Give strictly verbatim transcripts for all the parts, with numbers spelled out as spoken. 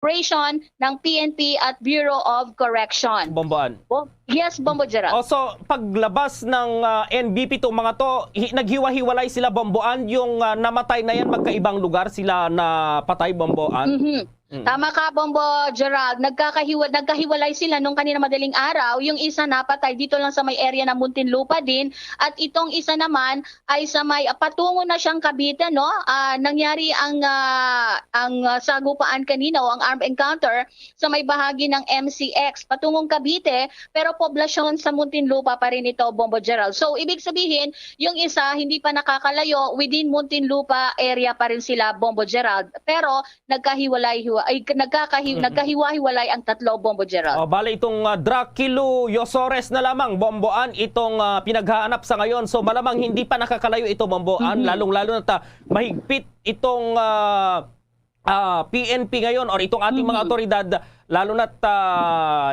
operation ng P N P at Bureau of Correction. Bomboan. Bo-, yes, Bombo Gerald. Oh, so, paglabas ng, ah, N B P, itong mga to, hi-, naghiwa-hiwalay sila, Bomboan, yung, ah, namatay na yan, magkaibang lugar sila napatay, Bomboan? Mhm. Mm. Tama ka, Bombo Gerald. Nagkakahiwa-, nagkahiwalay sila nung kanina madaling araw. Yung isa napatay dito lang sa may area ng Muntinlupa din. At itong isa naman ay sa may, ah, patungo na siyang Cavite, no? Ah, nangyari ang, ah, ang, ah, sagupaan kanina o ang armed encounter sa may bahagi ng M C X patungong Cavite, pero poblasyon sa Muntinlupa pa rin ito, Bombo Gerald. So, ibig sabihin, yung isa hindi pa nakakalayo, within Muntinlupa area pa rin sila, Bombo Gerald. Pero nagkahiwalay-hiwa-, ay, nagkakahi-, Mm-mm. nagkahiwa-hiwalay ang tatlo, Bombo Gerald. Oh, bale itong, ah, Draculu Yosores na lamang, Bomboan, itong, ah, pinaghahanap sa ngayon. So, malamang hindi pa nakakalayo ito, Bomboan, Mm-hmm. lalong-lalo na ta, mahigpit itong, ah, ah, P N P ngayon or itong ating mga Mm-hmm. otoridad, lalo na ta,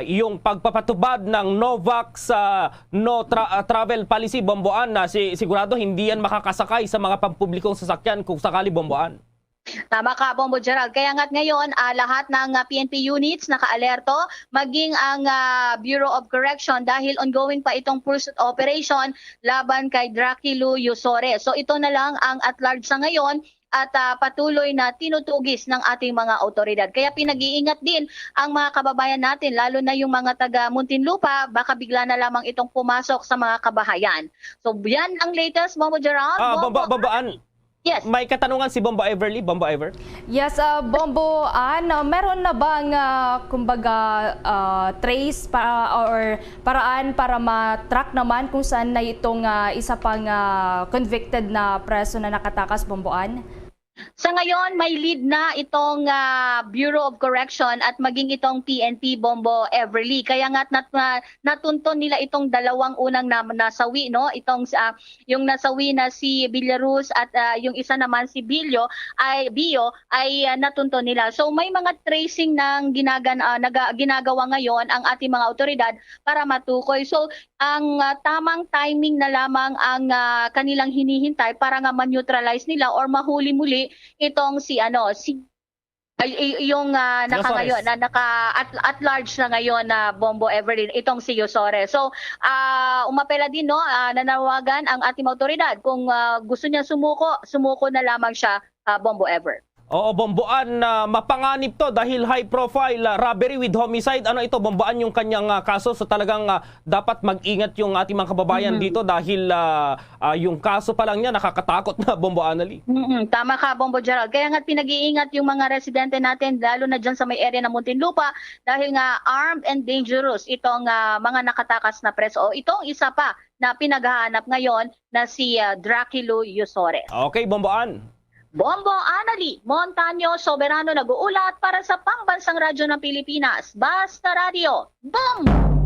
yung pagpapatupad ng no vax, ah, no tra-, ah, travel policy, Bomboan, na si-, sigurado hindi yan makakasakay sa mga pampublikong sasakyan kung sakali, Bomboan. Tama ka, Bombo Gerald. Kaya nga't ngayon, ah, lahat ng, ah, P N P units naka-alerto, maging ang, ah, Bureau of Correction dahil ongoing pa itong pursuit operation laban kay Draculu Yusore. So ito na lang ang at large sa ngayon at, ah, patuloy na tinutugis ng ating mga otoridad. Kaya pinag-iingat din ang mga kababayan natin, lalo na yung mga taga Muntinlupa, baka bigla na lamang itong pumasok sa mga kabahayan. So yan ang latest, Bombo Gerald. Ah, Bombo, Bombo, An-, Yes. May katanungan si Bombo Everly. Bombo Ever? Yes, ah, Bombo Ann, ah, meron na bang, ah, kumbaga, ah, trace pa, or paraan para ma-track naman kung saan na itong, ah, isa pang, ah, convicted na preso na nakatakas, Bombo Ann? Sa ngayon, may lead na itong, ah, Bureau of Correction at maging itong P N P, Bombo Everly. Kaya nga nat-, na-, natunton nila itong dalawang unang na-, nasawi, no? Itong sa, yung nasawi na si Villaruz at, ah, yung isa naman si Billo ay, Bio ay, ah, natunton nila. So may mga tracing ng ginagan-, ah, naga-, ginagawa ngayon ang ating mga awtoridad para matukoy. So ang, ah, tamang timing na lamang ang, ah, kanilang hinihintay para nga ma-neutralize nila or mahuli muli itong si, ano, si, ay, y-, yung, ah, naka Yosores. Ngayon, na naka at, at large na ngayon na Bombo Everly, itong si Yosores. So, ah, umapela din, no, ah, nanawagan ang ating mga awtoridad kung, ah, gusto niya sumuko, sumuko na lamang siya, ah, Bombo Ever. Oo, Bombo Ann, ah, mapanganib to dahil high profile, ah, robbery with homicide. Ano ito, Bombo Ann, yung kanyang, ah, kaso? So talagang, ah, dapat mag-ingat yung ating mga kababayan Mhm. dito dahil, ah, ah, yung kaso pa lang niya nakakatakot na, Bombo Ann Ali. Mm-mm, tama ka, Bombo Gerald. Kaya nga pinag-iingat yung mga residente natin, lalo na dyan sa may area ng Muntinlupa, dahil nga armed and dangerous itong, ah, mga nakatakas na preso. O itong isa pa na pinaghahanap ngayon na si, ah, Draculu Yusores. Okay, Bombo Ann. Bombo Anali Montaño Soberano nag-uulat para sa Pambansang Radyo ng Pilipinas, Basta Radyo. Bombo!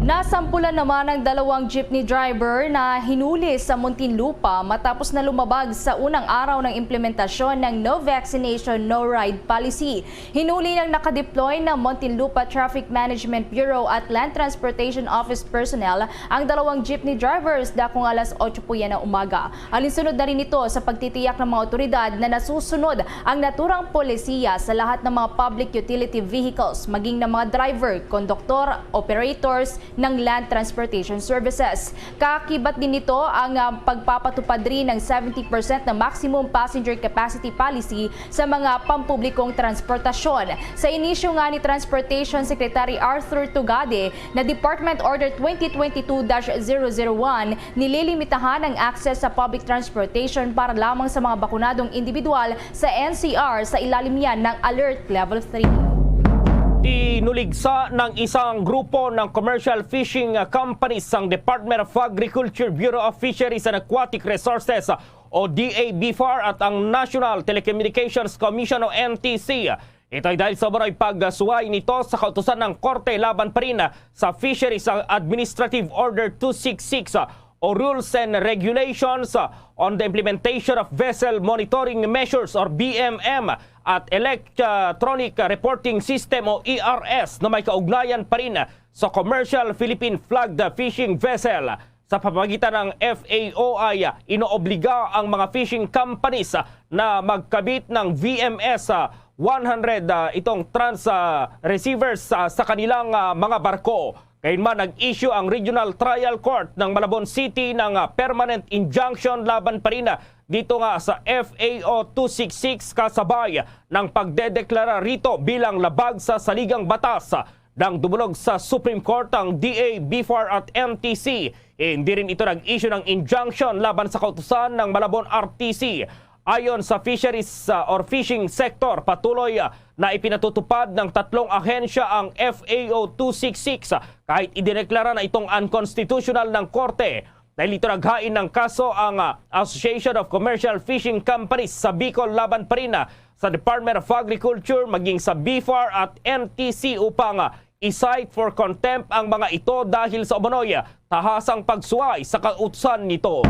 Nasampulan naman ang dalawang jeepney driver na hinuli sa Muntinlupa matapos na lumabag sa unang araw ng implementasyon ng No Vaccination, No Ride Policy. Hinuli ng nakadeploy ng Muntinlupa Traffic Management Bureau at Land Transportation Office personnel ang dalawang jeepney drivers dakong alas otso puya ng umaga. Alinsunod na rin ito sa pagtitiyak ng mga otoridad na nasusunod ang naturang polisiya sa lahat ng mga public utility vehicles, maging ng mga driver, konduktor, operators ng land transportation services. Kaakibat din nito ang, ah, pagpapatupad rin ng seventy percent na maximum passenger capacity policy sa mga pampublikong transportasyon. Sa inisyu nga ni Transportation Secretary Arthur Tugade na Department Order twenty twenty-two dash zero zero one, nililimitahan ang access sa public transportation para lamang sa mga bakunadong individual sa N C R sa ilalim yan ng Alert Level three. Tinuligsa ng isang grupo ng commercial fishing companies ang Department of Agriculture, Bureau of Fisheries and Aquatic Resources o D A B far at ang National Telecommunications Commission o N T C. Ito ay dahil sa umano'y pagsuway nito sa kautusan ng Korte laban pa rin sa Fisheries Administrative Order two six six o Rules and Regulations on the Implementation of Vessel Monitoring Measures or B M M at Electronic Reporting System o E R S na may kaugnayan pa rin sa commercial Philippine flagged fishing vessel. Sa pamamagitan ng F A O ay inoobliga ang mga fishing companies na magkabit ng V M S one hundred, ah, itong trans, ah, receivers, ah, sa kanilang, ah, mga barko. Kay man nag-issue ang Regional Trial Court ng Malabon City ng, ah, permanent injunction laban pa rin, ah, dito nga sa F A O two six six, kasabay ng pagdedeklara rito bilang labag sa saligang batas. Nang dumulog sa Supreme Court ang D A, BFAR at M T C, hindi rin ito nag-issue ng injunction laban sa kautusan ng Malabon R T C. Ayon sa fisheries, uh, or fishing sector, patuloy, uh, na ipinatutupad ng tatlong ahensya ang F A O two six six, uh, kahit idineklara na itong unconstitutional ng korte. Dahil ito naghain ng kaso ang, ah, Association of Commercial Fishing Companies sa Bicol laban pa rin, ah, sa Department of Agriculture, maging sa BFAR at M T C upang, ah, i-cite for contempt ang mga ito dahil sa umano'y, ah, tahasang pagsuway sa kautusan nito.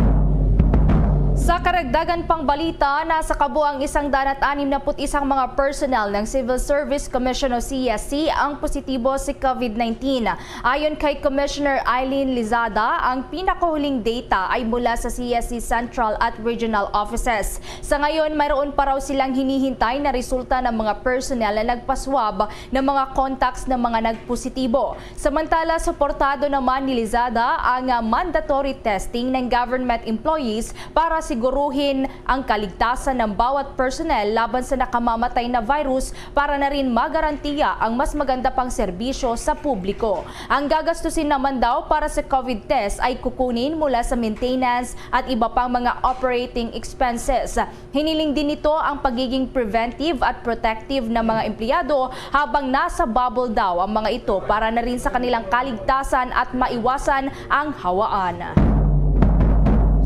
Sa karagdagan pang balita, nasa kabuang isang daan at anim na put isang mga personnel ng Civil Service Commission o C S C ang positibo sa COVID nineteen. Ayon kay Commissioner Eileen Lizada, ang pinakahuling data ay mula sa C S C Central at Regional Offices. Sa ngayon, mayroon pa raw silang hinihintay na resulta ng mga personnel na nagpaswab ng mga contacts ng mga nagpositibo. Samantala, suportado naman ni Lizada ang, ah, mandatory testing ng government employees para siguruhin ang kaligtasan ng bawat personnel laban sa nakamamatay na virus para na rin magarantiya ang mas maganda pang serbisyo sa publiko. Ang gagastusin naman daw para sa COVID test ay kukunin mula sa maintenance at iba pang mga operating expenses. Hiniling din nito ang pagiging preventive at protective ng mga empleyado habang nasa bubble daw ang mga ito para na rin sa kanilang kaligtasan at maiwasan ang hawaan.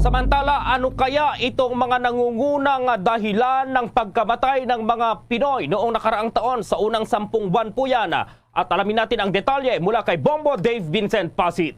Samantala, ano kaya itong mga nangungunang dahilan ng pagkamatay ng mga Pinoy noong nakaraang taon? Sa unang sampung buwan po yan. At alamin natin ang detalye mula kay Bombo Dave Vincent Pasit.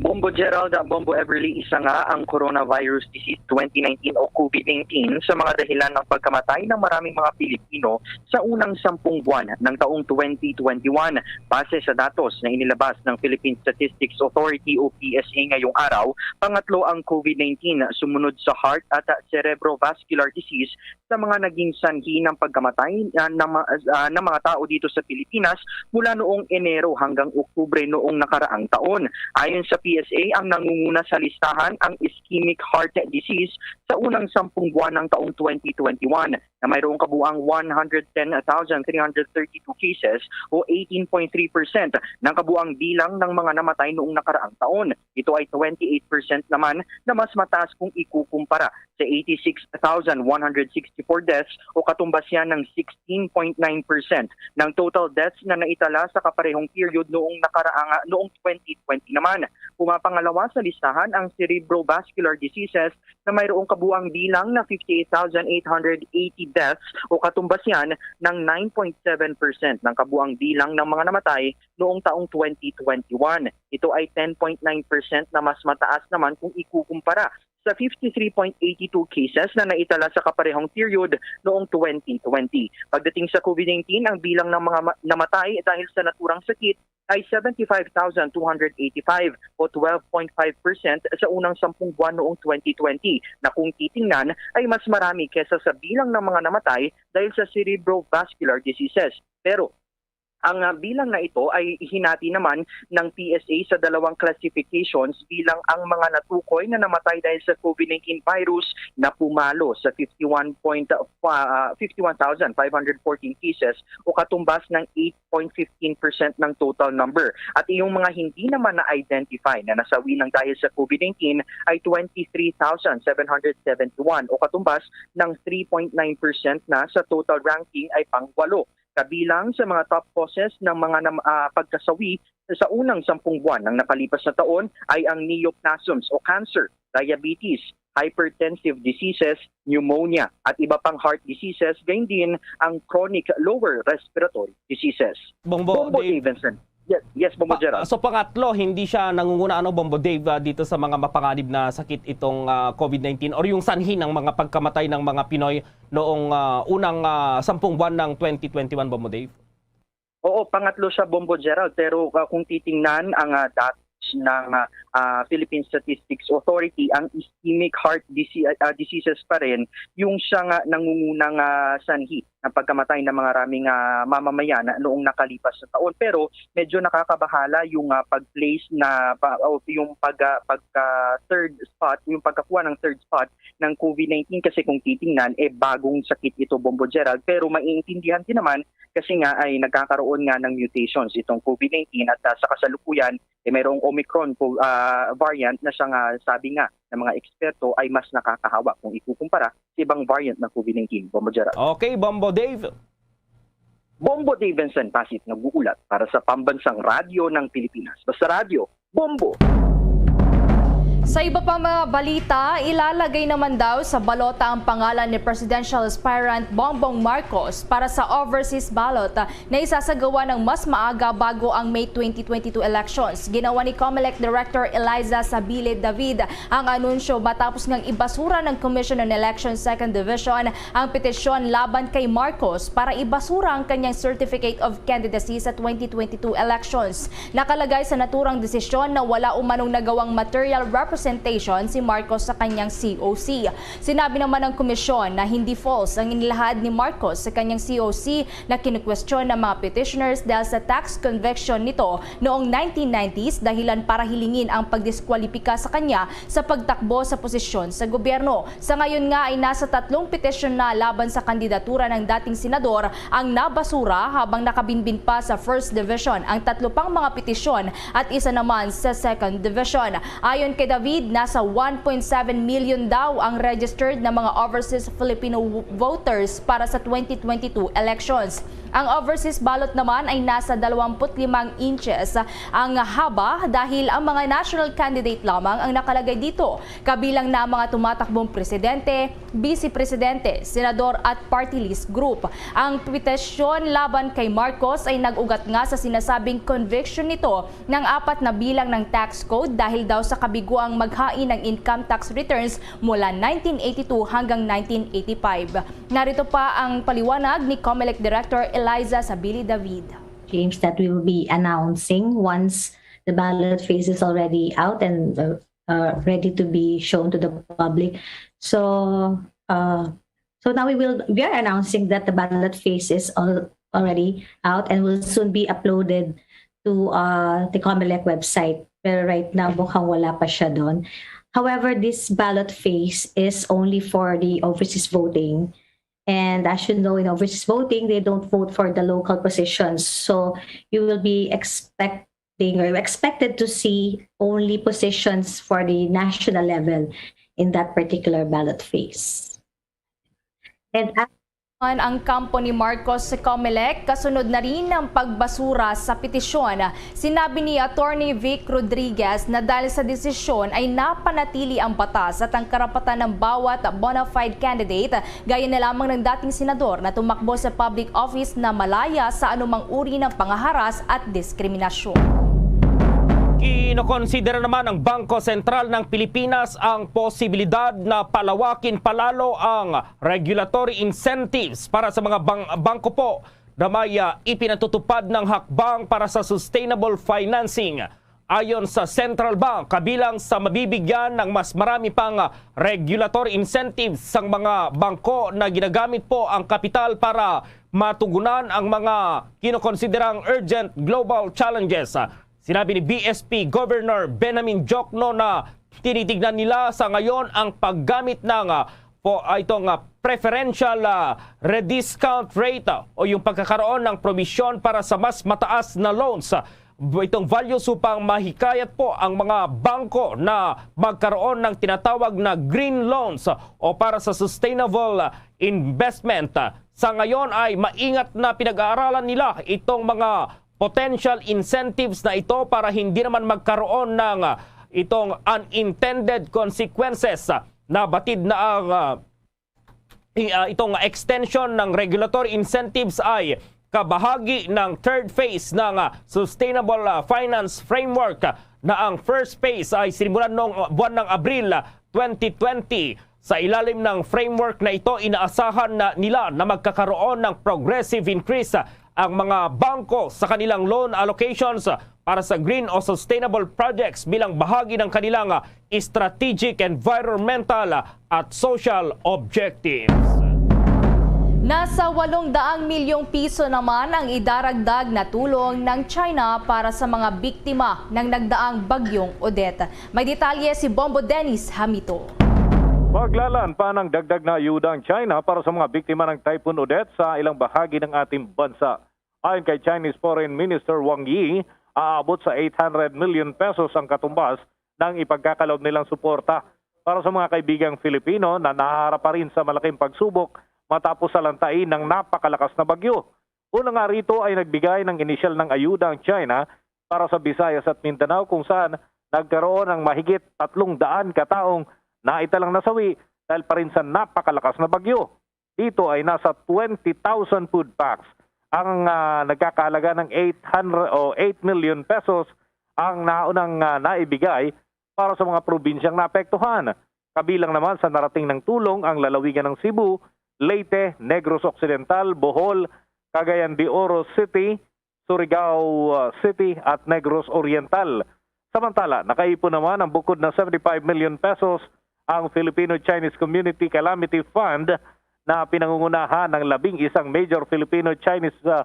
Bombo Gerald, Bombo Everly, isa nga ang coronavirus disease twenty nineteen o COVID nineteen sa mga dahilan ng pagkamatay ng maraming mga Pilipino sa unang sampung buwan ng taong twenty twenty-one, base sa datos na inilabas ng Philippine Statistics Authority o P S A ngayong araw. Pangatlo ang COVID nineteen, sumunod sa heart at cerebrovascular disease sa mga naging sanhi ng pagkamatay, ah, ng ma-, ah, ng mga tao dito sa Pilipinas mula noong Enero hanggang Oktubre noong nakaraang taon. Ayon sa P S A, ang nangunguna sa listahan ang ischemic heart disease sa unang sampung buwan ng taong twenty twenty-one, na mayroong kabuang one hundred ten thousand three hundred thirty-two cases o eighteen point three percent ng kabuang bilang ng mga namatay noong nakaraang taon. Ito ay twenty-eight percent naman na mas mataas kung ikukumpara sa eighty-six thousand one hundred sixty-four deaths o katumbas yan ng sixteen point nine percent ng total deaths na naitala sa kaparehong period noong nakaraang, noong twenty twenty naman. Pumapangalawa sa listahan ang cerebrovascular diseases na mayroong kabuang bilang na fifty-eight thousand eight hundred eighty deaths o katumbas yan ng nine point seven percent ng kabuang bilang ng mga namatay noong taong twenty twenty-one. Ito ay ten point nine percent na mas mataas naman kung ikukumpara sa fifty-three point eighty-two cases na naitala sa kaparehong period noong twenty twenty. Pagdating sa COVID nineteen, ang bilang ng mga ma-, namatay dahil sa naturang sakit ay seventy-five thousand two hundred eighty-five o twelve point five percent sa unang sampung buwan noong twenty twenty, na kung titingnan ay mas marami kesa sa bilang ng mga namatay dahil sa cerebrovascular diseases. Pero ang, ah, bilang na ito ay hinati naman ng P S A sa dalawang classifications, bilang ang mga natukoy na namatay dahil sa COVID nineteen virus na pumalo sa fifty-one point, ah, fifty-one thousand five hundred fourteen cases o katumbas ng eight point fifteen percent ng total number. At yung mga hindi naman na-identify na nasawi ng dahil sa COVID nineteen ay twenty-three thousand seven hundred seventy-one o katumbas ng three point nine percent na sa total ranking ay pangwalo. Kabilang sa mga top causes ng mga nam-, ah, pagkasawi sa unang sampung buwan ng nakalipas na taon ay ang neoplasms o cancer, diabetes, hypertensive diseases, pneumonia, at iba pang heart diseases, gayon din ang chronic lower respiratory diseases. Bombo, Bombo Dave. Stevenson. Yes, yes, Bombo Pa- Gerald. So pangatlo, hindi siya nangunguna, ano, Bombo Dave, ah, dito sa mga mapanganib na sakit itong, ah, COVID nineteen or yung sanhi ng mga pagkamatay ng mga Pinoy noong, ah, unang, ah, sampung buwan ng twenty twenty-one, Bombo Dave? Oo, pangatlo siya, Bombo Gerald, pero, ah, kung titingnan ang, ah, datos ng, ah, ah, Philippine Statistics Authority, ang ischemic heart dise-, ah, diseases pa rin yung siyang, ah, nangungunang, ah, sanhi ng pagkamatay ng mga raming, ah, mamamayan noong nakalipas na taon. Pero medyo nakakabahala yung, ah, pag-place na pa, o yung pag, ah, pagka third spot, yung pagkakuha ng third spot ng COVID nineteen, kasi kung titingnan, eh, bagong sakit ito, Bombo Gerald, pero maiintindihan din naman kasi nga ay nagkakaroon nga ng mutations itong COVID nineteen at, ah, sa kasalukuyan, eh, mayroong Omicron po, ah, variant na siya nga, sabi nga ng mga eksperto, ay mas nakakahawa kung ikukumpara sa ibang variant ng COVID nineteen, Bombo Gerald. Okay, Bombo Dave. Bombo Dave Vincent Pasit nag-uulat para sa Pambansang Radyo ng Pilipinas. Basta Radyo, Bombo! Sa iba pa mga balita, ilalagay naman daw sa balota ang pangalan ni Presidential Aspirant Bongbong Marcos para sa overseas ballot na isasagawa ng mas maaga bago ang May twenty twenty-two elections. Ginawa ni Comelec Director Eliza Sabili David ang anunsyo matapos ngang ibasura ng Commission on Elections Second Division ang petisyon laban kay Marcos para ibasura ang kanyang Certificate of Candidacy sa twenty twenty-two elections. Nakalagay sa naturang desisyon na wala umanong nagawang material representation si Marcos sa kanyang C O C. Sinabi naman ng komisyon na hindi false ang inilahad ni Marcos sa kanyang C O C na kinukwestiyon ng mga petitioners dahil sa tax conviction nito noong nineteen nineties, dahilan para hilingin ang pagdiskwalipika sa kanya sa pagtakbo sa posisyon sa gobyerno. Sa ngayon nga ay nasa tatlong petisyon na laban sa kandidatura ng dating senador ang nabasura, habang nakabinbin pa sa First Division ang tatlo pang mga petisyon at isa naman sa Second Division. Ayon kay David, nasa one point seven million daw ang registered na mga overseas Filipino voters para sa twenty twenty-two elections. Ang overseas ballot naman ay nasa dalawampu't limang inches ang haba, dahil ang mga national candidate lamang ang nakalagay dito, kabilang na ang mga tumatakbong presidente, vice presidente, senador at party list group. Ang petisyon laban kay Marcos ay nag-ugat nga sa sinasabing conviction nito ng apat na bilang ng tax code dahil daw sa kabiguang maghain ng income tax returns mula nineteen eighty-two hanggang nineteen eighty-five. Narito pa ang paliwanag ni Comelec Director Eliza Sabili David. Claims that we will be announcing once the ballot phase is already out and uh, uh, ready to be shown to the public. So, uh, so now we will we are announcing that the ballot phase is al- already out and will soon be uploaded to uh, the Comelec website. Pero right now, mukhang wala pa siya doon. However, this ballot phase is only for the overseas voting. And as you know, in overseas voting, they don't vote for the local positions. So you will be expecting or expected to see only positions for the national level in that particular ballot phase. And Ang kampo ni Marcos sa Comelec, kasunod na rin ang pagbasura sa petisyon. Sinabi ni Attorney Vic Rodriguez na dahil sa desisyon ay napanatili ang batas at ang karapatan ng bawat bona fide candidate, gaya na lamang ng dating senador na tumakbo sa public office, na malaya sa anumang uri ng pangaharas at diskriminasyon. Kinokonsidera naman ng Bangko Sentral ng Pilipinas ang posibilidad na palawakin palalo ang regulatory incentives para sa mga bang- bangko po na may ah, ipinatutupad ng hakbang para sa sustainable financing. Ayon sa Central Bank, kabilang sa mabibigyan ng mas marami pang ah, regulatory incentives sang mga bangko na ginagamit po ang kapital para matugunan ang mga kinokonsiderang urgent global challenges. Sinabi ni B S P Governor Benjamin Diokno na tinitignan nila sa ngayon ang paggamit ng ah, po, ah, itong ah, preferential ah, rediscount rate ah, o yung pagkakaroon ng probisyon para sa mas mataas na loans, ah, itong values upang mahikayat po ang mga bangko na magkaroon ng tinatawag na green loans, ah, o para sa sustainable ah, investment. Ah, sa ngayon ay maingat na pinag-aaralan nila itong mga potential incentives na ito para hindi naman magkaroon ng ah, itong unintended consequences. Ah, nabatid na ang ah, i- ah, itong extension ng regulatory incentives ay kabahagi ng third phase ng ah, Sustainable ah, Finance Framework, ah, na ang first phase ay sinimulan noong ah, buwan ng Abril ah, twenty twenty. Sa ilalim ng framework na ito, inaasahan na nila na magkakaroon ng progressive increase ang mga bangko sa kanilang loan allocations para sa green o sustainable projects bilang bahagi ng kanilang, ah, strategic, environmental, ah, at social objectives. Nasa walong daang milyong piso naman ang idaragdag na tulong ng China para sa mga biktima ng nagdaang Bagyong Odette. May detalye si Bombo Dennis Hamito. Maglalaan pa ng dagdag na ayuda ang China para sa mga biktima ng Typhoon Odette sa ilang bahagi ng ating bansa. Ayon kay Chinese Foreign Minister Wang Yi, aabot sa eight hundred million pesos ang katumbas ng ipagkakaloob nilang suporta para sa mga kaibigang Filipino na nahaharap pa rin sa malaking pagsubok matapos salantain ng napakalakas na bagyo. Una nga rito ay nagbigay ng inisyal ng ayuda ang China para sa Visayas at Mindanao, kung saan nagkaroon ang mahigit tatlong daan ka taong naitalang nasawi dahil pa rin sa napakalakas na bagyo. Dito ay nasa twenty thousand food packs ang, ah, nagkakahalaga ng eight hundred o eight million pesos ang naunang, ah, naibigay para sa mga probinsyang naapektuhan. Kabilang naman sa narating ng tulong ang lalawigan ng Cebu, Leyte, Negros Occidental, Bohol, Cagayan de Oro City, Surigao, uh, City at Negros Oriental. Samantala, nakaipon naman ang bukod na seventy-five million pesos ang Filipino-Chinese Community Calamity Fund na pinangungunahan ng labing isang major Filipino-Chinese, uh,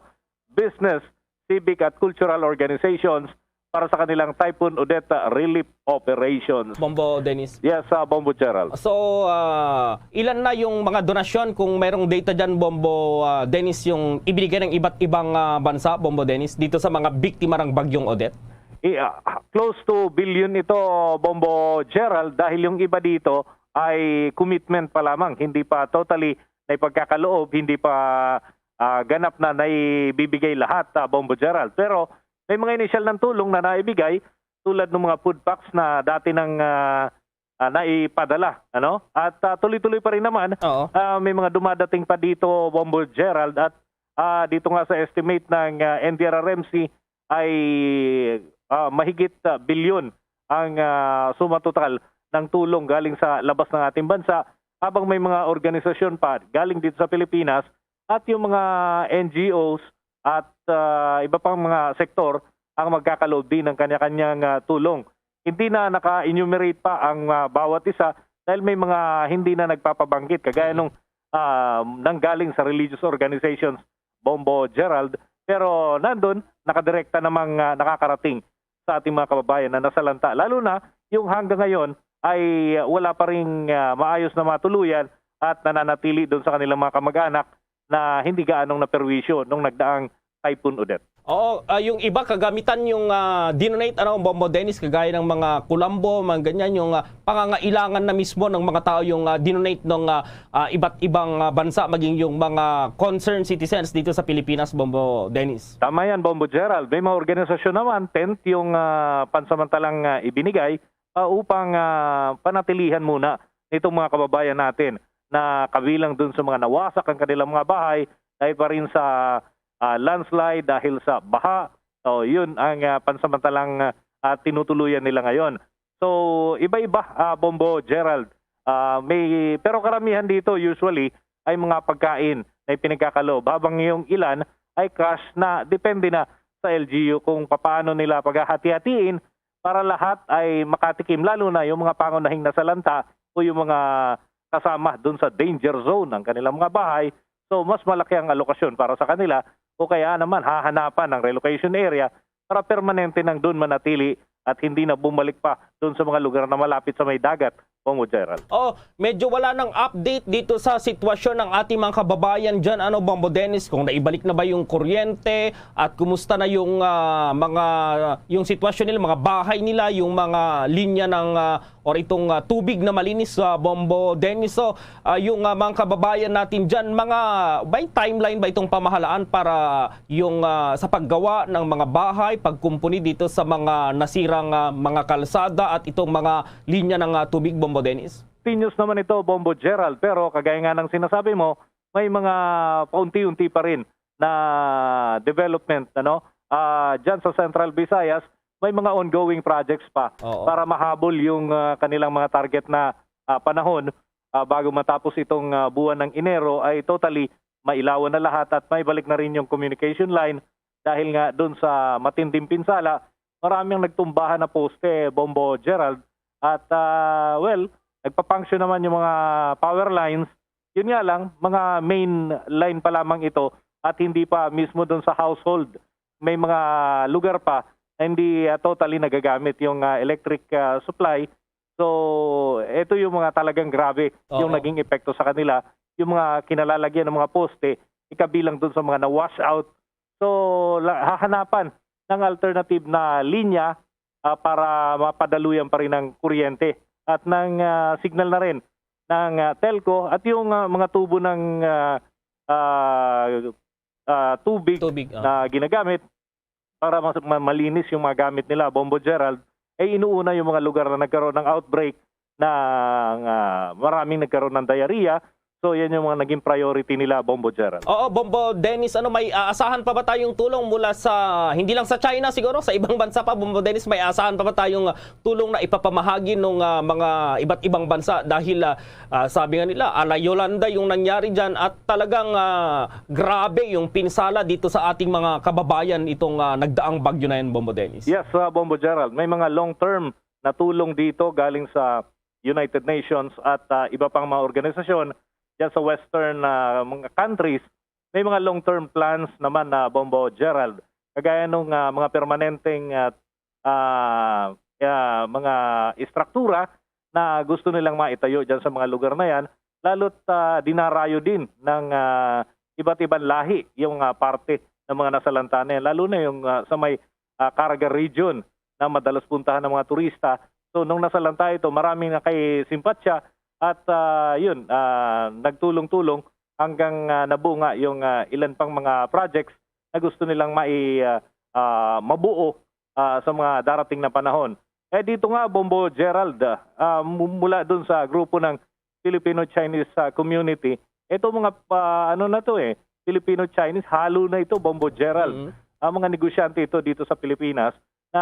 business, civic at cultural organizations para sa kanilang Typhoon Odette relief operations. Bombo Dennis. Yes, uh, Bombo Gerald. So, ah, ilan na yung mga donasyon, kung mayroong data dyan, Bombo, ah, Dennis, yung ibinigay ng iba't ibang, ah, bansa, Bombo Dennis, dito sa mga biktima ng Bagyong Odette? I- ah, close to billion ito, Bombo Gerald, dahil yung iba dito ay commitment pa lamang, hindi pa totally na ipagkakaloob, hindi pa, ah, ganap na naibibigay lahat, ah, Bombo Gerald. Pero may mga inisyal ng tulong na naibigay, tulad ng mga food packs na dati nang, ah, ah, naipadala, ano? At, ah, tuloy-tuloy pa rin naman. Oo. Ah, may mga dumadating pa dito, Bombo Gerald, at, ah, dito nga sa estimate ng, ah, N D R R M C ay, ah, mahigit, ah, bilyon ang, ah, suma total ng tulong galing sa labas ng ating bansa, habang may mga organisasyon pa galing dito sa Pilipinas at yung mga N G Os at, ah, iba pang mga sektor ang magkakaloob din ng kanya-kanyang, ah, tulong. Hindi na naka-enumerate pa ang, ah, bawat isa dahil may mga hindi na nagpapabanggit, kagaya nung, ah, nanggaling sa religious organizations, Bombo Gerald, pero nandun, nakadirekta namang, ah, nakakarating sa ating mga kababayan na nasalanta, lalo na yung hanggang ngayon ay wala pa ring, ah, maayos na matuluyan at nananatili doon sa kanilang mga kamag-anak na hindi gaanong naperwisyo nung nagdaang Typhoon Odette. Oo, ah, yung iba kagamitan yung, ah, dinonate, ano, Bombo Dennis, kagaya ng mga kulambo, mga ganyan, yung, ah, pangangailangan na mismo ng mga tao yung, ah, dinonate ng, ah, ah, iba't ibang, ah, bansa, maging yung mga concerned citizens dito sa Pilipinas, Bombo Dennis. Tama yan, Bombo Gerald. May mga organisasyon naman, tent yung, ah, pansamantalang, ah, ibinigay, ah, upang, ah, panatilihan muna nitong mga kababayan natin na kabilang dun sa mga nawasak ang kanilang mga bahay dahil pa rin sa, ah, landslide, dahil sa baha. So, yun ang, ah, pansamantalang, ah, tinutuluyan nila ngayon. So, iba-iba, ah, Bombo Gerald. Ah, may, pero karamihan dito usually ay mga pagkain na ipinagkakaloob, habang yung ilan ay cash na, depende na sa L G U kung papaano nila paghahati-hatiin para lahat ay makatikim, lalo na yung mga pangunahing nasalanta o yung mga kasama dun sa danger zone ang kanilang mga bahay. So, mas malaki ang alokasyon para sa kanila, o kaya naman hahanapan ng relocation area para permanente nang dun manatili at hindi na bumalik pa dun sa mga lugar na malapit sa may dagat, Bombo Gerald. Oh, medyo wala nang update dito sa sitwasyon ng ating mga kababayan dyan, ano, Bombo Dennis, kung naibalik na ba yung kuryente at kumusta na yung, ah, mga, yung sitwasyon nila, mga bahay nila, yung mga linya ng, ah, or itong, ah, tubig na malinis, ah, Bombo Dennis. So, ah, yung, ah, mga kababayan natin dyan, mga, may timeline ba itong pamahalaan para yung, ah, sa paggawa ng mga bahay, pagkumpuni dito sa mga nasirang, ah, mga kalsada at itong mga linya ng, ah, tubig, Bombo Dennis? Continuous naman ito, Bombo Gerald, pero kagaya nga ng sinasabi mo, may mga paunti-unti pa rin na development, ano? Ah, diyan sa Central Visayas, may mga ongoing projects pa Oo. para mahabol yung, ah, kanilang mga target na, ah, panahon, ah, bago matapos itong, ah, buwan ng Enero, ay totally mailawan na lahat at may balik na rin yung communication line dahil nga doon sa matinding pinsala maraming nagtumbahan na poste, Bombo Gerald. At, ah, well, nagpa-function naman yung mga power lines. Yun nga lang, mga main line pa lamang ito at hindi pa mismo dun sa household. May mga lugar pa na hindi, ah, totally nagagamit yung, ah, electric, ah, supply. So, ito yung mga talagang grabe yung Oo. naging epekto sa kanila. Yung mga kinalalagyan ng mga poste, ikabilang dun sa mga na-wash out. So, la-, hahanapan ng alternative na linya, ah, para mapadaluyan pa rin ang kuryente at ng, ah, signal na rin ng, ah, telco at yung, ah, mga tubo ng, ah, ah, ah, tubig Tubig, ah. na ginagamit para mas-, ma-, malinis yung mga gamit nila, Bombo Gerald, ay inuuna yung mga lugar na nagkaroon ng outbreak na, ah, maraming nagkaroon ng diarrhea. So, yan yung mga naging priority nila, Bombo Gerald. Oo, Bombo Dennis, ano, may aasahan pa ba tayong tulong mula sa, hindi lang sa China siguro, sa ibang bansa pa, Bombo Dennis, may aasahan pa ba tayong, ah, tulong na ipapamahagi ng, ah, mga iba't ibang bansa? Dahil, ah, ah, sabi nga nila, ala Yolanda yung nangyari dyan at talagang, ah, grabe yung pinsala dito sa ating mga kababayan itong, ah, nagdaang bagyo na yan, Bombo Dennis. Yes, uh, Bombo Gerald, may mga long-term na tulong dito galing sa United Nations at, ah, iba pang mga organisasyon diyan sa Western, ah, mga countries. May mga long-term plans naman na, Bombo Gerald, kagaya nung, ah, mga permanenteng, ah, ah, ah, mga istruktura na gusto nilang maitayo diyan sa mga lugar na yan, lalo't, ah, dinarayo din ng, ah, iba't ibang lahi yung, ah, parte ng mga nasalanta na yan, lalo na yung, ah, sa may, ah, Caraga region na madalas puntahan ng mga turista. So, nung nasalanta ito, maraming nakisimpatya at, ah, yun, ah, nagtulong-tulong hanggang, ah, nabunga yung, ah, ilan pang mga projects na gusto nilang mai-, ah, ah, mabuo, ah, sa mga darating na panahon. Eh, dito nga, Bombo Gerald, ah, ah, mu-, mula dun sa grupo ng Filipino-Chinese, ah, community, ito mga pa-, ano na to eh, Filipino-Chinese, halo na ito, Bombo Gerald. Mm. Ang mga negosyante ito dito sa Pilipinas na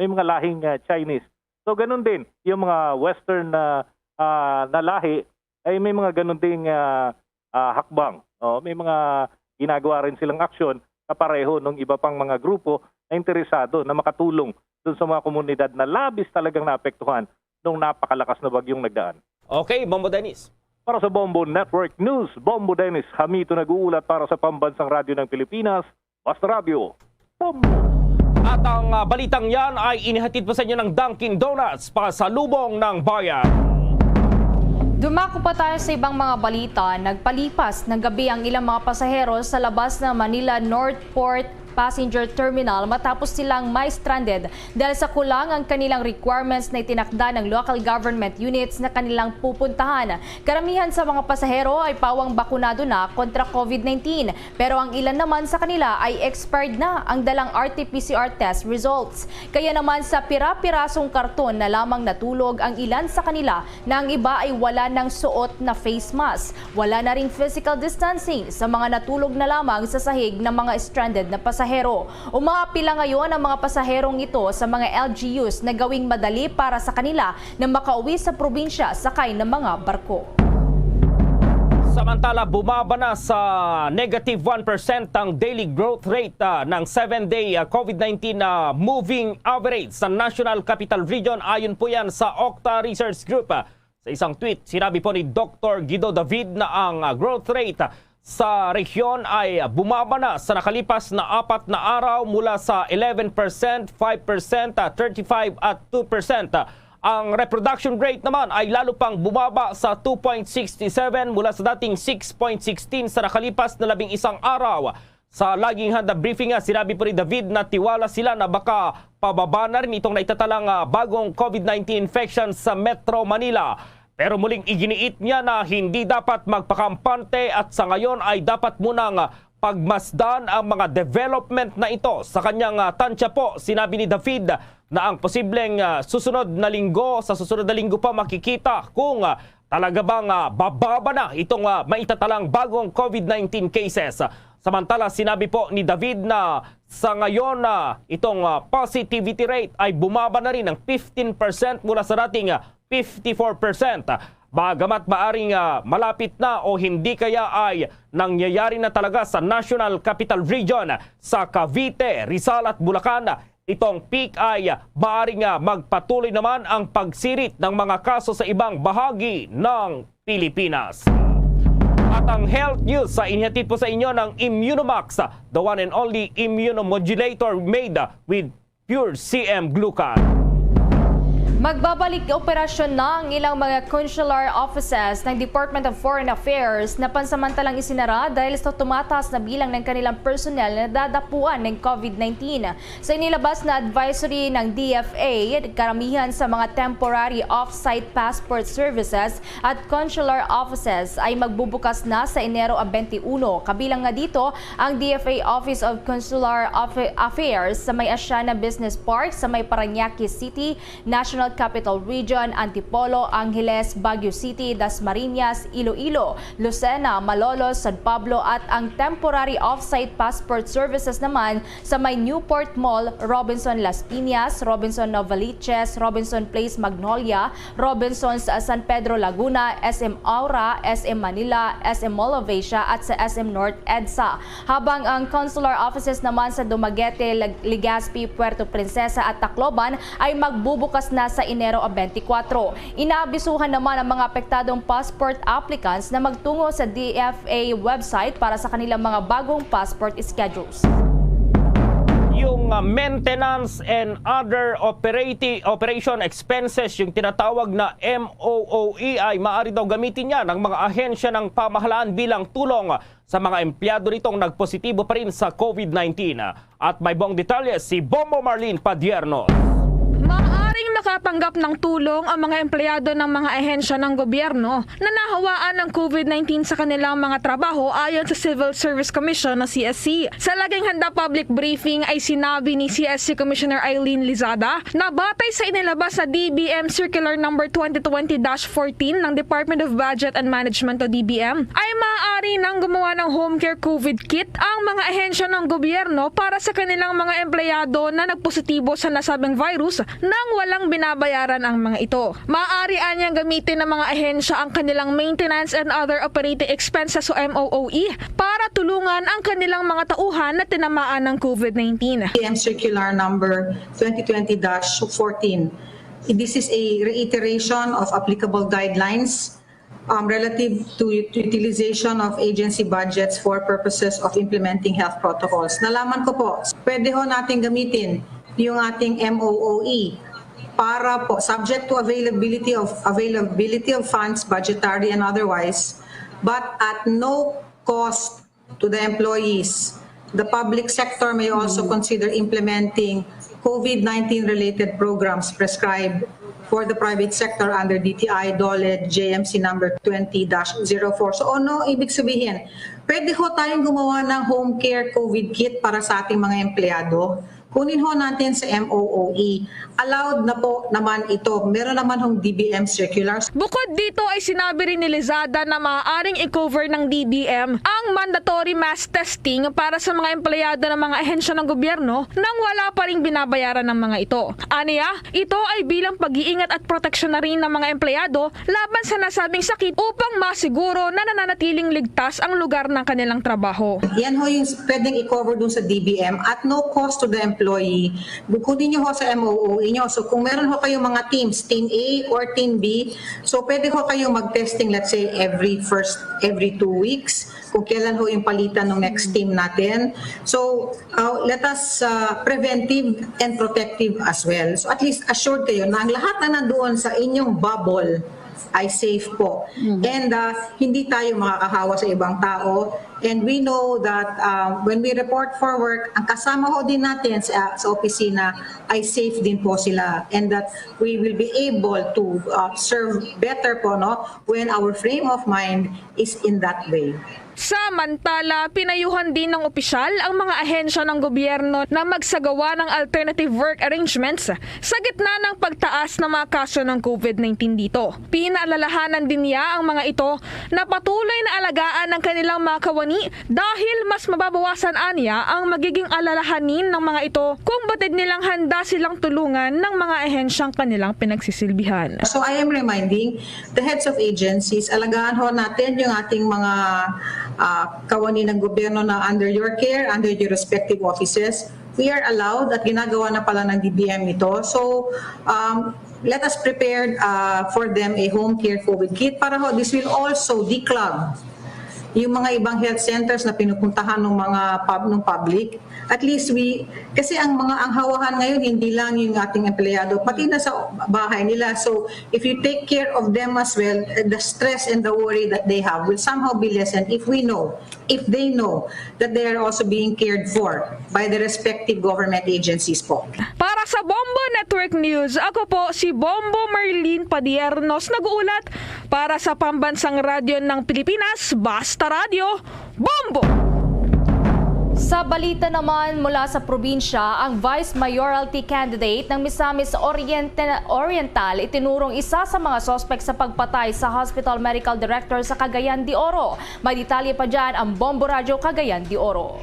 may mga lahing, ah, Chinese. So, ganun din, yung mga Western na, ah, na lahi, ay may mga ganun ding, ah, ah, hakbang. Oh, may mga ginagawa rin silang aksyon kapareho nung iba pang mga grupo na interesado na makatulong dun sa mga komunidad na labis talagang naapektuhan nung napakalakas na bagyong nagdaan. Okay, Bombo Dennis. Para sa Bombo Network News, Bombo Dennis Hamito nag-uulat para sa Pambansang Radyo ng Pilipinas, Basta Radyo, Bombo! At ang, ah, balitang yan ay inihatid po sa inyo ng Dunkin' Donuts, pasalubong ng bayan. Dumako pa tayo sa ibang mga balita. Nagpalipas ng gabi ang ilang mga pasahero sa labas ng Manila North Port Passenger Terminal matapos silang ma-stranded dahil sa kulang ang kanilang requirements na itinakda ng local government units na kanilang pupuntahan. Karamihan sa mga pasahero ay pawang bakunado na kontra COVID nineteen, pero ang ilan naman sa kanila ay expired na ang dalang R T P C R test results. Kaya naman sa pira-pirasong karton na lamang natulog ang ilan sa kanila na ang iba ay wala ng suot na face mask. Wala na ring physical distancing sa mga natulog na lamang sa sahig ng mga stranded na pasahero. Umaapila ngayon ang mga pasaherong ito sa mga L G Us na gawing madali para sa kanila na makauwi sa probinsya sakay ng mga barko. Samantala, bumaba na sa negative one percent ang daily growth rate, ah, ng seven-day, ah, COVID nineteen, ah, moving average sa National Capital Region. Ayon po yan sa Octa Research Group. Ah, sa isang tweet, sinabi po ni Doktor Guido David na ang, ah, growth rate, ah, sa rehiyon ay, ah, bumaba na sa nakalipas na apat na araw mula sa eleven percent, five percent, ah, thirty-five at two percent. Ah, ang reproduction rate naman ay lalo pang bumaba sa two point six seven mula sa dating six point sixteen sa nakalipas na labing isang araw. Sa laging handa briefing nga, sinabi po ni David na tiwala sila na baka pababa na rin itong naitatalang, ah, bagong COVID nineteen infection sa Metro Manila. Pero muling iginiit niya na hindi dapat magpakampante at sa ngayon ay dapat munang, ah, pagmasdan ang mga development na ito. Sa kanyang, ah, tansya po, sinabi ni David na ang posibleng, ah, susunod na linggo, sa susunod na linggo pa makikita kung, ah, talaga bang, ah, bababa na itong, ah, maitatalang bagong COVID nineteen cases. Samantala, sinabi po ni David na sa ngayon na itong, ah, positivity rate ay bumaba na rin ng fifteen percent mula sa dating, ah, fifty-four percent. Bagamat maaring, ah, malapit na o hindi kaya ay nangyayari na talaga sa National Capital Region, sa Cavite, Rizal at Bulacan, nitong peak ay maaari nga magpatuloy naman ang pagsirit ng mga kaso sa ibang bahagi ng Pilipinas. At ang health news sa inhatid po sa inyo ng Immunomax, the one and only immunomodulator made with pure C M glucan. Magbabalik operasyon na ang ilang mga consular offices ng Department of Foreign Affairs na pansamantalang isinara dahil sa tumataas na bilang ng kanilang personnel na dadapuan ng COVID nineteen. Sa inilabas na advisory ng D F A, karamihan sa mga temporary off-site passport services at consular offices ay magbubukas na sa Enero a twenty-one. Kabilang nga dito ang D F A Office of Consular Affa- Affairs sa may Asiana Business Park sa may Parañaque City, National Capital Region, Antipolo, Angeles, Baguio City, Dasmariñas, Iloilo, Lucena, Malolos, San Pablo at ang temporary off-site passport services naman sa may Newport Mall, Robinson Las Piñas, Robinson Novaliches, Robinson Place Magnolia, Robinsons San Pedro Laguna, S M Aura, S M Manila, S M Mall of Asia at sa S M North EDSA. Habang ang consular offices naman sa Dumaguete, Leg- Legazpi, Puerto Princesa at Tacloban ay magbubukas na sa Enero a twenty-four. Inaabisuhan naman ang mga apektadong passport applicants na magtungo sa D F A website para sa kanilang mga bagong passport schedules. Yung uh, maintenance and other operating operation expenses, yung tinatawag na M O O E, ay maaari daw gamitin niya ng mga ahensya ng pamahalaan bilang tulong sa mga empleyado nitong nagpositibo pa rin sa COVID nineteen. At may buong detalye si Bombo Marlene Padierno. Maaaring makatanggap ng tulong ang mga empleyado ng mga ahensya ng gobyerno na nahawaan ng COVID nineteen sa kanilang mga trabaho, ayon sa Civil Service Commission o C S C. Sa laging handa public briefing ay sinabi ni C S C Commissioner Eileen Lizada na batay sa inilabas sa D B M Circular Number twenty twenty dash fourteen ng Department of Budget and Management o D B M, ay maaari nang gumawa ng home care COVID kit ang mga ahensya ng gobyerno para sa kanilang mga empleyado na nagpositibo sa nasabing virus nang walang binabayaran ang mga ito. Maaari anyang gamitin ng mga ahensya ang kanilang maintenance and other operating expenses o M O O E para tulungan ang kanilang mga tauhan na tinamaan ng COVID nineteen. P M Circular Number twenty twenty dash fourteen. This is a reiteration of applicable guidelines um, relative to utilization of agency budgets for purposes of implementing health protocols. Nalaman ko po, pwede ho natin gamitin yung ating M O O E para po, subject to availability of availability of funds, budgetary and otherwise, but at no cost to the employees. The public sector may also consider implementing COVID nineteen related programs prescribed for the private sector under D T I DOLE J M C number twenty dash zero four. So, ano ibig sabihin? Pwede ho tayong gumawa ng home care COVID kit para sa ating mga empleyado. Kunin ho natin sa M O O E. Allowed na po naman ito. Meron naman hong D B M circulars. Bukod dito ay sinabi rin ni Lizada na maaaring i-cover ng D B M ang mandatory mask testing para sa mga empleyado ng mga ahensya ng gobyerno nang wala pa ring binabayaran ng mga ito. Aniya, ito ay bilang pag-iingat at proteksyon na rin ng mga empleyado laban sa nasabing sakit upang masiguro na nananatiling ligtas ang lugar ng kanilang trabaho. Yan ho yung pwedeng i-cover dun sa D B M at no cost to the employee. Kunin nyo ho sa M O O E nyo. So kung meron ho kayong mga teams, Team A or Team B, so pwede ho kayong mag-testing, let's say, every first, every two weeks, kung kailan ho yung palitan ng next team natin. So uh, let us uh, preventive and protective as well. So at least assured kayo na ang lahat na nandoon sa inyong bubble ay safe po. And uh, hindi tayo makakahawa sa ibang tao. And we know that uh, when we report for work, ang kasama ho din natin sa, sa opisina ay safe din po sila. And that we will be able to uh, serve better po, no, when our frame of mind is in that way. Samantala, pinayuhan din ng opisyal ang mga ahensya ng gobyerno na magsagawa ng alternative work arrangements sa gitna ng pagtaas ng mga kaso ng COVID nineteen dito. Pinaalalahanan din niya ang mga ito na patuloy na alagaan ang kanilang mga kawani dahil mas mababawasan aniya ang magiging alalahanin ng mga ito kung batid nilang handa silang tulungan ng mga ahensyang kanilang pinagsisilbihan. So I am reminding the heads of agencies, alagaan ho natin yung ating mga uh, kawani ng gobyerno na under your care, under your respective offices. We are allowed at ginagawa na pala ng D B M ito. So, um, let us prepare uh, for them a home care COVID kit para ho, this will also declog yung mga ibang health centers na pinupuntahan ng mga pub, ng public. At least we, kasi ang mga ang hawahan ngayon hindi lang yung ating empleyado, pati na sa bahay nila. So if you take care of them as well, the stress and the worry that they have will somehow be lessened if we know, if they know that they are also being cared for by the respective government agencies po. Para sa Bombo Network News, ako po si Bombo Marlene Padiernos, nag-uulat para sa Pambansang Radyo ng Pilipinas, Basta Radyo, Bombo! Sa balita naman mula sa probinsya, ang vice mayoralty candidate ng Misamis Oriente-, Oriental itinurong isa sa mga suspect sa pagpatay sa hospital medical director sa Cagayan de Oro. May detalye pa dyan ang Bombo Radyo Cagayan de Oro.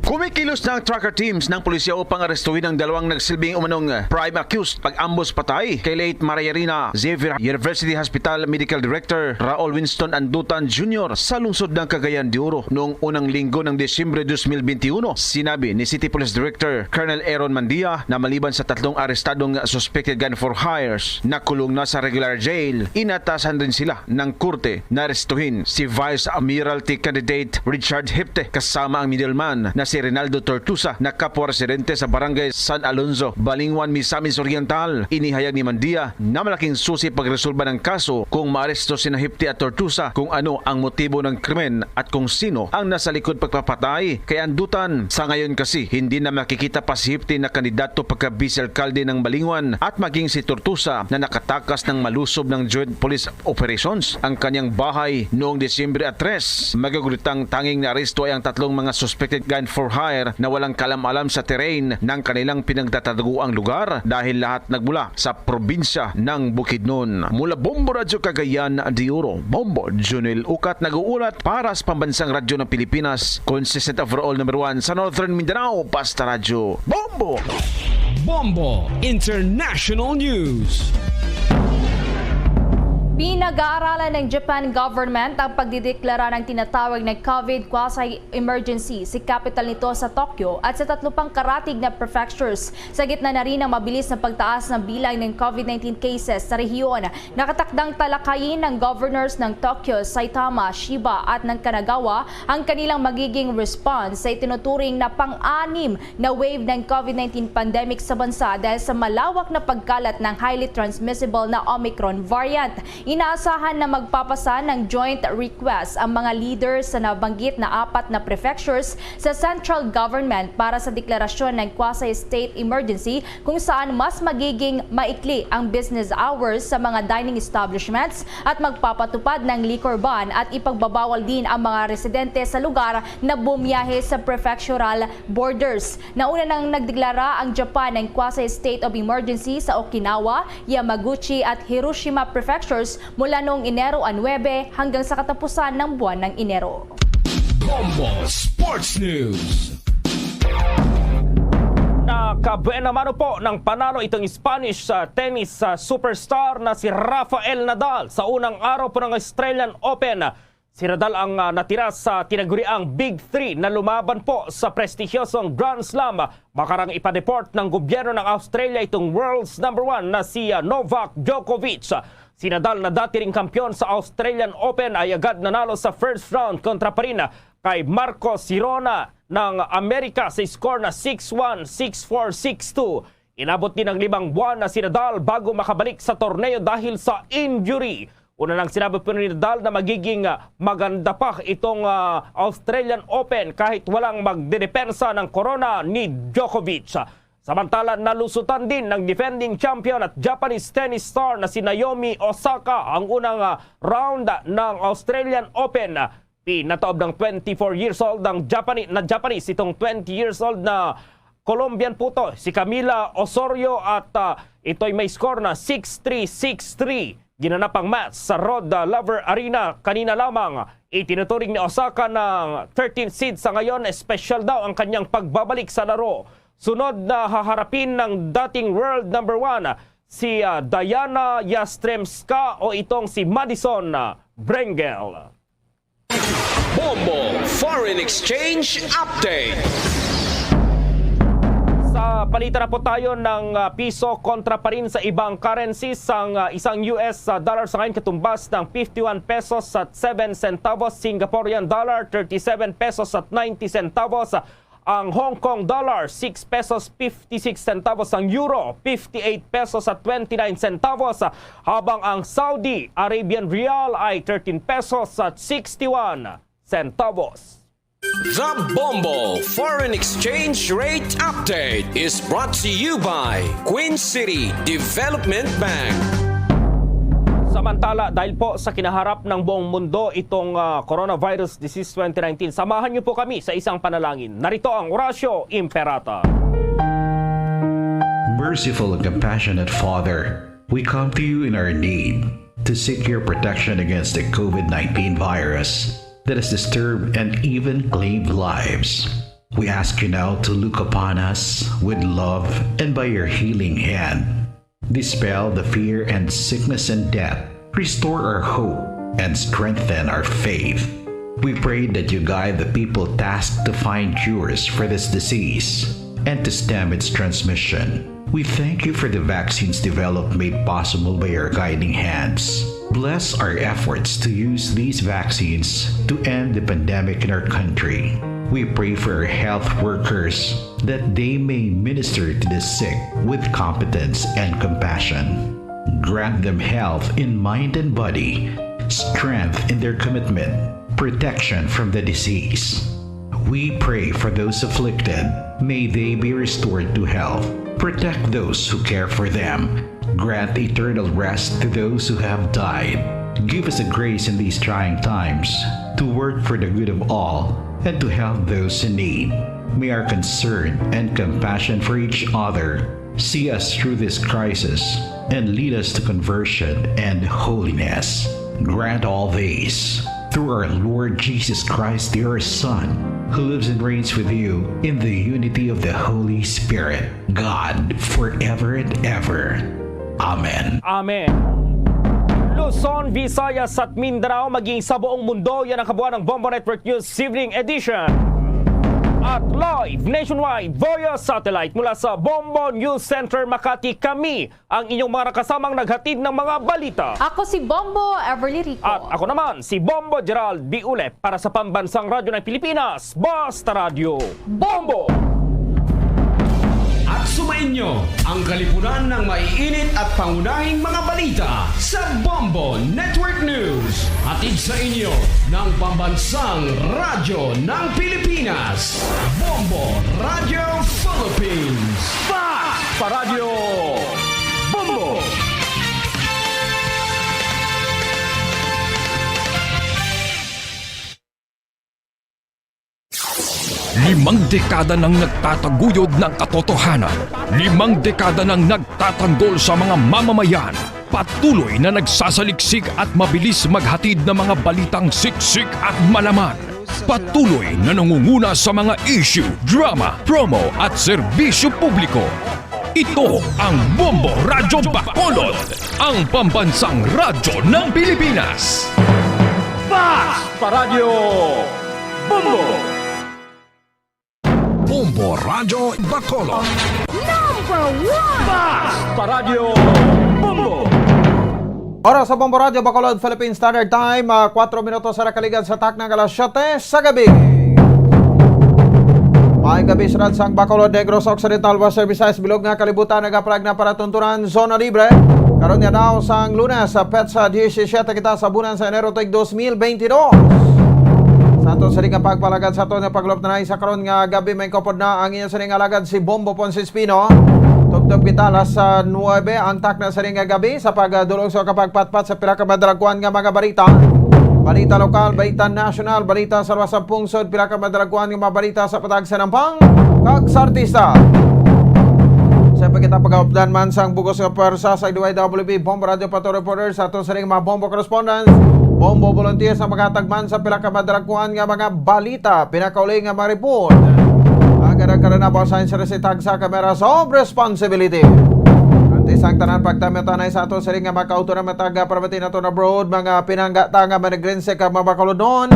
Kumikilos na ang tracker teams ng pulisya upang arestuhin ang dalawang nagsilbing umanong prime accused pag-ambos patay kay late Maria Rina Xavier University Hospital Medical Director Raul Winston Andutan Junior sa lungsod ng Cagayan de Oro noong unang linggo ng Disyembre dos mil benti uno. Sinabi ni City Police Director Colonel Aaron Mandia na maliban sa tatlong arestadong suspected gun for hires, nakulong na sa regular jail, inatasan rin sila ng korte na arestuhin si Vice Mayoralty candidate Richard Hipte kasama ang middleman na si Rinaldo Tortusa na kapwa residente sa Barangay San Alonzo, Balingwan, Misamis Oriental. Inihayag ni Mandia na malaking susi pagresolba ng kaso kung maaresto sina Hipte at Tortusa kung ano ang motibo ng krimen at kung sino ang nasa likod pagpapatay kay Andutan. Sa ngayon kasi, hindi na makikita pa si Hipte na kandidato pagka-vice alkalde ng Balingwan at maging si Tortusa na nakatakas ng malusob ng joint police operations ang kanyang bahay noong Disyembre tres. Magagulitang tanging naaresto ay ang tatlong mga suspected gun for hire na walang kalam-alam sa terrain ng kanilang pinagtataguang lugar dahil lahat nagmula sa probinsya ng Bukidnon. Mula Bombo Radyo Cagayan de Oro, Bombo Junel Ukat nag-uulat para sa Pambansang Radyo ng Pilipinas, consistent overall number one sa Northern Mindanao, Basta Radyo, Bombo! Bombo International News. Pinag-aaralan ng Japan government ang pagdideklara ng tinatawag na COVID quasi-emergency sa capital nito sa Tokyo at sa tatlo pang karatig na prefectures. Sa gitna na rin ng mabilis na pagtaas ng bilang ng COVID nineteen cases sa rehiyon, nakatakdang talakayin ng governors ng Tokyo, Saitama, Chiba at ng Kanagawa ang kanilang magiging response sa itinuturing na pang-anim na wave ng COVID nineteen pandemic sa bansa dahil sa malawak na pagkalat ng highly transmissible na Omicron variant. Inaasahan na magpapasa ng joint request ang mga leaders sa nabanggit na apat na prefectures sa central government para sa deklarasyon ng quasi-state emergency kung saan mas magiging maikli ang business hours sa mga dining establishments at magpapatupad ng liquor ban at ipagbabawal din ang mga residente sa lugar na bumiyahe sa prefectural borders. Nauna nang nagdeklara ang Japan ng quasi-state of emergency sa Okinawa, Yamaguchi at Hiroshima prefectures mula noong Enero a nuebe hanggang sa katapusan ng buwan ng Enero. Bombo Sports News. Nakabuena mano po ng panalo itong Spanish uh, tennis uh, superstar na si Rafael Nadal sa unang araw po ng Australian Open. Si Nadal ang uh, natira sa tinaguriang Big Three na lumaban po sa prestigyosong Grand Slam. Makarang ipa-deport ng gobyerno ng Australia itong world's number one na si uh, Novak Djokovic. Si Nadal na dati ring kampiyon sa Australian Open ay agad nanalo sa first round kontra pa rin kay Marcos Girona ng Amerika sa score na six one, six four, six two. Inabot din ang limang buwan na si Nadal bago makabalik sa torneo dahil sa injury. Una nang sinabi po ni Nadal na magiging ah, maganda pa itong ah, Australian Open kahit walang magdedepensa ng corona ni Djokovic. Samantala, nalusutan din ng defending champion at Japanese tennis star na si Naomi Osaka ang unang ah, round ng Australian Open. Pinataob ng twenty-four years old ng Japanese, na Japanese itong twenty years old na Colombian po to, si Camila Osorio at ah, ito'y may score na six three, six three. Ginanap ang match sa Rod ah, Laver Arena kanina lamang. Itinuturing ni Osaka na thirteenth seed sa ngayon, special daw ang kanyang pagbabalik sa laro. Sunod na haharapin ng dating world number one si ah, Diana Yastremska o itong si Madison ah, Brengel. Bombo Foreign Exchange Update. Palitan na po tayo ng, ah, piso kontra pa rin sa ibang currencies. Ang, ah, isang U S dollar sa ngayon katumbas ng fifty-one pesos at seven centavos, Singaporean dollar thirty-seven pesos at ninety centavos, ang Hong Kong dollar six pesos fifty-six centavos, ang euro fifty-eight pesos at twenty-nine centavos, habang ang Saudi Arabian rial ay thirteen pesos at sixty-one centavos. The Bombo Foreign Exchange Rate Update is brought to you by Queen City Development Bank. Samantala, dahil po sa kinaharap ng buong mundo itong, ah, coronavirus disease twenty nineteen, samahan niyo po kami sa isang panalangin. Narito ang Oratio Imperata. Merciful and compassionate Father, we come to you in our need to seek your protection against the COVID nineteen virus that has disturbed and even claimed lives. We ask you now to look upon us with love and by your healing hand, dispel the fear and sickness and death, restore our hope, and strengthen our faith. We pray that you guide the people tasked to find cures for this disease and to stem its transmission. We thank you for the vaccines developed made possible by your guiding hands. Bless our efforts to use these vaccines to end the pandemic in our country. We pray for our health workers that they may minister to the sick with competence and compassion. Grant them health in mind and body, strength in their commitment, protection from the disease. We pray for those afflicted. May they be restored to health. Protect those who care for them. Grant eternal rest to those who have died. Give us the grace in these trying times to work for the good of all and to help those in need. May our concern and compassion for each other see us through this crisis and lead us to conversion and holiness. Grant all this through our Lord Jesus Christ, your Son, who lives and reigns with you in the unity of the Holy Spirit, God, forever and ever. Amen. Amen. Luzon, Visayas at Mindanao, maging sa buong mundo, yan ang kabuuan ng Bombo Network News Evening Edition. At live nationwide via satellite mula sa Bombo News Center Makati, kami ang inyong mga nakasamang naghatid ng mga balita. Ako si Bombo Everly Rico. At ako naman, si Bombo Gerald Biulep para sa Pambansang Radyo ng Pilipinas, Basta Radyo Bombo! At sumainyo ang kalipunan ng maiinit at pangunahing mga balita sa Bombo Network News. Hatid sa inyo ng Pambansang Radyo ng Pilipinas, Bombo Radyo Philippines. Fast Paradyo Bombo! Limang dekada nang nagtataguyod ng katotohanan. Limang dekada nang nagtatanggol sa mga mamamayan. Patuloy na nagsasaliksik at mabilis maghatid ng mga balitang siksik at malaman. Patuloy na nangunguna sa mga issue, drama, promo at serbisyo publiko. Ito ang Bombo Radyo Bacolod, ang pambansang radyo ng Pilipinas. Fast Paradyo Bombo! Bombo Radyo Bacolod. Number one! Fast Paradyo Bombo! Oras sa Bombo Radyo Bacolod, Philippine Standard Time, ah, kwatro minutos sa nakaligad sa takna nga alas siyete sa gabi. Maayong gabi sa Ransang Bacolod, Negros Occidental, Western Visayas, bilog nga kalibutan, nagapalag na para tuntunan, zona libre. Karon nga daw sang Lunes, sa petsa diyesisiete kita sa bulan sa Enero tuig dos mil beintidos. Sa aton sini nga pagpalagad sa aton nga pagluptanay sa karon nga gabi, may kupod na ang inyo sini nga alagad si Bombo Ponce Espino. Tubtob kita alas, ah, nuebe ang takna sini nga gabi sa pagdulong sa kapagpatpat sa pila ka madalagkuan nga mga balita. Balita lokal, balita nasyonal, balita sa luwas sa pungsod, pila ka madalagkuan nga mga balita sa patag sa nampang kag sa artista. Sa pagkita pagaupdan man sang bugos nga pwersa sa D Y W B Bombo Radio Pato Reporter sa aton sining mga Bombo correspondents, Bombo volunteers ang maghatag man sa pila ka madalagkuan nga mga balita, pinakauli nga mga report. Ang karagkaran na basahin sa resitag sa kamera sa responsibility. Antes ang tanan, pagtamitanay sa ato siring nga mga kauturan, matag, ah, permit nato na abroad, mga pinanggata nga manigrense ka mga bakalodon.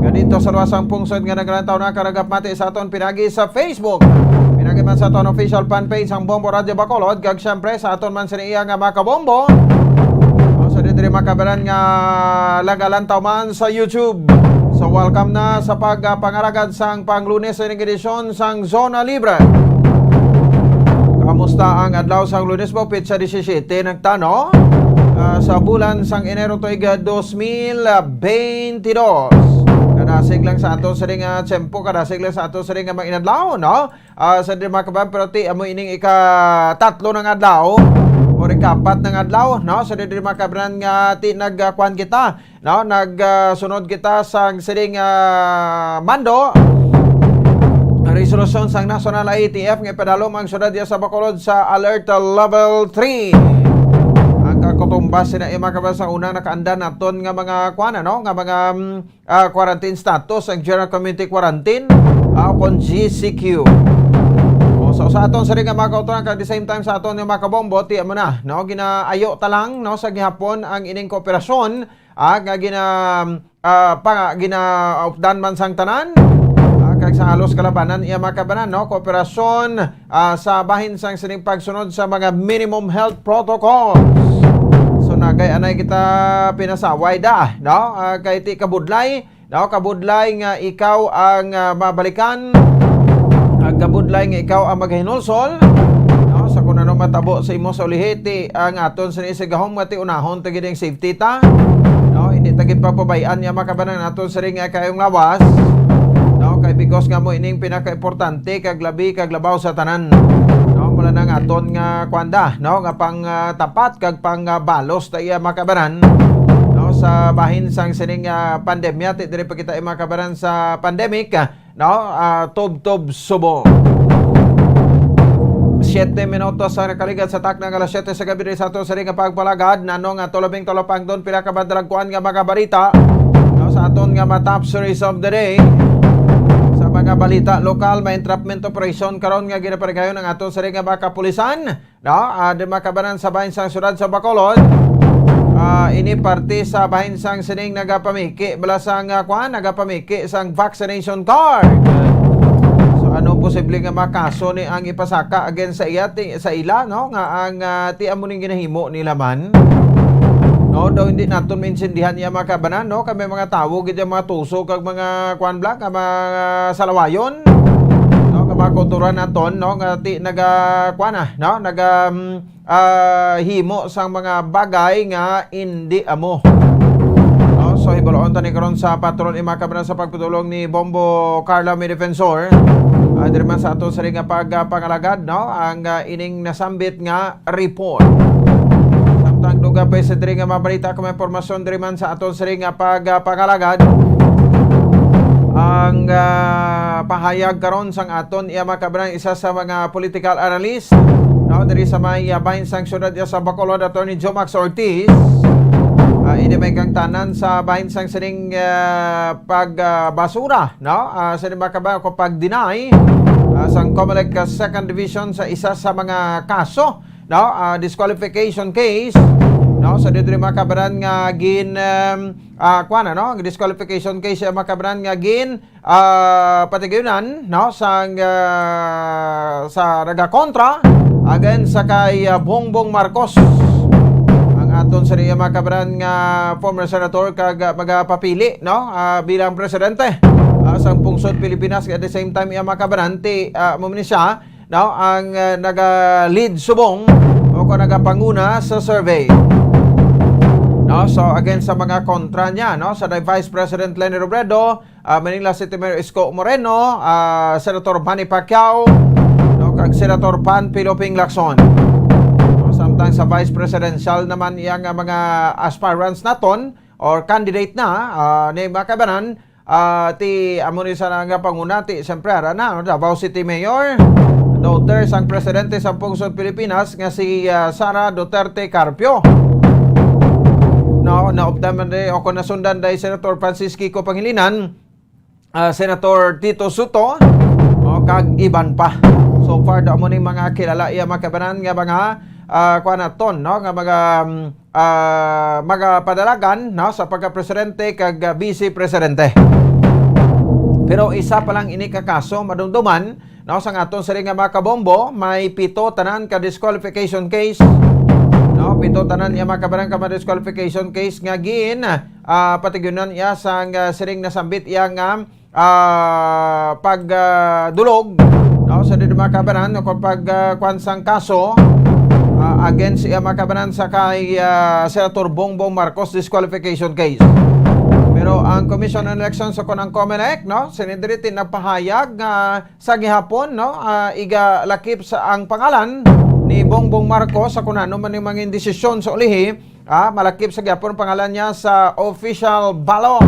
Nga dito sa luwas ang pungsod nga naglantaw na karagap mati sa aton pinagi sa Facebook. Pinag- Kay man sa aton official fan page ang Bombo Radyo Bacolod, kag siyempre sa aton man sini iya nga mga kabombo. O, sa diri makabaran nga lagalantaw man sa YouTube. So, welcome na sa pagpangalagad sang panglunes sa ining edisyon sang Zona Libre. Kamusta ang adlaw sang Lunes mo, petsa disisyete nagtano, ah, sa bulan sang Enero tuig, ah, dos mil bentidós. Kadasig lang sa ato sa ring, ah, tiyempo, kadasig lang sa ato sa ring, ah, mga inadlaw, no? Ah, sa diri makabaran, pero ti amo ining ikatatlo ng adlaw or ikapat ng adlaw, no? Sa diri makabaran nga ti nagkuan kita, no? Nag, ah, sunod kita sa sining, ah, mando, resolusyon sang National I A T F nga ipadalom ang syudad diya sa Bacolod sa Alert Level three. Ang kakutumbas sina, eh, makabaran, sa una nakaanda naton nga mga kuan, ano, nga mga, mm, ah, quarantine status, ang general community quarantine, ah, o kon G C Q. O, so, sa aton sa rin nga mga kautoran, kag the same time sa aton nga mga kabombo, ti amo na, no? Ginaayo ta lang, no, sa gihapon ang ining kooperasyon, ah, nga gina-, ah, pa, ginaupdan man sang tanan, ah, kag sa halos kalabanan, iya mga kabanan, no? Kooperasyon, ah, sa bahin sang sining pagsunod sa mga minimum health protocols. So, nagay anay kita pinasaway da, no? Ah, kay ti kabudlay, no? Kabudlay nga ikaw ang, ah, mabalikan, ah, kabudlay nga ikaw ang maghinulsol, no? Sa kung ano matabo sa imo sa ulihi, ti ang aton sa isigahom nga ti unahon ta gid ang safety ta, no? Hindi ta gid pagpabay-an nga makabanan naton sa ring nga kayong lawas, no? Kay because nga mo ining pinakaimportante kag labi kag labaw sa tanan, no? Mula na nga aton nga kwanda, no? Nga pang, ah, tapat kag pang, ah, balos ta iya makabanan, no? Sa bahin sang sining, ah, pandemya, ti diri pa kita iya makabanan sa pandemic, ah, no? Ah, tubtob subong. Siyete minutos ang nakaligat sa takna nga alas siyete sa gabi diri sa aton sa ring nga pagpalagad. Nano nga tulabing tulapangton pila ka madalagkuan nga mga balita, no, sa aton nga mga top stories of the day. Sa mga balita lokal, may entrapment operation karon nga ginaparigayon ang aton sa ring nga mga kapulisan, no? Ah, di makabanan sa bahin sang syudad sa Bacolod. Ah, ini parte sa bahin sang sining nagapamiki, bala sang, ah, kwan, nagapamiki sang vaccination card. So, ano posible nga makaso ni ang ipasaka against sa iya, ti-, sa ila, no? Nga ang, ah, ti amo ning ginahimo nila man. No, daw hindi naton maintindihan iya mga kabanan, no? Kami mga tawo gid ang mga tuso kag mga kwan bla, ka mga salawayon, no? Ka mga kultura naton, no? Nga ti naga kwan na, no? Naga, mm, ah, himo sang mga bagay nga indi amo. No? So, hibaluon ta ni karon sa patron, mga kabanan, sa pagpadulong ni Bombo Carla, may defensor. Ah, diri man sa ato sa ring nga pag, ah, pangalagad, no? Ang, ah, ining nasambit nga report. Samtang dugang pa sa diri nga mga balita, kung may impormasyon diri man sa aton sa ring nga pag, ah, pangalagad, ang, ah, pahayag karon sang aton iya mga kabanan, isa sa mga political analyst, no, diri sa may, ah, bahin sang syudad iya sa Bacolod, Attorney Jomax Ortiz. Ah, ini may kangtanan sa bahin sang sining, ah, pag, ah, basura, no? Ah, sa mga kabanan, ko pag-deny, ah, sang Comelec, ah, Second Division sa isa sa mga kaso, no? Ah, disqualification case, no? Sa diri mga kabanan nga gin, um, ah, kuwan, ano? Disqualification case, ah, mga kabanan nga gin, ah, patigayunan, no? Sang, ah, sa nagakontra against sa kay, ah, Bongbong Marcos. Ang aton sa iya mga kabanan nga former senator kag, ah, magapapili, no? Ah, bilang presidente, ah, sang pungsod Pilipinas. At the same time, iya mga kabanan, ti, ah, mo ni siya, no, ang, ah, naga-lead subong o kung nagapanguna sa survey. No, so again sa mga kontra niya, no, sa Vice President Leni Robredo, ah, Manila City Mayor Isko Moreno, ah, Senator Manny Pacquiao, no, kag Senator Panfilo Ping Lacson. No, samtang sa Vice Presidential naman iya nga mga aspirants naton or candidate na, ah, ni mga kabanan, ah, ti amo ni sa nga panguna, ti siyempre ara na, no? Davao City Mayor, daughter sang presidente sa pungsod Pilipinas nga si, ah, Sara Duterte Carpio. No, naupdan man di, o kung nasundan di Senator Francis Kiko Pangilinan, ah, Senator Tito Soto, o, kag iban pa. So far, daw mo ning mga kilala iya mga kabanan nga mga, ah, kuan naton, no? Nga mga, mm, ah, magapadalagan, no, sa pagka-presidente kag, ah, vice presidente. Pero isa pa lang ini ka kaso madumduman, No, sang aton sini nga mga kabombo, may pito tanan ka disqualification case. No, pito tanan iya mga kabaran ka mga disqualification case nga gin ah, patigyunan iya sang ah, siring nasambit iya nga ah, pag ah, dulog, no, sa diri mga kabaran, o pag ah, kwan sang kaso ah, against iya mga kabaran sa kay ah, Senator Bongbong Marcos disqualification case. Pero ang Commission on Elections o kon ang COMELEC, no, sini diri ti nagpahayag nga sa gihapon, no, ah, igalakip sa ang pangalan ni Bongbong Marcos sa kung ano man yung mga desisyon sa ulihi, ah, malakip sa gihapon ang pangalan niya sa official ballot.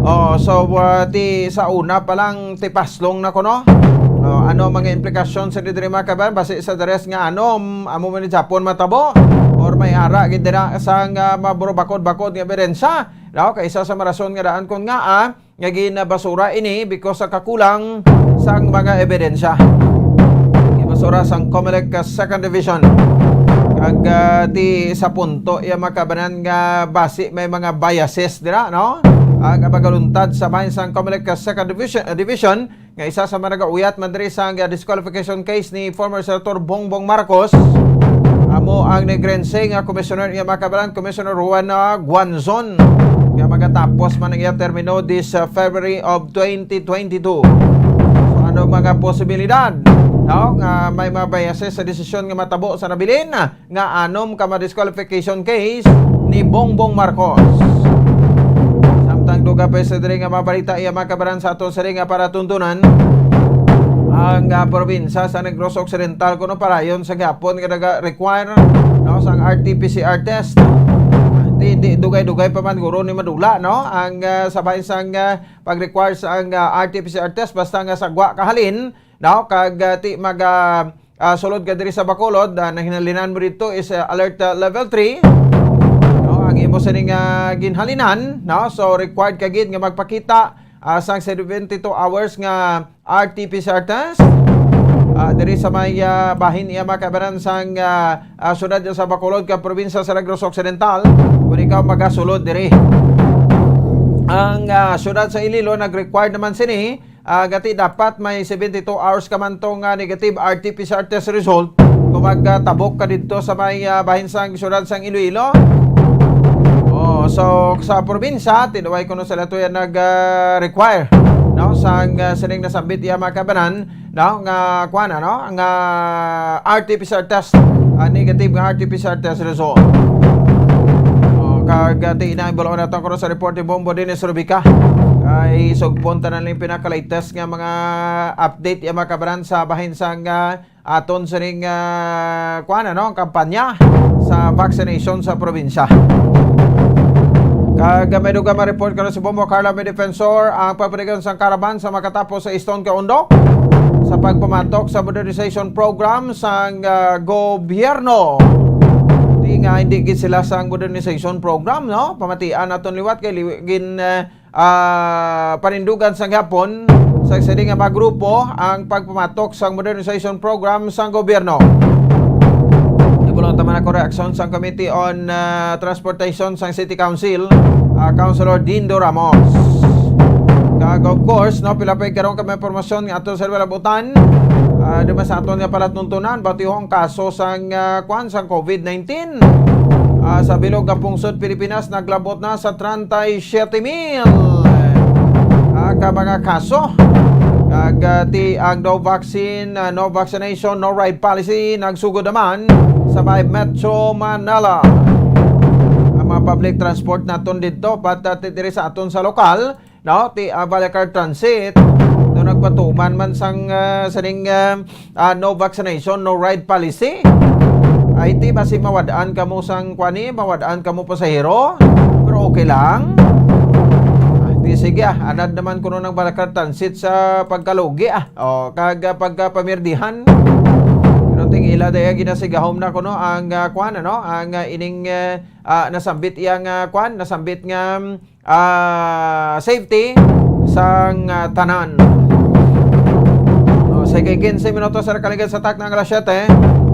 Oh, so ah, ti sa una pa lang tipaslong na kuno. Oh, ano mga implikasyon sa diri mga kabaran? Basi sa the rest nga ano, amo man ni Japon matabo or may ara gid dira sang ah, maburubakod-bakod nga ebidensya. No, kay isa sa marason nga daan kon nga ah, nga ginabasura ini because sa kakulang sang mga ebidensya. Ginabasura sang COMELEC ka Second Division. Kag ah, ti sa punto iya mga kabaran nga basi may mga biases dira, no? Ang pagaluntad sa bahin sang COMELEC ka Second Division, Division nga isa sa mga nagauyat man diri sa disqualification case ni former Senator Bongbong Marcos, amo ang Negrense nga commissioner iya mga kabaran, Commissioner Juana Guanzon, nga magatapos man ang iya termino this uh, February of twenty twenty-two. So, ano mga posibilidad, no, nga may mga biases sa desisyon nga matabo sa nabilin nga anom ka ma-disqualification case ni Bongbong Marcos. Samtang dugang pa sa diri nga mga balita, iya mga kabaran sa aton sini nga palatuntunan, ang ah, probinsya sa Negros Occidental kuno padayon sa gihapon nga naga-require, no, sang R T P C R test. Di, di dugay-dugay pa man guro ni madula, no, ang ah, sa bahin sang ah, pag-require sa ang ah, R T P C R test basta nga sagwa kahalin, no, kag ah, ti mag ah, ah, sulod ka diri sa Bacolod, ah, ang hinalinan mo dito is ah, alert ah, level three. No, ang imo sining ah, ginhalinan, no? So required ka gid nga magpakita ah, sang seventy-two hours nga R T P C R test. Ah, diri sa may ah, bahin iya mga kabaran sang ah, ah, syudad sa Bacolod ka probinsya sa Negros Occidental kung ikaw magasulod diri. Ang ah, syudad sa Iloilo nag-required naman sini ah, gati dapat may seventy-two hours ka man tong ah, negative R T P C R test result kung magtabok ka didto sa may ah, bahin sang syudad sang Iloilo. Oh, so sa probinsya, tinuway kuno sila to yan nag ah, require, no, sang ah, sining nasambit iya mga kabanan, no, nga kuan, ano, nga R T P C R test, ah, negative nga R T P C R test result. Oh, kag ah, ti ina ang bulo nato kuno sa report ni Bombo Dennis Rubica. Ay sugpon tanan ning pinaka-latest nga mga update iya mga kabanan sa bahin sang ah, aton sining ah, kuan, ano, kampanya sa vaccination sa probinsya. Kag may dugang ma-report karon si Bombo Carla, may defensor ang pagpanigon sang caravan sa makatapos sa Easton Kaundok sa pagpamatok sa modernization program sang ah, gobyerno. Di nga hindi gid sila sang modernization program, no? Pamatian naton liwat kay liwi gin ah, ah, panindugan sang gihapon sa sini nga mga grupo ang pagpamatok sang modernization program sang gobyerno. Ibulong taman ako reaksyon sang Committee on ah, Transportation sang City Council, ah, Councilor Dindo Ramos. Kag of course, no, pila pa karon kami impormasyon nga ato sa wala butan. Ah, di ba sa aton nga palatuntunan, batiho ang kaso sang ah, kwan sang COVID nineteen. Ah, sa bilog nga pungsod Pilipinas, naglabot na sa treinta y siete mil ah, ka mga kaso. Kag ah, ti ang no vaccine, ah, no vaccination, no ride policy nagsugod naman sa may Metro Manila. Ang mga public transport naton dito, pat ah, ti diri sa aton sa lokal, no, ti ah, Balicar Transit, no, nagpatuman man sang ah, sining ah, ah, no vaccination, no ride policy. Ay ti basi mawad-an kamo sang kwani, mawad-an kamo pasahero, pero okay lang. Ay ti sige ah, anad naman kuno ng Balicar Transit sa pagkalugi ah. O kag ah, pagkapamirdihan. Pero ting ila daya ginasigahom na kuno ang ah, kwan, ano, ang ah, ining ah, ah, nasambit iya nga kwan, nasambit nga ah, safety sang ah, tanan. O, sige, quince minutos sa nakaligad sa takna nga alas siyete.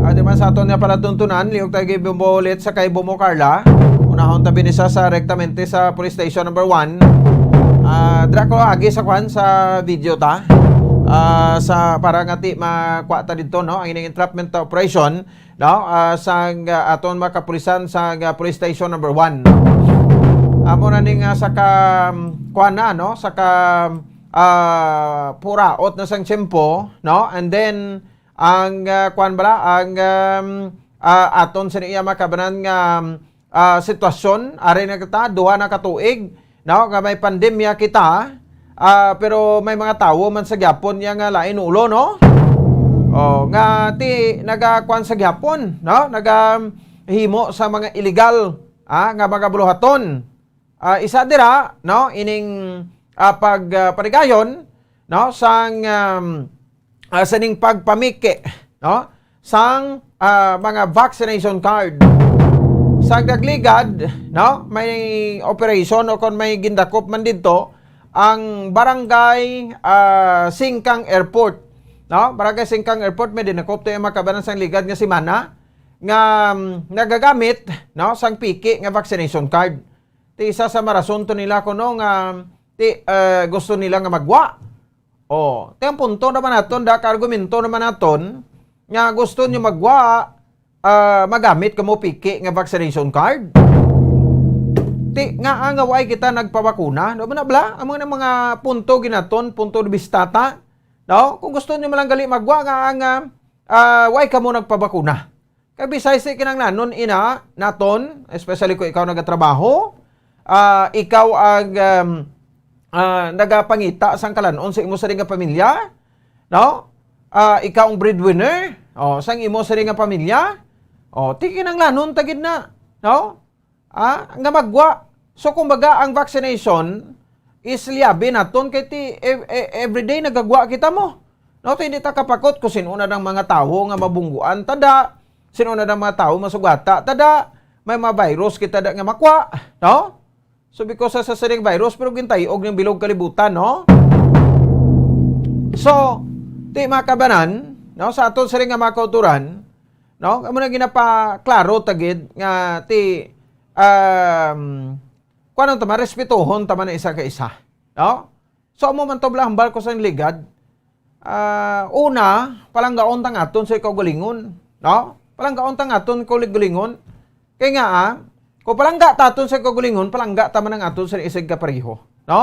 Adi man sa aton nga palatuntunan, liyog tayo gibumbulit sa kay Bomo Carla. Unahon ta binisa sa rektamente sa Police Station number one. Ah, dira ko agi sa kwan sa video ta. Ah, sa para nga ti makuha ta dito, no, ang ining entrapment operation, no, ah, sa, ah, aton mga kapulisan sa, ah, police station number one. Amo na ning, ah, sa ka, kuan na, no, sa ka, ah, puraot na sang tiyempo, no, and then ang, ah, kuan bala, ang, um, ah, aton sa iya makabanan nga, ah, sitwasyon, ari na kita, duha na ka tuig, no, nga may pandemya kita, ah, pero may mga tawo man sa gyapon niya nga lain ulo, no? Oh, nga ti nagakuan sa gyapon, no? Nagahimo sa mga illegal, ah, nga mga buluhaton. Ah, isa dira, no, ining, ah, pag, ah, panigayon, no, sang, um, ah, sa ning pagpamiki, no, sang, ah, mga vaccination card. Sa Dagligad, no, may operation o kon may gindakop man didto ang barangay, ah, Singkang Airport, no? Barangay Singkang Airport, may dinakop to yung mga kabanan sang Ligad nga semana nga, um, nagagamit, no, sang piki nga vaccination card. Ti isa sa marason to nila kuno nga ti, eh, gusto nila nga magwa. Oh, ti ang punto naman naton, da ka argumento naman naton nga gusto niyo magwa, ah, magamit kamo piki nga vaccination card. Ti nga nga way kita nagpabakuna, no, na bla, ang mga, mga punto ginaton, punto de vista ta, no? Kung gusto niyo man lang gali magwa nga ang, ah, ah, way kamo nagpabakuna. Kay besides sa kinahanglanon ina naton, especially kung ikaw nagatrabaho, ah, ikaw ang, um, ah, nagapangita sang kalan-on sa imo sari nga pamilya, no? Ah, ikaw ang breadwinner, oh, sang imo sari nga pamilya, oh, ti kinahanglanon ta gid na, no? Ah, nga magwa. So, kumbaga, ang vaccination is liabi naton kay ti, ev-, e-, everyday nagagwa kita mo. No, ti hindi ta kapakot kung sino na ng mga tawo nga mabungguan tada, sino na ng mga tawo masugata tada, may mga virus kita da nga makwa, no? So, because sa, sa siring virus, pero gintayog ng bilog kalibutan, no? So, ti mga kabanan, no, sa aton siring nga mga kauturan, no, amo na ginapaklaro tagid nga ti, um, kuwan ta man, respetuhon ta man ang isa ka isa, no? So, amo man to, bala, hambal ko sa Ligad. Ah, una, palanggaon tang aton sa kaugalingon, no? Palanggaon tang aton kaugalingon. Kay nga, ah, kung palangga ta aton sa kaugalingon, palangga ta man ang aton sa isig kapareho, no?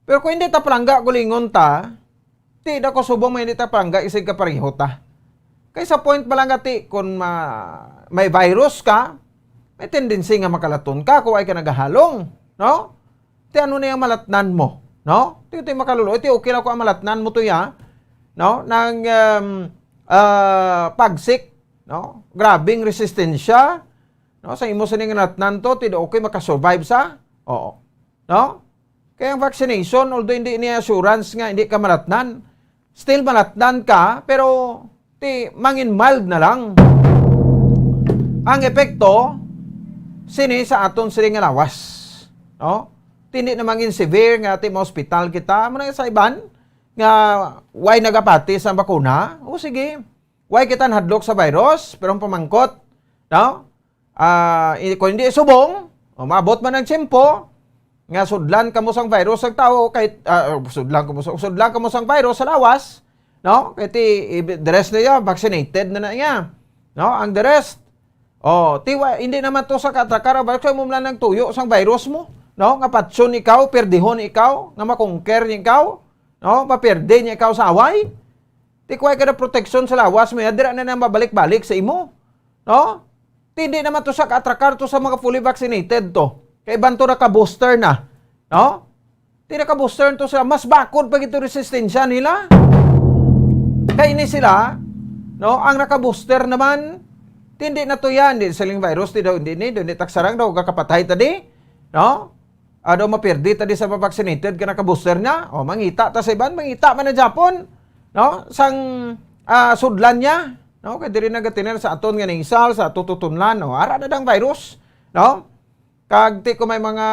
Pero kung hindi ta palangga, gulingon ta, ti da ko subong may hindi ta palangga, isig kapareho ta. Kay sa point pa lang nga ti, kung ma-, may virus ka, may tendency nga makalaton ka kung ay ka nagahalong, no? Ti ano na yung malatnan mo, no? Ti, ti makalulo, ti okay lang kung ang malatnan mo to ya, no? Nang, um, ah, pagsik, no? Grabing resistensya, no? Sa imo sining malatnan to, ti okay makasurvive sa? Oo. No? Kaya ang vaccination, although hindi niya assurance nga hindi ka malatnan, still malatnan ka, pero ti mangin mild na lang ang epekto sini sa aton sini nga lawas, no? Ti hindi na mangin severe nga ti ma-hospital kita. Amo na sa iban nga way nagapati sa bakuna, o sige, way kita nahadlok sa virus, pero ang pamangkot, no? Ah, i-, kung hindi subong, o, maabot man ang tiyempo nga sudlan kamo sang virus ang tao, kahit, ah, sudlan kamo sa, sudlan kamo sang virus sa lawas, no? Kay ti, i-, the rest na iya, vaccinated na na iya. No? Ang the rest, oh, ti wa-, hindi naman to sa katrakar, ang virus, kay mo lang nagtuyo sang virus mo, no? Nga patyon ikaw, perdihon ikaw, nga makonquer niya ikaw, no? Maperde niya ikaw sa away. Ti kuway ka na proteksyon sa lawas mo, ya, dira na na mabalik-balik sa imo. No? Ti, hindi naman to sa kaatrakar to sa mga fully vaccinated to. Kay iban to naka-booster na. No? Ti naka-booster to sila. Mas bakod pa gito resistensya nila. Kay ini sila, no? Ang naka-booster naman, ti, hindi na to yan. Hindi siling virus, ti daw, hindi ni, hindi taksarang daw, kakapatay ta di. No? Ano, mapirdi ta di sa vaccinated ka naka-booster na? O, mangita ta sa iban, mangita man na Japon. No? Sang, ah, sudlan niya. No? Kay diri nagatinan sa aton nga naisal, sa aton tutunlan. No? Ara na dang virus. No? Kag ti ko may mga,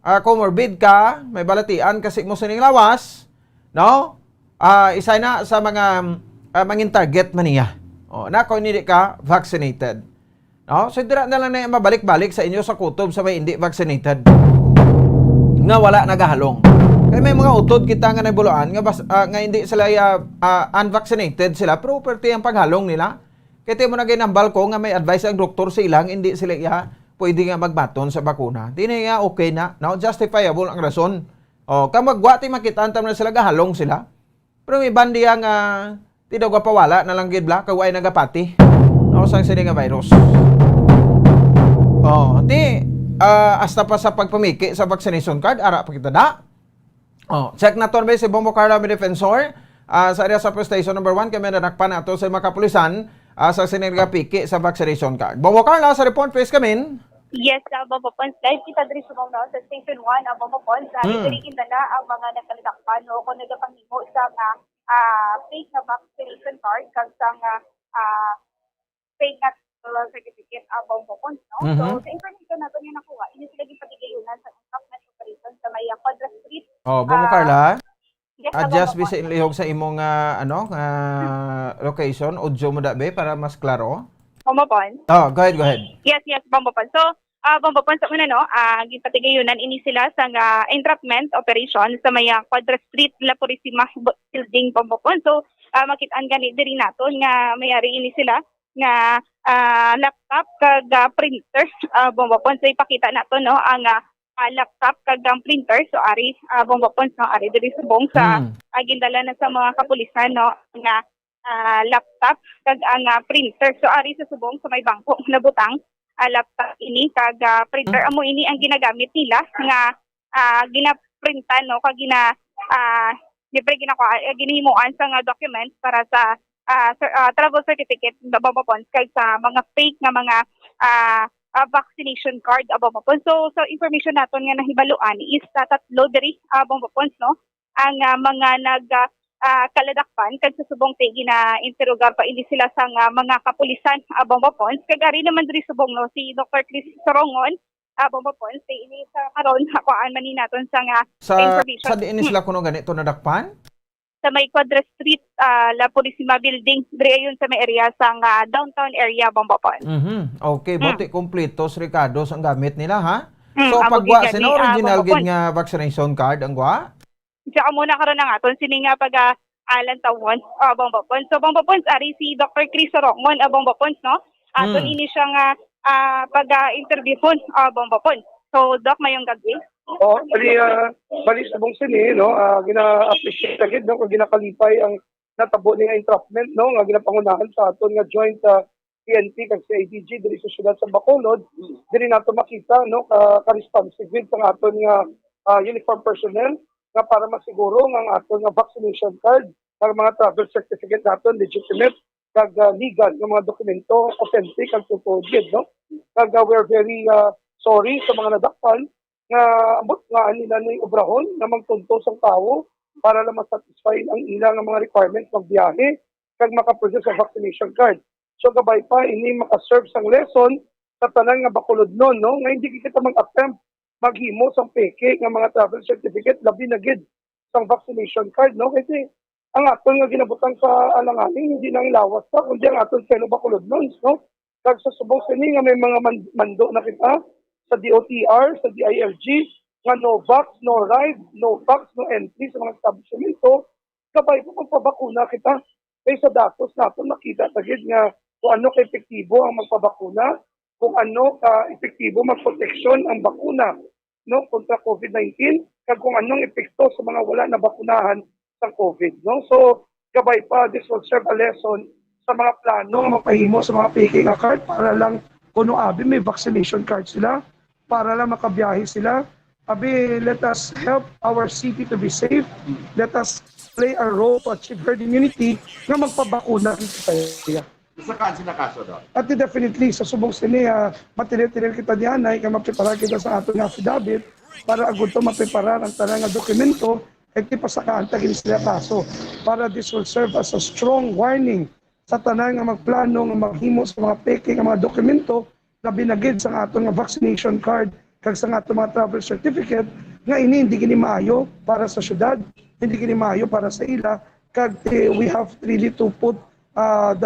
ah, comorbid ka, may balatian kasi mo sining lawas, no? Ah, isa na sa mga, ah, mangin target man niya. O, na kung hindi ka vaccinated. No? So, dira na lang na mabalik-balik sa inyo sa kutob sa may hindi vaccinated nga wala nagahalong. Kay may mga utod kita nga nabuluan nga bas-, ah, nga hindi sila, ah, ah, unvaccinated sila, pero perti ang paghalong nila. Kay ti mo na ginambal ko nga may advice ang doktor sa ilang hindi sila iya pwede nga magbaton sa bakuna. Di na iya okay na, no? Justifiable ang rason. O, kag magwa ti makita-an ta man sila, gahalong sila. Pero may iban diya nga ti daw gapawala na lang gid bala kag way nagapati, no, sang sini nga virus. O, ti, ah, hasta pa sa pagpamiki sa vaccination card, ara pa kita da. O, check naton ba si Bombo Carla, may defensor, ah, sa area sa Police Station number one, kami nadakpan nato sa mga kapulisan, ah, sa sini nga piki sa vaccination card. Bombo Carla, sa report, please, come in. Yes, ah, Bombo Pons. Live kita diri subong, no, sa Station one, ah, Bombo Pons. Ah, Hmm. Diri gindala ang mga nagkaladakpan, no, kung nagapahimo sa nga, ah, fake nga vaccination card kag sa nga, ah, fake nga travel certificate, ah, Bombo Pons, no? Mhm. So, sa information nato nga nakuha, ini sila ginpatigayunan sa entrapment operation sa may, ah, Quadra Street. O, Bombo Ah, Carla? Yes, Adjust Bombo Pons. Bisan lihog sa imong, ah, ano, ah, location, audio mo da, be, para mas klaro. Bombo Pons? O, go ahead, go ahead. Yes, yes, Bombo Pons. So, ah, Bombo Pons, sa una, no, ah, ginpatigayunan ini sila sa nga entrapment operation sa may, ah, Quadra Street, La Purisima Bu-, Building, Bombo Pons. So, ah, makit-an gani diri naton nga may ari ini sila nga, ah, laptop kag, ah, printer, ah, Bombo Pons. So, ipakita nato, no, ang, ah, ah, laptop kag ang printer. So, ari, ah, Bombo Pons, no, ari diri subong sa, Hmm. ah, gindala na sa mga kapulisan, no, nga, ah, laptop kag ang, ah, printer. So, ari sa subong sa may bangko nabutang, ah, laptop ini kag, ah, printer. Hmm. Amo ini ang ginagamit nila nga, ah, ginaprintan, no, kag gina-, ah, siyempre ginakuha, ah, ginahimuan sa nga document para sa, ah, cer-, ah, travel certificate, Bombo Pons, kag sa mga fake nga mga, ah, ah, vaccination card, ah, Bombo Pons. So, sa information naton nga nahibaluan is sa tatlo diri, ah, Bombo Pons, no, ang, ah, mga nag, ah, ah, kaladakpan, kag sa subong ti gina-interrogar pa ini sila sa nga mga kapulisan, ah, Bombo Pons. Kag ari naman diri subong, no, si Doktor Chris Sorongon, ah, Bombo Pons, ti ini sa karon, kuhaan man ni naton sa nga Sa, information. Sa diin ni Hmm. sila kuno gani to nadakpan? Sa may Quadra Street, ah, La Purisima Building, diri ayon sa may area sa nga downtown area, Bombo Pons. Mhm. Okay, Hmm. buti kompleto sa rekados ang gamit nila, ha? Hmm, So, amo pagwa gid gani, sino ah, original Bombo gid Pons. Nga vaccination card ang gwa? Siya amo na karon ang aton sini nga pag, ah, ah, lantawon, ah, Bombo Pons. So, Bombo Pons, ari si Doktor Chris Sorongon, ah, Bombo Pons, no? Aton Hmm. ini siya nga, ah, pag, ah, interviewhon, ah, Bombo Pons. So, Doc, mayong gabi. Oo, bali, ah, bali subong sini, no? Ah, gina-appreciate ta gid, no, kung ginakalipay ang natabo ni nga entrapment, no, nga ginapangunahan sa aton nga joint, ah, P N P kag C I D G diri sa siyudad sa Bacolod. Diri nato makita, no, ka, ka-responsive gid sang aton nga, ah, uniform personnel nga para masiguro nga ang aton nga vaccination card kag mga travel certificate naton legitimate kag, ah, legal nga mga dokumento, authentic kag totoo gid, no? Kag, ah, we are very, ah, sorry sa mga nadakpan nga ambot nga nila ni obrahon nga magtunto sang tawo para lang ma-satisfy ang ila nga mga requirements magbiyahe kag makaproduce sa vaccination card. So, kabay pa ini maka-serve sang lesson sa tanan nga Bacolodnon, no, nga hindi kita mag-attempt maghimo sang peke nga mga travel certificate, labi na gid sang vaccination card, no? Kasi ang aton nga ginabutang sa alanganin, hindi lang lawas ta, kundi ang aton fellow Bacolodnons, no? Kag sa subong sini nga may mga man-, mando na kita sa D O T R, sa D I L G, nga no vax, no ride, no vax, no entry sa mga establishmento, kabay pa magpabakuna kita. Kay sa datos naton makita ta gid nga kung ano ka epektibo ang magpabakuna, kung ano ka epektibo magproteksyon ang bakuna, no, kontra COVID nineteen, kag kung anong epekto sa mga wala nabakunahan sa COVID, no? So, kabay pa, this will serve a lesson sa mga plano nga magpahimo sa mga peke nga card para lang kuno abi may vaccination card sila, para lang makabiyahe sila. Abi, let us help our city to be safe. Let us play a role to achieve herd immunity nga magpabakuna kita. Sa kansi na kaso, Doc? At definitely, sa subong sini, ah, matinil-tinil kita diyan, ay kay maprepara kita sa aton nga affidavit para agud to maprepara ang tanan nga dokumento, ay ti pasakaan ta gid sila kaso. Para this will serve as a strong warning sa tanan nga magplano nga maghimo sa mga peke nga mga dokumento, labi na gid sa aton nga vaccination card kag sa aton mga travel certificate, nga ini hindi gini maayo para sa syudad, hindi gini maayo para sa ila, kag, eh, we have really to put, ah, the,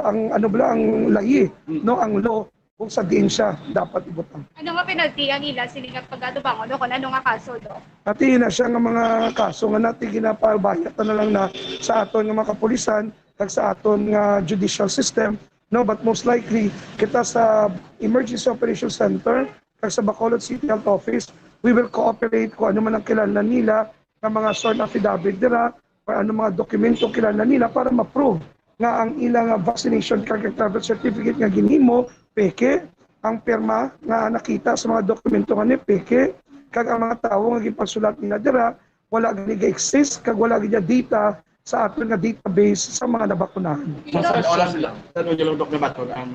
ang, ano bala, ang layi, Mm. no, ang law kung sa diin siya dapat ibutang. Ano nga penalty ang ila sini nga pagatubangon o kung ano nga kaso, Doc? Ati na siya nga mga kaso nga nati ginapabayatan na lang na sa aton nga mga kapulisan kag sa aton nga judicial system, no? But most likely, kita sa Emergency Operations Center kag sa Bacolod City Health Office, we will cooperate kung ano man ang kinahanglan nila nga mga sworn affidavit dira or ano mga dokumento kinahanglan nila para ma-prove nga ang ilang, ah, vaccination card kag travel certificate nga ginhimo peke, ang pirma nga nakita sa mga dokumento nga ni peke, kag ang mga tawo nga ginpasulat nila dira wala gani ga-exist kag wala gid data sa aton nga database sa mga nabakunahan. Sa, sa oras lang, sa inyo lang, Doc, nabaton ang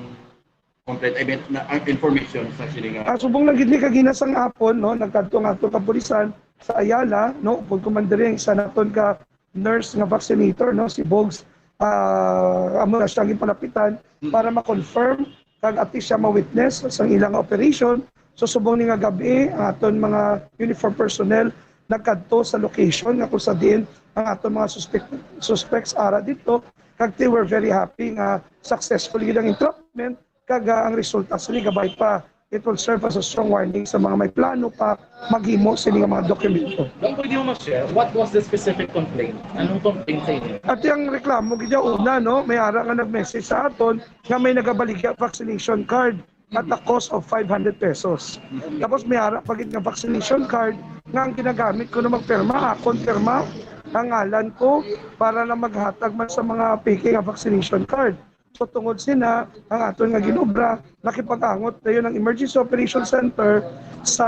complete, I mean, na, ang information sa sini nga. Ah, subong lang gid ni kagina sang apon, no, nagkadto nga ato kapulisan sa Ayala, no, upod ko man diri ang isa naton ka nurse nga vaccinator, no, si Bogs, ah, amo na siya ang gipalapitan Mm. para ma-confirm kag at least siya ma-witness sang ilang operation. So subong ni nga gab-i, ang aton mga uniform personnel nagkadto sa location nga kung sa diin ang aton mga suspect, suspects ara dito, kag they were very happy nga successful gid ang entrapment. Kag, ah, ang resulta sini gabay pa, it will serve as a strong warning sa mga may plano pa maghimo sini nga mga dokumento. Doc, pwede mo ma-share, what was the specific complaint? Anong complaint sa inyo? At yung reklamo gid una, no, may ara nga nag-message sa aton nga may nagabaligya vaccination card at the cost of five hundred pesos. Tapos may ara pa gid nga vaccination card nga ang ginagamit ko na magpirma, akon pirma, ang ngalan ko para lang maghatag man sa mga peke nga vaccination card. So, tungod sina, ang aton nga ginobra, nakipag-angot dayon ang Emergency Operation Center sa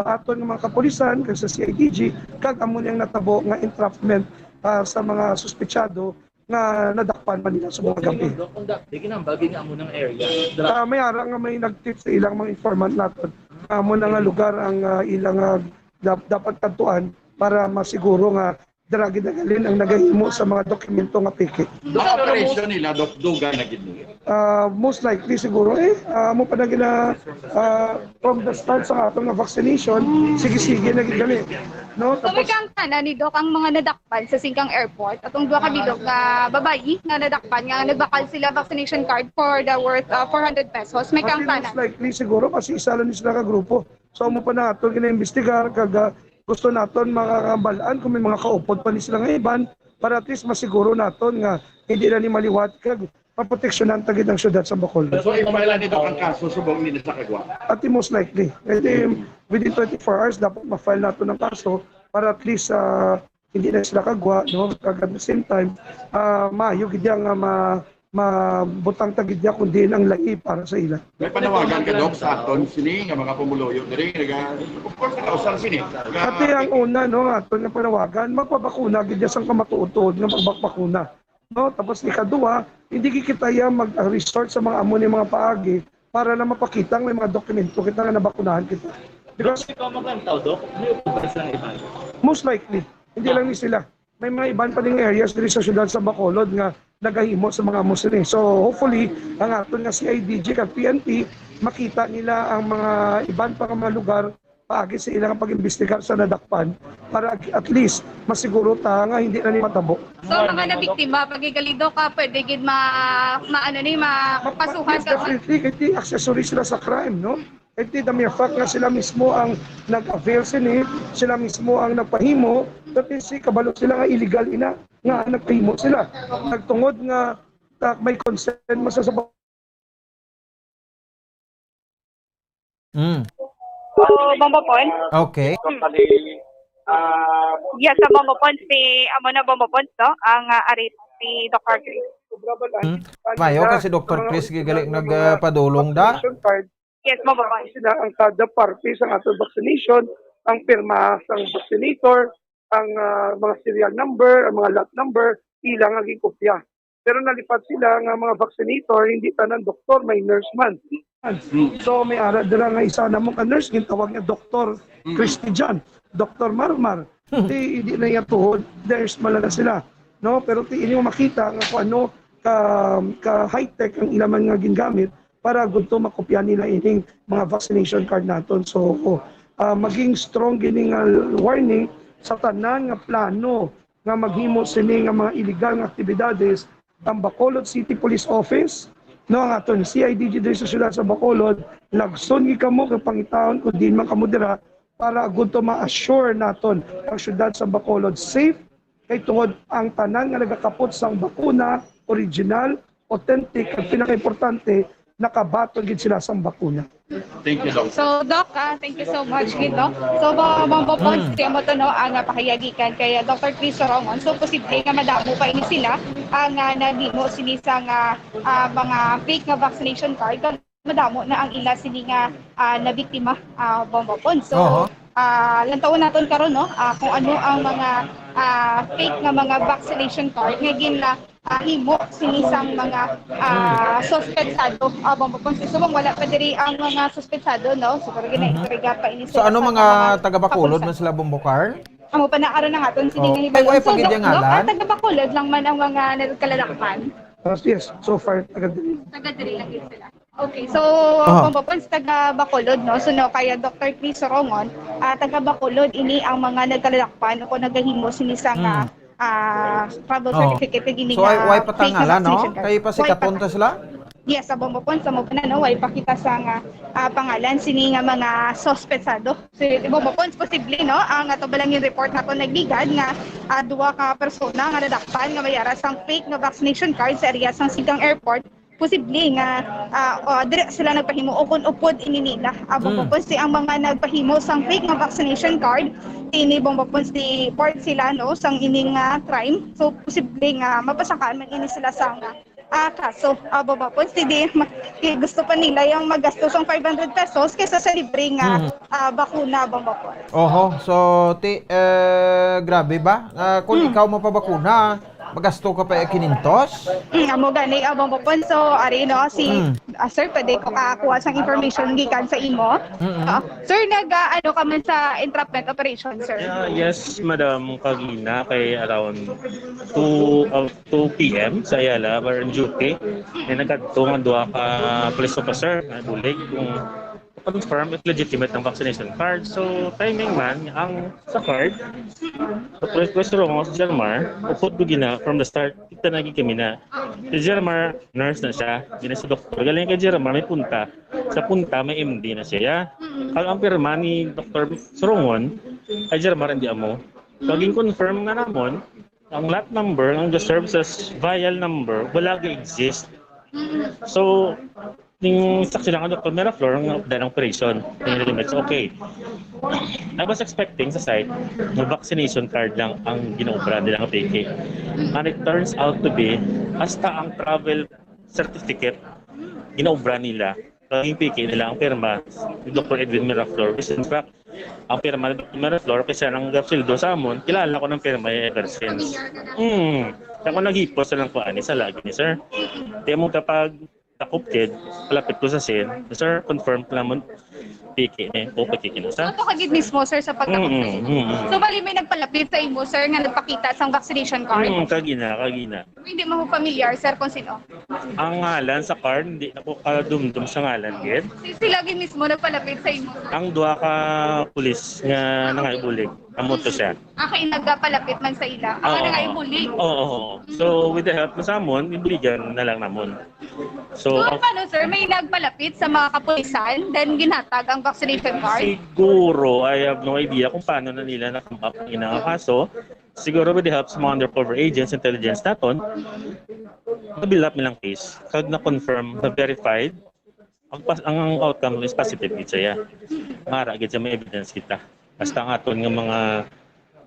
aton nga mga kapulisan kag sa C I D G, kag amo niyang natabo nga entrapment, ah, sa mga suspetsado nga nadakpan man nila sa mga gab-i. Doc, kung dati, ginambal gid nga amo nang area. Ah, may ara nga may nag-tip sa ilang mga informant naton. Amo na nga lugar ang, ah, ilang, ah, dap-, dapat kadtuan para masiguro nga dira gid nagalin ang nagahimo sa mga dokumento nga peke. Ang operasyon nila, Doc, dugay na gid nila. Ah, most likely siguro, eh, ah, amo pa na gina, ah, from the start sa aton nga vaccination, sige-sige na gid gali, no? So, may Tapos kaangtanan ni Doc ang mga nadakpan sa Singkang Airport, atong duha ka bilog nga babayi nga nadakpan nga nagbakal sila vaccination card for the worth, ah, four hundred pesos. May At kaangtanan. Most likely siguro kasi isa lang ni sila ka grupo. So, amo pa na aton ginaimbestigar kag, ah, gusto naton makabal-an kung may mga kaupod pa ni sila nga iban para at least masiguro naton nga hindi na ni maliwat kag maproteksyonan ta gid ang syudad sa Bacolod. So, i-file na nito ang kaso subong hindi na sa kagwa? Ati most likely. Iti within twenty-four hours dapat ma-file naton ang kaso para at least, ah, hindi na sila kagwa, no? Kag at the same time, ah, maayo gid nga ma-, mabutang ta gid kundi ang lahi para sa ila. May panawagan ka, Doc, sa aton sini nga mga pumuluyo diri, naga-, of course, nakausar sini. Ati ang una, no, aton nga panawagan, magpabakuna gid sang kamatuod-tuod nga magbakbakuna, no? Tapos ikaduha, hindi gid kita ya mag-resort sa mga amo ni mga paagi para na mapakita nga may mga dokumento kita nga nabakunahan kita. Because ikaw maglantaw, Doc, may uban sa iban? Most likely, hindi lang ni sila. May mga iban pa ning areas diri sa siyudad sa Bacolod nga nagahimo sa mga amo sini. So, hopefully, ang aton nga C I D G kag P N P, makita nila ang mga iban pa nga mga lugar paagi sa ilang pag-imbestigar sa nadakpan para at least masiguro ta nga hindi na ni matabo. So, mga nabiktima, pag igalidok ka, pwede gid ma-, ma-, ano ni, ma-, Yes, mapasuhan ka. Definitely, kay di accessory sila sa crime, no? Kay di the mere fact nga sila mismo ang nag-avail sini, sila mismo ang nagpahimo, that is, kabalo sila nga illegal ina, nga nagpahimo sila. Nagtungod nga, ah, may consent man sa, sa Mm. So, Bombo Pons? Okay. Totally, ah, yes, sa Bombo Pons, si, amo na Bombo Pons, no? Ang, ah, ari si Doctor Chris. Mm. Mayo kay si Doctor Chris gigali nagpadulong da. Yes, Bombo Pons. Sila ang kada parte sa ato vaccination, ang pirma sang vaccinator, ang, ah, mga serial number, ang mga lot number, ila nga ginkopya. Pero nalipat sila nga mga vaccinator, hindi tanan doktor, may nurse man. So, may ara dira nga isa namon ka nurse, gintawag niya Doktor Mm. Christian, Doktor Marmar. Di, di na iya tuhod, nurse man lang sila. No? Pero ti, inyo makita nga kung ano ka, ka high-tech ang ila man nga gingamit para gud to makopya nila ining mga vaccination card naton. So, ah, maging strong gini nga warning sa tanan nga plano nga maghimo sini nga mga illegal nga aktibidades ang Bacolod City Police Office, No, ang aton C I D G diri sa siyudad sa Bacolod, lagson gid kamo kay pangitaon kung diin man kamo dira para agud to ma-assure naton ang siyudad sa Bacolod safe kay tungod ang tanan nga nagakapot sang bakuna, original, authentic, ang pinakaimportante, nakabaton gid sila sang bakuna. Thank you, Doc. So, Doc, ah, thank you so much gid, no? So, mga Bombo Pods, kaya mo to, no, ang ah, pahayagikan kay ah, Doctor Chris Sorongon. So, posible nga madamo pa ini sila ang ah, naghimo sini sa nga ah, mga fake nga vaccination card. Kag madamo na ang ila sini nga ah, nabiktima, ah, Bombo Pods. So, Oho. ah, lantawon naton karon, no, ah, kung ano ang mga ah, fake nga mga vaccination card nga gin ah, himo sini sang mga ah, suspetsado, ah, Bombo Pods. Subong wala pa diri ang mga suspetsado, no? Siguro ginaintriga pa ini So sila ano sa mga taga Bacolod man sila, Bombo Carl? Amo pa na karon ang aton sini Oh. nga Ay, hibaluan. wala So, pa gid Doc, yung Doc, ngalan? ah, taga Bacolod lang man ang mga nagkalalakpan. Yes, yes, so far, taga diri. Taga diri lang gid sila. Okay, so Aha. Bombo Pods, taga Bacolod, no? So, no, kaya Doctor Chris Sorongon, ah, taga Bacolod, ini ang mga nagkalalakpan o kung nagahimo sini sa nga Mm. ah, travel Oh. certificate kag ini So, ay, nga way pa ta fake nga ngalan, no? vaccination card. Kay Way pa pasikaton ta. Ta sila? Yes, sa Bombo Pods, sa mo pa na, no? Way pa kita sa nga ah, pangalan sini nga mga suspetsado. Si Bombo Pods, posible, no? Ang ato ba lang yung report nato nagligad nga ah, duha ka persona nga nadakpan nga may ara sang fake nga vaccination card sa area sang Sigang Airport. Posible nga ah, o, diri sila nagpahimo o kung upod ini nila. Ah, Bombo Mm. Pods, si ang mga nagpahimo sang fake nga vaccination card, ini Bombo Pods, di part sila, no, sang ining ah, crime. So, posible nga mapasakaan man ini sila sa nga ah, kaso. Ah, Bombo Pods, di ma- gusto pa nila yung magasto sang five hundred pesos kaysa sa libre nga Mm. ah, bakuna, Bombo Pods. Oho, so ti eh, grabe ba? Ah, kung ikaw mapabakuna, magasto ka pa e kintos? Mm, amo gani, ah, Bombo Pods. So, ari, no, si Mm. ah, sir, pwede ko kakuha sang information gikan sa imo. Mm-mm. Ah, sir, nag ah, ano ka man sa entrapment operation, sir? Yeah, yes, madam, kagina kay around two of two P M sa Ayala, were on duty. May nagkadto nga duha ka police officer nga bulig kung confirm if legitimate ang vaccination card. So, timing man, ang sa card, sa police officer mo, si Jermar, upod ko gina from the start, kita na gid kami na. Si Jermar, nurse na siya, gina si doktor. Galing kay Jermar, may punta. Sa punta, may M D na siya. Kag ang pirma ni Doktor Surongon, kay Jermar, hindi amo. Kag confirm na namon, ang lot number, ang the services vial number, wala ga-exist. So, ning saksi lang ang Doktor Miraflor nga dahil ang operation, yung limits, okay. I was expecting sa site na vaccination card lang ang ginaobra nila nga fake. And it turns out to be, hasta ang travel certificate, ginaobra nila. Kaya yung fake nila ang pirma ni Doktor Edwin Miraflor, which in fact, ang pirma ni Doktor Miraflor, kasi nang gapsildo sa amon, kilala ko ng pirma yung ever since. Hmm. Kaya kung naghipos sa lang kuhaan, isa lagi ni sir. Kaya mo kapag takop kid, palapit ko sa sin, sir, confirm ko naman, fake ni, o fake ni, sir. Ato kagid mismo, sir, sa pagkakapit. Mm, mm, mm. So, bali may nagpalapit sa imo, sir, nga nagpakita sang vaccination card? Mm, kagina, kagina. Hindi mo familiar, sir, kung sino? Ang ngalan sa card, hindi na ko kadumdum sa ngalan, gid. Si, sila gid mismo nagpalapit sa imo, sir? Ang duha ka pulis nga nangaibulig, amo to siya. Ah, kay nagpalapit man sa ila. Ang Oo. nangaibulig. Oo, oo. So, with the help mo sa amon, ibuligan na lang namon. So, So, ang- paano, sir? May nagpalapit sa mga kapulisan, then ginhatag ang vaccination card? Siguro, I have no idea kung paano na nila na-come up ang inang kaso. Siguro with the help sa mga undercover agents, intelligence naton, na-build up nilang case. Kag na-confirm, na-verified, ang, pas- ang outcome is positive gid siya. Mara gid siya, may evidence kita. Basta ang aton nga mga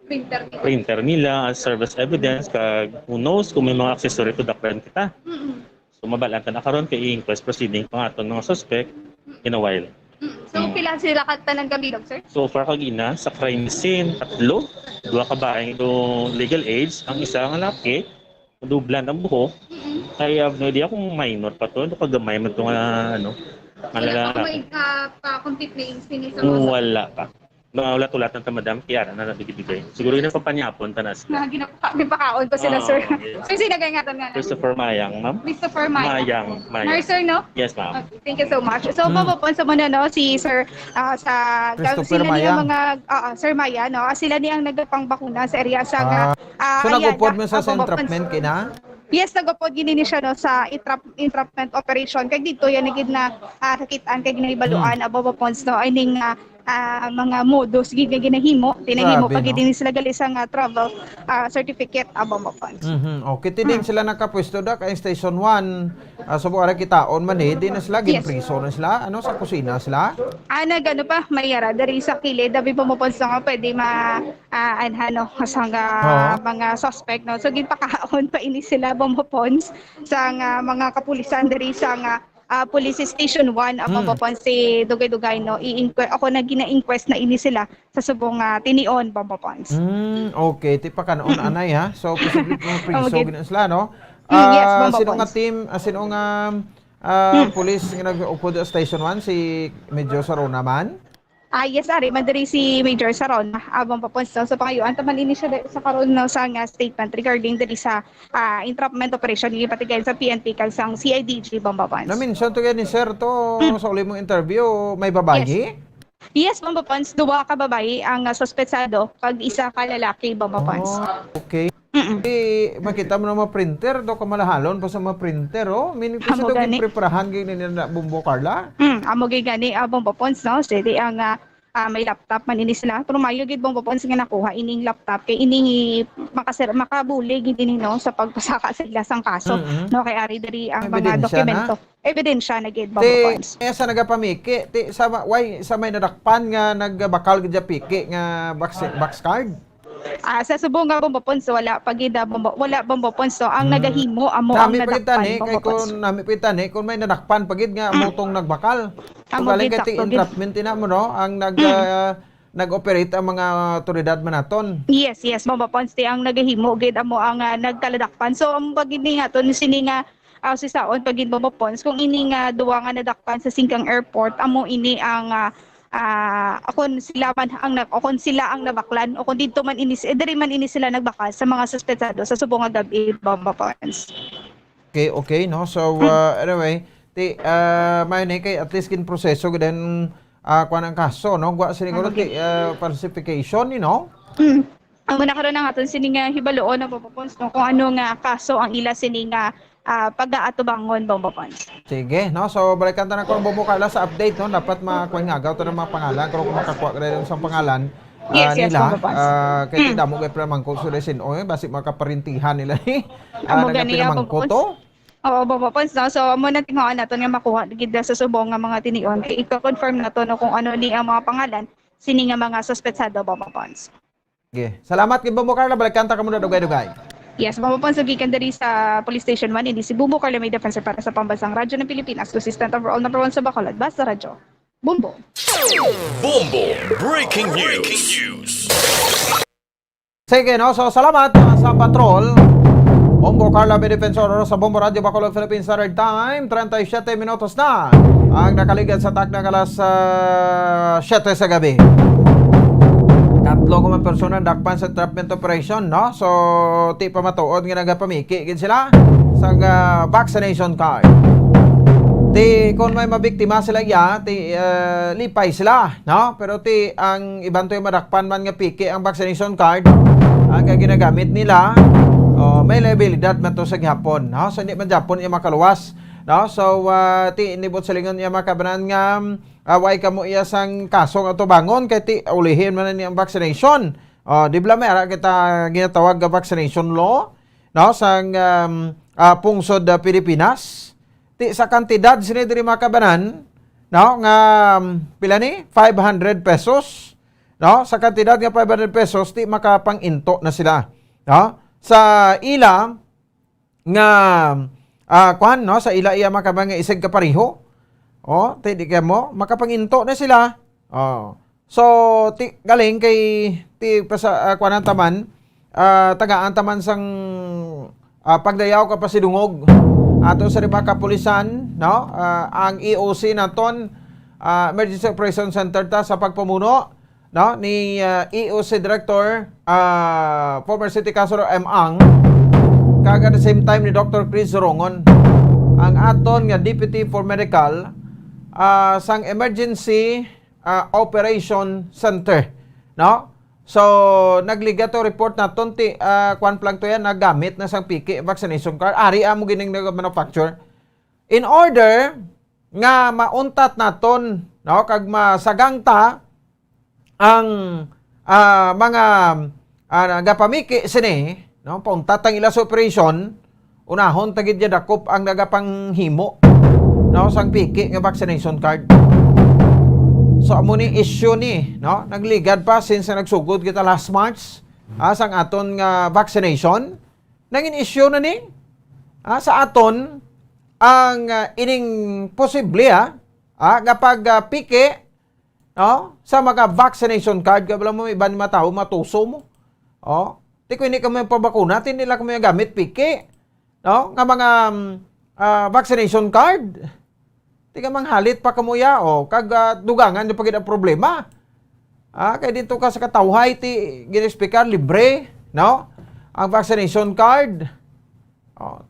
Printer. printer nila as serve as evidence, kag who knows kung may mga accessory to the crime kita. Mm-mm. So, mabalaan ta na karon kay inquest proceeding pa nga aton mga suspect in a while. Mm. So, pila sila ka tanan kabilog, sir? So far kagina, sa crime scene, tatlo. Duha ka babaeng to legal age. Ang isa nga laki, dublan ang buhok. Mm-mm. I have no idea kung minor pa to, ano kagamay man to nga, ano, nga Wala pa lalaki. may ah, pa-complete names din sa mga Wala pa. Mga ulat-ulat na ta, madam, kaya na nabigay-bigay. Siguro yung nagpapanyapon, tanas. Na ginakuha, may pakaon pa sila, Ah, sir. yes. Sir, sino kay nga nga? Christopher Mayang, ma'am. Christopher Mayang. Mayang, Mayang. Nurse, sir, no? Yes, ma'am. Okay, thank you so much. So, Hmm. Bombo Pods, sa muna, no, si Sir, ah, sa Christopher sila ni ang Mayang. mga, ah, ah, Sir Mayang, no? Ah, sila ni ang nagpangbakuna sa area sa nga, Ah, ah, so Ayala, nag-upod mo sa, ah, sa Bombo Pods. entrapment kina? Yes, nagapod gid ini siya, no, sa entrap-, entrapment operation. Kay dito yan na gid na, ah, kakitaan kay ginahibaluan, Hmm. ah, Bombo Pons, no, ay ning, ah, ah, mga modus gid nga ginahimo, tinahimo Grabe, pa gid no? Ini sila gali sa nga travel, ah, certificate, ah, Bombo Pons. Mhm. Okay, ti din Hmm. sila nakapwesto da kay Station one. Ah, sa buwara kitaon man eh, di na sila, Yes. ginpriso na sila, ano, sa kusina sila? Ah, nag-ano pa, may yara, diri sa kilid, abi Bombo Pons, no, nga pwede ma-, ah, anha, no, sa nga Oo. mga suspect, no. So, ginpakaon pa ini sila, Bombo Pons, sa nga mga kapulisan diri sa nga, ah, Police Station one, ah, Bombo Mm. Pons, si Dugay-Dugay, no. I-inquest, ako na gina-inquest na ini sila sa subong nga tinion, Bombo Pons. Mm, okay. Ti pakanon, Mm. anay, ha? So, posible kung Amo priso gid. gid sila, no? Mm, yes, Ah, Bombo sino nga Pons. team, ah, sino nga, ah, Hmm. police nga nag-upod sa Station one? Si Major Sarona man? Ah, yes, ari man diri si Major Saron, ah, Bombo Pons, no? So, pangayuan ta man ini siya diri sa karon, no, sa nga statement regarding diri sa, ah, entrapment operation nga ginpatigayon sa P N P kag sang C I D G, Bombo Pons. Na-mention to gani, sir, to Hmm. sa uli mong interview, may babayi? Yes. Yes, Bombo Pons, duha ka babayi ang, ah, suspetsado kag isa ka lalaki, Bombo Pons. Oh, okay. Mm-mm. Di, makita mo na mga printer, do kamalahalon pa sa mga printer, oh. Meaning, Amo kasi daw gani. ginpreparahan gid ni na Bombo Carla. Mm, amo gid gani, ah, Bombo Pons, no? Sige, ang, ah, ah, may laptop man ini sila. Pero mayo gid, Bombo Pons, nga nakuha ining laptop. Kay ini makasir-, makabuli gid ini, no, sa pagpasaka sa ila sang kaso, Mm-mm. no? Kay ari diri ang mga Ebidensya na? dokumento. Ebidensya na gid, Bombo Ti, Pons. eh, sa nagapamiki, ti, sa ma-, why, sa may nadakpan nga nagbakal gid siya piki nga box, box card? Ah, sa subong nga, Bombo Pons, wala pa gid, ah, Bombo, wala, Bombo Pons. So, ang Hmm. nagahimo amo ang Nami pa gid nadakpan, tani, kay Bombo Pons. kung nami pa gid tani, kung may nadakpan pa gid nga amo Hmm. tong nagbakal. Amo Kung galing gid, kay ti sakto gid. entrapment, ina mo, no? Ang nag, Hmm. ah, nag-operate ang mga otoridad man naton. Yes, yes, Bombo Pons, ti ang nagahimo gid amo ang, ah, nagkaladakpan. So, ang pagini nga to, sini nga, ah, sisaon pa gid, Bombo Pons, kung ini nga duwa nga nadakpan sa Singkang Airport, amo ini ang, ah, ah, kung sila man ang nag-, o kung sila ang nabaklan, o kung didto man ini, eh, diri man ini sila nagbakal sa mga suspetsado sa subong nga gab-i, Bombo Pons. Okay, okay, no? So, Hmm. uh, anyway, ti, uh, may ni kay at least ginproseso gid ang, uh, kuwan ang kaso, no? Gwa sini Amo guro gid. ti, uh, falsification, you know? Hmm. Amo na karon ang aton sini nga hibaluon, no, Bombo Pons, no, kung ano nga kaso ang ila sini nga, ah, pag-aatubangon, Bombo Pons. Sige, no? So, balikan ta na ko ang Bombo Carla sa update, no? Dapat makuha nga agaw to ng mga pangalan, pero kung makakuha ka rin sa pangalan, Yes, ah, yes, nila, Bombo Pons. ah, kay Hmm. damo kay pinamangkot sa resin, oy, basi makaparintihan nila ni. Ah, Amo gani, ah, Bombo nagapinamangkot Pons. to? Oo, Bombo Pons, no? So, amo na tingnan naton nga makuha gid sa subong nga mga tinion. Kay iko-confirm nato, no, kung ano ni ang mga pangalan sini nga mga suspetsado, Bombo Pons. Sige. Salamat gid, Bombo Carla. Balikan ta kamo na dugay-dugay. Yes, Bombo Pons, gikan diri sa Police Station one, ini si Bombo Carla, may defensor para sa Pambansang Radyo ng Pilipinas, consistent overall number one sa Bacolod. Basta Radyo. Bombo. Bombo Breaking News. Sige, no? So, salamat, uh, sa patrol. Bombo Carla, may defensor, oras sa Bombo Radyo Bacolod, Philippine Standard Time, treinta y siete minutos na ang nakaligad sa takna nga alas, ah, siyete sa gabi. Tatlo ka mga persona dakpan sa entrapment operation, no? So, ti pa matuod nga nagapamiki gid sila sa, ah, vaccination card. Ti, kung may mabiktima sila, ya, ti, ah, lipay sila, no? Pero ti, ang iban to'y madakpan man nga piki ang vaccination card, ang ginagamit nila, oh, may liabilidad man to sa gihapon, no? So, hindi man Japon iya makaluwas, no? So, ah, ti, nibot silingon iya makabanan nga, ah, way kamo iya sang kaso nga tubangon, kay ti, ulihin man ni ang vaccination. Oh, di bala may ara kita ginatawag nga vaccination law, no? Sang, um, ah, pungsod, ah, Pilipinas. Ti, sa kantidad sini diri makabanan, no? Nga, um, pila ni? Five hundred pesos, no? Sa kantidad nga five hundred pesos, ti makapang-into na sila, no? Sa ila nga, ah, kuan, no? Sa ila iya makabanan nga isig kapareho. Oh, ti di kamo, makapang-into na sila. Oh. So, ti, galing kay ti pasa, ah, kuanan taman, ah, tagaan taman sang, ah, pagdayaw ka pasidungog ato sa mga kapulisan, no? Ah, ang E O C naton, ah, Emergency Operation Center ta sa pagpamuno, no, ni, ah, E O C Director, ah, former City Councilor M. Ang, kag at the same time ni Doctor Chris Rongon, ang aton nga Deputy for Medical, ah, sang Emergency, ah, Operation Center, no? So, nagligad to report naton ti, ah, kwan pa lang to yan, nagamit na sang piki vaccination card. Ari amo gining nag-manufacture. In order nga mauntat naton, no, kag masagangta ang, ah, mga, ah, nagapamiki sini, no, pauntat ang ila sa operasyon, unahon ta gid niya dakop ang nagapanghimo, no, sang piki nga vaccination card. So, amo ni issue ni, no, nagligad pa since nga nagsugod kita last March, ah, sang aton nga vaccination. Nangin issue na ni, ah, sa aton ang, ah, ining posible, ah, ah, nga pag, ah, piki, no, sa mga vaccination card. Kay bala mo, iban mga tawo matuso mo. Oh, ti ko hindi kamo pabakuna, ti nila kamo gamit piki, no, nga mga, mm, ah, vaccination card. Ti ka manghalit pa kamo ya, oh, kag, ah, dugangan niyo pa gid ang problema. Ah, kay dito ka sa katawhay, ti gin-explicar libre, no? Ang vaccination card. Oh,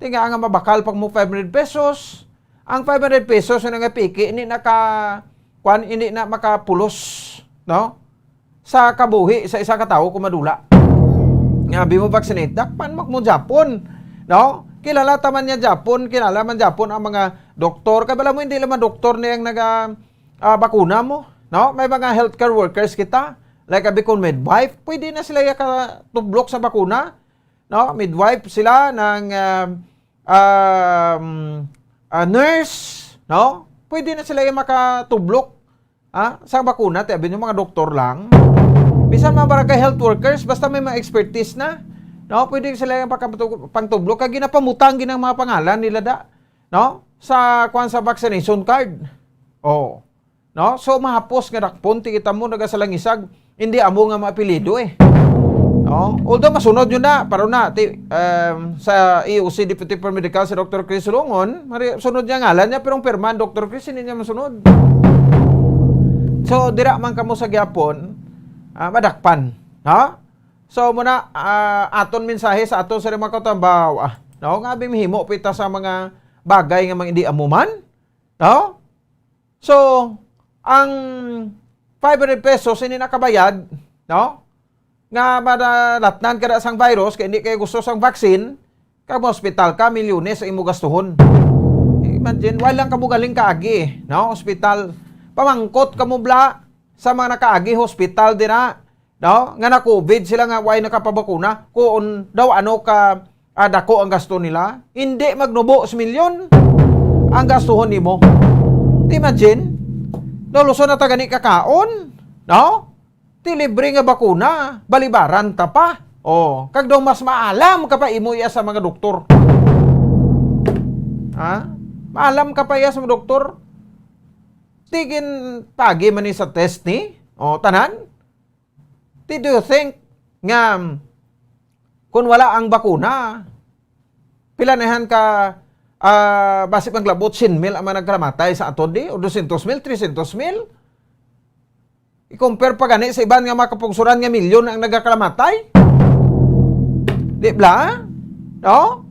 ti nga nga mabakal pa mo five hundred pesos. Ang five hundred pesos na nga piki, hindi naka, kwan, hindi na makapulos, no? Sa kabuhi sa isa ka tawo kung madula. Nga abi mo vaccinate, dakpan mo mo Japon, no? Kilala ta man niya Japon, kilala man Japon ang mga doktor. Kay bala mo, hindi lang man doktor ni ang naga, ah, bakuna mo, no? May mga healthcare workers kita. Like abi kung midwife, pwede na sila ya ka tublok sa bakuna, no? Midwife sila ng, ah, um, ah, nurse, no? Pwede na sila ya makatublok, ah, sa bakuna, ti abi nyo mga doktor lang. Bisan mga barangay health workers, basta may mga expertise na, no? Pwede sila ya makapatu-, pangtublok, kag ginapamutang gid ang mga pangalan nila da, no? Sa, kwan, sa vaccination card. Oh. No? So, mahapos nga dakpon, ti kita mo nagasalangisag, hindi amo nga maapelyido eh. No? Although masunod yun na, pero na, ti, um, sa E O C Deputy Paramedical si Doktor Chris Lungon, mari-, sunod niya ngalan niya, pero ang pirma ni Doktor Chris, hindi niya masunod. So, dira man kamo sa gyapon, ah, madakpan. Ha? So, muna, ah, aton mensahe sa aton sa mga katambaw, ah, no? Nga abi mahimo pita sa mga bagay nga mga hindi amo man, no? So, ang five hundred pesos hindi nakabayad, no? Nga madalatnan ka na sang virus, kay hindi kayo gusto sang vaccine, kag ma-hospital ka, milyones ang imo gastuhon. Imagine, wala lang kamo galing kaagi, no? Hospital. Pamangkot kamo bla sa mga nakaagi hospital dira, no? Nga na-COVID sila nga way nakapabakuna. Kung daw ano ka, ah, dako ang gasto nila, hindi magnubo sa milyon ang gastuhon nimo. Ti imagine, daw luso na ta gani kakaon, no? Ti libre nga bakuna, balibaran ta pa. Oh, kag daw mas maalam ka pa imo iya sa mga doktor. Ha? Maalam ka pa iya sa mga doktor. Ti gin pagi man ni sa test ni. Oh, tanan. Ti do you think nga, um, kung wala ang bakuna, pila na han ka, ah, basi maglabot sien mil ang mga nagkalamatay sa aton di, o dosyentos mil, tresyentos mil? I-compare pa gani sa iban nga mga kapungsuran nga milyon ang nagakalamatay. Di bla? No?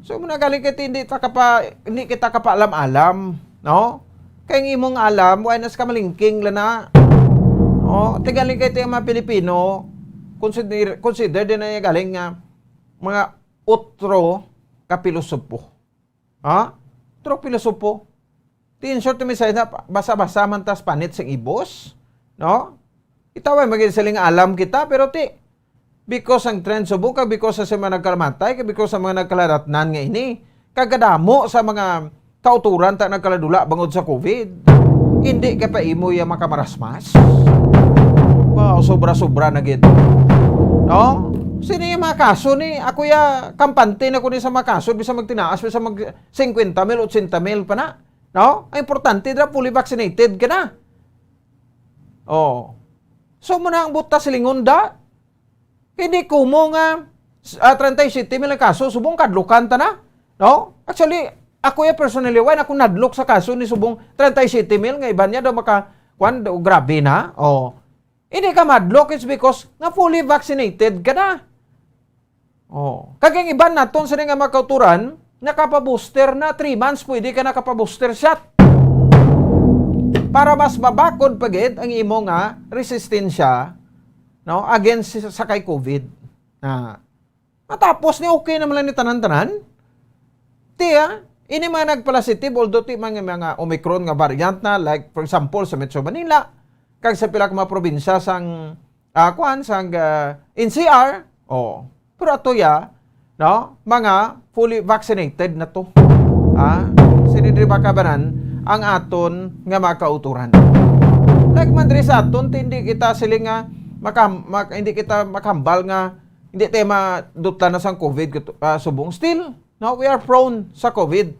So, muna galing kay hindi ta kapa-, hindi kita kapaalam-alam, no? Kay ang imong alam, why nas ka malingking lana? No? Ti galing kay ti ang mga Pilipino, consider, consider din na galing nga mga utro ka pilosopo. Ha? True pilosopo. Ti in short to me say na, basa-basa man tas panit sing ibos, no? Itaway magin siling alam kita, pero ti, because ang trend subong, kag because sa mga nagkalamatay, kag because sa mga nagkaladatnan nga ini, kag kadamo sa mga kauturan ta nagkaladula bangod sa COVID. Hindi ka pa imo ya makamarasmas. Ba, sobra-sobra na gid. No? Sini yung mga kaso ni, ako ya, kampante na ko ni sa mga kaso, bisa magtinaas, bisa mag singkwenta mil, otsenta mil pa na. No? Ang importante dira, fully vaccinated ka na. Oh. So, muna ang butas lingon da. Hindi kumo nga, ah, treinta y siete mil ang kaso, subong kadlukan ta na. No? Actually, ako ya personally, why ako nadlok sa kaso ni subong treinta y siete mil nga iban niya daw maka, kwan, daw grabe na. Oh. Hindi ka madlok, it's because nga fully vaccinated ka na. Oh. Kag ang iban naton sini nga mga kauturan, nakapa-booster na, three months pwede ka nakapa-booster shot. Para mas mabakod pa gid ang imo nga resistensya no, against sa, sa kay COVID. Na matapos ni, okay naman lang ni tanan-tanan. Ti, ah, ini mga nagpalasitive, although ti mga, mga Omicron nga variant na, like, for example, sa Metro Manila, kag sa pila ka mga probinsya sang, ah, kuan, sang, ah, N C R, oh, pero ato ya, no, mga fully vaccinated na to. Ah, sini diri makabanan ang aton nga mga kauturan. Like man diri sa aton, ti hindi kita siling nga makam-, mak-, hindi kita makahambal nga hindi tayo madutlan na sang COVID, ah, subong. Still, no, we are prone sa COVID.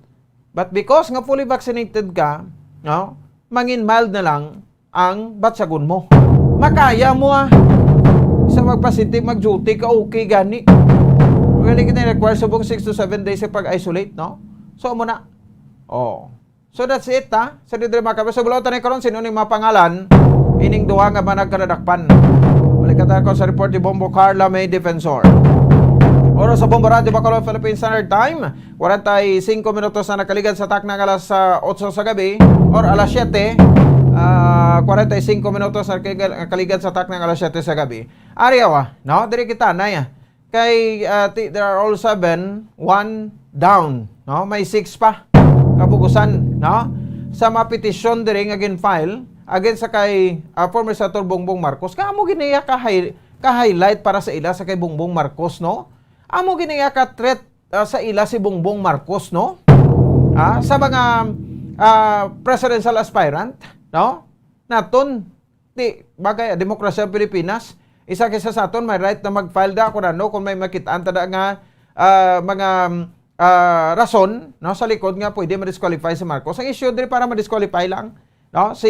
But because nga fully vaccinated ka, no, mangin mild na lang ang batsagon mo. Makaya mo, ah. Sa magpasitive, mag-duty ka, okay gani. Gani kita require subong six to seven days sa pag-isolate, no? So, amo na. Oh. So, that's it, ha? Sa diri, mga kabes, sa bulaw, tanay karon, sino ni mga pangalan? Ining duha nga mga nagkaladakpan. Balik ka tayo sa report ni Bombo Carla May Defensor. Oras sa Bombo Radyo Bacolod, Philippine Standard Time. Kwarenta y cinco minutos na nakaligad sa takna nga alas, ah, otso sa gabi or alas siyete. Ah, kwarenta y cinco minutos na nakaligad, nakaligad sa takna nga alas siyete sa gabi. Ari awa, no? Diri kita na ya. Kay, ah, ti-, there are all seven, one down, no? May six pa kabugusan, no? Sa mga petisyon diri nga gin-file against sa kay, ah, former Senator Bongbong Marcos. Kamo gini ya ka-hi-, ka-highlight para sa ila sa kay Bongbong Marcos, no? Amo gini ya ka-threat, ah, sa ila si Bongbong Marcos, no? Ah, sa mga, ah, presidential aspirant, no? Naton, di, bagay, ah, demokrasya ang Pilipinas. Isa kisa sa aton, may right na mag-file da kung ano, kung may makitaan ta da nga, ah, mga, ah, rason, no, sa likod nga pwede ma-disqualify si Marcos. Ang issue diri para ma-disqualify lang, no, si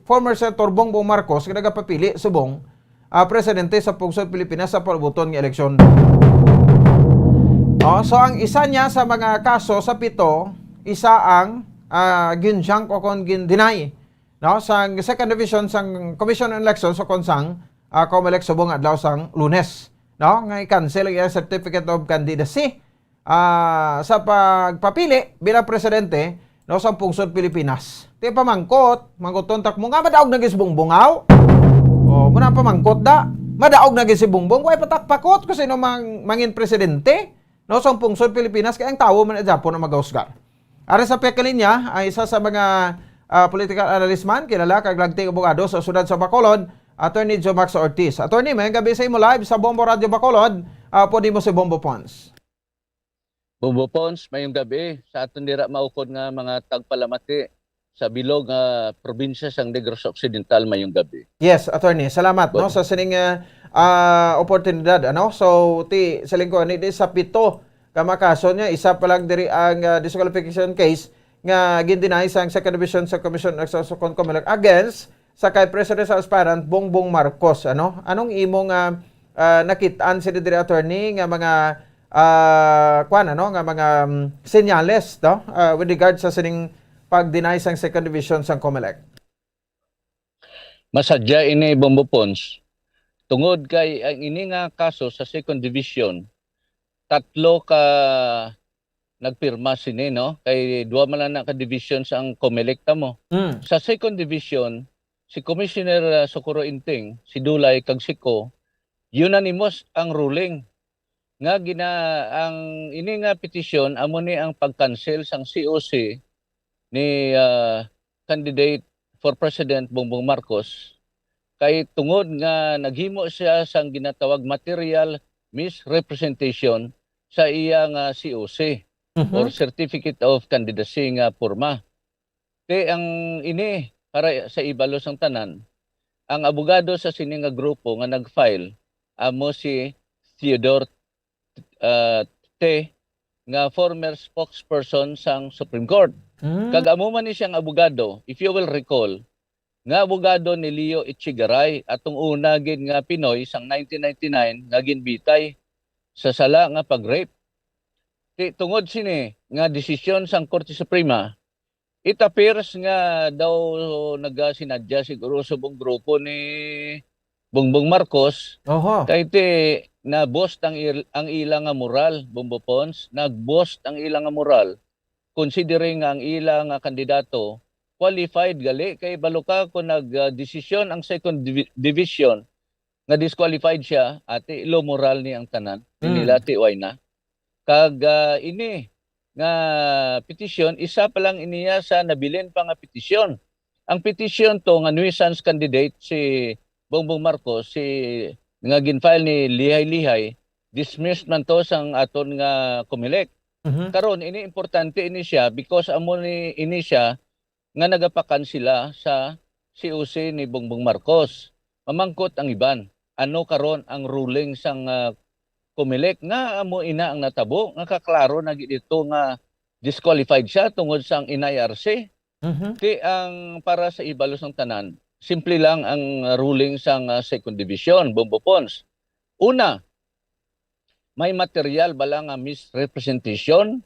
former Senator Bongbong Marcos nga nagapapili subong, ah, presidente sa pungsod Pilipinas sa palabuton nga eleksyon. No, so ang isa niya sa mga kaso sa pito, isa ang, ah, gin-junk o kon gin-deny, no, sang Second Division sang Commission on Elections o kon sang, ah, COMELEC subong adlaw sang Lunes, no, nga i-cancel ang iyang certificate of candidacy, ah, sa pagpapili bilang presidente, no, sang pungsod Pilipinas. Ti pamangkot, mangkuton tak mo nga madaog na gid si Bongbong, aw? O, muna pamangkot da. Madaog na gid si Bongbong, way patakpakot kung sino mang mangin presidente, no, sang pungsod Pilipinas, kay ang tawo man gyapon ang magahusgar. Ari sa pihak kalinya, ang isa sa mga, ah, political analyst man, kilala kag lagting abogado sa siyudad sa Bacolod, Attorney Jomax Ortiz. Attorney, mayong gabi sa imo live sa Bombo Radyo Bacolod. Ah, pwede mo si Bombo Pons. Bombo Pons, mayong gabi. Sa aton dira maukod nga mga tagpalamati sa bilog nga probinsya sang Negros Occidental, mayong gabi. Yes, Attorney. Salamat, no, Bon- sa sining, ah, ah, oportunidad, ano? So, ti, siling ko, ani, di sa pito ka mga kaso niya, isa pa lang diri ang, ah, disqualification case nga gin-deny sang Second Division sa Commission on Elections o kon COMELEC against sa kay presidential aspirant Bongbong Marcos, ano? Anong imo nga, ah, nakit-an sini diri, Attorney, nga mga, ah, kwan, ano, nga mga, mm, senyales, no? Ah, with regard sa sining pag-deny sang Second Division sang COMELEC? Masadya ini, Bombo Pons. Tungod kay ang ini nga kaso sa Second Division, tatlo ka nagpirma sini, no? Kay duha man lang na ka division sa ang COMELEC ta mo. Mm. Sa Second Division, si Commissioner, ah, Socorro Inting, si Dulay, kag si Co, unanimous ang ruling nga gina-, ang ini nga petisyon amo ni ang pag-cancel sang C O C ni, ah, candidate for President Bongbong Marcos, kay tungod nga naghimo siya sang ginatawag material misrepresentation sa iya nga C O C Mhm. or Certificate of Candidacy nga porma. Ti ang ini, para sa ibalo sang tanan, ang abogado sa sini nga grupo nga nag-file amo si Theodore, ah, Te, nga former spokesperson sang Supreme Court. Mm. Kag amo man ni siyang abogado, if you will recall, nga abogado ni Leo Echegaray, atong una gid nga Pinoy sang nineteen ninety-nine nga ginbitay sa sala nga pag-rape. Ti, tungod sini nga desisyon sang Korte Suprema, it appears nga daw nagasinadya siguro subong grupo ni Bongbong Marcos, Oho. kay ti na-boost ang il-, ang ila nga moral, Bombo Pons, nag-boost ang ila nga moral, considering nga ang ila nga kandidato qualified gali, kay balo ka kung nag, ah, desisyon ang Second Divi-, Division nga disqualified siya, ati, ilo moral ni ang tanan. Mm. Nila, ati, way na. Kag, ah, ini nga petisyon, isa pa lang iniya sa nabilin pa nga petisyon. Ang petisyon to nga nuisance candidate si Bongbong Marcos, si, nga gin-file ni Lihay-Lihay, dismissed man to sang aton nga Comelec. Mhm. Karon, ini importante ini siya because amo ni ini siya nga nagapakansela sa C O C ni Bongbong Marcos. Mamangkot ang iban, ano karon ang ruling sang, ah, Comelec nga amo ina ang natabo nga kaklaro na gid ito nga disqualified siya tungod sang N I R C? Mhm. Ti ang para sa ibalo sang tanan, simple lang ang ruling sang, ah, Second Division, Bombo Pons. Una, may material bala nga misrepresentation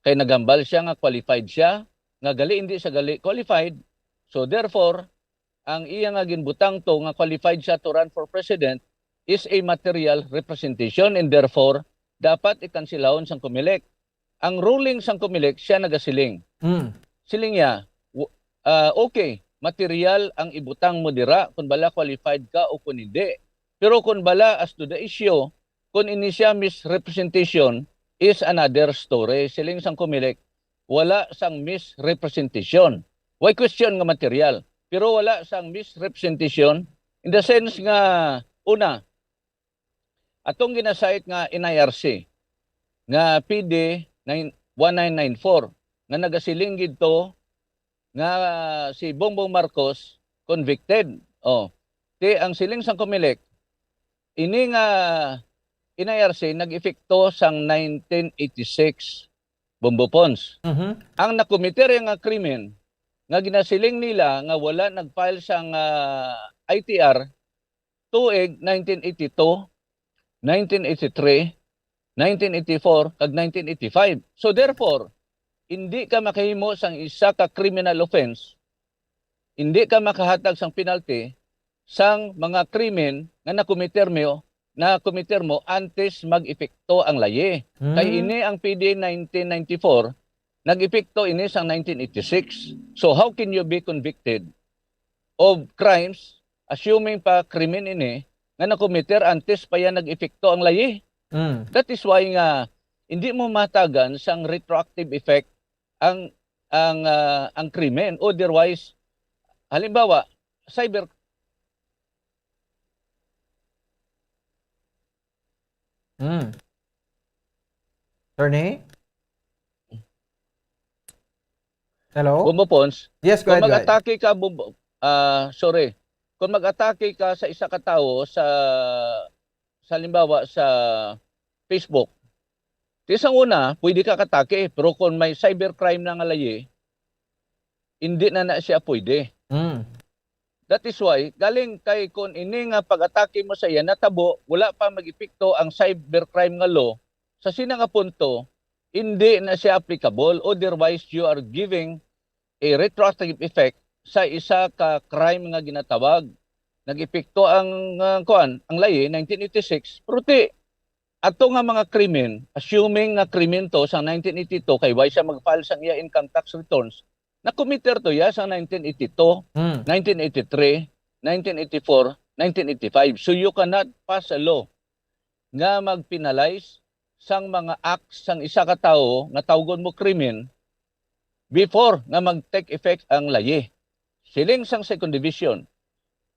kay naghambal siya nga qualified siya, nga gali hindi siya gali qualified. So therefore, ang iya nga ginbutang to nga qualified siya to run for president is a material representation and therefore dapat ikansilahon sang Comelec. Ang ruling sang Comelec, siya nagasiling. Mm. Siling niya, w-, ah, okay, material ang ibutang mo dira kung bala qualified ka o kung hindi. Pero kung bala as to the issue, kung ini siya misrepresentation is another story. Siling sang Comelec, wala sang misrepresentation. Way question nga material, pero wala sang misrepresentation in the sense nga, una, atong ginasayt nga N I R C nga P D nine, one nine nine four nga nagasiling gid to nga si Bongbong Marcos convicted. Oh, ti ang siling sang Comelec, ini nga N I R C nag-epekto sang nineteen eighty-six, Bombo Pons. Mhm. Ang nakomiter nga krimen nga ginasiling nila nga wala nag-file sang, ah, I T R tuig nineteen eighty-two, nineteen eighty-three, nineteen eighty-four, kag nineteen eighty-five. So therefore, hindi ka makahimo sang isa ka criminal offense, hindi ka makahatag sang penalty sang mga krimen nga nakomiter mo, nakomiter mo antes mag-epekto ang layi. Kay Hmm. ini ang P D nineteen ninety-four, nag-epekto ini sang nineteen eighty-six. So how can you be convicted of crimes, assuming pa krimen ini, nga nakomiter antes pa yan nag-epekto ang layi? Mm. That is why nga hindi mo mahatagan sang retroactive effect ang, ang, ah, ang krimen. Otherwise, halimbawa, cyber Mm. Attorney? Hello? Bombo Pons, Yes, go kung ahead, go ahead. mag-atake ka, Bombo, ah, sorry. Kung mag-atake ka sa isa ka tawo sa, sa halimbawa sa Facebook, ti sang una, pwede ka katake, pero kung may cybercrime na nga layi, hindi na na siya pwede. Mm. That is why, galing kay kung ini nga pag-atake mo sa iya natabo, wala pa mag-epekto ang cybercrime nga law, sa sina nga punto, hindi na siya applicable. Otherwise, you are giving a retroactive effect sa isa ka crime nga ginatawag. Nag-epekto ang, ah, kuan, ang layi, nineteen eighty-six, pero ti, ato nga mga krimen, assuming nga krimen to sa nineteen eighty-two, kay why siya mag-file sang iya income tax returns, nakomiter to iya sa nineteen eighty-two, Hmm. nineteen eighty-three, nineteen eighty-four, nineteen eighty-five. So you cannot pass a law nga mag-penalize sang mga acts sang isa ka tawo nga tawgon mo krimen before nga mag-take effect ang layi. Siling sang Second Division,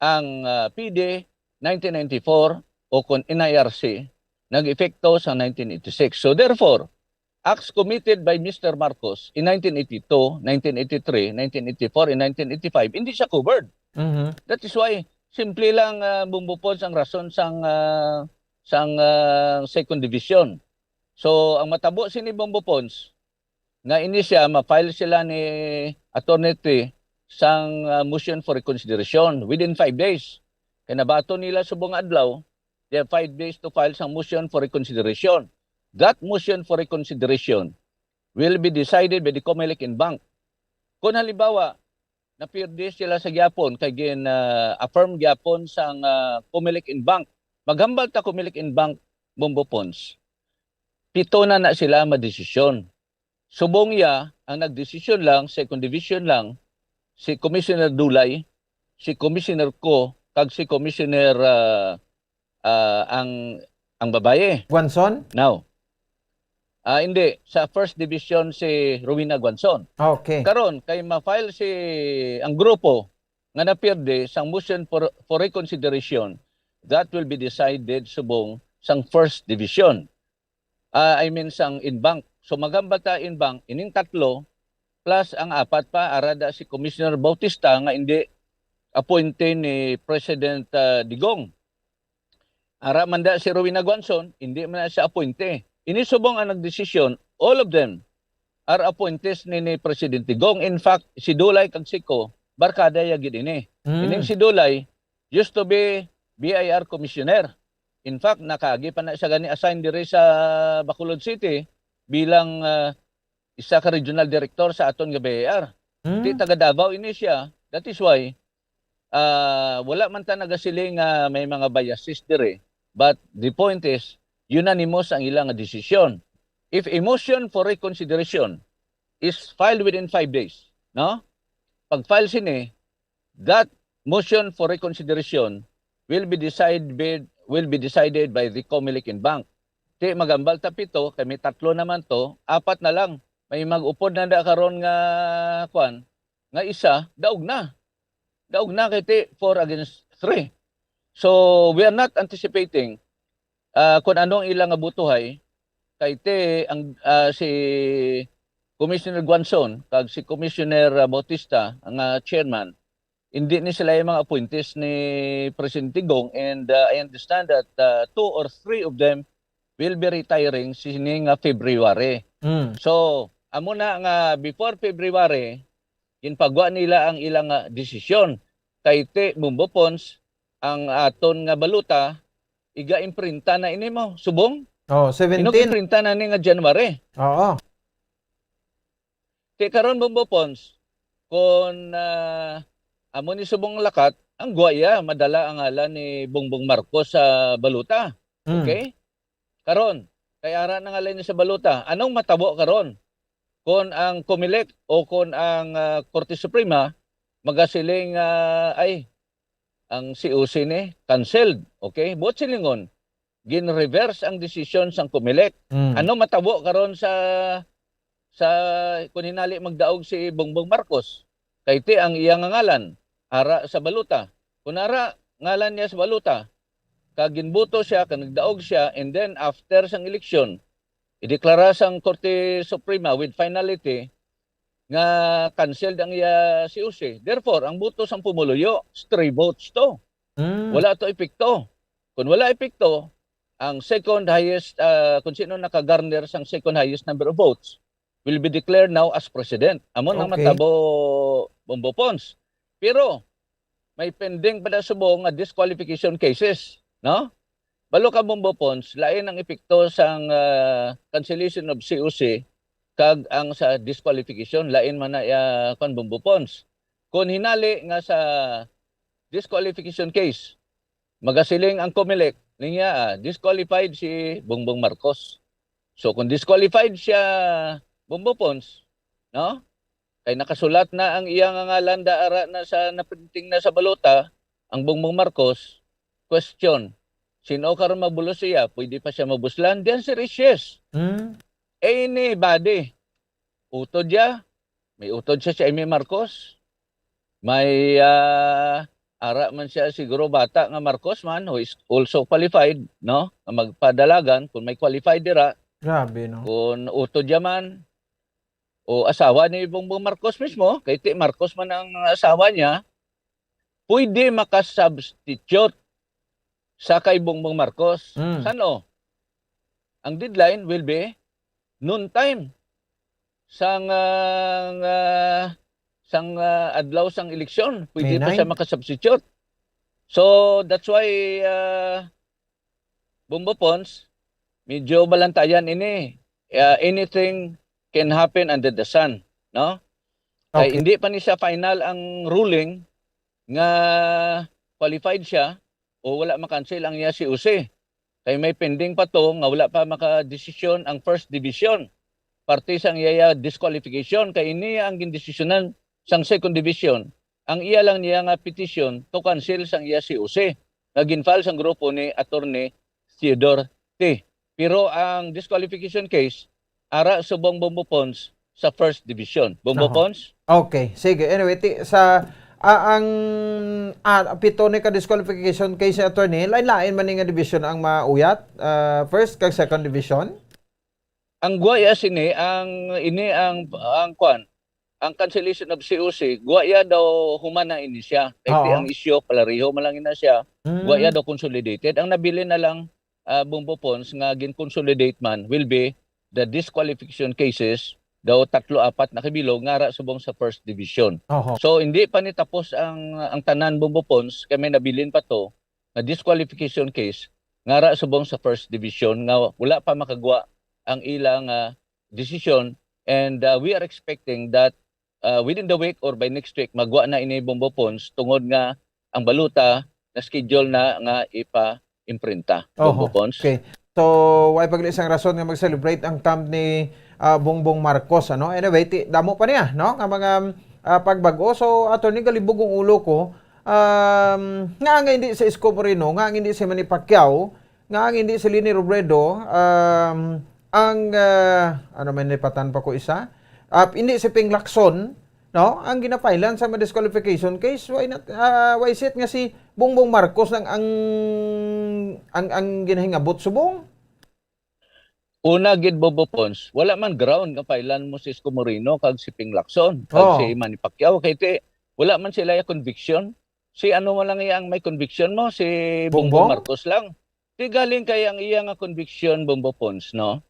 ang, ah, P D nineteen ninety-four o kon N I R C nag-epekto sa nineteen eighty-six. So therefore, acts committed by Mister Marcos in nineteen eighty-two, nineteen eighty-three, nineteen eighty-four, and nineteen eighty-five, hindi siya covered. Mhm. That is why, simple lang, ah, Bombo Pons, ang rason sang, ah, sang, ah, Second Division. So, ang matabo sini, Bombo Pons, nga ini siya, ma-file sila ni Attorney T sang, ah, motion for reconsideration within five days. Kay nabaton nila subong nga adlaw, they have five days to file sang motion for reconsideration. That motion for reconsideration will be decided by the Comelec en banc. Kung halimbawa, napierde sila sa gyapon kay gin, ah, affirm gyapon sang, ah, Comelec en banc. Maghambal ta Comelec en banc, Bombo Pons. Pito na na sila madesisyon. Subong iya, ang nagdesisyon lang, Second Division lang, si Commissioner Dulay, si Commissioner Ko, kag si Commissioner, ah, ah, ang ang babaye. Guanzon? Now, ah, hindi, sa first division si Rowena Guanzon. Okay. Karon kay ma-file si ang grupo nga napierde sang motion for, for reconsideration, that will be decided subong sang first division. Ah, I mean sang en banc. So magambal ta en banc ining tatlo plus ang apat pa, ara da si Commissioner Bautista nga indi appointee ni President, ah, Digong. Ara man da si Rowena Guanzon, hindi man na siya appointee. Ini subong ang nagdesisyon, all of them are appointees ni, ni Presidente Gong. In fact, si Dulay kag Siko, barkada ya gid ini. Mm. Ining si Dulay used to be B I R commissioner. In fact, nakaagi pa na siya gani assign diri sa Bacolod City bilang, ah, isa ka regional director sa aton nga B I R. Mm. Di taga Davao ini siya. That is why, ah, wala man ta nagasiling nga may mga biases diri. But the point is, unanimous ang ila nga desisyon. If a motion for reconsideration is filed within five days, no? Pag-file sini, that motion for reconsideration will be decided, will be decided by the Comelec en banc. Di magambal ta pito, kay may tatlo naman to, apat na lang. May mag-upod na da karon nga, kwan, nga isa, daog na. Daog na kay ti four against three. So, we are not anticipating, ah, kung ano ang ila nga butuhay, kay ti ang, ah, si Commissioner Guanzon kag si Commissioner, ah, Bautista, ang, ah, chairman, hindi ni sila yung mga appointees ni Presidente Gong, and, ah, I understand that, ah, two or three of them will be retiring sining, ah, February. Mm. So, amo na nga before February, ginpagwa nila ang ilang, ah, desisyon. Kay ti, Bombo Pons, ang aton nga balota, iga-imprinta na ini mo, subong? Oh, seventeen. Inog imprinta na ni nga January. Oo. Ti karon, Bombo Pons, kung, ah, amo ni subong lakat, ang gwa iya, madala ang ngalan ni Bongbong Marcos sa balota. Mm. Okay? Karon, kay ara na nga line sa balota. Anong matabo karon? Kon ang Comelec o kon ang, ah, Korte Suprema magasiling, ah, ay, ang C O C ni canceled, okay? Buot silingon, gin-reverse ang desisyon sang Comelec. Mm. Ano matabo karon sa, sa kun hinali magdaog si Bongbong Marcos? Kay ti ang iya nga ngalan ara sa balota. Kun ara ngalan niya sa balota, kag ginboto siya, kag nagdaog siya, and then after sang eleksyon, ideklara sang Korte Suprema with finality nga canceled ang iya C O C. Therefore, ang boto sang pumuluyo, stray votes to. Mm. Wala to epekto. Kung wala epekto, ang second highest, ah, kung sino naka-garner sang second highest number of votes will be declared now as president. Amo nang Okay. matabo, Bombo Pons. Pero may pending pa na subong nga disqualification cases, no? Balo ka, Bombo Pons, lain ang epekto sang, ah, cancellation of C O C kag ang sa disqualification, lain man na, ah, kwan, Bombo Pons. Kung hinali nga sa disqualification case, magasiling ang Comelec, niya, ah, disqualified si Bongbong Marcos. So, kung disqualified siya, Bombo Pons, no? Kay nakasulat na ang iya nga ngalan da ara na sa naprinting na sa balota, ang Bongbong Marcos, question, sino karon mabulos siya? Pwede pa siya mabuslan? The answer is yes. Hmm. Anybody. Utod siya. May utod siya si Imee Marcos. May, ah, ara man siya siguro bata nga Marcos man, who is also qualified, no? Nga magpadalagan, kung may qualified dira. Grabe, no? Kung utod siya man, o asawa ni Bongbong Marcos mismo, kay ti Marcos man ang asawa niya, pwede makasubstitute sa kay Bongbong Marcos. Mm. San-o? Ang deadline will be noon time sang, ah, nga, sang, ah, adlaw sang eleksyon. Pwede May pa siya nine? makasubstitute. So, that's why, ah, Bombo Pons, medyo balantayan ini. Ah, anything can happen under the sun, no? Kay Okay. hindi pa ni siya final ang ruling nga qualified siya o wala makancel ang iya C O C. Kay may pending pa to nga wala pa makadesisyon ang First Division. Parte sang iya disqualification, kay ini ang gindesisyonan sang Second Division. Ang iya lang niya nga petition to cancel sang iya C O C. nga gin-file sang grupo ni Attorney Theodore T. Pero ang disqualification case ara subong Bombo Pons sa First Division. Bombo Aha. Pons? Okay, sige. Anyway, ti, sa, ah, ang, ah, pito ni ka disqualification case ni attorney, lain-lain man ni nga division ang mauyat, ah, first kag second division? Ang guwaya sini, ang, ini ang, ang kwan, ang cancellation of C O C, guwaya daw human na ini siya. Kay ti Oo. ang isyu, palariho man lang ina siya, Mm. guwaya daw consolidated. Ang nabilin na lang, ah, Bombo Pons nga gin-consolidate man will be the disqualification cases, daw tatlo, apat na kabilog nga ara subong sa First Division. Oho. So, hindi pa ni tapos ang, ang tanan, Bombo Pons, kay may nabilin pa to nga disqualification case nga ara subong sa First Division nga wala pa makagwa ang ila nga desisyon. And, uh, we are expecting that, uh, within the week or by next week, magwa na ini, Bombo Pons, tungod nga ang balota na-schedule na nga ipa-imprinta, Bombo Oho. Pons. Okay. So, way pa gid isang rason nga mag-celebrate ang camp ni, ah, Bongbong Marcos, ano? Anyway, ti, damo pa niya, no? Nga mga, ah, pagbag-o. So, attorney, galibog ang ulo ko. Um, nga nga hindi si Isko Moreno, nga nga hindi si Manny Pacquiao, nga ang hindi si Leni Robredo, um, ang, ah, ano man, nipatan pa ko isa? Ah, hindi si Ping Lacson, no? Ang ginapailan sa mga disqualification case, why not, ah, why is it nga si Bongbong Marcos lang ang, ang, ang ginahingabot subong? Una gid, Bombo Pons, wala man ground nga pailan mo si Isko Moreno kag si Ping Lacson kag Oo. si Manny Pacquiao, kay ti, wala man sila ya conviction. Si ano mo lang iya ang may conviction mo, si Bongbong Bongbong? Marcos lang. Ti galing kay ang iya nga conviction, Bombo Pons, no?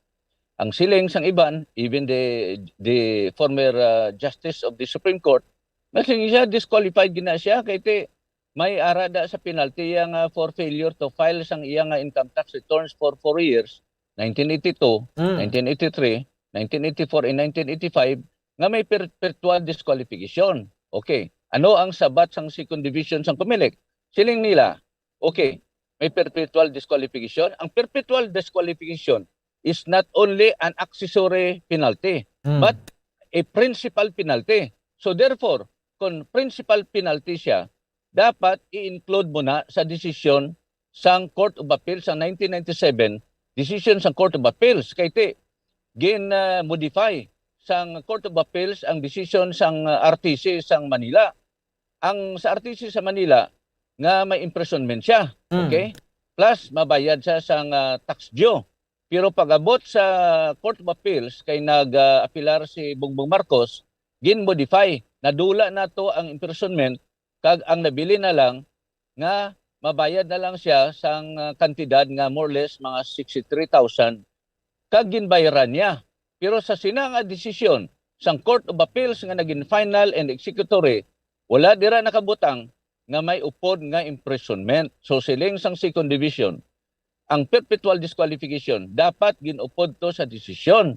Ang siling sang iban, even the, the former, uh, justice of the Supreme Court, nasiling siya, disqualified gina siya, kay ti, may ara da sa penalty iya nga for failure to file sang iya nga income tax returns for four years, nineteen eighty-two, Mm. nineteen eighty-three, nineteen eighty-four, and nineteen eighty-five, nga may per-, perpetual disqualification. Okay. Ano ang sabat sang Second Division sang Comelec? Siling nila, okay, may perpetual disqualification. Ang perpetual disqualification is not only an accessory penalty, Mm. but a principal penalty. So therefore, kung principal penalty siya, dapat i-include mo na sa desisyon sang Court of Appeals sang nineteen ninety-seven, decision sang Court of Appeals. Kay ti, gin, ah, modify sang Court of Appeals ang decision sang, ah, R T C sang Manila. Ang sa R T C sa Manila nga may imprisonment siya, Mm. okay? Plus, mabayad siya sang, ah, tax due. Pero pag-abot sa Court of Appeals, kay nag, ah, apilar si Bongbong Marcos, gin-modify. Nadula nato ang imprisonment, kag ang nabilin na lang nga mabayad na lang siya sang, ah, kantidad nga more or less mga sixty-three thousand, kag ginbayran niya. Pero sa sina nga desisyon sang Court of Appeals nga naging final and executory, wala dira nakabutang nga may upod nga imprisonment. So, siling sang Second Division, ang perpetual disqualification dapat gin-upod to sa desisyon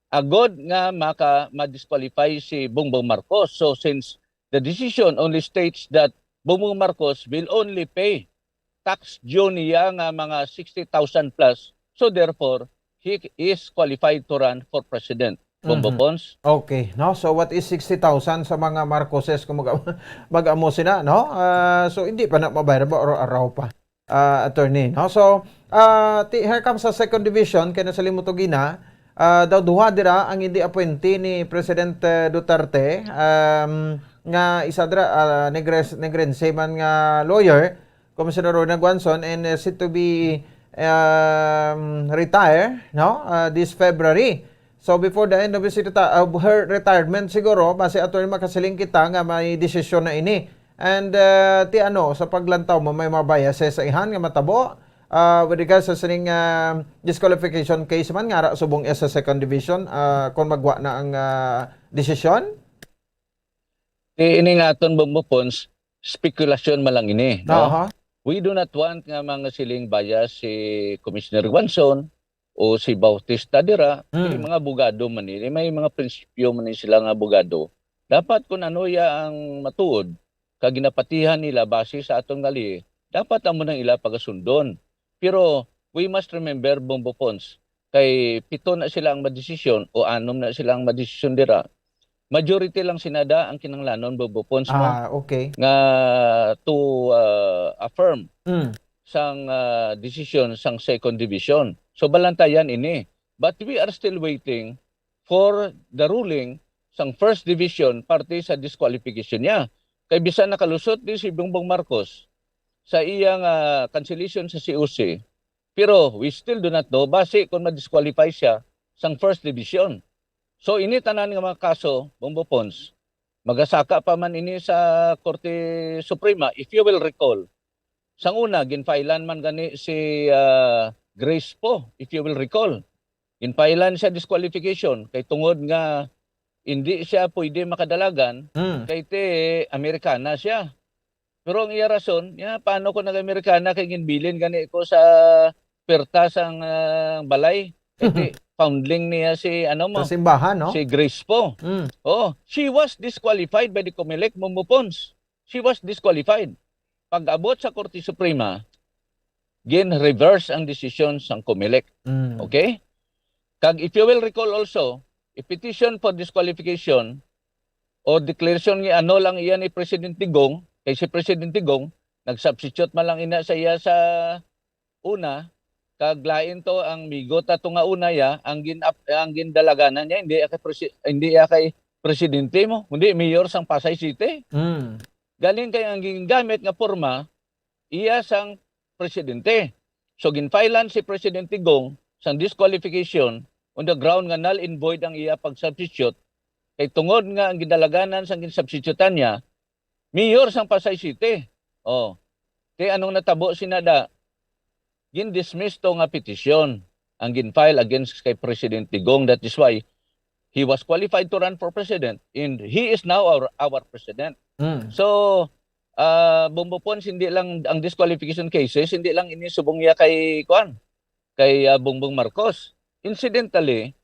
agod nga maka-, ma-disqualify si Bongbong Marcos. So, since the decision only states that Bongbong Marcos will only pay tax due niya nga mga sixty thousand plus, so therefore, he is qualified to run for president. Bongbong Mhm. Pons. Okay, no? So, what is sixty thousand sa mga Marcoses kung mag-, mag-amo sila, no? Ah, so, hindi pa na mabayar ba or araw pa? Ah, attorney, no? So, ah, ti-, here comes sa second division, kay nasa Limutugina, ah, daw duha dira ang hindi appointee ni President, eh, Duterte, um, nga isa dira, ah, Negres-, Negrense man nga lawyer, Commissioner Rona Guanzon, and, uh, set to be, um, retire, no? Uh, this February. So, before the end of his reti-, of her retirement, siguro, base, attorney, makasiling kita nga may desisyon na ini. And, uh, ti ano, sa paglantaw mo, may mga biases sa ihan nga matabo, uh, with regards sa sining, uh, disqualification case man, nga ara subong sa second division, uh, kung magwa na ang, uh, desisyon? Eh, ini nga aton, Bongbong Pons, spekulasyon man lang ini, no? Aha. We do not want nga mga siling bias si Commissioner Guanzon o si Bautista dira, Mm. kay mga abogado man ni, may mga prinsipyo man ni sila nga abogado. Dapat kung ano ya ang matuod, kag ginapatihan nila base sa aton nga lihi, dapat amo nang ila pagasundon. Pero we must remember, Bongbong Pons, kay pito na sila ang madesisyon o anom na sila ang madesisyon dira. Majority lang sina da ang kinahanglanon, Bobo Pons, mo, Ah, okay. nga to, ah, affirm Mm. sang, ah, desisyon sang second division. So, balantayan ini. But we are still waiting for the ruling sang first division parte sa disqualification niya. Kay bisan nakalusot di si Bongbong Marcos sa iyang, ah, cancellation sa C O C, pero we still do not know basi kung ma-disqualify siya sang first division. So, ini tanan nga mga kaso, Bombo Pons, magasaka pa man ini sa Korte Suprema. If you will recall, sang una, ginfilean man gani si, ah, Grace Poe, if you will recall. Ginfilean siya disqualification kay tungod nga hindi siya pwede makadalagan Mm. kay ti Amerikana siya. Pero ang iya rason, ya, paano ko nag-Amerikana kay ginbilin gani ko sa perta sang, ah, balay? Kay ti foundling niya si, ano mo, Sa simbahan, no? si Grace Poe. Mm. Oh, she was disqualified by the Comelec, Bombo Pons. She was disqualified. Pag-abot sa Korte Suprema, gin-reverse ang desisyon sang Comelec. Mm. Okay? Kag if you will recall also, a petition for disqualification o declaration nga annul ang iya ni President Digong, kay si President Digong, nag-substitute man lang ina sa iya sa una, kag lain to ang migo ta to nga una ya, ang gin ang gindalaganan niya, hindi ya kay presi-, hindi ya kay presidente mo, kundi mayor sang Pasay City. Mm. Galing kay ang gingamit nga porma, iya sang presidente. So, ginfilean si President Digong sang disqualification on the ground nga null and void ang iya pag-substitute, kay tungod nga ang gidalaganan sang ginsubstitutan niya, mayor sang Pasay City. Oh, kay anong natabo sina da? Gin-dismiss to nga petisyon ang gin-file against kay President Digong. That is why he was qualified to run for president and he is now our, our president. Mm. So, ah, Bombo Pons, hindi lang ang disqualification cases, hindi lang ini subong niya kay, kuan, kay, ah, Bongbong Marcos. Incidentally,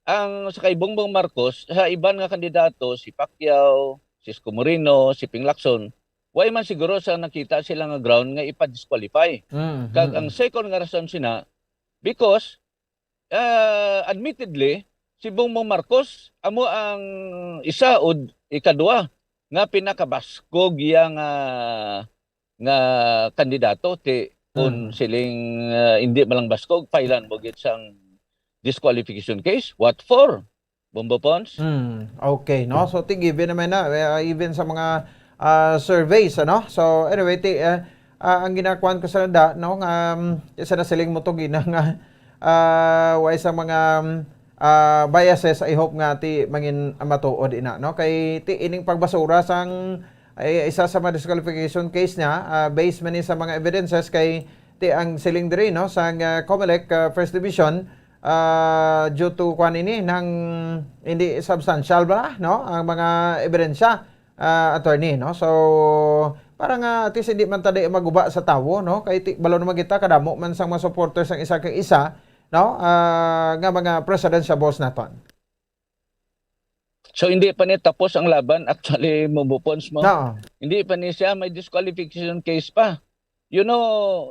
ang sa kay Bongbong Marcos, sa iban nga kandidato, si Pacquiao, si Isko Moreno, si Ping Lacson, way man siguro sa nakita sila nga ground nga ipa-disqualify. Mm. Kag Mm. ang second nga rason sina, because, ah, admittedly, si Bongbong Marcos amo ang isa o d-, ikaduha nga pinakabaskog iya nga, nga kandidato, ti kun Mm. siling, ah, hindi man lang baskog, filean mo gid sang disqualification case. What for? Bombo Pons? Mm, okay, no? So, ti given naman na, eh, even sa mga, ah, surveys, ano? So, anyway, ti, eh, ah, ang ginakuan ko sa nanda, no, nga, um, isa na siling mo to gina nga, ah, way sa mga, um, ah, biases, I hope nga ti mangin matuod ina, no? Kay ti ining pagbasura sang, ay, isa sa mga disqualification case niya, ah, based man ni sa mga evidences kay ti ang siling diri, no, sang, ah, Comelec, ah, First Division, ah, due to kuan ini nang hindi substantial ba, no, ang mga ebidensya, ah, attorney, no? So, para nga at least hindi man ta di maguba sa tawo, no? Kay ti-, balo naman kita kadamo man sang mga supporters ang isa kay isa, no? Ah, nga mga presidential balls naton. So, hindi pa ni tapos ang laban, actually, Bombo Pons, mo. No. Hindi pa ni siya, may disqualification case pa. You know,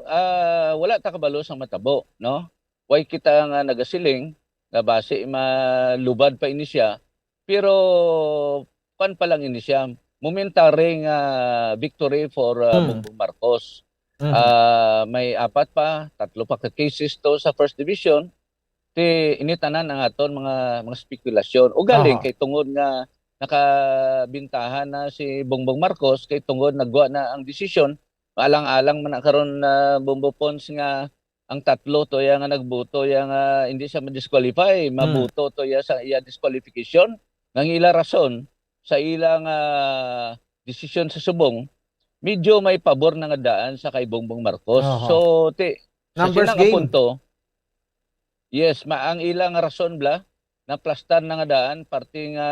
ah, wala ta kabalo sa matabo, no? Way kita nga nagasiling nga basi malubad pa ini siya, pero kuan pa lang ini siya, momentary nga victory for, ah, Hmm. Bongbong Marcos. Mhm. Ah, may apat pa, tatlo pa ka cases to sa First Division. Ti ini tanan ang aton mga, mga spekulasyon. Ugaling Aha. kay tungod nga nakabintahan na si Bongbong Marcos, kay tungod nagwa na ang desisyon, maalang-alang man na karon na, Bombo Pons, nga ang tatlo to ya nga nagboto ya nga hindi siya ma-disqualify, Hmm. maboto to ya sa iya disqualification. Nga ang ila rason sa ila nga desisyon sa subong, medyo may pabor na nga daan sa kay Bongbong Marcos. Aha. So, ti, sa Numbers sina nga game. punto, yes, ma-, ang ila nga rason bla, naplastar na nga daan, parte nga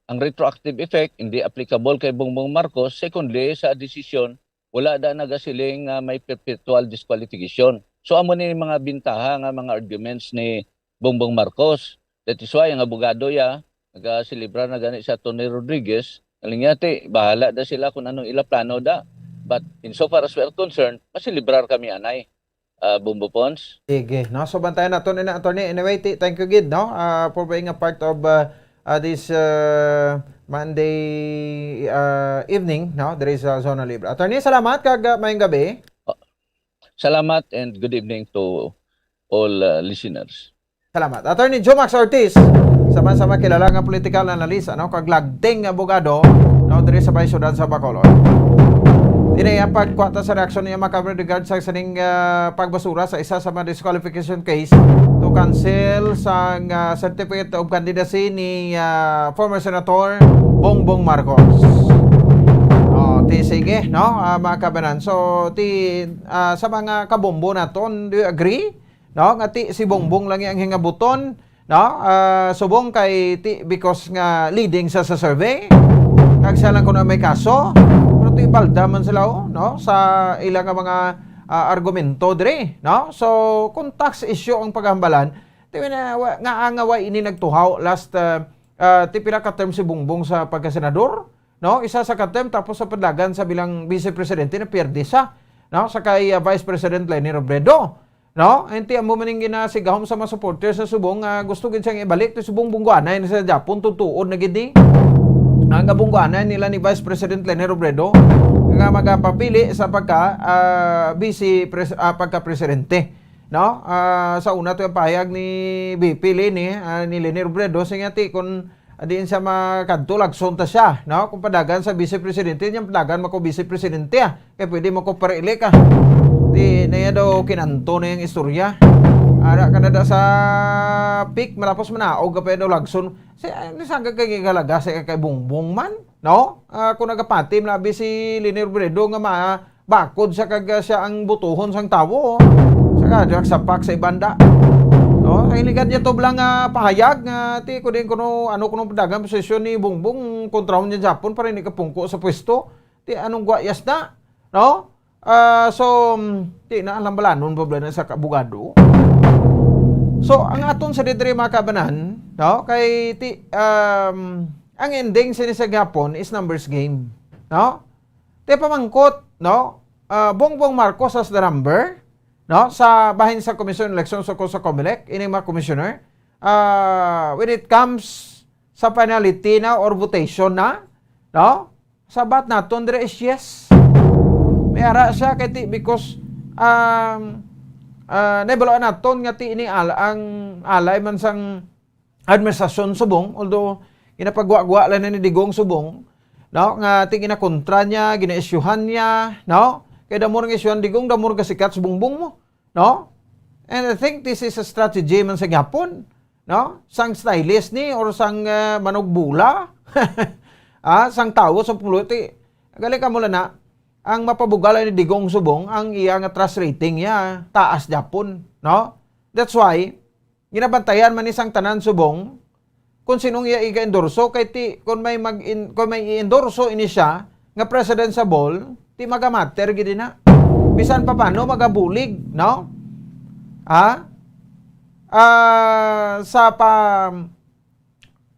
ang retroactive effect, hindi applicable kay Bongbong Marcos. Secondly, sa desisyon, wala da nagasiling nga may perpetual disqualification. So, amo ni mga bintaha nga mga arguments ni Bongbong Marcos. That is why ang abogado ya, nagaselebrar na gani sa Tony Rodriguez, nalinyati, bahala da sila kung anong ila plano da. But insofar as we are concerned, maselebrar kami anay, ah, Bombo Pons. Sige, no? So, bantayan naton ina, attorney. Anyway, ti-, thank you gid, no? Ah, for being a part of, ah, uh, this uh, Monday uh, evening, no, diri sa Zona Libre. Attorney, salamat kag uh, maayong gabi. Salamat and good evening to all uh, listeners. Salamat. Attorney Jomax Ortiz, sama-sama kilala nga political analyst, ano, kag lagting abogado, no, diri sa may siyudad sa Bacolod. Ini ang pagkuha ta sa reaksyon niya, mga kabrad, regard sa sining ah, pagbasura sa isa sa mga disqualification case to cancel sang ah, certificate of candidacy ni ah, former Senator Bongbong Marcos. Oh, ti sige, no, ah, mga kabanan. So, ti ah, sa mga kabombo naton, do you agree? No, nga ti si Bongbong lang ang hingabuton, no? Ah, subong kay ti because nga leading sa sa survey, kag siya lang kuno may kaso, pero ti balda man sila, oh, no, sa ila nga mga ah, argumento diri, no? So, kung tax issue ang paghambalan, ti na wa- nga nga wa ini nagtuhaw last ah, ah, ti pila ka term si Bongbong sa pagkasenador, no? Isa sa ka term, tapos sa padlagan sa bilang vice presidente na pierde sa, no? Sa kay ah, Vice President Leni Robredo, no? Enti amo man ning ginasigahom sa mga supporters sa subong nga gusto gid siyang ibalik to subong bungguanay ni sa Japon, tutuod na gid ni. Ang kabungguanay nila ni Vice President Leni Robredo nga magapapili sa pagka ah, vice pres, ah, pagka presidente, no? Ah, sa una to yung pahayag ni V P Leni, ah, ni Leni Robredo, siya nga ti kun ah, diin siya makadto, lagson ta siya, no? Kung padagan sa vice presidente, niya padagan mo ko vice presidente, ah. Kaya pwede mo ko pa-elect, ah. Di na iya daw kinanto na yung istorya. Ara ka na da sa peak, malapos manaog ka pa daw lagson. Si, ah, ni sangga kay galaga sa kay Bongbong man, no? Ah, kung nagapati, malabi si Leni Robredo nga ma bakod sa kag ah, siya ang butuhon sang tawo, sa kadrak sa pak sa ibanda. No? Ang ligad niya to lang nga pahayag nga ti ko din kuno ano kuno dagang posisyon ni Bongbong kontra niya Japon para hindi kapungko sa pwesto. Ti anong gwayas na? No? Ah, so, mm, ti na alam balanon pa ba na sa abogado. So, ang aton sa didre mga kabanan, no? Kay ti um, ang ending sini sa gihapon is numbers game, no? Te pamangkot, no? Ah, Bongbong Marcos as the number, no? Sa bahin sa Commission on Elections o sa Comelec, ining mga commissioner, ah, when it comes sa finality na or votation na, no? Sabat naton dire is yes. May ara siya kay ti because um, uh, nahibaluan naton nga ti ini al ang alay man sang administrasyon subong, although ginapagwa-gwa lang na ni Digong subong, no, nga ti ginakontra niya, ginaisyuhan niya, no? Kay damo nga isyuhan Digong, damo nga sikat subong bong mo, no? And I think this is a strategy man sa gihapon, no? Sang stylist ni or sang uh, manugbula, ah, sang tawo sa pumulo ti gali ka mula na ang mapabugal ni Digong subong ang iya nga trust rating niya taas gyapon, no? That's why ginabantayan man ni sang tanan subong kung sinong iya iga-endorso kay ti kung may mag kung may i-endorso ini siya nga presidential, ti magamatter gid na. Bisan pa paano magabulig, no? Ha? Ah, sa pa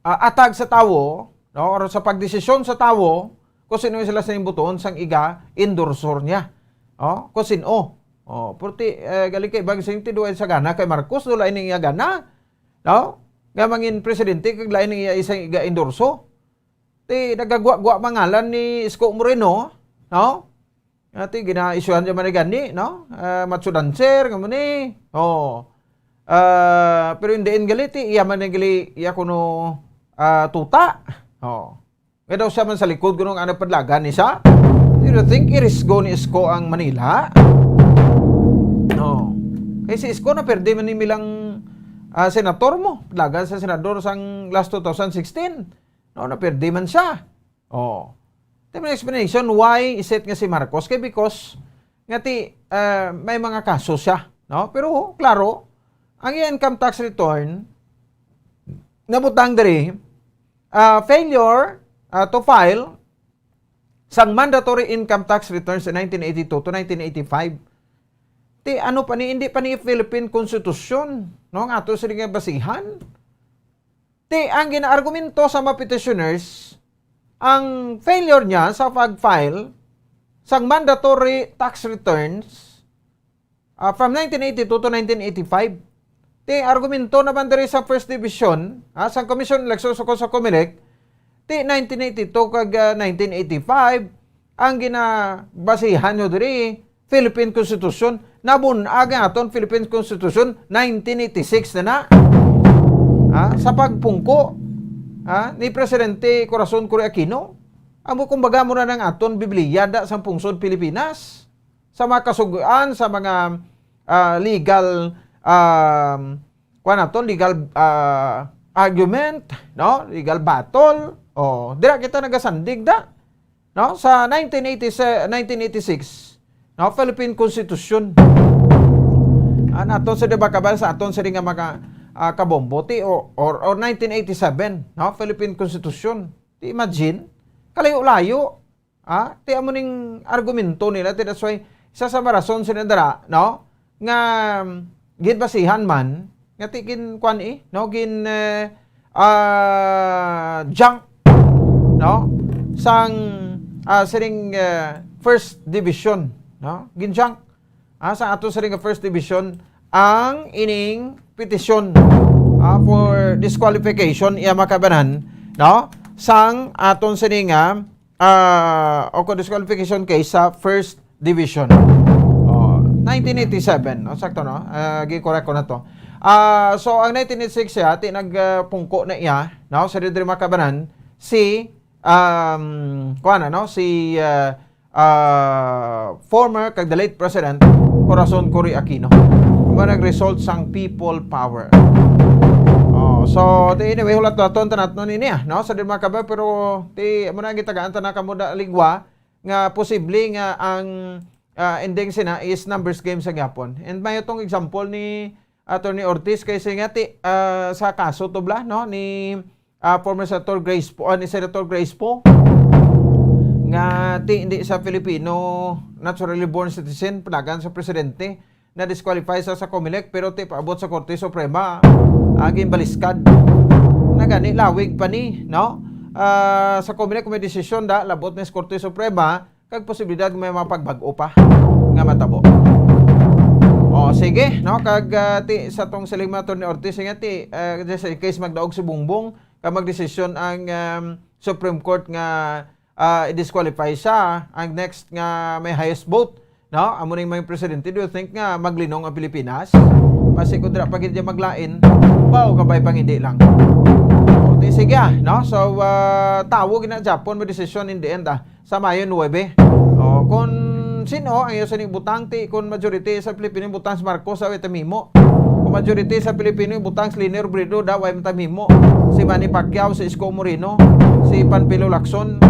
ah, atag sa tawo, no, or sa pagdesisyon sa tawo kung sino sila sa butuon sang iga-endorser niya. Oh, kung sino. Oh, purti eh, galing kay bang sing tiduay sa gana kay Marcos do lain ning iya gana. No? Nga mangin presidente kag lain ning iya isang iga-endorso. Ti nagagwa-gwa mangalan ni Isko Moreno, no? Ati gina-issuehan niya man gani, no? Uh, macho dancer nga mo ni. Oh. Uh, pero hindi in gali ti iya man gali iya kuno uh, tuta. Oh. Nga daw siya man sa likod kuno nga ano padlagan ni sa. Do you think irisgo ni Isko ang Manila? No. Kay si Isko na perde man ni milang uh, senator mo. Padlagan sa senador sang last two thousand sixteen. No, na perde man siya. Oh. Ito may explanation why isit nga si Marcos kay because nga ti uh, may mga kaso siya, no? Pero klaro, ang income tax return nabutang diri uh, failure uh, to file sang mandatory income tax returns in nineteen eighty-two to nineteen eighty-five. Ti ano pa ni hindi pa ni Philippine Constitution, no, nga ato sila nga basihan. Ti ang ginaargumento sa mga petitioners, ang failure niya sa pag-file sang mandatory tax returns uh, from nineteen eighty-two to nineteen eighty-five. Ti argumento naman diri sa First Division, ha, sang Commission on Elections o sa Comelec, ti nineteen eighty-two kag, ah, nineteen eighty-five, ang ginabasihan nyo diri, Philippine Constitution. Nabun-ag ang aton Philippine Constitution, nineteen eighty-six na na. Ha? Sa pagpungko, ha, ni Presidente Corazon Cory Aquino, amo kumbaga mo na ng aton Biblia da sang pungsod Pilipinas. Sa mga kasugoan, sa mga, ah, legal, um, kuwan nato, legal, ah, argument, no? Legal battle. Oh, dira kita nagasandig da, no? Sa nineteen eighty, nineteen eighty-six, no? Philippine Constitution. Ang aton sa, di ba, kabal sa aton sa nga mga, ah, kabombo, ti, o, or, or nineteen eighty-seven, no? Philippine Constitution. Ti, imagine, kalayo-layo. Ah, ti amo ning argumento nila, ti that's why isa sa mga rason sila dira, no? Nga, um, ginbasihan man, nga ti gin, kwan, eh, no? Gin, eh, ah, junk, no? Sang, ah, sining, eh, First Division, no? Gin junk, ah, sa ato sining First Division ang ining petisyon, ah, for disqualification, iya makabanan, no? Sang aton sining, ah, ah, o kung disqualification case sa First Division. Oh, nineteen eighty-seven, no? Sakto, no? Ah, gi-correct ko na to. Ah, so, ang nineteen eighty-six siya, ti nagpungko na iya, no? Sa diri makabanan, si, um, kuwan na, no? Si, ah, ah, former kag the late President Corazon Cory Aquino. Amo nag-result sang People Power. Oh, so, ti anyway, hulat-hulaton ta naton ini, ah, no? Sa diri makabanan, pero ti, amo na ang gitagaan ta na kamo da ligwa, nga posible nga ang, ah, ending sina is numbers game sa gyapon. And may itong example ni Attorney Ortiz kay siya nga ti, ah, sa kaso to bala, no, ni, ah, former Senator Grace Poe, ah, ni Senator Grace Poe, nga ti hindi sa Filipino naturally born citizen, panagan sa presidente, na disqualify sa, sa Comelec, pero ti paabot sa Korte Suprema, ah, ginbaliskad. Na gani, lawig pa ni, no? Ah, sa Comelec, may desisyon da, labot ni sa Korte Suprema, kag posibilidad nga may mga pagbag-o pa nga matabo. O, sige, no? Kag, ah, ti, sa tong siling man ni Attorney Ortiz, nga ti, ah, just in case magdaog si Bongbong, kag magdesisyon ang, um, Supreme Court nga, ah, i-disqualify siya, ang next nga may highest vote, no? Amo ning mga presidente, do you think nga maglinong ang Pilipinas? Basi kung dira pa gid siya maglain, baw kabay pang hindi lang. O, ti, sige, ah, no? So, ah, tawo gina Japon mo desisyon in the end, ah. Sa Mayo nuebe. O, kung sino ang iyo sining butang, ti, kung majority sa Pilipino butang si Marcos, sa Wetamimu. Kung majority sa Pilipino butang si Leni Robredo, da, way matamimo. Si Manny Pacquiao, si Isko Moreno, si Panfilo Lacson.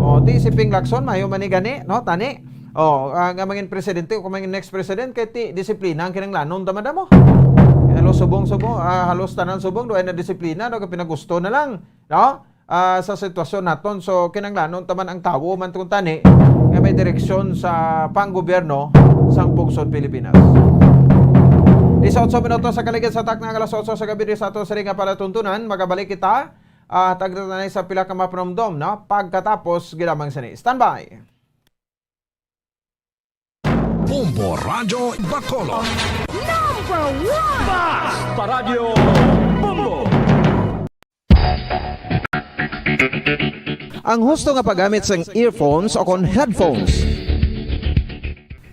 O, ti, si Ping Lacson, mayo man ni gani, no? Tani. O, ah, nga mangin presidente o kung mangin next president, kay ti, disiplina ang kinanglanon, tama da mo. Halos subong-subong, ah, halos tanan subong, do ay na disiplina, no? Kay pinagusto na lang, no? Ah, sa sitwasyon naton. So, kinanglanon taman ang tawo man tungod tani nga may direksyon sa panggobyerno sang pungsod Pilipinas. Disiotso minutos sa kaligid sa takna nga alas otso sa gabi diri sa ato sa ring nga palatuntunan. Magabalik kita, ah, tagdatanay sa pila ka mapanumdom, no? Pagkatapos, gilamang sini. Standby! Bombo Radyo Bacolod. Number one! Basta Radyo Bombo! Ang husto nga paggamit sang earphones o kon headphones.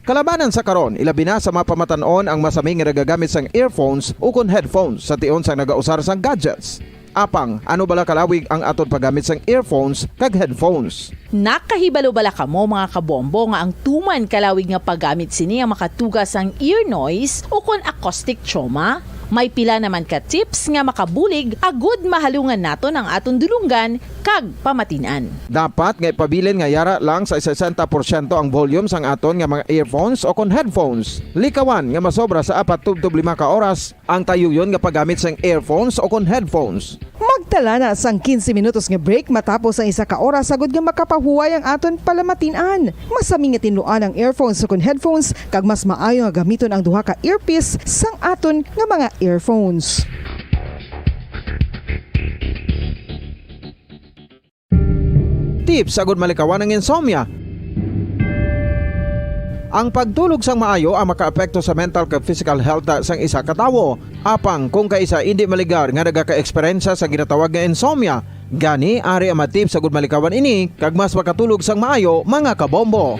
Kalabanan sa karon, ilabi na sa mga pamatan-on ang masami nga nagagamit sang earphones o kon headphones sa tion sang nagausar sang gadgets. Apang, ano bala kalawig ang aton paggamit sang earphones kag headphones? Nakahibalo bala kamo, mga kabombo, nga ang tuman kalawig nga paggamit sini ang makatuga sang ear noise o kon acoustic trauma? May pila naman ka tips nga makabulig agud mahalungan naton ang aton dulonggan kag pamatin-an. Dapat nga ipabilin nga yara lang sa sesenta porsyento ang volume sang aton nga mga earphones o kon headphones. Likawan nga masobra sa apat tubtob lima ka oras ang tayuyon nga paggamit sang earphones o kon headphones. Magtala na sang quince minutos nga break matapos ang isa ka oras agud nga makapahuway ang aton palamatin-an. Masami nga tinluan ang earphones o kon headphones, kag mas maayo nga gamiton ang duha ka earpiece sang aton nga mga earphones. Tips agud malikawan ang insomnia. Ang pagtulog sang maayo ang makaapekto sa mental kag physical health sang isa ka tawo. Apang kung kaisa indi maligar nga nagakaeksperyensya sa ginatawag nga insomnia, gani ari ang mga tips agud malikawan ini kag mas makatulog sang maayo, mga kabombo.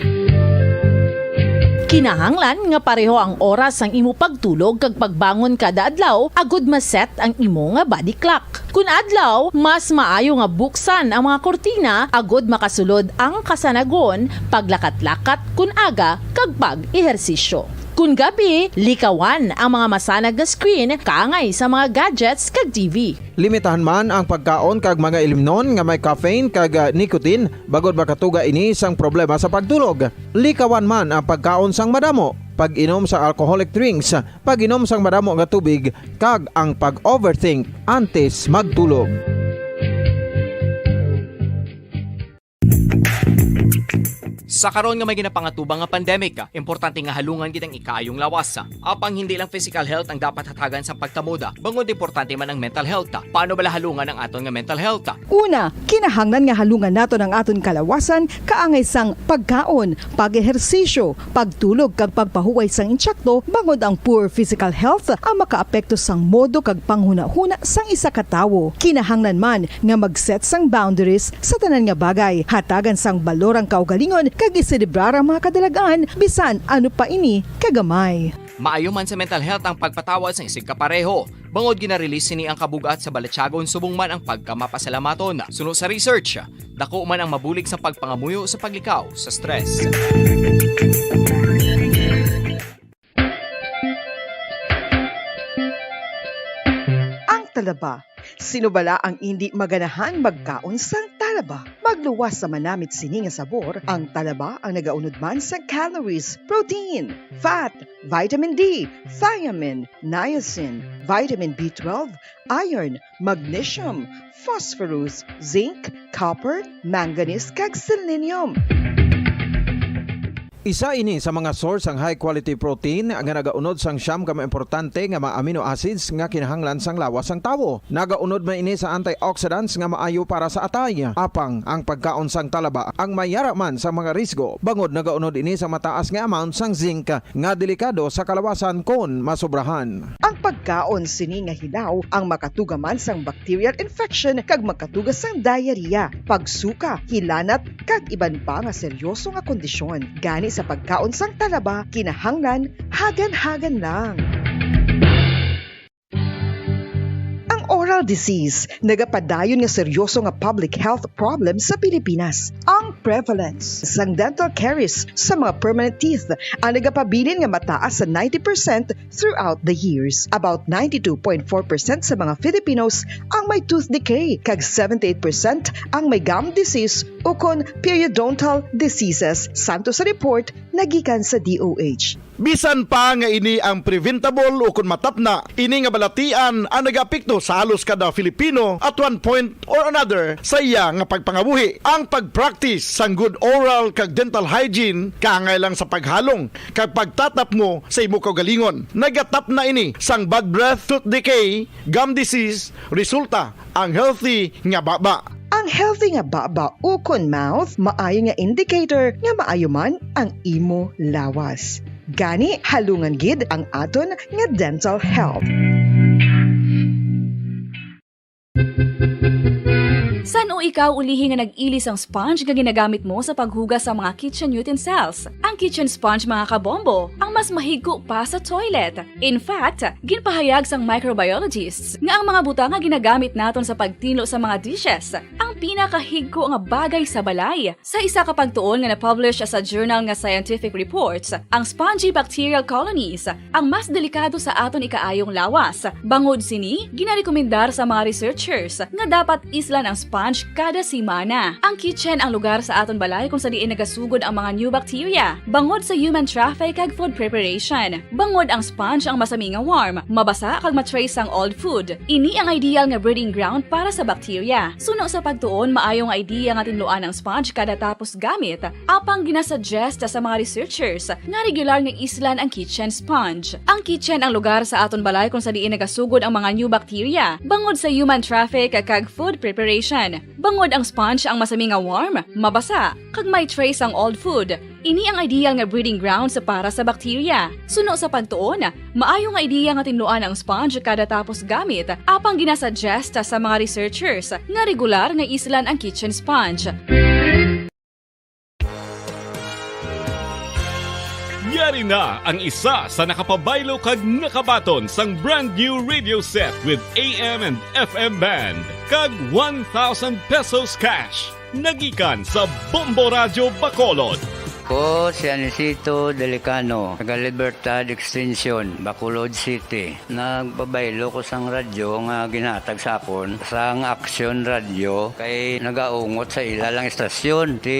Kinahanglan nga pareho ang oras sang imo pagtulog kag pagbangon kada adlaw agud ma-set ang imo nga body clock. Kun adlaw, mas maayo nga buksan ang mga kurtina agud makasulod ang kasanagon, paglakat-lakat kun aga, kag pag-ehersisyo. Kun gabi, likawan ang mga masanag nga screen kaangay sa mga gadgets kag T V. Limitahan man ang pagkaon kag mga ilimnon nga may caffeine kag, ah, nicotine, bangod makatuga ini sang problema sa pagtulog. Likawan man ang pagkaon sang madamo, pag-inom sa alcoholic drinks, pag-inom sang madamo nga tubig, kag ang pag-overthink antes magtulog. Sa karon nga may ginapangatubang nga pandemic, importante nga halungan gid ang ikaayong lawas. Apang hindi lang physical health ang dapat hatagan sa pagtamod, bangod importante man ang mental health. Paano bala halungan ang aton nga mental health? Una, kinahanglan nga halungan naton ang aton kalawasan kaangay sang pagkaon, pag-ehersisyo, pagtulog kag pagpahuway sang insakto, bangod ang poor physical health ang makaapekto sang modo kag panghunahuna sang isa ka tawo. Kinahanglan man nga mag-set sang boundaries sa tanan nga bagay, hatagan sang balor ang kaugalingon kag iselebrar ang mga kadalag-an, bisan ano pa ini kagamay. Maayo man sa mental health ang pagpatawad sang isigkapareho, bangod gina-release sini ang kabug-at sa balatyagon subong man ang pagkamapasalamaton. Suno sa research, dako man ang mabulig sa pagpangamuyo sa paglikaw sa stress. Ang talaba. Sino bala ang indi maganahan magkaon sang talaba? Magluwas sa manamit sini nga sabor, ang talaba ang nagaunod man sa calories, protein, fat, vitamin D, thiamine, niacin, vitamin B twelve, iron, magnesium, phosphorus, zinc, copper, manganese, kag selenium. Isa ini sa mga source sang high quality protein nga nagaunod sang siyam ka mga importante nga mga amino acids nga kinahanglan sang lawas sang tawo. Nagaunod man ini sa antioxidants nga maayo para sa atay. Apang ang pagkaon sang talaba ang may yara man sa mga risgo, bangod nagaunod ini sa mataas nga amount sang zinc nga delikado sa kalawasan kon masobrahan. Ang pagkaon sini nga hilaw ang makatuga man sang bacterial infection kag makatuga sang diarrhea, pagsuka, hilanat, kag iban pa nga seryoso nga kondisyon. Gani sa pagkaon sang talaba, kinahanglan hagan-hagan lang. Ang oral disease nagapadayon nga seryoso nga public health problem sa Pilipinas. Ang prevalence sang dental caries sa mga permanent teeth ang nagapabilin nga mataas sa ninety percent throughout the years. About ninety-two point four percent sa mga Filipinos ang may tooth decay, kag seventy-eight percent ang may gum disease ukon periodontal diseases, santo sa report nga gikan sa D O H. Bisan pa nga ini ang preventable ukon matapna, ini nga balatian ang nagaapekto sa halos kada Filipino at one point or another sa iya nga pagpangabuhi. Ang pag-practice sang good oral kag dental hygiene kaangay lang sa paghalong kag pagtatapmo sa imo kaugalingon. Nagatapna ini sang bad breath, tooth decay, gum disease, resulta ang healthy nga baba. Ang healthy nga baba ukon mouth maayo nga indicator nga maayo man ang imo lawas. Gani, halungan gid ang aton nga dental health. San-o ikaw ulihi nga nag-ili sang sponge nga ginagamit mo sa paghugas sa mga kitchen utensils? Ang kitchen sponge, mga kabombo, ang mas mahigko pa sa toilet. In fact, ginpahayag sang microbiologists nga ang mga butang nga ginagamit naton sa pagtinlo sa mga dishes ang pinakahigko nga bagay sa balay. Sa isa ka pagtuon nga na-publish sa journal nga Scientific Reports, ang spongy bacterial colonies ang mas delikado sa aton ikaayong lawas. Bangod sini, ginarekomendar sa mga researchers nga dapat islan ang sponge kada semana. Ang kitchen ang lugar sa aton balay kung sa diin nagasugod ang mga new bacteria. Bangod sa human traffic kag food preparation, bangod ang sponge ang masami nga warm, mabasa kag ma-trace ang old food. Ini ang ideal nga breeding ground para sa bacteria. Suno sa pagtuon, maayo nga idea nga tinluan ang sponge kada tapos gamit. Apang ginasuggest sa mga researchers nga regular nga islan ang kitchen sponge. Ang kitchen ang lugar sa aton balay kung sa diin nagasugod ang mga new bacteria, bangod sa human traffic kag food preparation. Bangod ang sponge ang masami nga warm, mabasa, kag may trace ang old food, Ini ang ideal nga breeding grounds para sa bakterya. Suno sa pagtuon, maayo nga ideya nga tinluan ang sponge kada tapos gamit, apang ginasuggest sa mga researchers nga regular nga islan ang kitchen sponge. Yari na ang isa sa nakapabaylo kag nakabaton sang brand new radio set with A M and F M band kag one thousand pesos cash. Nagikan sa Bombo Radyo Bacolod. Ko si Anisito Delicano, taga Libertad Extension, Bacolod City. Nagpabaylo ko sang radyo nga ginhatag sa akon sang Action Radio kay nagaungot sa ila lang estasyon. Ti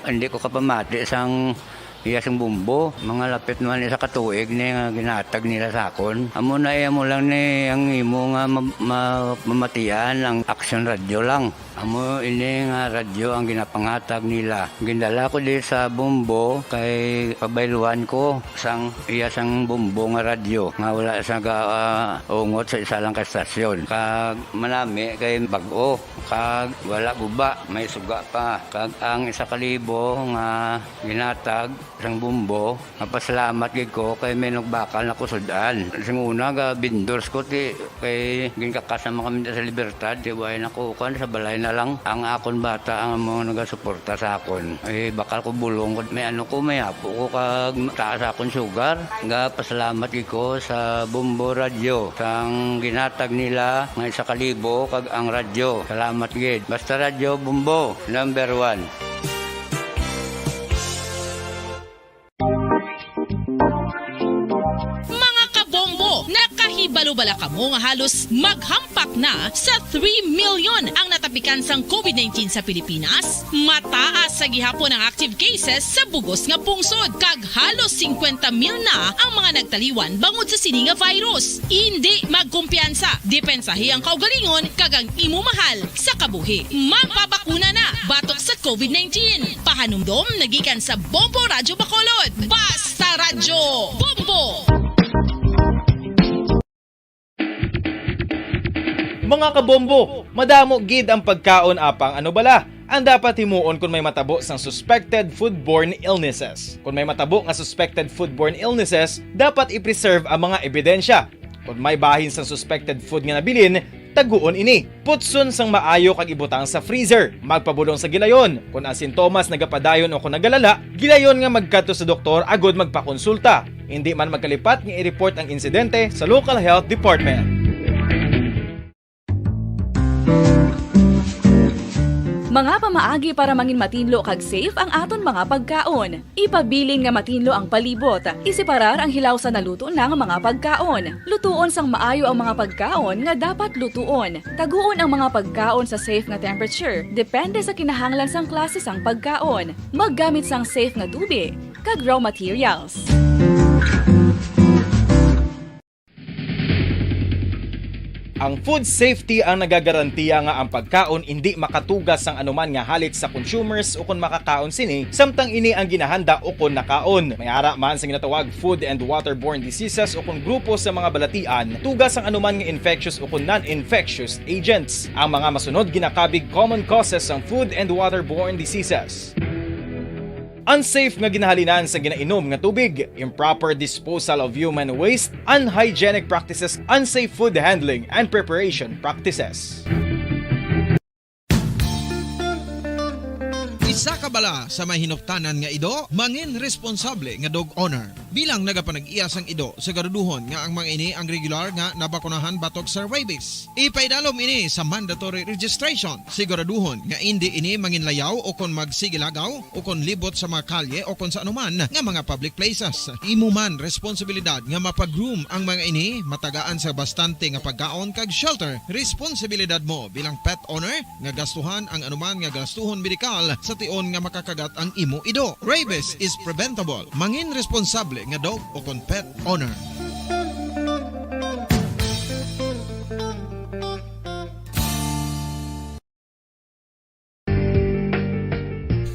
hindi ko kapamati sang iya sing bumbo. Mga lapit man isa ka tuig ni nga ginhatag nila sa akon. Amo na iya mo lang ni ang imo nga ma- ma- mamatian ang Action Radio lang. Amo ini nga radyo ang ginapangatag nila. Gindala ko di sa Bombo kay pabayluan ko sang iya sang Bombo nga radyo nga wala sa ga, ah, ungot sa isa lang ka estasyon. Kag manami kay bag-o kag wala guba, may suga pa. Kag ang isa ka libo nga ginatag sang Bombo, mapasalamat gid ko kay may nagbakal na kusud-an. Sing una ga vendors ko ti kay ginkakas naman kami sa Libertad, ti way na ko kuan sa balay na lang. Ang akon bata ang mga nagasuporta sa akon. Eh, bakal ko bulong ko, may ano ko, may apo ko kag taas akon sugar. Ga pasalamat gid ko sa Bombo Radyo sang ginatag nila nga isa ka libo kag ang radyo. Salamat gid. Basta Radyo Bombo, number one. Mga kabombo, nakahibalo bala kamo nga halos maghampak na sa three million ang natapikan sang COVID nineteen sa Pilipinas? Mataas sa gihapon ang active cases sa bugos nga pungsod, kag halos singkwenta mil na ang mga nagtaliwan bangod sa sini nga virus. Indi magkumpiyansa, depensahi ang kaugalingon kag ang imo mahal sa kabuhi. Magpabakuna na batok sa COVID nineteen. Pahanumdom nagikan sa Bombo Radyo Bacolod. Basta Radyo Bombo! Mga kabombo, madamo gid ang pagkaon apang ano bala ang dapat himuon kon may matabo sang suspected foodborne illnesses. Kon may matabo nga suspected foodborne illnesses, dapat i-preserve ang mga ebidensya. Kon may bahin sang suspected food nga nabilin, taguon ini. Putson sang maayo kag ibutang sa freezer. Magpabulong sa gilayon. Kon ang sintomas nagapadayon o kon nagalala, gilayon nga magkadto sa doktor agud magpakonsulta. Indi man magkalipat nga i-report ang insidente sa local health department. Mga pamaagi para mangin matinlo kag safe ang aton mga pagkaon. Ipabilin nga matinlo ang palibot. Iseparar ang hilaw sa naluto na nga mga pagkaon. Lutuon sang maayo ang mga pagkaon nga dapat lutuon. Taguon ang mga pagkaon sa safe nga temperature, depende sa kinahanglan sang klase sang pagkaon. Maggamit sang safe nga tubi kag raw materials. Ang food safety ang nagagarantiya nga ang pagkaon indi makatugas sang anuman nga halit sa consumers ukon makakaon sini, samtang ini ang ginahanda ukon nakaon. May ara man sa ginatawag food and waterborne diseases ukon grupo sa mga balatian, tugas sang anuman nga infectious ukon non-infectious agents. Ang mga masunod ginakabig common causes sang food and waterborne diseases. Unsafe nga ginahalinan sa ginainom nga tubig, improper disposal of human waste, unhygienic practices, unsafe food handling and preparation practices. Isa ka bala sa may hinuptanan nga ido, mangin responsable nga dog owner. Bilang nagapanag-iya sang ido, siguraduhon nga ang mga ini ang regular nga nabakunahan batok sa rabies. Ipaidalom ini sa mandatory registration. Siguraduhon nga indi ini manginlayaw o kon magsigilagaw o kon libot sa mga kalye o kon sa anuman nga mga public places. Imo man responsibilidad nga mapag-groom ang mga ini, matagaan sa bastante nga pagkaon kag shelter. Responsibilidad mo bilang pet owner nga gastuhan ang anuman nga gastuhon medikal sa tion nga makakagat ang imo ido. Rabies is preventable. Mangin responsable nga dog o kon pet owner.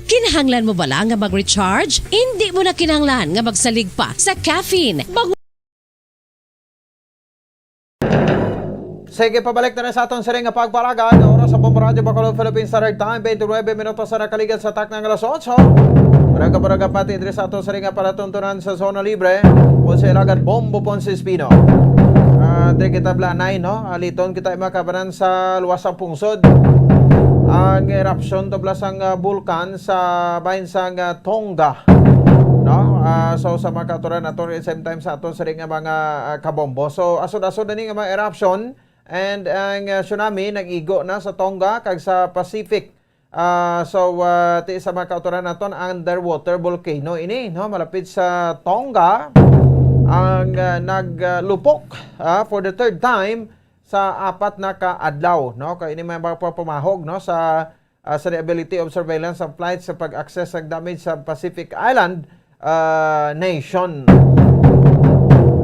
Kinahanglan mo bala nga mag-recharge? Indi mo na kinahanglan nga magsalig pa sa caffeine. Bango- Sige, pabalik na rin sa aton siring nga pagpalagad. Oras sa Bombo Radyo Bacolod, Philippine Standard Time, twenty-nine minutos sa nakaligad sa takna nga alas otso. Murag-murag pati diri sa aton siring nga palatuntunan sa Zona Libre. Ponce Alagad, Bombo Ponce Espino. Ah, diri kita blanay, no? Aliton kita, mga kabanan, sa luwas sang pungsod. Ang erupsyon tublas sang, ah, bulkan sa bahin sang, ah, Tonga. No? Ah, so, sa mga kautoran nato, at the same time sa aton siring nga mga, ah, kabombo. So, asod-asod na ni nga mga eruption and ang, ah, tsunami nag-igo na sa Tonga kag sa Pacific. Ah, so, ah, ti sa mga kautoran naton, underwater volcano ini, no? Malapit sa Tonga ang, ah, naglupok, ah, for the third time sa apat na ka adlaw, no? Kay ini may mga pamahog, no, sa, ah, sa the ability of surveillance of flights sa pag-access sa damage sa Pacific Island, ah, nation.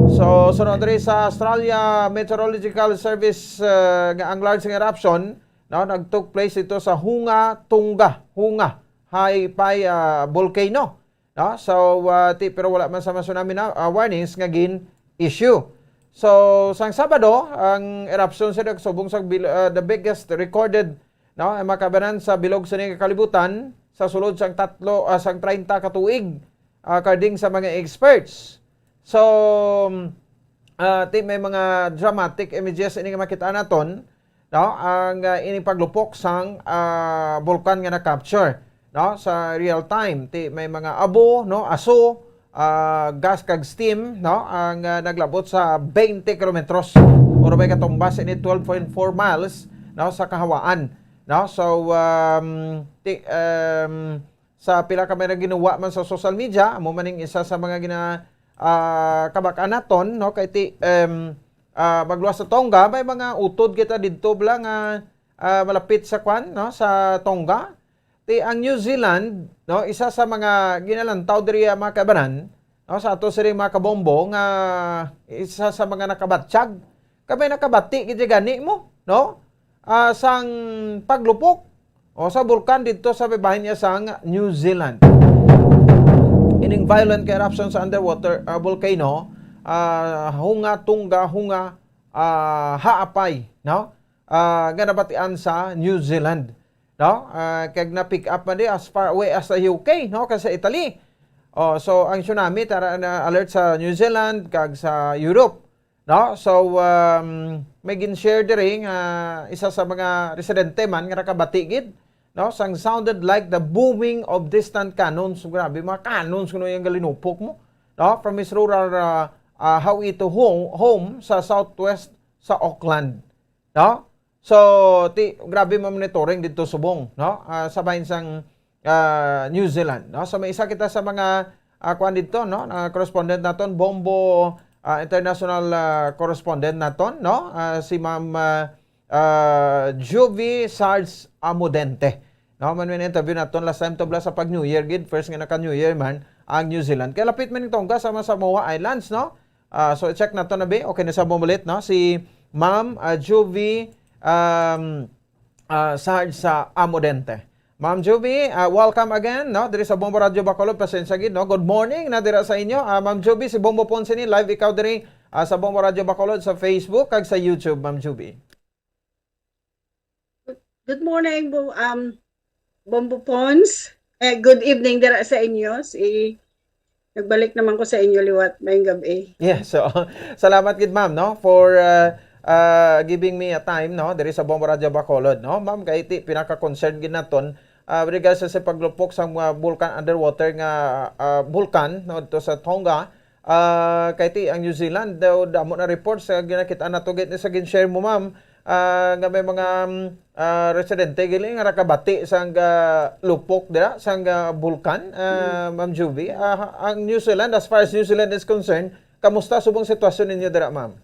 So, sunod diri sa Australia Meteorological Service, ah, nga ang large nga eruption, no, nag-took place ito sa Hunga Tunga, Hunga Ha'apai, ah, volcano. No? So, ah, ti, pero wala man sa mga tsunami na, ah, warnings nga gin-issue. So, sang Sabado, ang eruption sa subong sa bil-, ah, the biggest recorded, no, ang mga kabanan sa bilog sa ning kalibutan sa sulod sang tatlo, ah, sang treinta ka tuig, ah, according sa mga experts. So, ah, ti, may mga dramatic images ini nga makita naton, no, ang, ah, ining paglupok sang, ah, bulkan nga na-capture, no, sa real time. Ti may mga abo, no, aso, ah, gas kag steam, no, ang, ah, naglabot sa twenty kilometros, o may katumbas ini twelve point four miles, no, sa kahawaan, no. So, um, ti, um, sa pila ka may nagginuwa man sa social media, amo man ning isa sa mga gina-, ah, kabak-an naton, no, kay ti, um, ah, magluwas sa Tonga, may mga utod kita didto bala nga, ah, malapit sa kwan, no, sa Tonga. Ti ang New Zealand, no, isa sa mga ginalantaw diri, ah, mga kabanan, no, sa ato sini mga kabombo nga isa sa mga nakabatsyag. Kami nakabati gid gani mo, no? Ah, sang paglupok o sa bulkan didto sa babahin niya sang New Zealand. Ining violent nga eruption sa underwater, ah, volcano, ah, Hunga Tunga, Hunga, ah, Ha'apai, no? Ah, nga nabatian sa New Zealand, no? Ah, kag na-pick up man di as far away as sa U K, no? Kag sa Italy. Oh, so ang tsunami tara na alert sa New Zealand kag sa Europe, no? So, um, may gin-share diri nga isa sa mga residente man nga nakabati gid, no? Sang sounded like the booming of distant cannons. Grabe, mga cannons kuno yung galinupok mo, no? From his rural, uh, uh, Hawaii to home, home sa southwest sa Auckland, no? So, ti, grabe mo monitoring dito subong, no? Ah, sa bahin sang, ah, New Zealand, no? So, may isa kita sa mga, ah, kuan dito, no? Ah, correspondent naton, Bombo, ah, international, ah, correspondent naton, no? Ah, si Ma'am, ah, ah, Juvie Sarge Amodente. No, man may interview naton last time to bala sa pag New Year gid, first nga naka New Year man ang New Zealand. Kay lapit man ning Tonga sama sa Samoa Islands, no? Ah, so, i-check nato na, be. Okay na sa bumulit, no? Si Ma'am, ah, Juvie, um, ah, Sarge sa Amodente. Ma'am Juvie, ah, welcome again, no? Diri sa Bombo Radyo Bacolod, pasensya gid, no? Good morning na dira sa inyo. Ah, Ma'am Juvie, si Bombo Ponce ni, live ikaw diri, ah, sa Bombo Radyo Bacolod sa Facebook kag sa YouTube, Ma'am Juvie. Good morning, Bo-, um, Bombo Pons. Eh, good evening dira sa inyo. Si, nagbalik naman ko sa inyo liwat. Maayong gabi. Yeah, so, salamat gid, ma'am, no, for, uh, uh, giving me a time, no, diri sa Bombo Radyo Bacolod, no. Ma'am, kay ti pinaka-concern gid naton, uh, regards sa, sa paglupok sa mga bulkan, underwater nga, uh, bulkan, no, dito sa Tonga. Ah, kay ti ang New Zealand daw, damo na reports sa ginakita nato gid sa gin-share mo, ma'am, ah, nga may mga, mm, ah, residente gili nga nakabati sang, ah, lupok dira sang, ah, bulkan, ah, Mm. Ma'am Juvie. Ah, ang New Zealand, as far as New Zealand is concerned, kamusta subong sitwasyon ninyo dira, ma'am?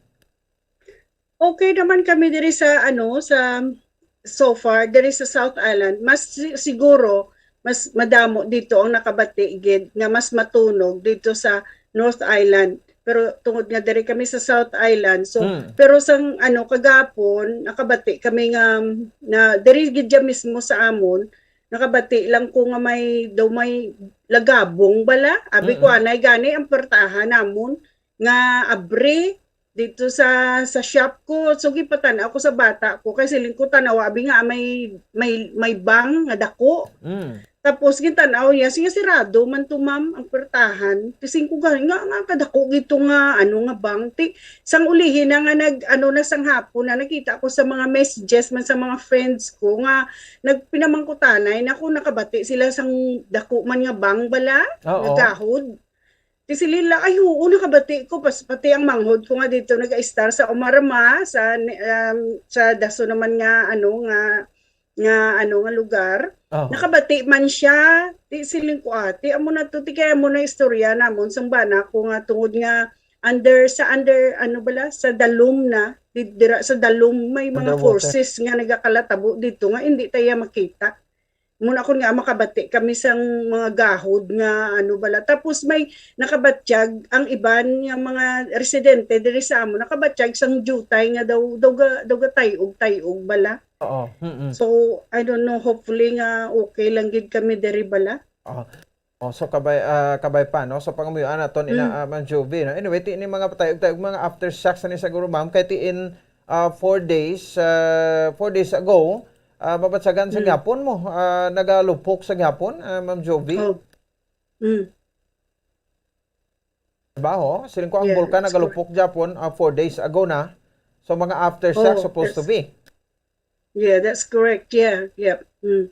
Okay naman kami diri sa, ano, sa, so far, diri sa South Island. Mas si-, siguro, mas madamo dito ang nakabati gid nga mas matunog dito sa North Island. Pero tungod nga diri kami sa South Island, so, Hmm. pero sang, ano, kagapon, nakabati kami nga, na diri gid dyan mismo sa amon, nakabati lang ko nga may, daw may lagabong bala. Abi ko, Mm-mm. anay gani ang portahan namon nga abri. dito sa, sa shop ko. So, gipatan-aw ko sa bata ko. Kay siling ko, "Tanawa, abi nga, may, may, may bang nga dako." Mm. Tapos, gintanaw niya, siya, "Sirado man to, ma'am, ang pertahan." Kasi ko, "Gani nga, nga kadako gito nga, ano, nga bang." Ti, sang ulihi na nga nag, ano, na sang hapon na nakita ko sa mga messages man sa mga friends ko nga nagpinamangkutanay na kung nakabati sila sang dako man nga bang bala, Oo. nga gahod. Ti sila, "Ay, oo, nakabati ko." Pas-, pati ang manghod ko nga dito nag-a-star sa Umarama, sa, um, sa daso naman nga, ano, nga, nga, ano, nga lugar. Oh. Nakabati man siya. Ti siling ko, "Ate, amo na to, ti kaya mo na istorya namon sang bana ko nga tungod nga under, sa under, ano bala, sa Dalom na, di-, dira sa Dalom may mga Underwater. forces nga nagakalatabo dito nga hindi tayo makita." Muna kun nga makabati kami sang mga gahod nga ano bala. Tapos may nakabatyag ang iban nga mga residente diri sa amo, nakabatyag sang jutay nga daw, daw ga-, daw gatayog-tayog bala. Oo, mm. So, I don't know, hopefully nga okay lang gid kami diri bala. Oo. Oh, so kabay, ah, kabay pa, no? So, pangamuyoan naton ina, Mm. ah, Ma'am Juvie, no? Anyway, ti ini mga patay, ug mga aftershocks na ni siguro, ma'am, kay ti in, ah, four days, ah, four days ago, ah, mabatsagan sa Mm. gihapon mo, ah, nagalupok sa gihapon, ah, Ma'am Juvie? Oh. Mm. Trabaho, siling ko ang Yeah, bulkan that's correct. nagalupok gihapon, ah, four days ago na. So, mga aftershocks Oh, supposed to that's be. Yeah, that's correct. Yeah, yeah. Mm.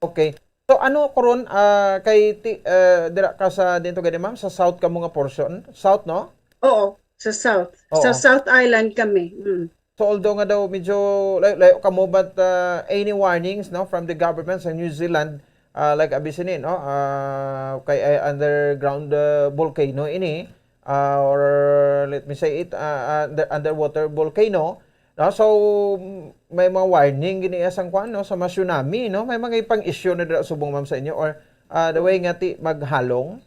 Okay. So, ano karon, ah, kay ti-, ah, dira ka sa, dito gani, ma'am, sa south ka mo nga portion? South, no? Oo, sa south. Sa Oo. South Island kami. Mm. So, although nga daw medyo layo-layo ka mo, but, ah, any warnings, no, from the government sa New Zealand, ah, like abi sini, no, ah, kay, ah, underground, ah, volcano ini, ah, or let me say it, ah, ah, under-, underwater volcano, no? So, may mga warning gini iya sang kwan, no, sa mga tsunami, no? May mga ipang issue na dira subong, ma'am, sa inyo, or, ah, the way nga ti maghalong?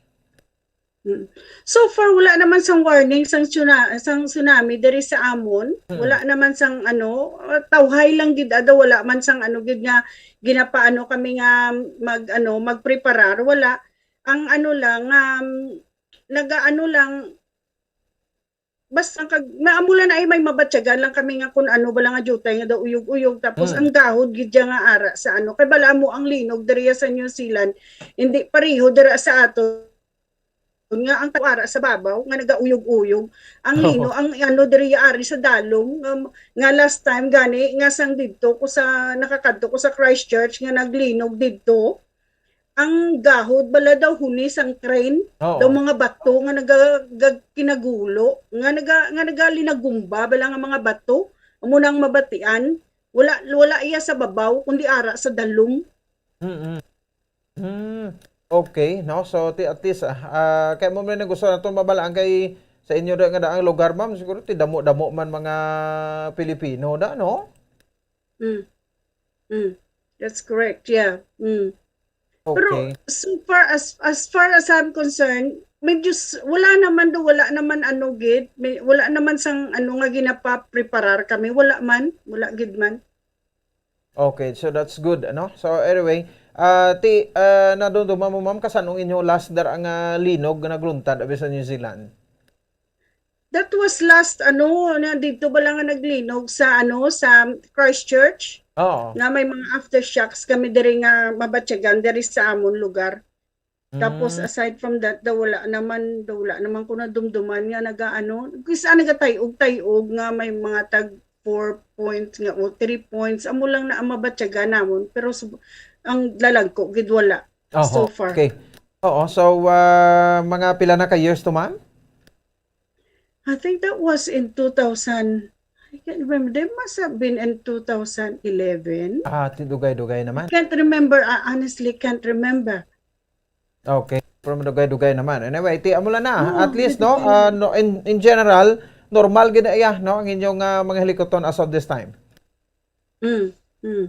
Mm. So far, wala naman sang warning sang tsuna-, sang tsunami diri sa amon. Mm. Wala naman sang ano, ah, tawhay lang gid ada, wala man sang ano gid nga ginapaano kami nga mag-ano, magpreparar, wala. Ang ano lang, um, nagaano lang, basta kag, maamo lang na ay may mabatyagan lang kami nga kun ano bala nga diutay nga daw uyog-uyog, tapos Mm. ang gahod gid siya nga ara sa ano, kay bala mo ang linog diriya sa New Zealand, hindi pareho dira sa aton nga ang ara sa babaw nga nagauyog-uyog. Ang Oo. lino, ang ano diriya ari sa dalom, nga, nga last time gani, nga sang didto ko sa, nakakadto ko sa Christchurch nga naglinog didto, ang gahod bala daw huni sang crane, Oo. daw mga bato nga naga-, gag-, kinagulo, nga naga-, nga nagalinagumba bala nga mga bato, amo nang mabatian. Wala, wala iya sa babaw, kundi ara sa dalom. Mm-mm. Hmm, okay, no? So, ti-, at least, ah, ah, kay mo man gusto naton mabalaan kay sa inyo da, nga da ang lugar, ma'am, siguro ti damo-damo man mga Pilipino da, no? Mm. Mm. That's correct, yeah. Mm. Pero Okay. so far as, as far as I'm concerned, medyo s-, wala naman do, wala naman ano gid, may, wala naman sang ano nga ginapa-preparar kami, wala man, wala gid man. Okay, so that's good, ano? So anyway, ah, ti, ah, nadumduman mo, ma'am, kasan-o ang inyo last dara nga linog nga nagluntad abi sa New Zealand? That was last, ano, na dito ba lang nga naglinog sa, ano, sa Christchurch? Oo. Nga may mga aftershocks kami diri nga mabatyagan diri sa amon lugar. Tapos, Mm. aside from that, daw wala naman, daw wala naman ko nadumduman nga nagaano, kisa nagatayog-tayog nga may mga tag four points nga o three points, amo lang na ang mabatyagan namon, pero sub-, ang lalagko gid wala Oho, so far. Okay. Oo, so, ah, mga pila na ka years to, ma'am? I think that was in two thousand. I can't remember. They must have been in two thousand eleven. Ah, ti dugay-dugay naman. I can't remember. I honestly can't remember. Okay. Pero madugay-dugay naman. Anyway, ti amo lang na. Oo, At least, no, madugay. ah, no, in, in general, normal gid na iya, no, ang inyong, ah, mga hilikuton as of this time. Mm, mm.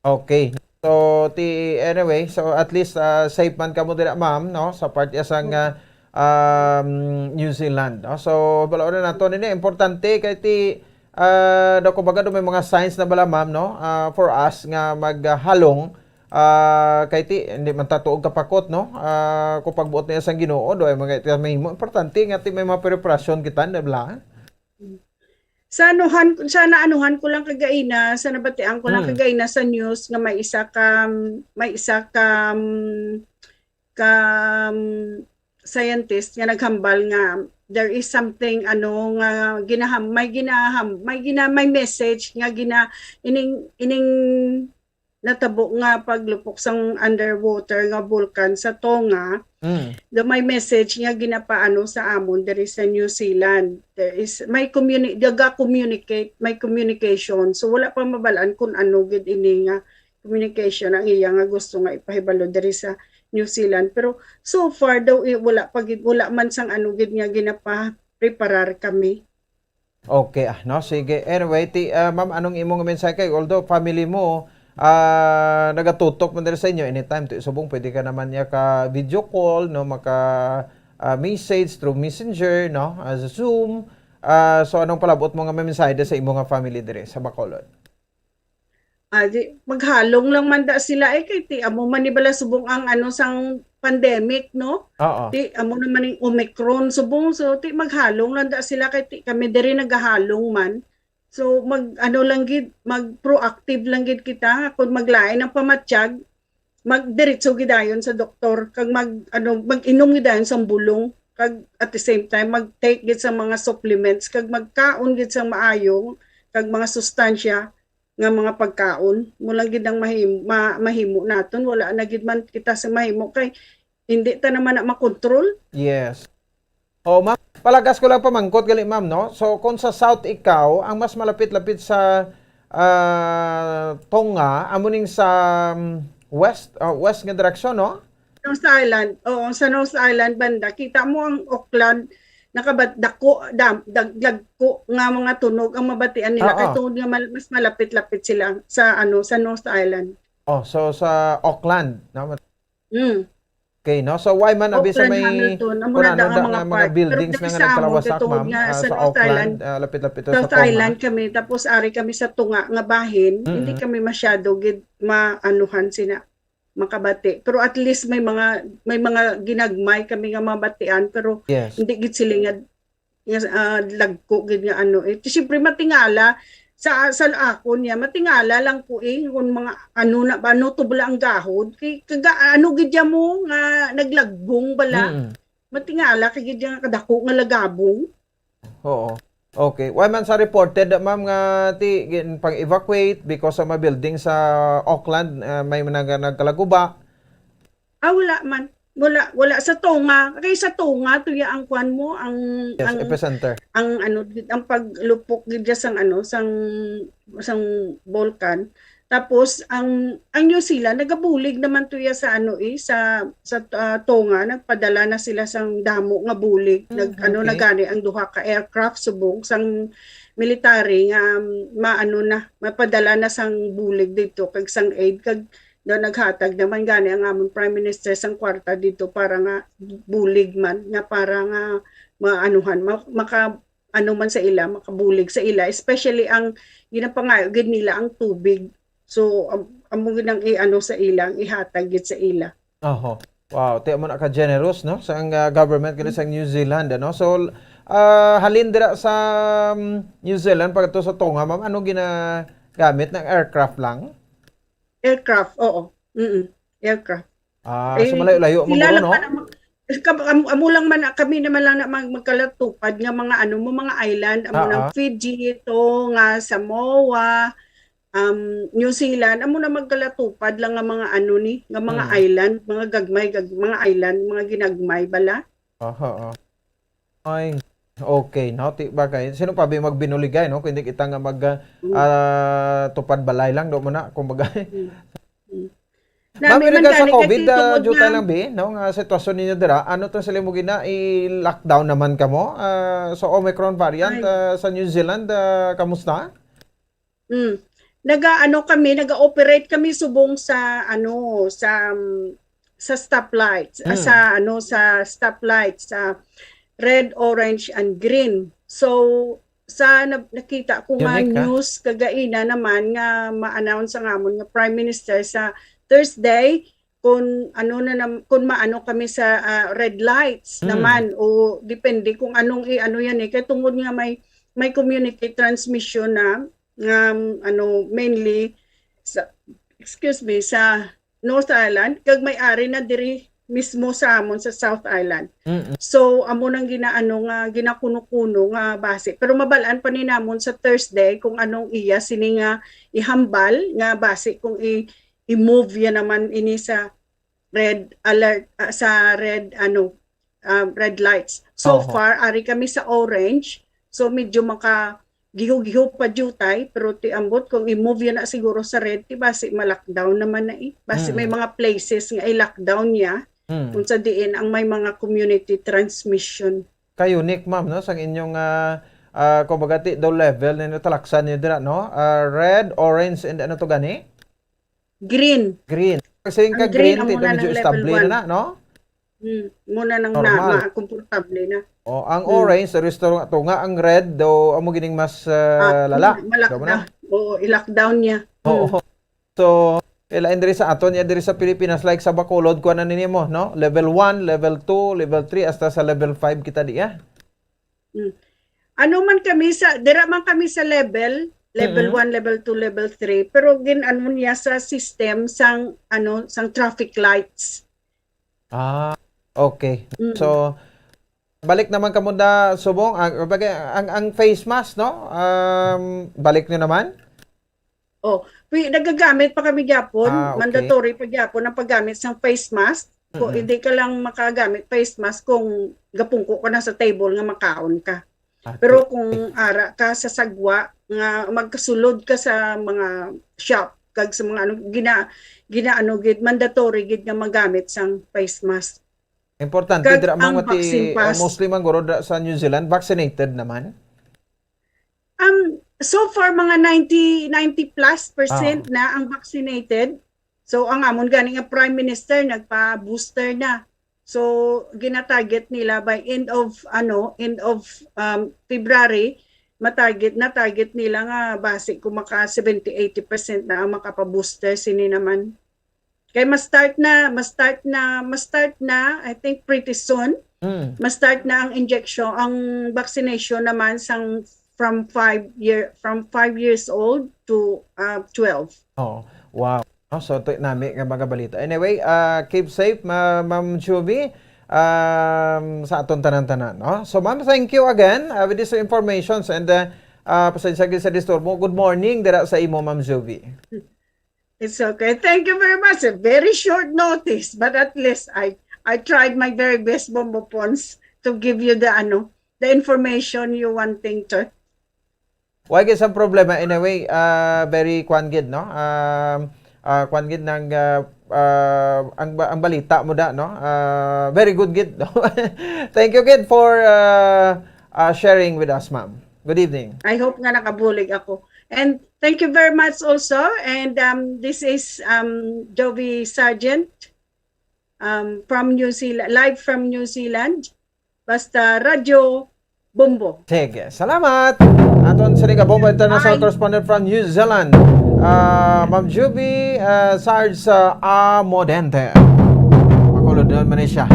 Okay. So, ti, anyway, so at least, ah, safe man kamo dira, ma'am, no, sa part iya sang, Mm. ah, um, New Zealand, no? So, balaod na nato nini, importante kay ti, ah, daw kumbaga, daw may mga signs na bala, ma'am, no? Ah, for us nga maghalong, ah, kay ti, hindi man ta tuog kapakot, no? Ah, kung pagbuot niya sang Ginoo, daw ay mga iti mahimo. Importante nga ti may mga preparasyon kita, di ba? Sa anuhan, sa naanuhan ko lang kagaina, sa nabatian ko lang Mm. kagaina sa news nga may isa ka, may isa ka, ka scientist nga naghambal nga there is something, ano, nga ginaham-, may ginaham-, may gina-, may message nga gina-, ining, ining natabo nga paglupok sang underwater nga bulkan sa Tonga, Mm. do may message nga ginapaano sa amon diri sa New Zealand. There is, may communi-, naga-communicate, may communication. So, wala pa mabalaan kung ano gid ini nga communication ang iya nga gusto nga ipahibalo diri sa New Zealand. Pero so far daw, eh, wala pa gid, wala man sang ano gid nga ginapa-preparar kami. Okay, ah, no? Sige. Anyway, ti, ah, ma'am, anong imong mensahe kay, although family mo, ah, nagatutok man diri sa inyo, anytime, ti, subong, pwede ka naman niya ka video call, no? Maka, ah, message through Messenger, no? Ah, sa Zoom. Ah, so, anong palabot mo nga mensahe sa imo nga family diri sa Bacolod? Ah, di, maghalong lang man da sila, eh, kay ti amo man ni bala subong ang ano sang pandemic, no? Oo. Ti amo naman ning Omicron subong, so ti maghalong lang da sila kay ti kami diri nagahalong man. So mag ano lang gid, mag proactive lang gid kita, kung maglain ang pamatyag, magdiretso gid dayon sa doktor, kag mag ano, mag-inom gid dayon sang bulong, kag at the same time mag-take gid sa mga supplements, kag magkaon gid sang maayo kag mga sustansya nga mga pagkaon. Mo lang gid ang mahim-, ma-, mahimo naton. Wala na gid man kita sa mahimo kay hindi ta naman na makontrol. Yes. Oh, ma'am, palagas ko lang pamangkot gali, ma'am, no? So, kung sa south ikaw, ang mas malapit-lapit sa ah, Tonga, amo ning sa um, west, ah, west nga direksyon, no? Nose Island. Oo, sa Nose Island banda. Kita mo ang Auckland, nakabat dako, dam, dag, dagko nga mga tunog ang mabatian nila Oo. Kay tungod nga mal-, mas malapit-lapit sila sa ano, sa Nose Island. Oh, so sa Auckland, no? Mm. Okay, no? So why man abi sa Auckland, may Hamilton, amo kuna na da nanda ang mga nga mga part. Pero buildings diri na nga sa amon, nagkalawasak, katungod ma'am, nga ah, sa sa North Auckland, Island, ah, lapit-lapit to North sa Tonga? Island kami, tapos ari kami sa tunga nga bahin, hindi Mm-mm. kami masyado gid maanuhan sina makabati. Pero at least may mga may mga ginagmay kami nga mabatian, pero Yes. hindi gid sila nga nga, ah, lagko gid nga ano, eh. Siyempre matingala sa, sa akon niya, matingala lang ko, eh, kung mga ano na ba, ano to bala ang gahod. Kay kaga, ano gid ya mo nga naglagbong bala. Mm. Matingala kay gid ya nga kadako nga lagabong. Oo. Okay. Why man sa reported, ma'am, nga ti gin pang-evacuate because sa mga building sa Auckland, ah, may mga nagkalaguba? Ah, wala man. Wala, wala sa Tonga. Kay sa Tonga, tuya ang kwan mo, ang, Yes, ang, epicenter. ang ano, ang paglupok gid dyan sang ano, sang, sang bulkan. Tapos ang, ang New Zealand nagabulig naman tuya sa ano, eh, sa, sa, ah, Tonga, nagpadala na sila sang damo nga bulig. Nag, Mm, ano na okay. Gani ang duha ka aircraft subong sang military nga, um, maano na, mapadala na sang bulig dito kag sang aid kag daw naghatag naman gani ang amon Prime Minister sang kwarta dito para nga bulig man, nga para nga maanuhan, ma-, maka, ano man sa ila, makabulig sa ila, especially ang ginapangayo gid nila ang tubig. So am-, amo gid ang i-ano sa ila, ang ihatag gid sa ila. Oho. Wow, ti amo na ka generous, no, sa ang, ah, government kini sa New Zealand, ano? So, ah, halin dira sa, um, New Zealand pagto sa Tonga, ma'am, ano ginagamit ng aircraft lang? Aircraft, oo. Mm-mm. Aircraft. Ah, so Eh, malayo-layo mo sila guro, lang no? man ang mag-, kab-, am-, amo lang man na-, kami naman lang na mag-, magkalatupad nga mga ano mo, mga island, amo Ah, ng ah. Fiji, Tonga, Samoa, um, New Zealand, amo na magkalatupad lang nga mga ano ni, nga mga Mm. island, mga gagmay, gag-, mga island, mga ginagmay bala. Aha, ah. Ay, okay, no? Ti ba kay sino pa bi magbinuligay, no? Kundi kita nga mag, ah, Mm. ah, tupad balay lang, do mo na, kumbaga. Mm. Mm. Ma'am, Nami in man regards sa gani kay COVID, ti-, ah, tungod due nga tayo lang, bi, no, nga sitwasyon ninyo dira, ano to sila mo gina, i-lockdown naman kamo? Ah, sa Omicron variant, Ay. Ah, sa New Zealand, ah, kamusta? Mm. Naga-ano kami, naga-operate kami subong sa, ano, sa, um, sa stoplights, ah, Mm. sa, ano, sa stoplights, sa red, orange, and green. So, sa na-, nakita ko nga Unique, ha? News kagaina naman nga ma-announce ang amon nga Prime Minister sa Thursday, kung ano na nam-, kung maano kami sa, ah, red lights Mm. naman, o depende kung anong i-ano yan eh. Kaya tungod nga may may community transmission na nga, ano, mainly sa, excuse me, sa North Island, kag may ari na diri mismo sa amon sa South Island. Mm-mm. So, amo nang ginaano nga ginakuno-kuno nga basi. Pero mabal-an pa ni namon sa Thursday kung anong iya sini nga ihambal nga basi kung i- i-move ya naman ini sa red alert, ah, sa red, ano, um, red lights. So Oho. far, ari kami sa orange. So medyo maka giho-giho pa jutay, pero ti ambot kung i-move ya na siguro sa red, ti basi ma-lockdown naman na eh. Basi may Mm. mga places nga i-lockdown niya Mm. kung sa diin ang may mga community transmission. Kayo, Nick, ma'am, no? Sang inyong, ah, ah, kumbaga, ti, daw level ninyo, talaksan ninyo dira, no? Ah, red, orange, and ano to gani? Green. Green. Kasi yung Ang ka green, green, ang ti, muna medyo ng level estable na one. na, no? Hmm, muna nang na, Normal. ma-, komportable na. O, ang Hmm. orange, restore nga to nga, ang red, do, amo gining mas ah, Ah, lala. ma-lockdown. Daw mo na? Oo, i-lockdown niya. Hmm. Oo. So, ilain diri sa aton, ya diri sa Pilipinas, like sa Bacolod, kuha na nini mo, no? Level one, level two, level three, hasta sa level five kita diya. Hmm. Ano man kami sa, dira man kami sa level, level Mm-mm. one, level two, level three, pero gin-ano niya sa system sang, ano, sang traffic lights. Ah, okay. Mm. So, balik naman kamo da subong ang, ang, ang face mask, no? Um, balik nyo naman? Oh, pi-, nagagamit pa kami gyapon, Ah, okay. Mandatory pa gyapon ang paggamit sang face mask. Kung Mm-mm. hindi ka lang makagamit face mask kung gapungko ka na sa table nga makaon ka. Ah, Pero ti- kung ara ka sa sagwa nga magkasulod ka sa mga shop kag sa mga ano, gina ginaano gid, mandatory gid nga magamit sang face mask. Importante Kag dira, ma'am, ang nga ti, vaccine uh, pass. Mostly man guro da, sa New Zealand, vaccinated naman. Um, so far, mga ninety, ninety plus percent Ah. na ang vaccinated. So, ang amon gani nga Prime Minister nagpa-booster na. So, gina-target nila by end of, ano, end of, um, February, ma-target, na-target nila nga basi kung maka seventy, eighty percent na ang makapa-booster sini naman. Kay ma-start na, ma-start na, ma-start na, I think pretty soon, Mm. ma-start na ang injection, ang vaccination naman sang from five year, from five years old to, uh, twelve. Oh, wow. Oh, so, ito nami nga mga balita. Anyway, uh, keep safe, ma Ma'am Juvie, um, sa aton tanan-tanan, no? So, ma'am, thank you again, uh, with these informations and, uh, uh, pasensya gid sa disturbo. Good morning dira sa imo, Ma'am Juvie. It's okay. Thank you very much. A very short notice, but at least I I tried my very best, Bombo Pons, to give you the, ano, the information you wanting to. Wala gid sang problema. Anyway, uh, very kwan gid, no? Um, uh, kwan gid nang, uh, uh, ang, ba- ang balita mo da, no? Uh, very good gid, no? Thank you gid for, uh, uh, sharing with us, ma'am. Good evening. I hope nga nakabulig ako. And thank you very much also. And, um, this is, um, Jovi Sargent, um, from New Zealand, live from New Zealand. Basta Radyo Bombo. Sige, salamat. Aton sini ka Bombo International Bye. Correspondent from New Zealand, ah, Ma'am Juvie, ah, Sarge sa Amodente. Makulod nun man ni siya.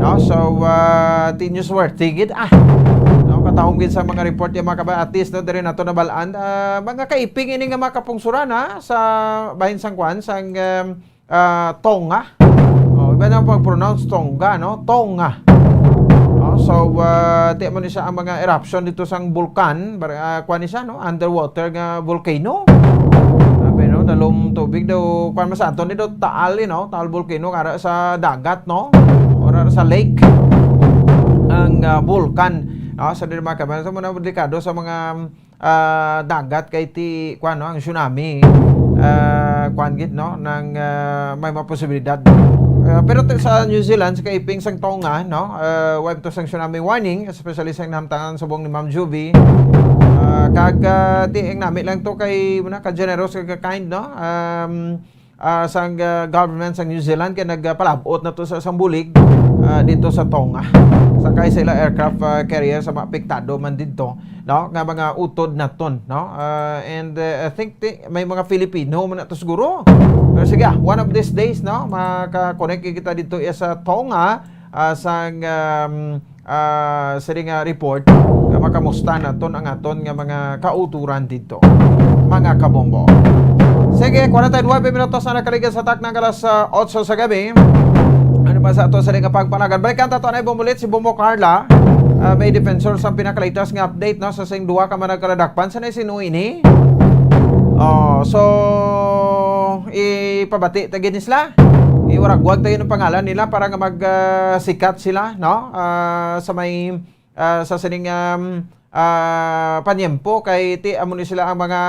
No? So, ah, ti newsworthy gid, ah. No, katahom gid sa mga report yung mga kaba-, at least, no, diri nato nabalaan, ah, mga kaiping ini nga mga kapungsuran, ha, sa bahin sang kwan, sang, um, ah, Tonga. Oh, iba na pag-pronounce Tonga, no? Tonga. Oh, so, ah, ti mo ni siya ang mga eruption dito sang bulkan, bar-, ah, kuwan ni siya, no? Underwater nga volcano. Sabi, no? Dalom tubig daw, kuwan man sa aton ni daw, Taal, you know? Taal volcano, kara sa dagat, no? Or sa lake. Ang, ah, bulkan. Ah, sa di mga kabayan, so, muna delikado sa mga, ah, dagat kay ti, kuwan, no, ang tsunami, ah, kuwan gid, no, nang, ah, may mga posibilidad. Ah, pero ti-, sa New Zealand, sa kaiping sang Tonga, no, ah, wa to sang tsunami warning, especially sa nahamtangan subong ni Ma'am Juvie. Ah, kag, ah, ti, ang nami lang to kay, muna, ka-generous, ka-kind, no? Um, ah, sang, ah, government sang New Zealand kay nagpalabot na to sa, sang bulig, ah, dito sa Tonga. Sa kay sa ila aircraft, ah, carrier sa mga apektado man dito, no, nga mga utod naton, no? Ah, and, ah, I think ti-, may mga Filipino man na to siguro. Pero sige, ah, one of these days, no, maka-connect kita dito, eh, sa Tonga, ah, sang, um, ah, sa nga report. nga makamusta naton ang aton nga mga kauturan didto, mga kabombo. Sige, forty-nine minutos na nakaligid sa takna nga alas, ah, otso sa gabi. Ano ba sa ato sa nga pagpanagan? Balikan ta to na bumulit si Bombo Carla. Ah, may defensor sa pinakalitas nga update, no, sa sing duha ka managkaladakpan sa naisin-o ini. Oh, so ipabati ta gid ni sila. Iwaragwag tayo ng pangalan nila para nga mag, ah, sikat sila, no? Ah, sa may, ah, sa sining, um, ah, panyempo kay ti amo ni sila ang mga,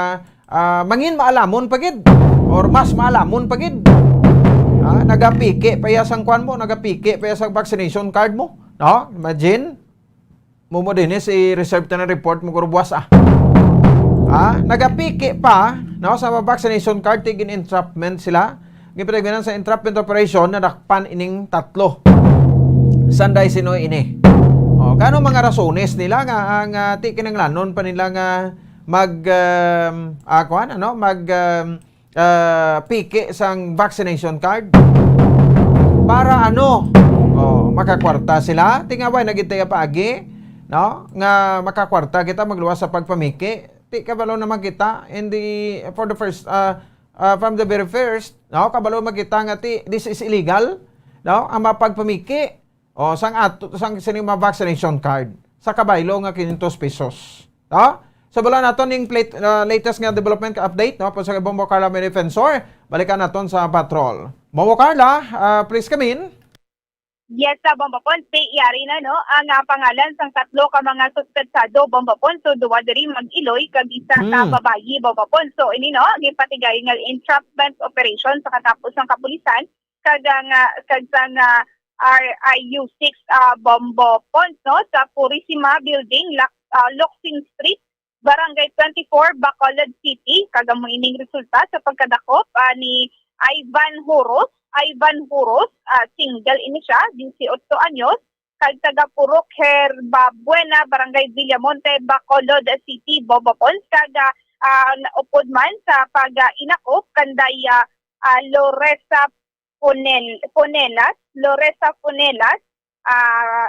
ah, mangin maalamon pa gid or mas maalamon pa gid. Ah, nagapiki pa iya sang kwan mo, nagapiki pa iya sang vaccination card mo, no? Imagine. Mumo din si reserve ta na report mo guro buwas, ah. Ah, nagapiki pa, no, sa mga vaccination card, ti gin-entrapment sila. Ginpatigbinan sa entrapment operation, nadakpan ining tatlo. Sanday sino ini? Oh, kano mga rasones nila nga ang, ah, ti kinanglanon pa nila nga mag, um, ah, kuwan, ano, mag, um, ah, piki sang vaccination card? Para ano? Oh, makakwarta sila. Tingaway na gid tayo paagi, no? Nga makakwarta kita magluwas sa pagpamiki. Ti kabalo naman kita in the, for the first, ah, ah, from the very first, no? Kabalo man kita nga ti, this is illegal, no? Ang mapagpamiki. O, sang ato, sang sini mga vaccination card sa kabaylo nga quinientos pesos. No? So, bala naton ning plate, uh, latest nga development ka update, no? Pag sa Bombo Carla may defensor, balikan naton sa patrol. Bombo Carla, uh, please come in. Yes, sa Bombo Ponce, yari na, no? Ang, ah, pangalan sang tatlo ka mga suspetsado, Bombo Ponce, so duwa diri mag-iloy, kag isa ka Hmm. babayi, Bombo Ponce. So, ini, no, ginpatigay nga entrapment operation sa katapos ng kapulisan, kag ang, ah, kag sang, ah, R I U six, ah, Bombo Ponce, no, sa Purisima Building, Lak-, ah, Loksing Street, Barangay twenty-four, Bacolod City, kag amo ining resulta sa pagkadakop, ah, ni Ivan Horos, Ivan Horos, ah, single ini siya, dieciocho anyos, kag taga Purok Herba Buena, Barangay Villamonte, Bacolod City, Bombo Ponce, kag, ah, ah, upod man sa pag-inakop kanday, ah, ah, Loresa Ponel-, Ponelas, Loresa Ponelas, ah,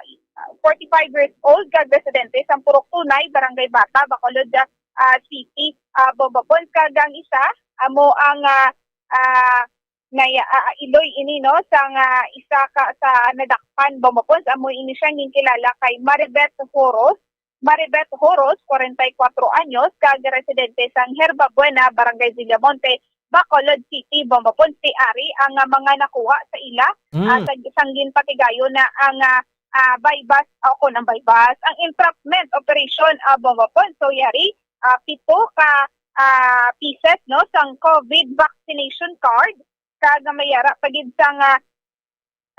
forty-five years old, kag residente sa Purok Tunay, Barangay Bata, Bacolod, ah, City, ah, Bombo Ponce, kag ang isa, amo ang, ah, ah, naya-, ah, iloy ini, no, sang, ah, isa ka sa nadakpan, Bombo Ponce, amo ini siya ginkilala kay Maribeth Horos, Maribeth Horos, kwarenta y kuwatro anyos, kag residente sang Herba Buena, Barangay Villamonte, Bacolod City, Bombo Ponce. Ari ang, ah, mga nakuha sa ila, Mm. ah, sa, sang ginpatigayon na ang, ah, ah, buy-bust, o kon ang buy-bust, ang entrapment operation, ah, Bombo Ponce. So, yari, ah, pito ka, ah, pieces, no, sang COVID vaccination card, kag may ara pa gid sang, ah,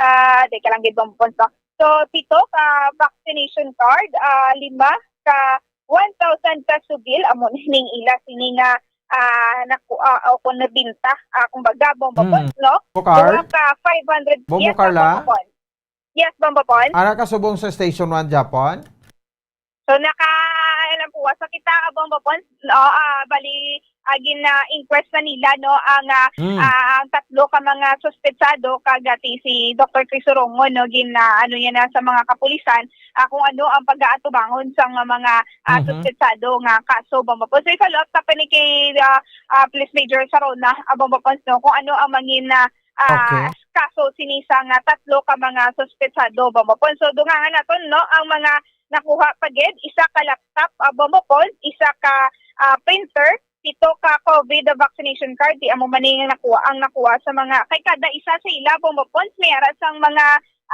ah, di ka lang gid, Bombo Ponce, no? So, pito ka vaccination card, ah, lima ka one thousand peso bill, amo ning ila sini nga, ah, naku-, ah, o kung nabinta, ah, kumbaga, Bombo Hmm. Ponce, no? Bombo Car? Duha ka five hundred, Bombo yes, Carla? Bombo Ponce. Yes, Bombo Ponce. Ara ka subong sa Station one, Japon? So, naka, alam ko, sa kita, Bombo Ponce, no, ah, bali, ah, gina-inquest na nila, no, ang, ah, Mm. ah, ang tatlo ka mga suspetsado, kag, ah, ti si Doctor Chris Urongo, no, gin, ah, ano niya na sa mga kapulisan, ah, kung ano ang pag-aatubangon sa mga, mga, ah, Mhm. suspetsado nga kaso, Bombo Ponce. So, i-follow up ta pa ni kay, ah, ah, Police Major Sarona, ah, Bombo Ponce, no, kung ano ang mangin, ah, ah, Okay. kaso sini sa nga tatlo ka mga suspetsado, Bombo Ponce. So, dungangan naton, no, ang mga nakuha pa gid, isa ka laptop, ah, Bombo Ponce, isa ka, ah, printer, pito ka COVID vaccination card, di amo man ning nakuha, ang nakuha sa mga, kay kada isa sa ila, Bombo Ponce, may ara sang mga,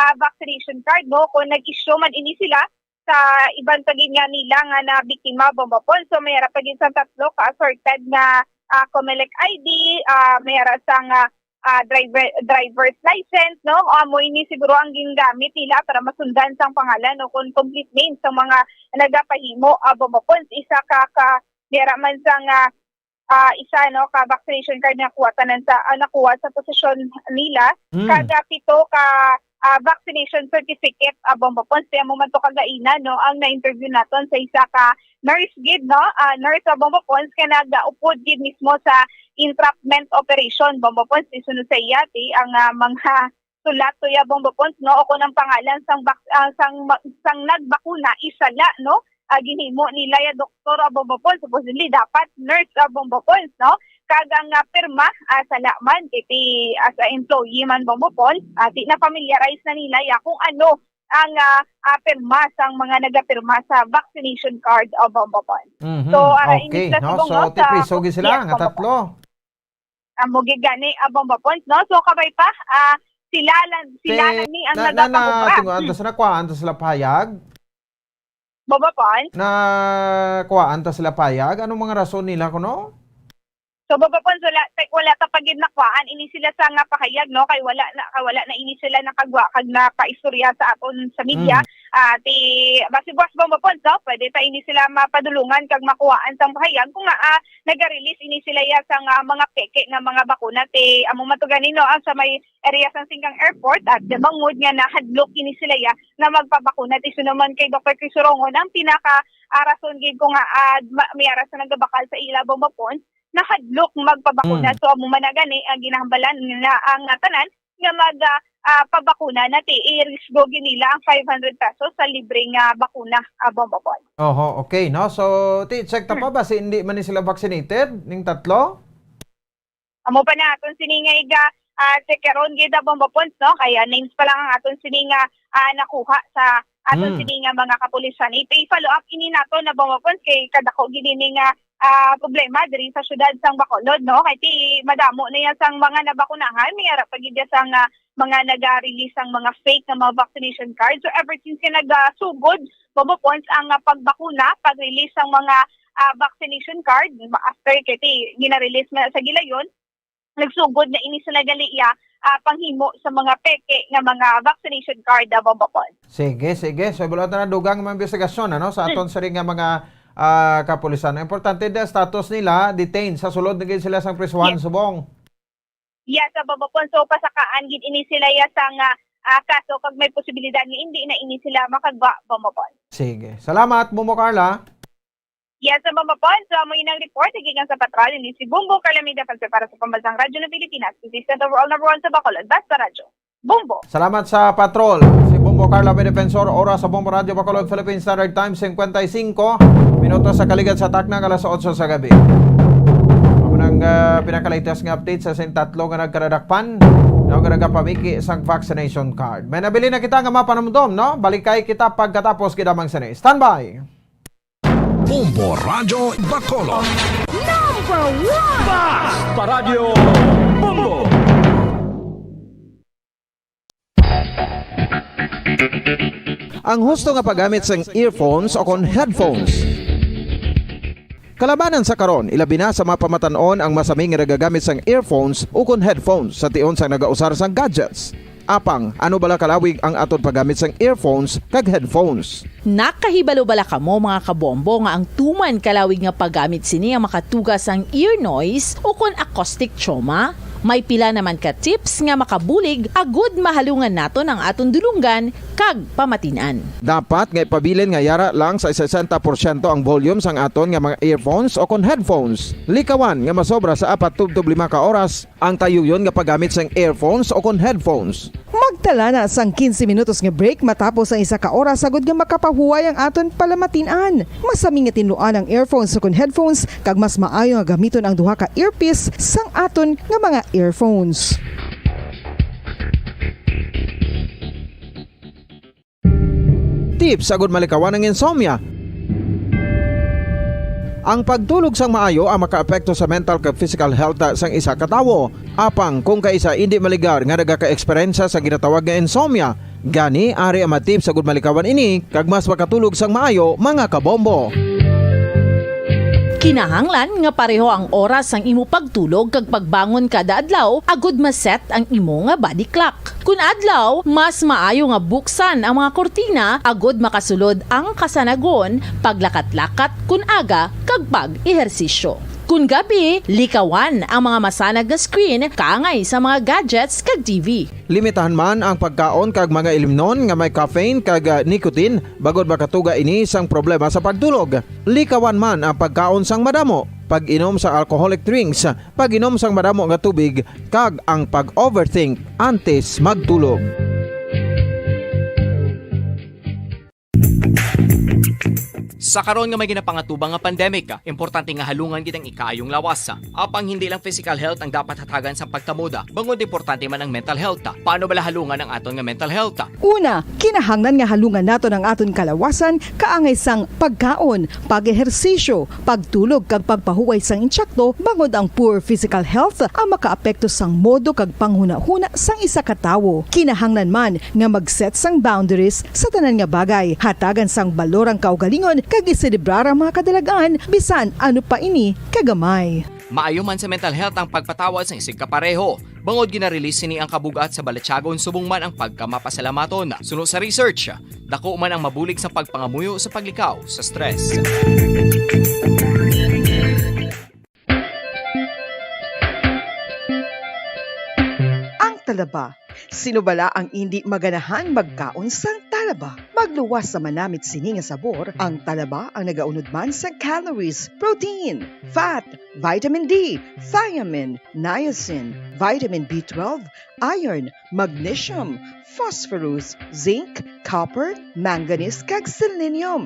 ah, vaccination card, no? Kung nag-issue man ini sila sa iban pa gid nga nila nga nabiktima, Bombo Ponce. So, may ara pa gid sa tatlo ka assorted nga, ah, Comelec I D, ah, may ara sang, ah, ah, driver, driver's license, no? Amo ini siguro ang gingamit nila para masundan sang pangalan o kung complete name sa mga nagapahimo, ah, Bombo Ponce. Isa ka, ka, dira man sang, ah, ah, isa, no, ka vaccination card nakuha tanan sa, ah, nakuha sa posesyon nila. Mm. Kag pito ka, ah, vaccination certificate, ah, Bombo Ponce. Kaya mo man to kagaina, no, ang na-interview naton sa isa ka nurse gid, no? Ah, nurse sa Bombo Ponce, kay nagaupod gid mismo sa entrapment operation, Bombo Ponce. Isunod sa iya, ti, ang, ah, mga sulat to iya, Bombo Ponce, no? O kung ang pangalan sang bak-, ah, sang ma-, sang nagbakuna, isa la, no? ah, ginhimo nila ya doktor, ah, Bombo Pons. Supposedly, dapat nurse, ah, Bombo Pons, no? Kag ang, ah, pirma, ah, sa laman, iti, as a employee man, Bombo Pons, ah, di na familiarize na nila ya kung ano ang, ah, ah, pirma sang mga nagapirma sa vaccination card, ah, Bombo Pons. Mhm. So, ara, ini Okay, sila no? subong, So, no, sa tipiso gi sila, yes, nga Bombo Pons. tatlo. Amo gid gani, ah, Bombo Pons, no? So, kabay pa, ah, sila lang, sila Te, lang ni ang na, na, na, nagapangobra. Tingo, antas na kwa, antas sila pahayag? Bombo Pons? Na, kwa, antas sila pahayag? Anong mga rason nila kuno? So, Bombo Pons, wala, te-, wala ta pa gid nakwaan ini sila sa nga pahayag, no? Kay wala na, kay wala na ini sila nakagwa kag nakaistorya sa aton sa media. Mm. Ah, ti, basi buwas, Bombo Pons, no? Pwede ta ini sila mapadulungan kag makuhaan sang pahayag kung nga, ah, naga-release ini sila ya sa nga mga peke nga mga bakuna, ti amo man to gani, no, ang sa may area sang Singkang Airport at bangod nga nahadlok ini sila ya nga magpabakuna, ti suno man kay Doktor Chris Sorongon, ang pinaka, ah, rason gid ko nga, ah, ma-, may ara sa nagabakal sa ila, Bombo Pons, nahadlok magpabakuna. Mm. So, amo man na gani ang ginahambalan na ang, ah, tanan nga mag, ah, ah, pabakuna na, ti irisgo gid nila ang five hundred pesos sa libre nga bakuna, ah, Bombo Pons. Oho, okay, no? So, ti, check ta pa ba si hindi man ni sila vaccinated, ning tatlo? Amo pa na aton sini nga iga, ah, check karon gid, ah, Bombo Pons, no? Kaya names pa lang ang aton sini nga, ah, nakuha sa aton Hmm. sini nga mga kapulisan. Ito, i-follow up ini nato na, Bombo Pons, kay kadako gid ini nga, ah, problema diri sa siyudad sang Bacolod, no? Kay ti madamo na yan sang mga nabakunahan, may ara pa gid ya sang, ah, mga naga-release sang mga fake nga mga vaccination card. So, ever since nga nagasugod, Bombo Pons, ang, ah, pagbakuna, pag-release sang mga, ah, vaccination card, ma-, after kay ti gina-release man sa gilayon, nagsugod na ini sila gali ya, ah, panghimo sa mga peke nga mga vaccination card, ah, Bombo Pons. Sige, sige. So, bulat na dugang mga investigasyon, ano, sa Mm. aton sini nga mga, ah, kapulisan. Ang importante, the status nila, detained. Sa sulod na gid sila sang prisuhan, Yes. subong. Yes, sa Bombo Pons. So, pasakaan gid ini sila ya sa nga, ah, kaso kag may posibilidad nga hindi na ini sila makagwa, Bombo Pons. Sige. Salamat, Bombo Carla. Yes, sa Bombo Pons. So, amo ini ang report gikan sa patrol ni si Bombo Carla May Defensor para sa Pambansang Radyo ng Pilipinas. This is Center for All Number One sa Bacolod. Basta Radyo. Bombo. Salamat sa patrol. Si Bombo Carla May Defensor, oras sa Bombo Radyo Bacolod, Philippine Standard Time, cincuenta y cinco minutos sa kaligad sa takna nga alas otso sa gabi. Amo nang, ah, pinakalatest nga update sa sin tatlo nga nagkadadakpan, no, nga nagapamiki sang vaccination card. May nabilin na kita nga mapanumdom, no? Balikay kita pagkatapos gid lamang sini. Standby! Bombo Radyo Bacolod. Number one! Basta Radyo Bombo! Ang husto nga paggamit sang earphones o kon headphones. Kalabanan sa karon, ilabi na sa mga pamatan-on ang masami nga nagagamit sang earphones o kon headphones sa tion sang nagausar sang gadgets. Apang, ano bala kalawig ang aton paggamit sang earphones kag headphones? Nakahibalo bala kamo, mga kabombo, nga ang tuman kalawig nga paggamit sini ang makatuga sang ear noise o kon acoustic trauma? May pila naman ka tips nga makabulig agud mahalungan naton ang aton dulonggan kag pamatin-an. Dapat nga ipabilin nga yara lang sa sesenta porsyento ang volume sang aton nga mga earphones o kon headphones. Likawan nga masobra sa apat tubtob lima ka oras ang tayuyon nga paggamit sang earphones o kon headphones. Magtala na sang quince minutos nga break matapos ang isa ka oras, agud nga makapahuway ang aton palamatin-an. Masami nga tinluan ang earphones o kon headphones, kag mas maayo nga gamiton ang duha ka earpiece sang aton nga mga earphones. Tips agud malikawan ang insomnia. Ang pagtulog sang maayo ang makaapekto sa mental kag physical health sang isa ka tawo. Apang kung kaisa indi maligar nga nagaka-eksperyensya sa ginatawag nga insomnia, gani ari ang mga tips agud malikawan ini kag mas makatulog sang maayo, mga kabombo. Kinahanglan nga pareho ang oras sang imo pagtulog kag pagbangon kada adlaw agud ma-set ang imo nga body clock. Kun adlaw, mas maayo nga buksan ang mga kurtina agud makasulod ang kasanagon, paglakat-lakat kun aga, kag pag-ehersisyo. Kun gabi, likawan ang mga masanag nga screen kaangay sa mga gadgets kag T V. Limitahan man ang pagkaon kag mga ilimnon nga may caffeine kag, ah, nicotine, bangod makatuga ini sang problema sa pagtulog. Likawan man ang pagkaon sang madamo, pag-inom sa alcoholic drinks, pag-inom sang madamo nga tubig, kag ang pag-overthink antes magtulog. Sa karon nga may ginapangatubang nga pandemic, importante nga halungan gid ang ikaayong lawas. Apang hindi lang physical health ang dapat hatagan sa pagtamod, bangod importante man ang mental health. Paano bala halungan ang aton nga mental health? Una, kinahanglan nga halungan naton ang aton kalawasan kaangay sang pagkaon, pag-ehersisyo, pagtulog kag pagpahuway sang intsakto, bangod ang poor physical health ang makaapekto sang modo kag panghunahuna sang isa ka tawo. Kinahanglan man nga mag-set sang boundaries sa tanan nga bagay, hatagan sang balor ang kaugalingon kag iselebrar ang mga kadalagan, bisan ano pa ini kagamay. Maayo man sa mental health ang pagpatawad sang isigkapareho, bangod gina-release sini ang kabug-at sa balatyagon subong man ang pagkamapasalamaton. Suno sa research, dako man ang mabulig sa pagpangamuyo sa paglikaw sa stress. Ang talaba. Sino bala ang indi maganahang magkaon sang talaba? Magluwas sa manamit sini nga sabor, ang talaba ang nagaunod man sa calories, protein, fat, vitamin D, thiamine, niacin, vitamin B twelve, iron, magnesium, phosphorus, zinc, copper, manganese, kag selenium.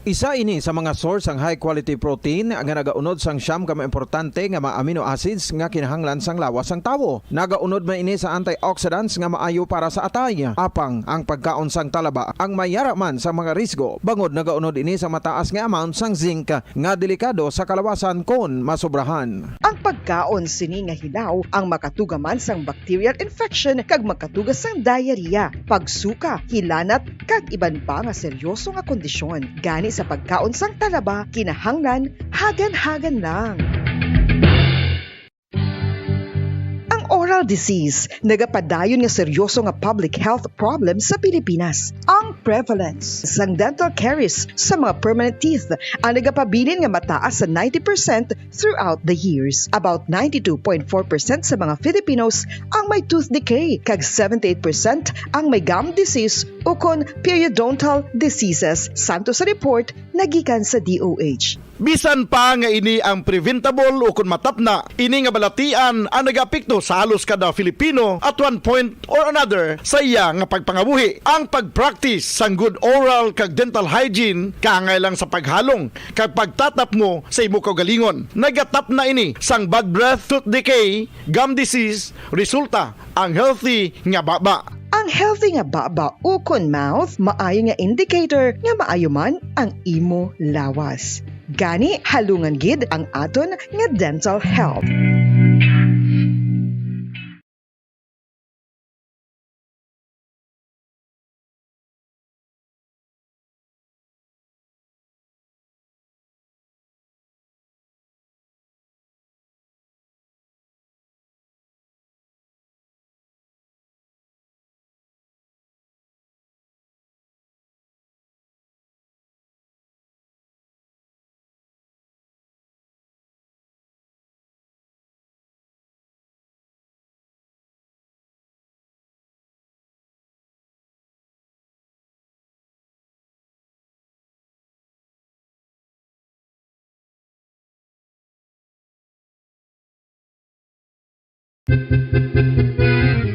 Isa ini sa mga source sang high quality protein nga nagaunod sang siyam ka mga importante nga mga amino acids nga kinahanglan sang lawas sang tawo. Nagaunod man ini sa antioxidants nga maayo para sa atay. Apang ang pagkaon sang talaba ang may yara man sa mga risgo, bangod nagaunod ini sa mataas nga amount sang zinc nga delikado sa kalawasan kon masobrahan. Ang pagkaon sini nga hilaw ang makatuga man sang bacterial infection kag makatuga sang diarrhea, pagsuka, hilanat, kag iban pa nga seryoso nga kondisyon. Gani sa pagkaon sang talaba, kinahanglan hagan-hagan lang. Ang oral disease nagapadayon nga seryoso nga public health problem sa Pilipinas. Ang prevalence sang dental caries sa mga permanent teeth ang nagapabilin nga mataas sa ninety percent throughout the years. About ninety-two point four percent sa mga Filipinos ang may tooth decay, kag seventy-eight percent ang may gum disease ukon periodontal diseases, santo sa report nga gikan sa D O H. Bisan pa nga ini ang preventable ukon matapna, ini nga balatian ang nagaapekto sa halos kada Filipino at one point or another sa iya nga pagpangabuhi. Ang pag-practice sang good oral kag dental hygiene kaangay lang sa paghalong kag pagtatapmo sa imo kaugalingon. Nagatapna ini sang bad breath, tooth decay, gum disease, resulta ang healthy nga baba. Ang healthy nga baba ukon mouth maayo nga indicator nga maayo man ang imo lawas. Gani, halungan gid ang aton nga dental health.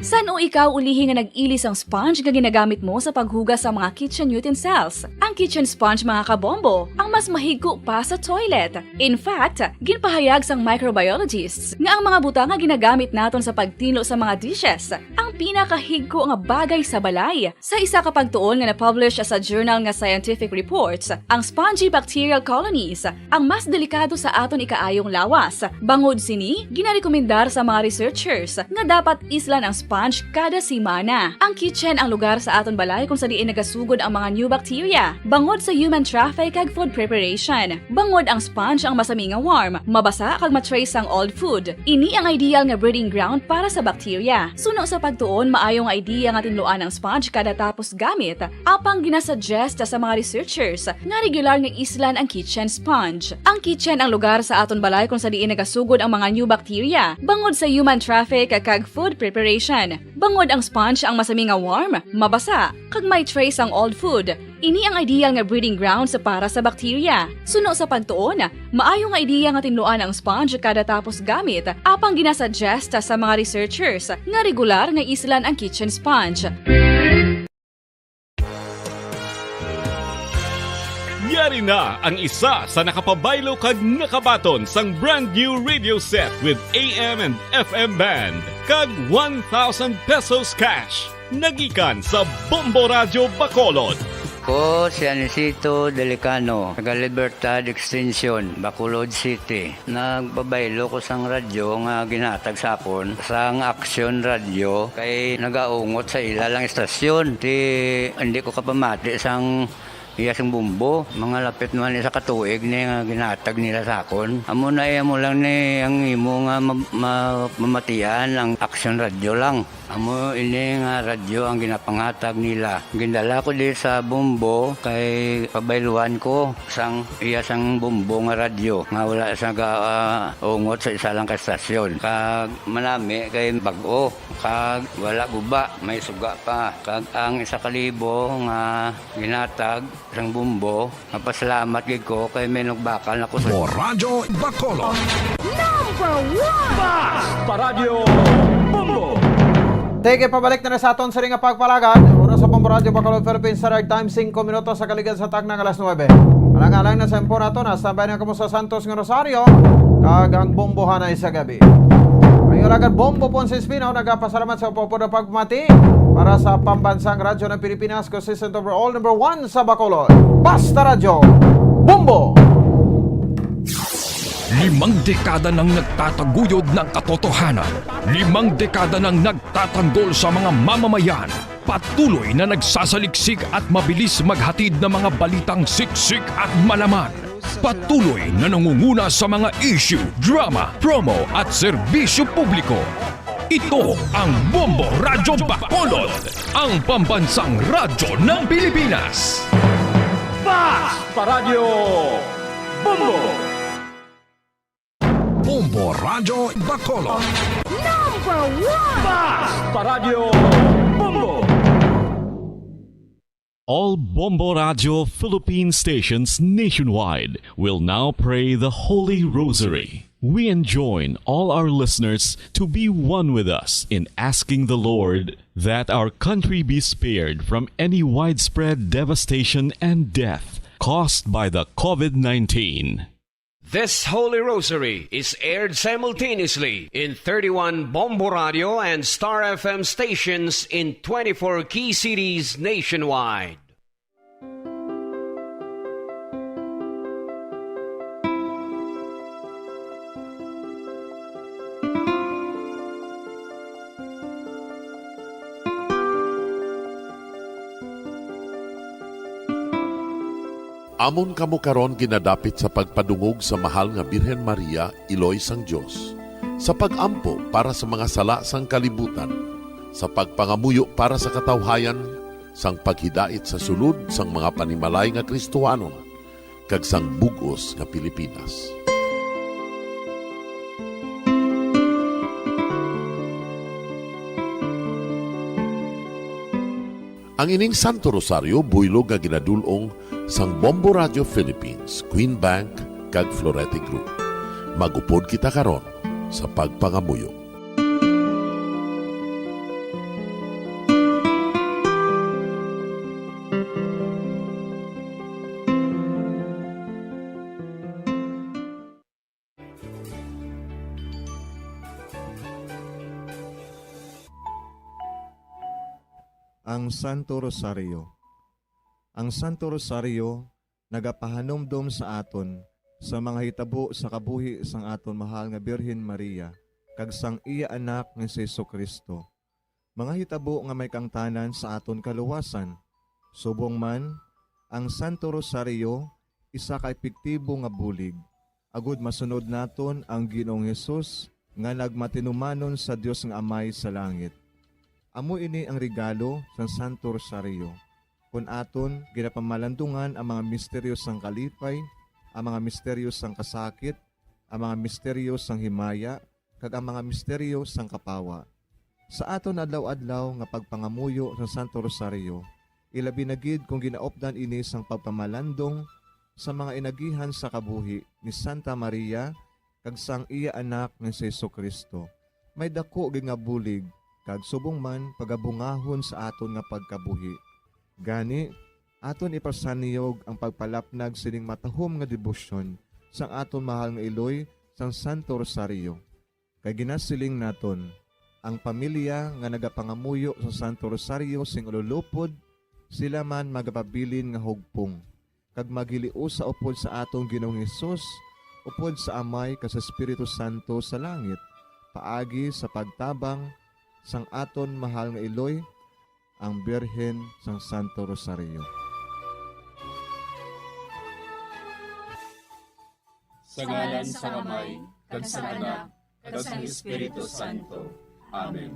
San-o ikaw ulihi nga nag-ili sang sponge nga ginagamit mo sa paghugas sa mga kitchen utensils? Ang kitchen sponge, mga kabombo, ang mas mahigko pa sa toilet. In fact, ginpahayag sang microbiologists nga ang mga butang nga ginagamit naton sa pagtinlo sa mga dishes ang pinakahigko nga bagay sa balay. Sa isa ka pagtuon nga na-publish sa journal nga Scientific Reports, ang spongy bacterial colonies ang mas delikado sa aton ikaayong lawas. Bangod sini, ginarekomendar sa mga researchers nga dapat islan ang sponge kada semana. Ang kitchen ang lugar sa aton balay kung sa diin nagasugod ang mga new bacteria, bangod sa human traffic kag food preparation. Bangod ang sponge ang masami nga warm, mabasa kag ma-trace sang old food. Ini ang ideal nga breeding ground para sa bacteria. Suno sa pagtuon, maayo nga idea nga tinluan ang sponge kada tapos gamit, apang ginasuggest sa mga researchers nga regular nga islan ang kitchen sponge. Ang kitchen ang lugar sa aton balay kung sa diin nagasugod ang mga new bacteria, bangod sa human traffic kag food preparation. Bangod ang sponge ang masami nga warm, mabasa, kag may trace ang old food. Ini ang ideal nga breeding grounds para sa bacteria. Suno sa pagtuon, maayo nga ideya nga tinluan ang sponge kada tapos gamit, apang ginasuggest sa mga researchers nga regular nga islan ang kitchen sponge. Ari na ang isa sa nakapabaylo kag nakabaton sang brand new radio set with A M and F M band kag one thousand pesos cash. Nagikan sa Bombo Radyo Bacolod. Ko si Anisito Delicano, taga Libertad Extension, Bacolod City. Nagpabaylo ko sang radyo nga ginhatag sa akon sang Action Radio kay nagaungot sa ila lang istasyon. Ti, hindi ko kapamati sang iya sang Bombo. Mga lapit naman isa ka tuig ni nga ginhatag nila sa akon. Amo na iya mo lang ni ang imo nga ma-, ma-, mamatian ang Action Radio lang. Amo ini nga radyo ang ginapanghatag nila. Gindala ko di sa Bombo kay pabayluhan ko sang iya sang Bombo nga radyo nga wala sa ga-, ah, ungot sa isa lang ka estasyon. Kag manami kay bag-o, kag wala guba, may suga pa. Kag ang isa ka libo nga ginhatag sang Bombo, mapasalamat gid ko kay may nagbakal na ko sa Radyo Bacolod. Number one! Basta Radyo Bombo! Sige, pabalik na na sa aton sini nga pagpalagad. Oras sa Bombo Radyo Bacolod, Philippines Standard Time, singko minutos sa kaligad sa takna nga alas nuebe. Alang-alang na sa impo nato, nastambay na kamo sa Santos nga Rosario, kag ang bombohanay sa gabi. Ang iyong alagad Bombo Ponce Espino, nagapasalamat sa upod-upod nga pagpamati para sa Pambansang Radyo ng Pilipinas, consistent overall, number one sa Bacolod. Basta Radyo, Bombo! Limang dekada nang nagtataguyod ng katotohanan. Limang dekada nang nagtatanggol sa mga mamamayan. Patuloy na nagsasaliksik at mabilis maghatid ng mga balitang siksik at malaman. Patuloy na nangunguna sa mga issue, drama, promo at serbisyo publiko. Ito ang Bombo Radyo Bacolod, ang pambansang radyo ng Pilipinas. Basta Radyo Bombo! Bombo Radyo Bacolod. Number one! Basta Radyo Bombo! All Bombo Radyo Philippine stations nationwide will now pray the Holy Rosary. We enjoin all our listeners to be one with us in asking the Lord that our country be spared from any widespread devastation and death caused by the COVID nineteen. This Holy Rosary is aired simultaneously in thirty-one Bombo Radio and Star F M stations in twenty-four key cities nationwide. Amon kamo karon ginadapit sa pagpadungog sa Mahal nga Birhen Maria, Iloy sang Dios, sa pag-ampo para sa mga sala sang kalibutan, sa pagpangamuyo para sa katawhayan, sang paghidait sa sulod sang mga panimalay nga Kristohanon, kag sang bug-os nga Pilipinas. Ang ining Santo Rosario buylog nga ginadul-ong sang Bombo Radio Philippines, Queen Bank, kag Florete Group. Mag-upod kita karon sa pagpangamuyo. Ang Santo Rosario. Ang Santo Rosario nagapahanumdom sa aton sa mga hitabo sa kabuhi sang aton mahal nga Birhen Maria kag sang iya Anak nga si Jesu-Cristo, mga hitabo nga may kaangtanan sa aton kaluwasan. Subong man, ang Santo Rosario isa ka epektibo nga bulig agod masunod naton ang Ginoong Hesus nga nagmatinumanon sa Dios nga Amay sa langit. Amo ini ang regalo sang Santo Rosario, kon aton ginapamalandungan ang mga misteryo sang kalipay, ang mga misteryo sang kasakit, ang mga misteryo sang himaya, kag ang mga misteryo sang kapawa. Sa aton adlaw-adlaw nga pagpangamuyo sa Santo Rosario, ilabi na gid kon ginaupdan ini sang pagpamalandong sa mga inagihan sa kabuhi ni Santa Maria kag sang iya Anak nga si Jesu-Cristo, may daku gid nga bulig kag subong man pagabungahon sa aton nga pagkabuhi. Gani, aton ipasanyog ang pagpalapnag sining matahom nga debosyon sang aton mahal nga iloy sang Santo Rosario. Kay ginasiling naton, ang pamilya nga nagapangamuyo sa Santo Rosario sing ululupod, sila man magapabilin nga hugpong, kag maghiliusa upod sa aton Ginoong Hesus, upod sa Amay kag sa Espiritu Santo sa langit, paagi sa pagtabang sang aton mahal nga iloy, ang Birhen sang Santo Rosario. Sa ngalan sang Amay, kag sang Anak, kag sang Espiritu Santo. Amen.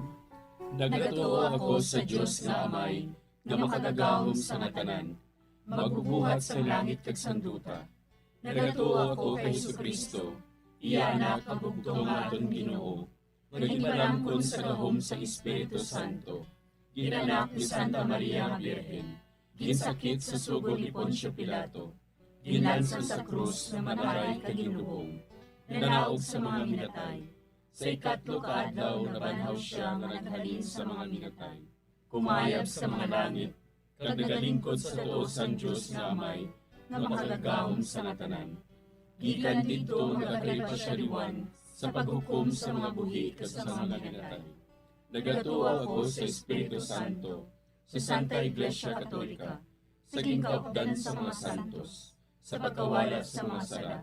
Nagatuo ako sa Dios nga Amay, nga makagagahom sa nga tanan, magbubuhat sang langit kag sang duta. Nagatuo ako kay Jesu-Cristo, iya Anak, ang bugtong nga aton Ginoo, nga ginpalamkon sa gahom sang Espiritu Santo, ginanak ni Santa Maria nga Birhen, ginsakit sa sugo ni Poncio Pilato, ginlansang sa krus, namatay kag ginlubong, nanaog sa mga minatay. Sa ikatlo ka adlaw nabanhaw sia nga naghalin sa mga minatay, kumayab sa mga langit, kag nagalingkod sa tuo sang Dios nga Amay, nga makagagahom sa nga tanan. Gikan didto magakalipas sia liwat sa paghukom sa mga buhi kag sa mga minatay. Nagatuo ako sa Espiritu Santo, sa Santa Iglesia Katolika, sa ginkaupdan sa mga santos, sa pagkawala sa mga sala,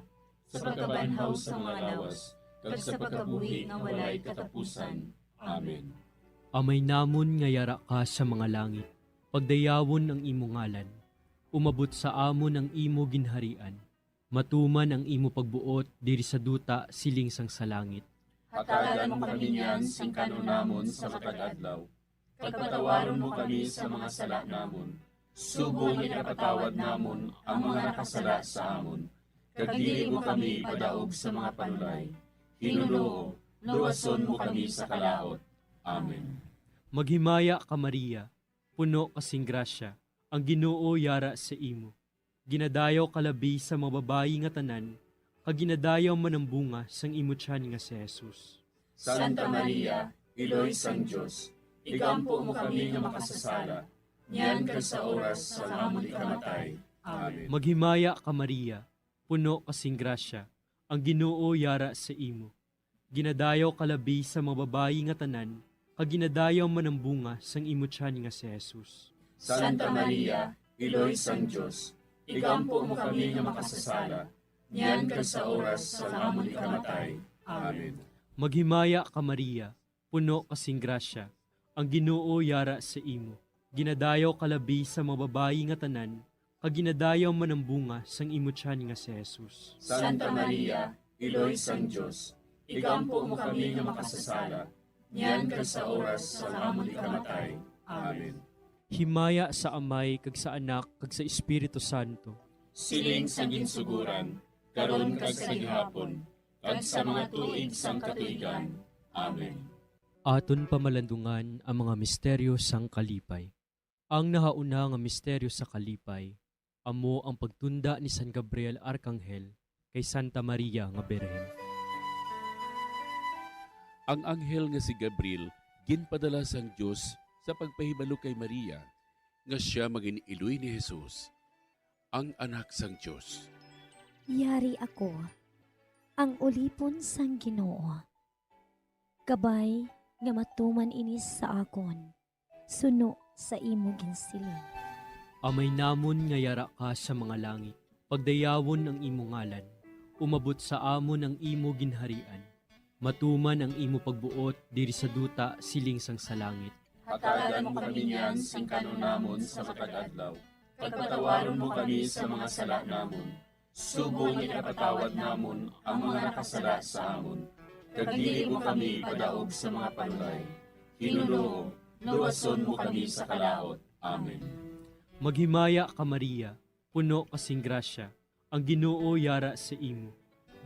sa pagkabanhaw sa mga lawas, kag sa pagkabuhi nga walay katapusan. Amen. Amay namon nga yara ka sa mga langit, pagdayawon ang imo ngalan. Umabot sa amon ang imo ginharian. Matuman ang imo pagbuot diri sa duta siling sang sa langit. Hatagan mo kami niyan sing kan-on namon sa matag adlaw, kag patawaron mo kami sa mga sala namon, subong nga ginapatawad namon ang mga nakasala sa amon, kag dili mo kami ipadaog sa mga panulay. Ginoo, luwason mo kami sa kalaut. Amen. Maghimaya ka, Maria, puno ka sing grasya, ang Ginoo yara sa imo. Ginadayaw ka labi sa mga babayi nga tanan, kag ginadayaw man ang bunga sang imo tiyan nga si Jesus. Santa Maria, Iloy sang Dios, igampo mo kami nga makasasala, niyan kag sa oras sang amon ikamatay. Amen. Maghimaya ka, Maria, puno ka sing grasya, ang Ginoo yara sa imo. Ginadayaw ka labi sa mga babayi nga tanan, kag ginadayaw man ang bunga sang imo tiyan nga si Jesus. Santa Maria, Iloy sang Dios, igampo mo kami nga makasasala, niyan kag sa oras sang amon ikamatay. Amen. Maghimaya ka, Maria, puno ka sing grasya, ang Ginoo yara sa imo. Ginadayaw ka labi sa mga babayi nga tanan, kag ginadayaw man ang bunga sang imo tiyan nga si Jesus. Santa Maria, Iloy sang Dios, igampo mo kami nga makasasala, niyan kag sa oras sang amon ikamatay. Amen. Himaya sa Amay, kag sa Anak, kag sa Espiritu Santo. Siling sa ginsuguran, karon kag sa gihapon, kag sa mga tuig sang katuigan. Amen. Aton pamalandungan ang mga misteryo sang kalipay. Ang nahauna nga misteryo sa kalipay amo ang pagtunda ni San Gabriel Arkanghel kay Santa Maria nga Birhen. Ang anghel nga si Gabriel ginpadala sang Dios sa pagpahibalo kay Maria nga sia magin-iloy ni Jesus, ang Anak sang Dios. Yari ako, ang ulipon sang Ginoo. Kabay nga matuman ini sa akon, suno sa imo ginsiling. Amay namon nga yara ka sa mga langit, pagdayawon ang imo ngalan. Umabot sa amon ang imo ginharian. Matuman ang imo pagbuot diri sa duta siling sang sa langit. Hatagan mo kami niyan sing kan-on namon sa matag adlaw, kag patawaron mo kami sa mga sala namon, subong nga ginapatawad namon ang mga nakasala sa amon, kag dili mo kami ipadaog sa mga panulay. Ginoo, luwason mo kami sa kalaut. Amen. Maghimaya ka, Maria, puno ka sing grasya, ang Ginoo yara sa imo.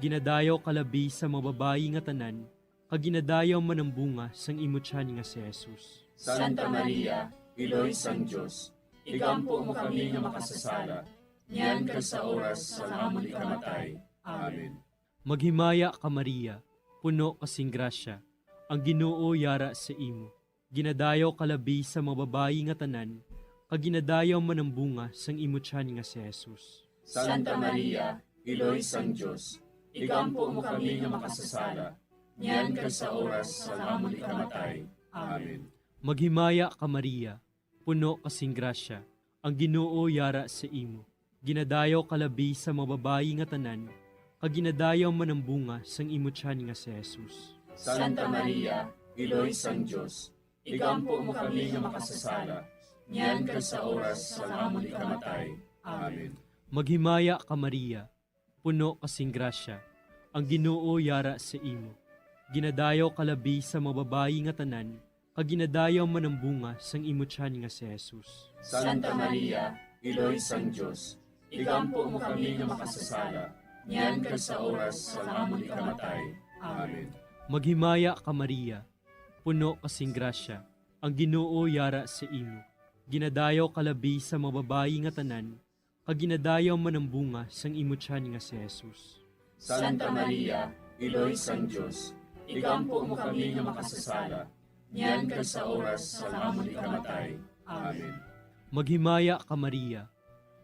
Ginadayaw ka labi sa mga babayi nga tanan, kag ginadayaw man ang bunga sang imo tiyan nga si Jesus. Santa Maria, Iloy sang Dios, igampo mo kami nga makasasala, niyan kag sa oras sang amon ikamatay. Amen. Maghimaya ka, Maria, puno ka sing grasya, ang Ginoo yara sa imo. Ginadayaw ka labi sa mga babayi nga tanan, kag ginadayaw man ang bunga sang imo tiyan nga si Jesus. Santa Maria, Iloy sang Dios, igampo mo kami nga makasasala, niyan kag sa oras sang amon ikamatay. Amen. Maghimaya ka, Maria, puno ka sing grasya, ang Ginoo yara sa imo. Ginadayaw ka labi sa mga babayi nga tanan, kag ginadayaw man ang bunga sang imo tiyan nga si Jesus. Santa Maria, Iloy sang Dios, igampo mo kami nga makasasala, niyan kag sa oras sang amon ikamatay. Amen. Maghimaya ka, Maria, puno ka sing grasya, ang Ginoo yara sa imo. Ginadayaw ka labi sa mga babayi nga tanan, kag ginadayaw man ang bunga sang imo tiyan nga si Jesus. Santa Maria, Iloy sang Dios, igampo mo kami nga makasasala, niyan kag sa oras sang amon ikamatay. Amen. Maghimaya ka, Maria, puno ka sing grasya, ang Ginoo yara sa imo. Ginadayaw ka labi sa mga babayi nga tanan, kag ginadayaw man ang bunga sang imo tiyan nga si Jesus. Santa Maria, Iloy sang Dios, igampo mo kami nga makasasala, niyan kag sa oras sang amon ikamatay. Amen. Maghimaya ka, Maria,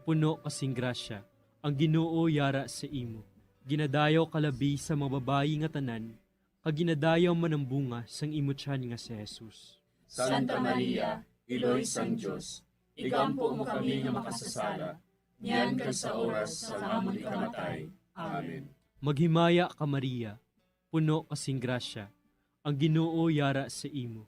puno ka sing grasya, ang Ginoo yara sa imo. Ginadayaw ka labi sa mga babayi nga tanan, kag ginadayaw man ang bunga sang imo tiyan nga si Jesus. Santa Maria, Iloy sang Dios, igampo mo kami nga makasasala, niyan kag sa oras sang amon ikamatay. Amen. Maghimaya ka, Maria, puno ka sing grasya, ang Ginoo yara sa imo.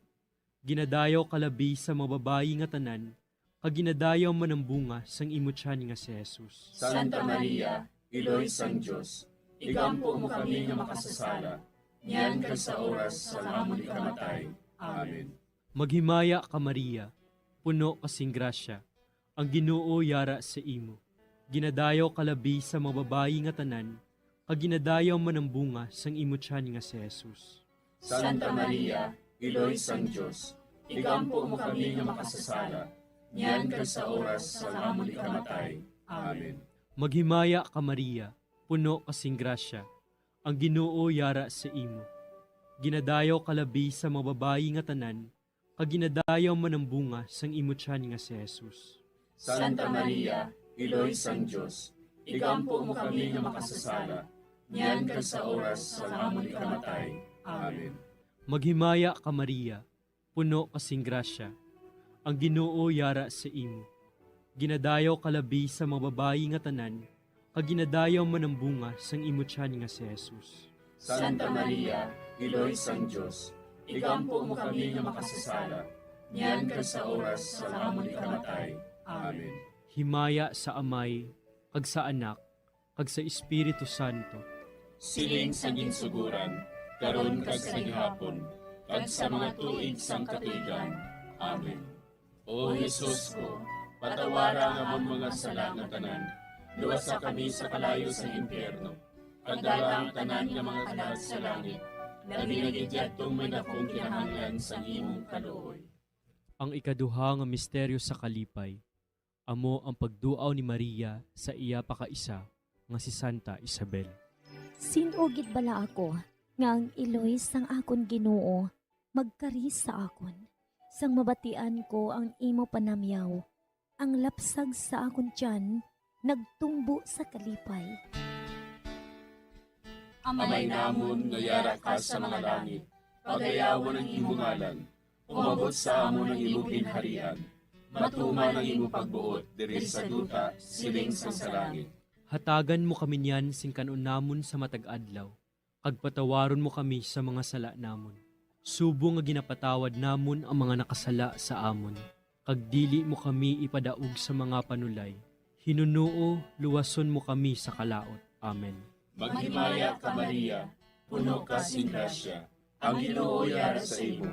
Ginadayaw ka labi sa mga babayi nga tanan, kag ginadayaw man ang bunga sang imo tiyan nga si Jesus. Santa Maria, Iloy sang Dios, igampo mo kami nga makasasala, niyan kag sa oras sang amon ikamatay. Amen. Maghimaya ka, Maria, puno ka sing grasya, ang Ginoo yara sa imo. Ginadayaw ka labi sa mga babayi nga tanan, kag ginadayaw man ang bunga sang imo tiyan nga si Jesus. Santa Maria, Iloy sang Dios, igampo mo kami nga makasasala, niyan kag sa oras sang amon ikamatay. Amen. Maghimaya ka, Maria, puno ka sing grasya, ang Ginoo yara sa imo. Ginadayaw ka labi sa mga babayi nga tanan, kag ginadayaw man ang bunga sang imo tiyan nga si Jesus. Santa Maria, Iloy sang Dios, igampo mo kami nga makasasala, niyan kag sa oras sang amon ikamatay. Amen. Maghimaya ka, Maria, puno ka sing grasya, ang Ginoo yara sa imo. Ginadayaw ka labi sa mga babayi nga tanan, kag ginadayaw man ang bunga sang imo tiyan nga si Jesus. Santa Maria, Iloy sang Dios, igampo mo kami nga makasasala, niyan kag sa oras sang amon ikamatay. Amen. Himaya sa Amay, kag sa Anak, kag sa Espiritu Santo. Siling sa ginsuguran, karon kag sa gihapon, kag sa mga tuig sang katuigan. Amen. O Jesus ko, patawara ang amon mga sala nga tanan, luwasa kami sa kalayo sang impyerno, kag dala ang tanan nga mga kalag sa langit, labi na gid yadtong may dakong kinahanglan sang imong kaluoy. Ang ikaduha nga misteryo sa kalipay, amo ang pagduaw ni Maria sa iya pakaisa nga si Santa Isabel. Sin-o gid bala ako nga ang iloy sang akon Ginoo magkari sa akon? Sang mabatian ko ang imo panamyaw, ang lapsag sa akon tiyan nagtumbo sa kalipay. Amay namon nga yara ka sa mga langit, pagayawon ang imo ngalan. Umabot sa amon ang imo ginharian. Matuman ang imo pagbuot diri sa duta, siling sang sa langit. Hatagan mo kami niyan sing kan-on namon sa matag adlaw, kag patawaron mo kami sa mga sala namon, subong nga ginapatawad namon ang mga nakasala sa amon, kag dili mo kami ipadaog sa mga panulay. Hinunoo, luwason mo kami sa kalaut. Amen. Maghimaya ka, Maria, puno ka sing grasya, ang Ginoo yara sa imo.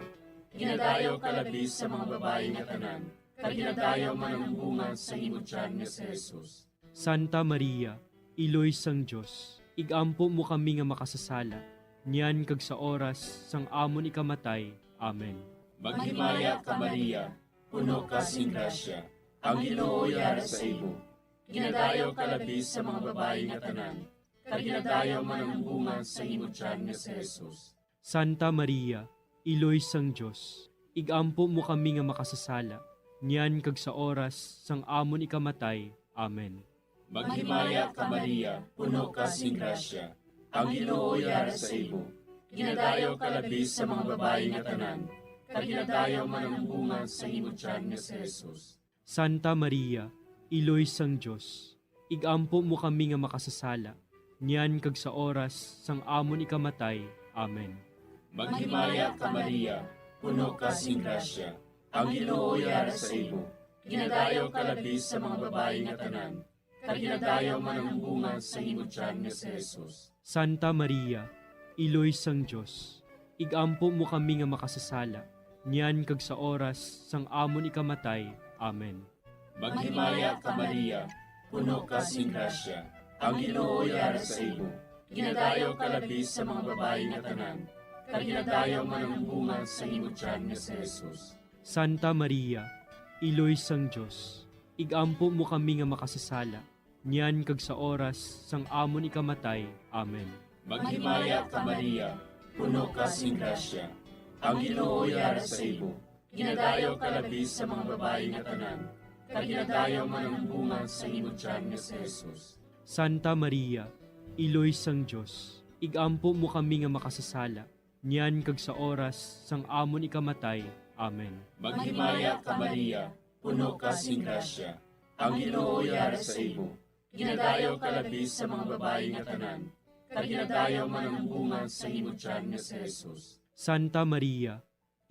Ginadayaw ka labi sa mga babayi nga tanan, kag ginadayaw man ang bunga sang imo tiyan nga si Jesus. Santa Maria, Iloy sang Dios, ig-ampo mo kami nga makasasala, niyan kag sa oras sang amon ikamatay. Amen. Maghimaya ka, Maria, puno ka sing grasya, ang Ginoo yara sa imo. Ginadayaw ka labi sa mga babayi nga tanan, kag ginadayaw man ang bunga sang imo tiyan nga si Jesus. Santa Maria, Iloy sang Dios, ig-ampo mo kami nga makasasala, niyan kag sa oras sang amon ikamatay. Amen. Maghimaya ka, Maria, puno ka sing grasya. Ang Ginoo yara sa imo. Ginadayaw ka labi sa mga babayi nga tanan, kag ginadayaw man ang bunga sa imo tiyan nga si Jesus. Santa Maria, Iloy sang Dios, igampo mo kami nga makasasala, niyan kag sa oras sang amon ikamatay. Amen. Maghimaya ka, Maria, puno ka sing grasya. Ang Ginoo yara sa imo. Ginadayaw ka labi sa mga babayi nga tanan, kag ginadayaw man ang bunga sa imo tiyan nga si Jesus. Santa Maria, Iloy sang Dios, igampo mo kami nga makasasala, niyan kag sa oras sang amon ikamatay. Amen. Maghimaya ka, Maria, puno ka sing grasya. Ang Ginoo yara sa imo. Ginadayaw ka labi sa mga babayi nga tanan, kag ginadayaw man ang bunga sa imo tiyan nga si Jesus. Santa Maria, Iloy sang Dios, igampo mo kami nga makasasala, niyan kag sa oras sang amon ikamatay. Amen. Maghimaya ka, Maria, puno ka sing grasya. Ang Ginoo yara sa imo. Ginadayaw ka labi sa mga babayi nga tanan, kag ginadayaw man ang bunga sa imo tiyan nga si Jesus. Santa Maria, Iloy sang Dios, igampo mo kami nga makasasala, niyan kag sa oras sang amon ikamatay. Amen. Maghimaya ka, Maria, puno ka sing grasya. Ang Ginoo yara sa imo. Ginadayaw ka labi sa mga babayi nga tanan, kag ginadayaw man ang bunga sa imo tiyan nga si Jesus. Santa Maria,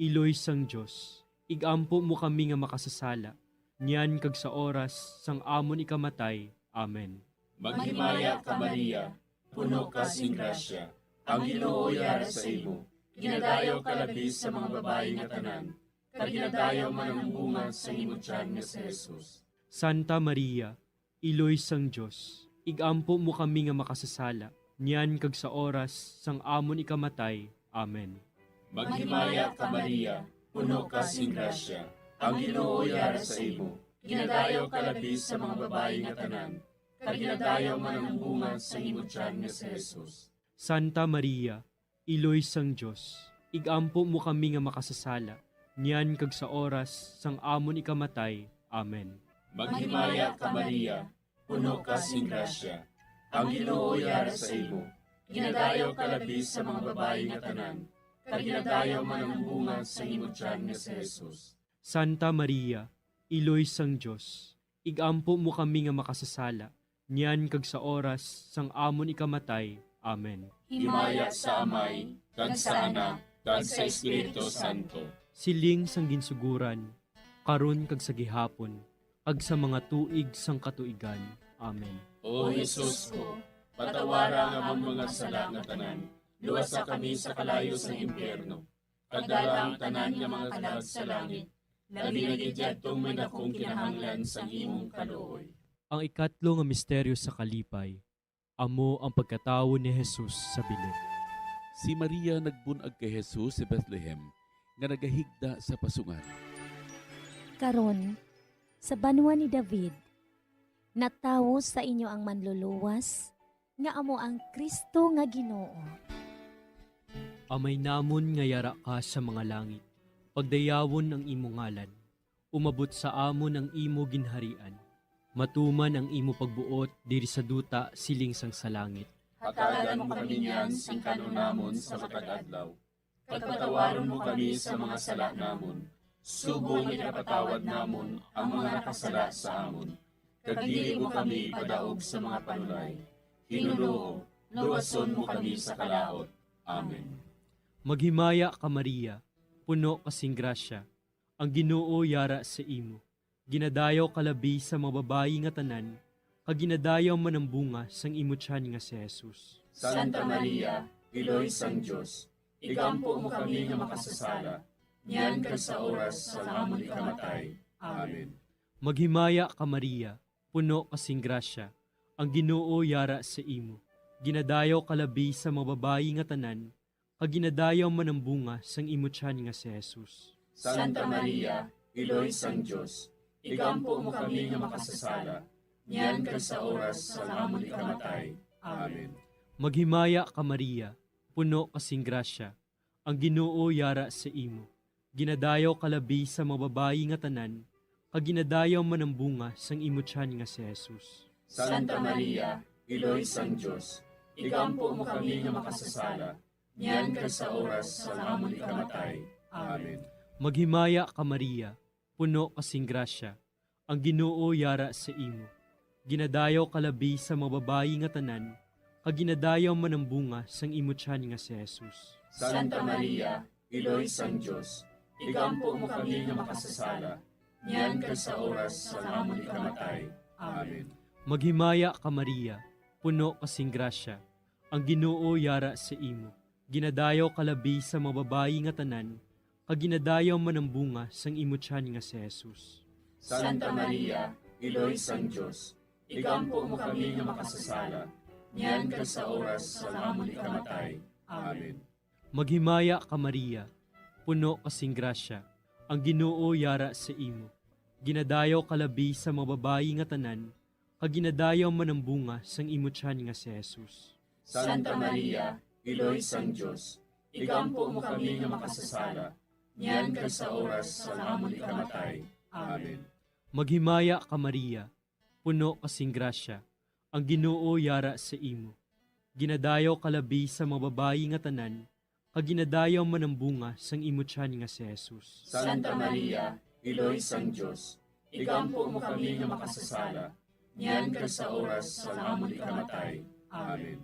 Iloy sang Dios, igampo mo kami nga makasasala, niyan kag sa oras sang amon ikamatay. Amen. Maghimaya ka, Maria, puno ka sing grasya. Ang Ginoo yara sa imo. Ginadayaw ka labi sa mga babayi nga tanan, kag ginadayaw man ang bunga sa imo tiyan nga si Jesus. Santa Maria, Iloy sang Dios, igampo mo kami nga makasasala, niyan kag sa oras sang amon ikamatay. Amen. Maghimaya ka, Maria, puno ka sing grasya. Ang Ginoo yara sa imo. Ginadayaw ka labi sa mga babayi nga tanan, kag ginadayaw man ang bunga sa imo tiyan nga si Jesus. Santa Maria, Iloy sang Dios, igampo mo kami nga makasasala, niyan kag sa oras sang amon ikamatay. Amen. Maghimaya ka, Maria, puno ka sing grasya. Ang Ginoo yara sa imo. Ginadayaw ka labi sa mga babayi nga tanan, kag ginadayaw man ang bunga sa imo tiyan nga si Jesus. Santa Maria, Iloy sang Dios, igampo mo kami nga makasasala, niyan kag sa oras sang amon ikamatay. Amen. Himaya sa Amay, kag sa Anak, kag sa Espiritu Santo. Siling sang ginsuguran, karon kag sa gihapon, kag sa mga tuig sang katuigan. Amen. O Jesus ko, patawara ang amon mga sala nga tanan, luwasa kami sa kalayo sang impyerno, kag dala ang tanan nga mga kalag sa langit, labi na gid yadtong may dakong kinahanglan sang imong kaluoy. Ang ikatlo nga misteryo sa kalipay, amo ang pagkatawo ni Jesus sa bilog. Si Maria nagbun-ag kay Jesus sa Bethlehem, nga nagahigda sa pasungan. Karon, sa banwa ni David, natawo sa inyo ang Manluluwas, nga amo ang Cristo nga Ginoo. Amay namon nga yara ka sa mga langit, pagdayawon ang imo ngalan. Umabot sa amon ang imo ginharian. Matuman ang imo pagbuot diri sa duta siling sang sa langit. Hatagan mo kami niyan sing kan-on namon sa matag adlaw. Kag patawaron mo kami sa mga sala namon, subong nga ginapatawad namon ang mga nakasala sa amon. Kag dili mo kami ipadaog sa mga panulay. Ginoo, luwason mo kami sa kalaut. Amen. Maghimaya ka, Maria, puno ka sing grasya, ang Ginoo yara sa imo. Ginadayaw ka labi sa mga babayi nga tanan, kag ginadayaw man ang bunga sang imo tiyan nga si Jesus. Santa Maria, Iloy sang Dios, igampo mo kami nga makasasala, niyan kag sa oras sang amon ikamatay. Amen. Maghimaya ka, Maria, puno ka sing grasya, ang Ginoo yara sa imo. Ginadayaw ka labi sa mga babayi nga tanan, kag ginadayaw man ang bunga sang imo tiyan nga si Jesus. Santa Maria, Iloy sang Dios, igampo mo kami nga makasasala, niyan kag sa oras sang amon ikamatay. Amen. Maghimaya ka, Maria, puno ka sing grasya, ang Ginoo yara sa imo. Ginadayaw ka labi sa mga babayi nga tanan, kag ginadayaw man ang bunga sang imo tiyan nga si Jesus. Santa Maria, Iloy sang Dios, igampo mo kami nga makasasala, niyan kag sa oras sang amon ikamatay. Amen. Maghimaya ka, Maria, puno ka sing grasya, ang Ginoo yara sa imo. Ginadayaw ka labi sa mga babayi nga tanan, kag ginadayaw man ang bunga sang imo tiyan nga si Jesus. Santa Maria, Iloy sang Dios, igampo mo kami nga makasasala, niyan kag sa oras sang amon ikamatay. Amen. Maghimaya ka, Maria, puno ka sing grasya, ang Ginoo yara sa imo. Ginadayaw ka labi sa mga babayi nga tanan, kag ginadayaw man ang bunga sang imo tiyan nga si Jesus. Santa Maria, Iloy sang Dios, igampo mo kami nga makasasala, niyan kag sa oras sang amon ikamatay. Amen. Maghimaya ka, Maria, puno ka sing grasya, ang Ginoo yara sa imo. Ginadayaw ka labi sa mga babayi nga tanan, kag ginadayaw man ang bunga sang imo tiyan nga si Jesus. Santa Maria, Iloy sang Dios, igampo mo kami nga makasasala, niyan kag sa oras sang amon ikamatay. Amen. Maghimaya ka, Maria, puno ka sing grasya, ang Ginoo yara sa imo. Ginadayaw ka labi sa mga babayi nga tanan, kag ginadayaw man ang bunga sang imo tiyan nga si Jesus. Santa Maria, Iloy sang Dios, igampo mo kami nga makasasala, niyan kag sa oras sang amon ikamatay. Amen.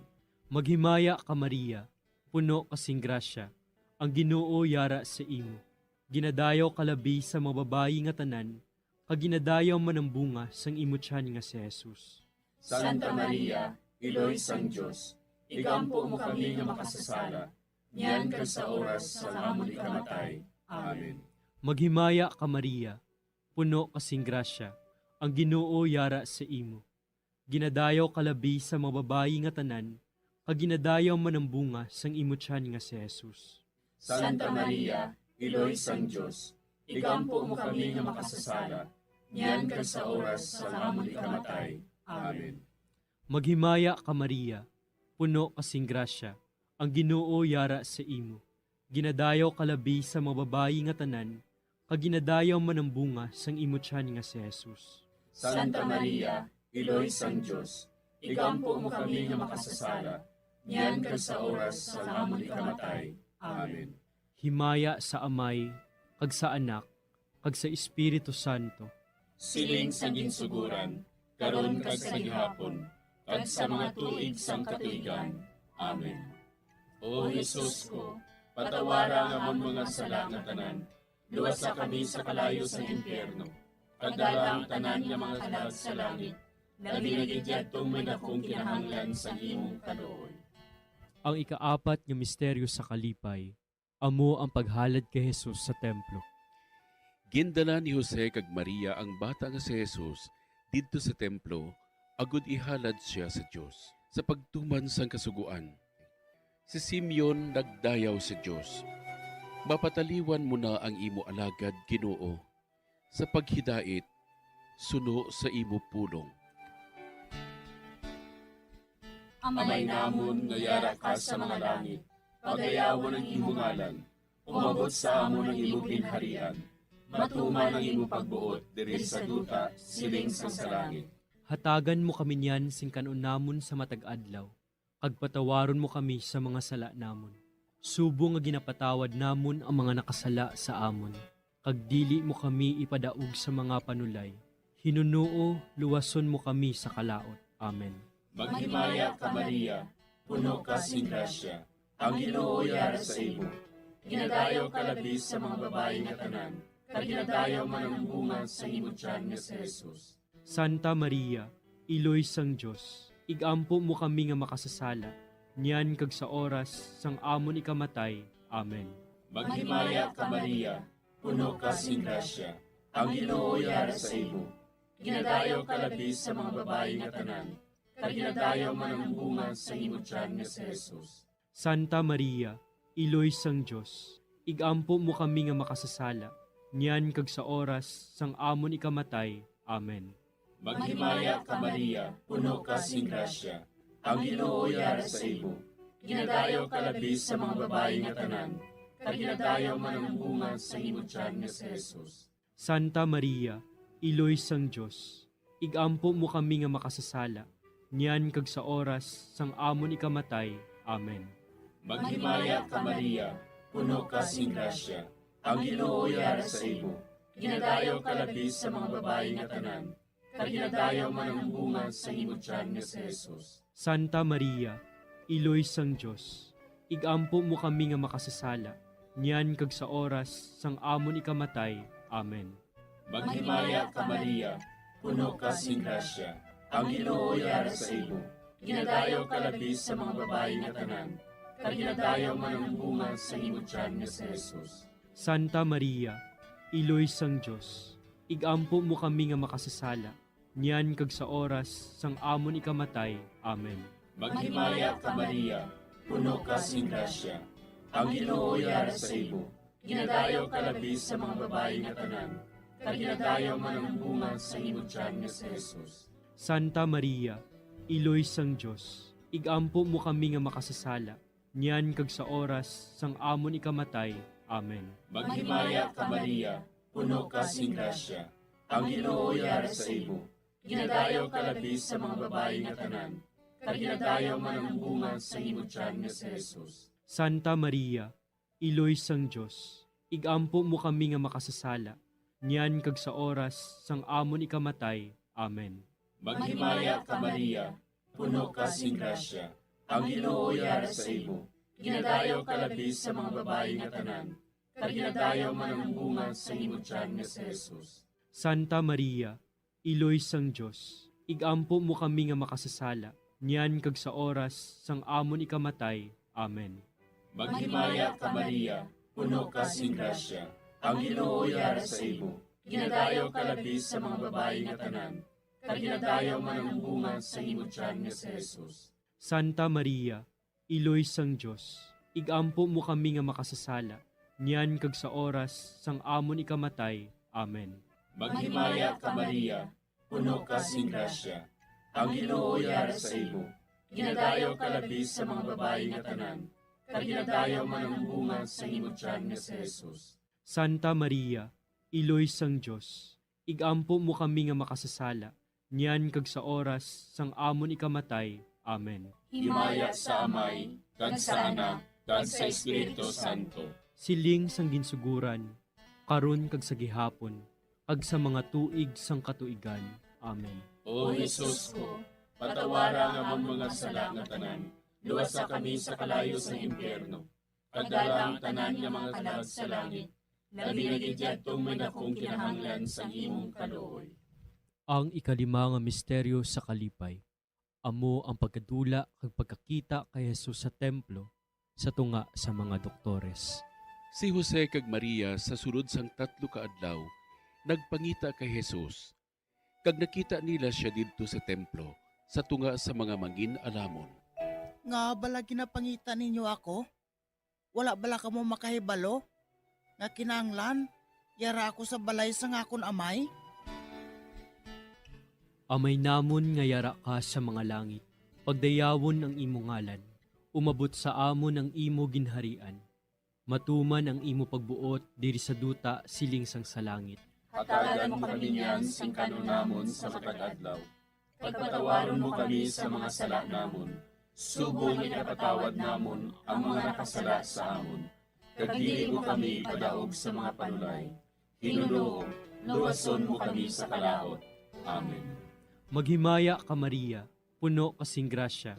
Maghimaya ka, Maria, puno ka sing grasya, ang Ginoo yara sa imo. Ginadayaw ka labi sa mga babayi nga tanan, kag ginadayaw man ang bunga sang imo tiyan nga si Jesus. Santa Maria, Iloy sang Dios, igampo mo kami nga makasasala, niyan kag sa oras sang amon ikamatay. Amen. Maghimaya ka, Maria, puno ka sing grasya, ang Ginoo yara sa imo. Ginadayaw ka labi sa mga babayi nga tanan, kag ginadayaw man ang bunga sang imo tiyan nga si Jesus. Santa Maria, Iloy sang Dios, igampo mo kami nga makasasala, niyan kag sa oras sang amon ikamatay. Amen. Maghimaya ka, Maria, puno ka sing grasya, ang Ginoo yara sa imo. Ginadayaw ka labi sa mga babayi nga tanan, kag ginadayaw man ang bunga sang imo tiyan nga si Jesus. Santa Maria, Iloy sang Dios, igampo mo kami nga makasasala, niyan kag sa oras sang amon ikamatay. Amen. Himaya sa Amay, kag sa Anak, kag sa Espiritu Santo. Siling sa ginsuguran, karon kag sa gihapon, kag sa mga tuig sang katuigan. Amen. O Jesus ko, patawara ang amon mga sala nga tanan, luwasa kami sa kalayo sang impyerno, kag dala ang tanan nga mga kalag sa langit, labi na gid yadtong may dakong kinahanglan sang imong kaluoy. Ang ikaapat nga misteryo sa kalipay, amo ang paghalad kay Jesus sa templo. Gindala ni Jose kag Maria ang bata nga si Jesus didto sa templo agod ihalad sia sa Dios sa pagtuman sang Kasugoan. Si Simeon nagdayaw sa Dios, "Mapataliwan mo na ang imo alagad, Ginoo, sa paghidait suno sa imo pulong." Amay namon nga yara ka sa mga langit, pagayawon ang imo ngalan. Umabot sa amon ang imo ginharian. Matuman ang imo pagbuot diri sa duta, siling sang sa langit. Hatagan mo kami niyan sing kan-on namon sa matag adlaw, kag patawaron mo kami sa mga sala namon, subong nga ginapatawad namon ang mga nakasala sa amon, kag dili mo kami ipadaog sa mga panulay. Hinunoo, luwason mo kami sa kalaut. Amen. Maghimaya ka, Maria, puno ka sing grasya, ang Ginoo yara sa imo. Ginadayaw ka labi sa mga babayi nga tanan, kag ginadayaw man ang bunga sa imo tiyan nga si Jesus. Santa Maria, Iloy sang Dios, igampo mo kami nga makasasala, niyan kag sa oras sang amon ikamatay. Amen. Maghimaya ka, Maria, puno ka sing grasya, ang Ginoo yara sa imo. Ginadayaw ka labi sa mga babayi nga tanan, kag ginadayaw man ang bunga sa imo tiyan nga si Jesus. Santa Maria, Iloy sang Dios, igampo mo kami nga makasasala, niyan kag sa oras sang amon ikamatay. Amen. Maghimaya ka, Maria, puno ka sing grasya, ang Ginoo yara sa imo. Ginadayaw ka labi sa mga babayi nga tanan, kag ginadayaw man ang bunga sa imo tiyan nga si Jesus. Santa Maria, Iloy sang Dios, ig-ampo mo kami nga makasasala, niyan kag sa oras sang amon ikamatay. Amen. Maghimaya ka, Maria, puno ka sing grasya, ang Ginoo yara sa imo. Ginadayaw ka labi sa mga babayi nga tanan, kag ginadayaw man ang bunga sang imo tiyan nga si Jesus. Santa Maria, Iloy sang Dios, ig-ampo mo kami nga makasasala, niyan kag sa oras sang amon ikamatay. Amen. Maghimaya ka, Maria, puno ka sing grasya, ang Ginoo yara sa imo. Ginadayaw ka labi sa mga babayi nga tanan, kag ginadayaw man ang bunga sang imo tiyan nga si Jesus. Santa Maria, Iloy sang Dios, ig-ampo mo kami nga makasasala, niyan kag sa oras sang amon ikamatay. Amen. Maghimaya ka, Maria, puno ka sing grasya, ang Ginoo yara sa imo. Ginadayaw ka labi sa mga babayi nga tanan, kag ginadayaw man ang bunga sang imo tiyan nga si Jesus. Santa Maria, Iloy sang Dios, ig-ampo mo kami nga makasasala, niyan kag sa oras sang amon ikamatay. Amen. Maghimaya ka, Maria, puno ka sing grasya, ang Ginoo yara sa imo. Ginadayaw ka labi sa mga babayi nga tanan, kag ginadayaw man ang bunga sang imo tiyan nga si Jesus. Santa Maria, Iloy sang Dios, ig-ampo mo kami nga makasasala, niyan kag sa oras sang amon ikamatay. Amen. Maghimaya ka, Maria, puno ka sing grasya, ang Ginoo yara sa imo. Ginadayaw ka labi sa mga babayi nga tanan, kag ginadayaw man ang bunga sang imo tiyan nga si Jesus. Santa Maria, Iloy sang Dios, ig-ampo mo kami nga makasasala, niyan kag sa oras sang amon ikamatay. Amen. Maghimaya ka, Maria, puno ka sing grasya, ang Ginoo yara sa imo. Ginadayaw ka labi sa mga babayi nga tanan, kag ginadayaw man ang bunga sang imo tiyan nga si Jesus. Santa Maria, Iloy sang Dios, ig-ampo mo kami nga makasasala, niyan kag sa oras sang amon ikamatay. Amen. Maghimaya ka, Maria, puno ka sing grasya, ang Ginoo yara sa imo. Ginadayaw ka labi sa mga babayi nga tanan, kag ginadayaw man ang bunga sang imo tiyan nga si Jesus. Santa Maria, Iloy sang Dios, ig-ampo mo kami nga makasasala, niyan kag sa oras sang amon ikamatay. Amen. Himaya sa Amay, kag sa Anak, kag sa Espiritu Santo. Siling sang ginsuguran, karon kag sa gihapon, kag sa mga tuig sang katuigan. Amen. O Jesus ko, patawara ang amon mga sala nga tanan, luwasa kami sa kalayo sang impyerno, kag dala ang tanan nga mga kalag sa langit, labi na gid yadtong may dakong kinahanglan sang imong kaluoy. Ang ikalima nga misteryo sa kalipay, amo ang pagkadula kag pagkakita kay Jesus sa templo sa tunga sa mga doktores. Si Jose kag Maria sa sulod sang tatlo ka adlaw nagpangita kay Jesus, kag nakita nila sia didto sa templo sa tunga sa mga mangin-alamon. Ngaa bala ginapangita ninyo ako? Wala bala kamo makahibalo nga kinahanglan yara ako sa balay sang akon amay? Amay namon nga yara ka sa mga langit, pagdayawon ang imo ngalan, umabot sa amon ang imo ginharian, matuman ang imo pagbuot diri sa duta siling sang sa langit. Hatagan mo kami niyan sing kan-on namon sa matag adlaw. Pagpatawaron mo kami sa mga sala namon, subong nga ginapatawad namon ang mga nakasala sa amon. Kag dili mo kami ipadaog sa mga panulay. Ginoo, luwason mo kami sa kalaut. Amen. Maghimaya ka, Maria, puno ka sing grasya,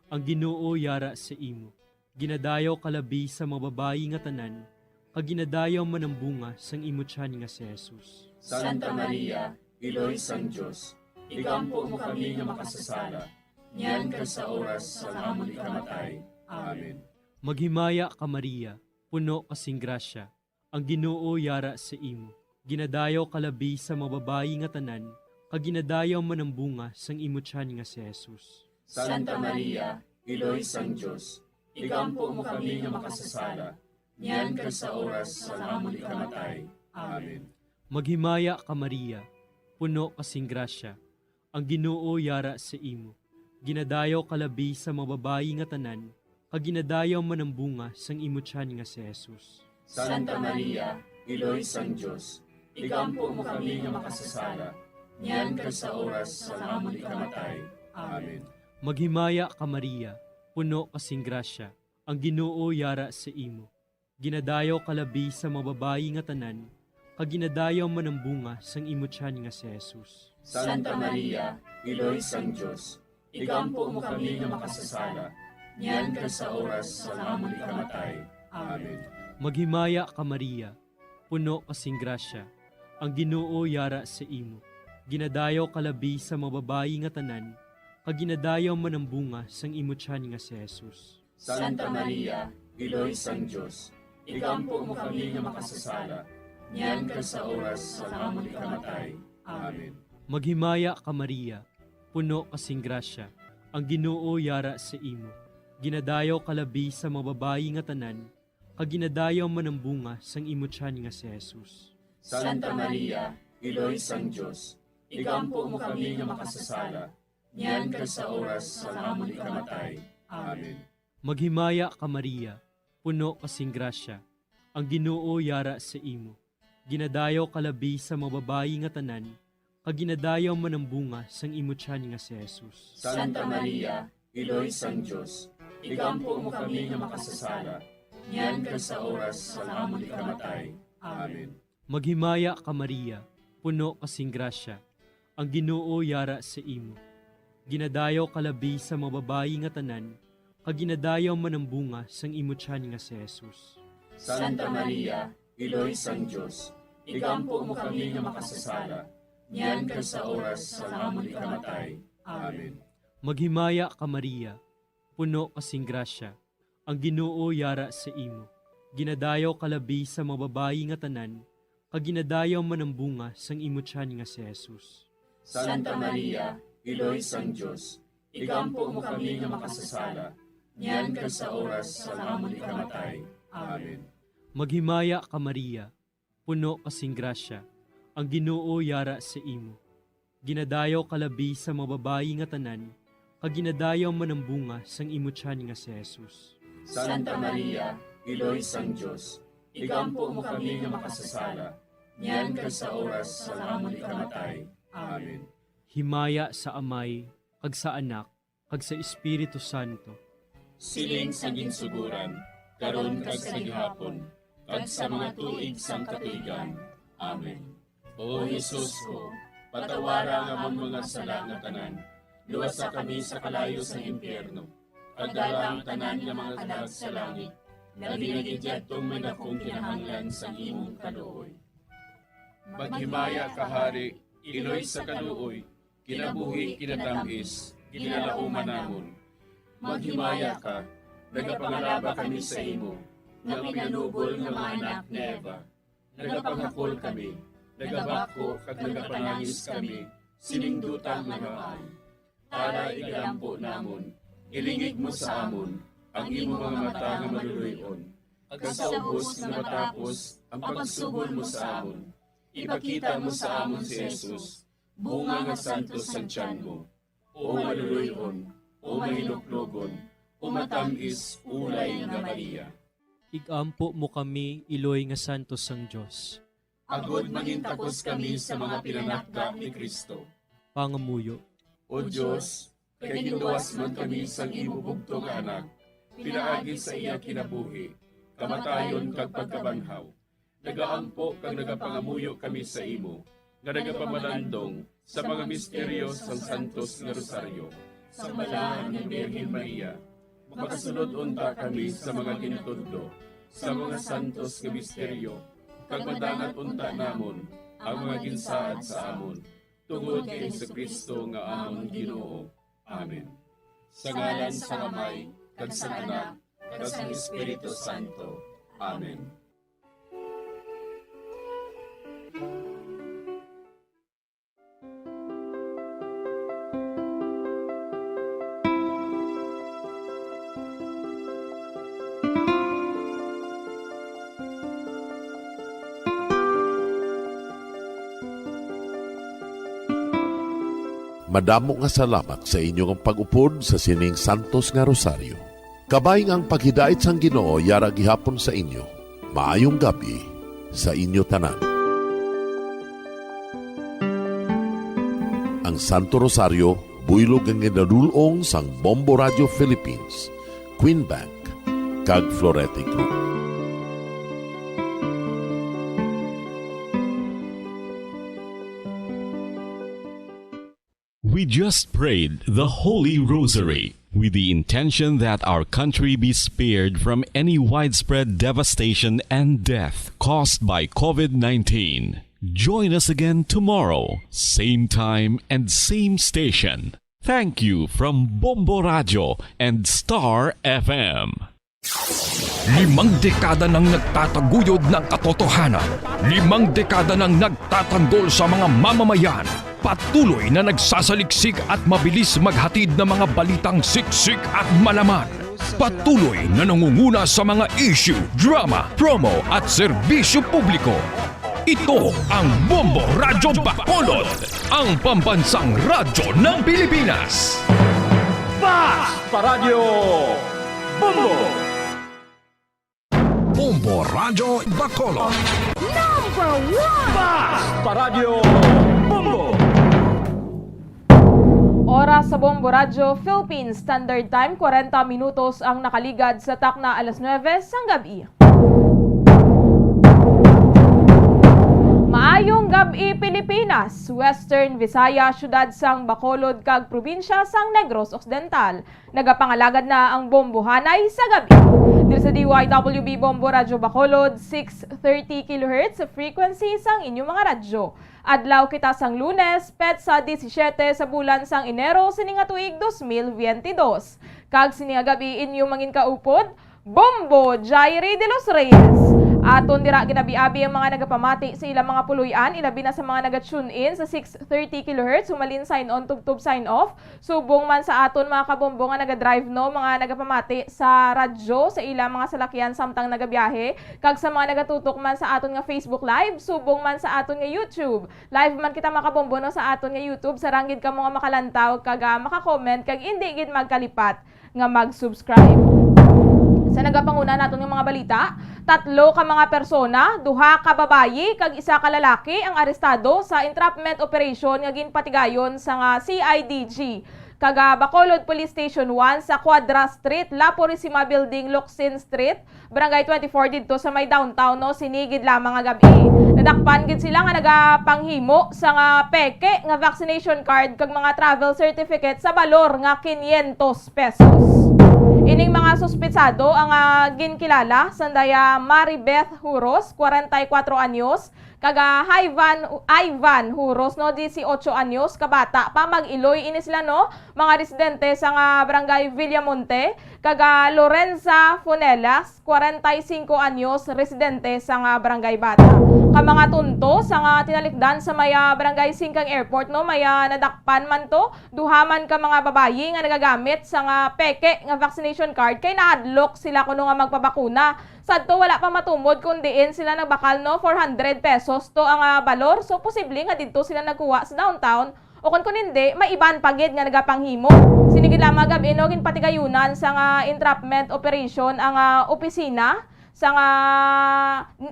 ang Ginoo yara sa imo. Ginadayaw ka labi sa mga babayi nga tanan, kag ginadayaw man ang bunga sang imo tiyan nga si Jesus. Santa Maria, Iloy sang Dios, igampo mo kami nga makasasala, niyan kag sa oras sang amon ikamatay. Amen. Maghimaya ka, Maria, puno ka sing grasya, ang Ginoo yara sa imo. Ginadayaw ka labi sa mga babayi nga tanan, kag ginadayaw man ang bunga sang imo tiyan nga si Jesus. Santa Maria, Iloy sang Dios, igampo mo kami nga makasasala, niyan kag sa oras sang amon ikamatay. Amen. Maghimaya ka, Maria, puno ka sing grasya, ang Ginoo yara sa imo. Ginadayaw ka labi sa mga babayi nga tanan, kag ginadayaw man ang bunga sang imo tiyan nga si Jesus. Santa Maria, Iloy sang Dios, igampo mo kami nga makasasala, niyan kag sa oras sang amon ikamatay. Amen. Maghimaya ka, Maria, puno ka sing grasya, ang Ginoo yara sa imo. Ginadayaw ka labi sa mga babayi nga tanan, kag ginadayaw man ang bunga sang imo tiyan nga si Jesus. Santa Maria, Iloy sang Dios, igampo mo kami nga makasasala, niyan kag sa oras sang amon ikamatay. Amen. Maghimaya ka, Maria, puno ka sing grasya, ang Ginoo yara sa imo. Ginadayaw ka labi sa mga babayi nga tanan, kag ginadayaw man ang bunga sang imo tiyan nga si Jesus. Santa Maria, Iloy sang Dios, igampo mo kami nga makasasala, niyan kag sa oras sang amon ikamatay. Amen. Maghimaya ka, Maria, puno ka sing grasya, ang Ginoo yara sa imo. Ginadayaw ka labi sa mga babayi nga tanan, kag ginadayaw man ang bunga sang imo tiyan nga si Jesus. Santa Maria, Iloy sang Dios, igampo mo kami nga makasasala, niyan kag sa oras sang amon ikamatay. Amen. Maghimaya ka, Maria, puno ka sing grasya, ang Ginoo yara sa imo. Ginadayaw ka labi sa mga babayi nga tanan, kag ginadayaw man ang bunga sang imo tiyan nga si Jesus. Santa Maria, Iloy sang Dios, igampo mo kami nga makasasala, niyan kag sa oras sang amon ikamatay. Amen. Maghimaya ka, Maria, puno ka sing grasya, ang Ginoo yara sa imo. Ginadayaw ka labi sa mga babayi nga tanan, kag ginadayaw man ang bunga sang imo tiyan nga si Jesus. Santa Maria, Iloy sang Dios, igampo mo kami nga makasasala, niyan kag sa oras sang amon ikamatay. Amen. Maghimaya ka, Maria, puno ka sing grasya, ang Ginoo yara sa imo. Ginadayaw ka labi sa mga babayi nga tanan, kag ginadayaw man ang bunga sang imo tiyan nga si Jesus. Santa Maria, Iloy sang Dios, igampo mo kami nga makasasala, niyan kag sa oras sang amon ikamatay. Amen. Maghimaya ka, Maria, puno ka sing grasya, ang Ginoo yara sa imo. Ginadayaw ka labi sa mga babayi nga tanan, kag ginadayaw man ang bunga sang imo tiyan nga si Jesus. Santa Maria, Iloy sang Dios, igampo mo kami nga makasasala, niyan kag sa oras sang amon ikamatay. Amen. Himaya sa Amay, kag sa Anak, kag sa Espiritu Santo. Siling sa ginsugoran, karon kag sa gihapon, kag sa mga tuig sang katuigan. Amen. O Jesus ko, patawara ang amon mga sala nga tanan, luwasa kami sa kalayo sang impyerno, kag dala ang tanan nga mga kalag sa langit, labi na gid yadtong may dakong kinahanglan sang imong kaluoy. Maghimaya ka, Hari, Iloy sa kaluoy, kinabuhi, kinatam-is, ginalauman namon. Maghimaya ka, nagapangalaba kami sa imo, nga pinanubol nga mga anak ni Eva. Nagapangakol kami, nagabako kag nagapanangis kami, sining duta nga luhaan. Tara, igalampo namon, ilingig mo sa amon ang imo mga mata nga maluloy-on, kag sa ubos nga matapos ang pagsugol mo sa amon, ipakita mo sa amon si Jesus, bunga nga santos sang tiyan mo, o maluloy-on, o mahinuklogon, o matam-is ulay nga Maria. Igampo mo kami, iloy nga santos sang Dios. Agod mangintakos kami sa mga pinanakda ni Cristo. Pangamuyo. O Dios, kay ginluwas man kami sang imo bugtong nga Anak, pinaagi sa iya kinabuhi, kamatayon kag pagkabanhaw, nagaampo kag nagapangamuyo kami sa imo, nga nagapamalandong sa mga misteryo sang Santos nga Rosaryo, sang Balaan nga Birhen Maria. Makasulod unta kami sa mga ginatudlo sa mga santos nga misteryo, kag madangat unta namon ang mga ginsaad sa amon, tungod kay Jesu-Cristo nga amon Ginoo. Amen. Sa ngalan sang Amay, kag sang Anak, kag sang Espiritu Santo. Amen. Madamo nga salamat sa inyo nga pag-upod sa sining santos nga rosaryo. Kabay nga ang paghidait sang Ginoo yara gihapon sa inyo. Maayong gab-i sa inyo tanan. Ang Santo Rosario buylog nga ginadul-ong sang Bombo Radio Philippines, Queen Bank, kag Florete Group. We just prayed the Holy Rosary with the intention that our country be spared from any widespread devastation and death caused by COVID nineteen. Join us again tomorrow, same time and same station. Thank you from Bombo Radio and Star F M. Limang dekada nang nagtataguyod ng katotohanan. Limang dekada nang nagtatanggol sa mga mamamayan. Patuloy na nagsasaliksik at mabilis maghatid ng mga balitang siksik at malaman. Patuloy na nangunguna sa mga issue, drama, promo at serbisyo publiko. Ito ang Bombo Radyo Bacolod, ang pambansang radyo ng Pilipinas. Fast Paradyo Bombo! Bombo Radyo Bacolod. Number one! Fast Paradyo Bombo! Oras sa Bombo Radyo Philippines Standard Time, kwarenta minutos ang nakaligad sa takna alas nuwebe sang gab-i. Maayong gab-i, Pilipinas, Western Visayas, siyudad sang Bacolod kag probinsya sang Negros Occidental. Nagapangalagad na ang bombohanay sa gab-i. Diri sa D Y W B Bombo Radyo Bacolod, six thirty kilohertz frequency sang inyong mga radyo. Adlaw kita sang Lunes, petsa disisiete sa bulan sang Enero sini nga tuig dos mil biyente dos. Kag sini nga gab-i inyong mangin kaupod, Bombo Jairi de los Reyes. Aton dira ginabi-abi ang mga nagapamati sa ilang mga puloy-an, ilabi na sa mga naga-tune in sa six thirty kilohertz, humalin sign on, tubtob sign off. Subong man sa aton mga kabombo nga naga-drive, no, mga nagapamati sa radyo sa ilang mga salakyan samtang nagabiyahe, kag sa mga nagatutok man sa aton nga Facebook Live, subong man sa aton nga YouTube. Live man kita, mga kabombo, no, sa aton nga YouTube. Sarang gid kamo nga makalantaw kag, ah, maka-comment kag indi gid magkalipat nga mag-subscribe. Sa nagapanguna naton nga mga balita, tatlo ka mga persona, duha ka babayi kag isa ka lalaki ang arestado sa entrapment operation nga ginpatigayon sa nga C I D G kag, ah, Bacolod Police Station one sa Quadra Street, La Purisima Building, Locsin Street, Barangay twenty-four didto sa may downtown, no, sini gid lamang nga gab-i. Nadakpan gid sila nga nagapanghimo sa nga peke nga vaccination card kag mga travel certificate sa balor nga quinientos pesos. Ining mga suspetsado ang, ah, ginkilala sanday, ah, Maribeth Huros, kwarenta y kuwatro anyos, kag, ah, Ivan, Ivan Huros, no, dieciocho anyos, kabata pa, mag-iloy ini sila, no, mga residente sa nga Barangay Villamonte, kag, ah, Lorenza Funelas, kwarenta y singko anyos, residente sa nga Barangay Bata. Ka mga tunto sa nga tinalikdan sa may, ah, Barangay Singkang Airport, no, may, ah, nadakpan man to, duha man ka mga babayi nga nagagamit sa nga peke nga vaccination card kay nahadlok sila kuno nga magpabakuna. Sadto wala pa matumod kon diin sila nagbakal, no, four hundred pesos to ang, ah, balor. So, posible nga didto sila nagkuha sa downtown o kon, kon hindi, may iban pa gid nga nagapanghimo. Sini gid lamang gab-i, no, ginpatigayunan sa nga entrapment operation ang, ah, opisina sa nga,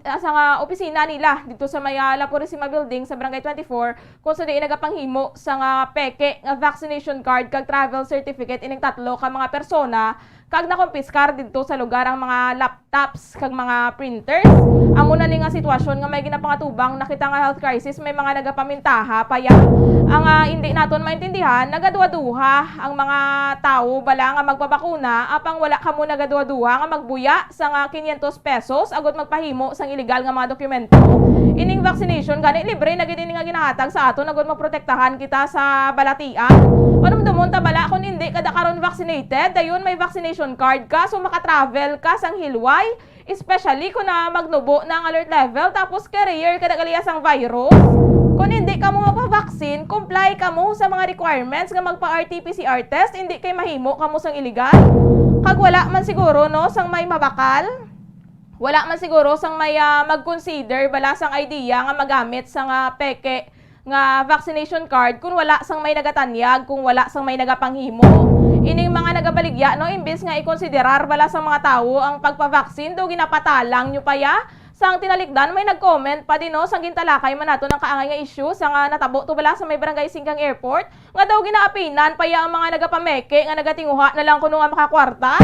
ah, sa nga opisina nila didto sa may, ah, La Purisima Building sa Barangay twenty-four, kung sa diin nagapanghimo sa nga peke nga vaccination card kag travel certificate ining tatlo ka mga persona, kag nakumpiskar didto sa lugar ang mga laptops kag mga printers. Amo na ni nga sitwasyon nga may ginapangatubang na kita nga health crisis, may mga nagapamintaha pa ya. Ang, ah, indi naton maintindihan, nagaduha-duha ang mga tawo bala nga magpabakuna, apang wala kamo nagaduha-duha nga magbuya sa nga quinientos pesos agud magpahimo sang iligal nga mga dokumento. Ining vaccination gani libre na gid ini nga ginahatag sa aton agud maprotektahan kita sa balatian. Panumdumon ta bala, kon indi ka da karon vaccinated, dayon may vaccination card ka, so maka-travel ka sang hilway, especially kon na magnubo na ang alert level, tapos carrier ka da gali sang virus. Kon indi kamo magpa-vaccine, comply kamo sa mga requirements nga magpa-R T P C R test, indi kay mahimo kamo sang iligal. Kag wala man siguro, no, sang may mabakal. Wala man siguro sang may, ah, mag-consider bala sang idea nga magamit sang, ah, peke nga vaccination card kung wala sang may nagatanyag, kung wala sang may nagapanghimo. Ining mga nagabaligya, no, imbes nga ikonsiderar bala sang mga tawo ang pagpavaksin, do ginapatalang nyo pa ya Sang tinalikdan, may nag-comment pa din, no, sang gintalakay man nato ng kaangay nga issue sa nga natabo to bala sa may Barangay Singkang Airport, nga daw ginaapinan pa iya ang mga nagapameke nga nagatinguha na lang kuno nga makakwarta.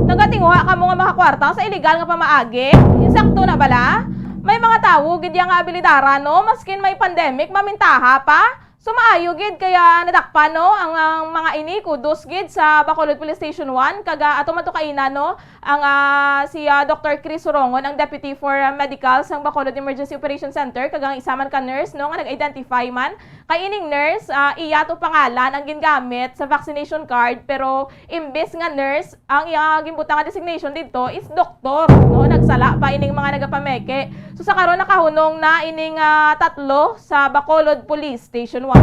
Nagatinguha kamo nga makakwarta sa illegal nga pamaagi? Insakto na bala? May mga tawo gid iya nga abilidara, no, maskin may pandemic, mamintaha pa. So, maayo gid kaya nadakpan, no, ang, ang mga ini. Kudos gid sa Bacolod Police Station one, kag, ah, ato man to kaina, no, ang, ah, si, ah, Doktor Chris Surongon, ang Deputy for, ah, Medical sang Bacolod Emergency Operation Center, kag ang isa man ka nurse, no, nga nag-identify man. Kay ining nurse, ah, iya to pangalan ang gingamit sa vaccination card, pero imbes nga nurse, ang iya ginbutang nga designation didto is doktor, no? Nagsala pa ining mga nagapameke. So, sa karon, nakahunong na ining, ah, tatlo sa Bacolod Police Station one.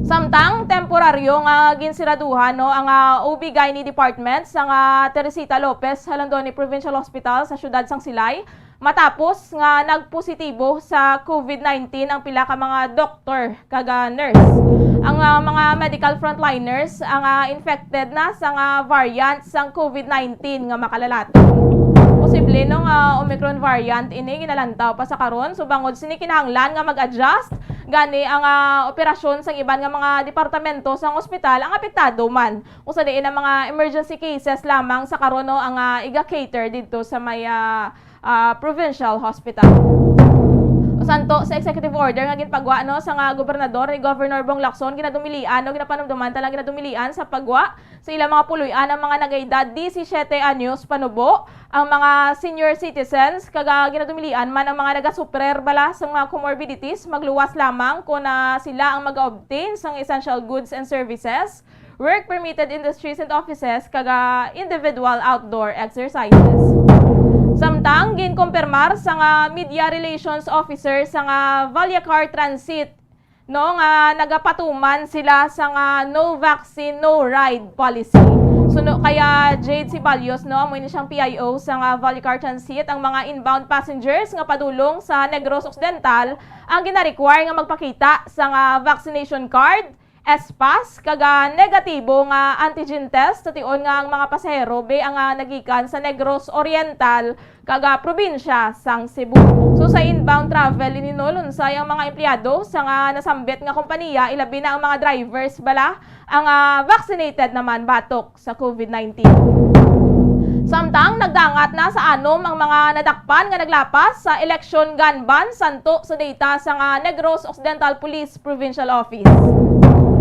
Samtang temporaryo nga ginsiraduhan, no, ang, ah, O B Gynae Department sa nga Teresita Lopez Jalandoni Provincial Hospital sa siyudad sang Silay, matapos nga nagpositibo sa COVID nineteen ang pila ka mga doktor kag, ah, nurse. Ang, ah, mga medical frontliners ang, ah, infected na sa nga variant sang COVID nineteen nga makalalaton. Posible, no, nga Omicron variant ini ginalantaw pa sa karon, so bangod sini kinahanglan nga mag-adjust gani ang, ah, operasyon sang iban nga mga departamento sang ospital ang apektado man, kung sa diin ang mga emergency cases lamang sa karon, no, ang, ah, iga-cater didto sa may, ah, ah, Provincial Hospital. Usanto sa executive order nga ginpagwa, no, sa nga gobernador ni Governor Bong Lacson, ginadumilian, no, ginapanumduman ta lang, ginadumilian sa pagwa sa ilang mga puloy-an ang mga nag-edad disisiete anyos panubo, ang mga senior citizens, kag, ah, ginadumilian man ang mga nagasuprer bala sa mga comorbidities, magluwas lamang kon, ah, sila ang mag-obtain sang essential goods and services, work permitted industries and offices, kag, ah, individual outdoor exercises. Samtang ginkumpirmar sa nga media relations officer sa nga Vallecar Transit, no, nga nagapatuman sila sa nga no vaccine, no ride policy. Suno kaya Jade Ceballos, no, amo ini siyang P I O sa nga Vallecar Transit, ang mga inbound passengers nga padulong sa Negros Occidental ang gina-require nga magpakita sa nga vaccination card, S-Pass, kag, ah, negatibo nga antigen test, sa tion nga ang mga pasahero be ang, ah, nagikan sa Negros Oriental kag, ah, probinsya sang Cebu. So, sa inbound travel ini, no, lunsay ang mga empleyado sa nga nasambit nga kompanya, ilabi na ang mga drivers bala ang, ah, vaccinated naman batok sa COVID nineteen. Samtang nagdangat na sa anom ang mga nadakpan nga naglapas sa election gun ban, santo sa data sa nga Negros Occidental Police Provincial Office.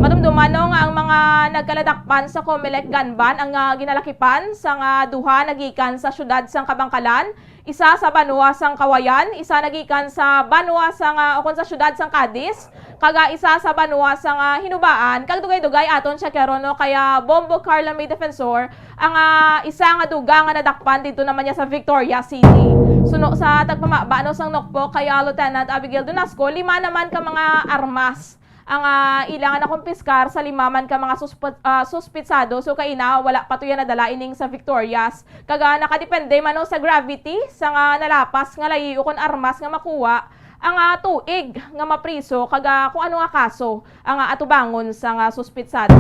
Madumduman, no, nga ang mga nagkaladakpan sa Comelec gun ban ang, ah, ginalakipan sa nga duha nagikan sa siyudad sang Kabankalan, isa sa banwa sang Cauayan, isa nagikan sa banwa sang, ah, ukon sa siyudad sang Cadiz, kag, ah, isa sa banwa sang, ah, Hinubaan, kag dugay-dugay aton tiyakero, no, kay, ah, Bombo Carlo May Defensor, ang, ah, isa nga dugang nga nadakpan didto naman niya sa Victoria City. Suno sa tagpamaba, no, sang NOCPO kay, ah, Lieutenant Abigail Donasco, lima naman ka mga armas ang, ah, ila nga nakumpiskar sa lima man ka mga suspe-, ah, suspitsado. So, kaina, wala pa to yan nadala ining sa Victorias. Kag, ah, nakadepende man, no, sa gravity sa nga nalapas nga layi ukon armas nga makuha, ang, ah, tuig nga mapriso kag, ah, kung ano nga kaso ang, ah, atubangon sa nga suspitsado.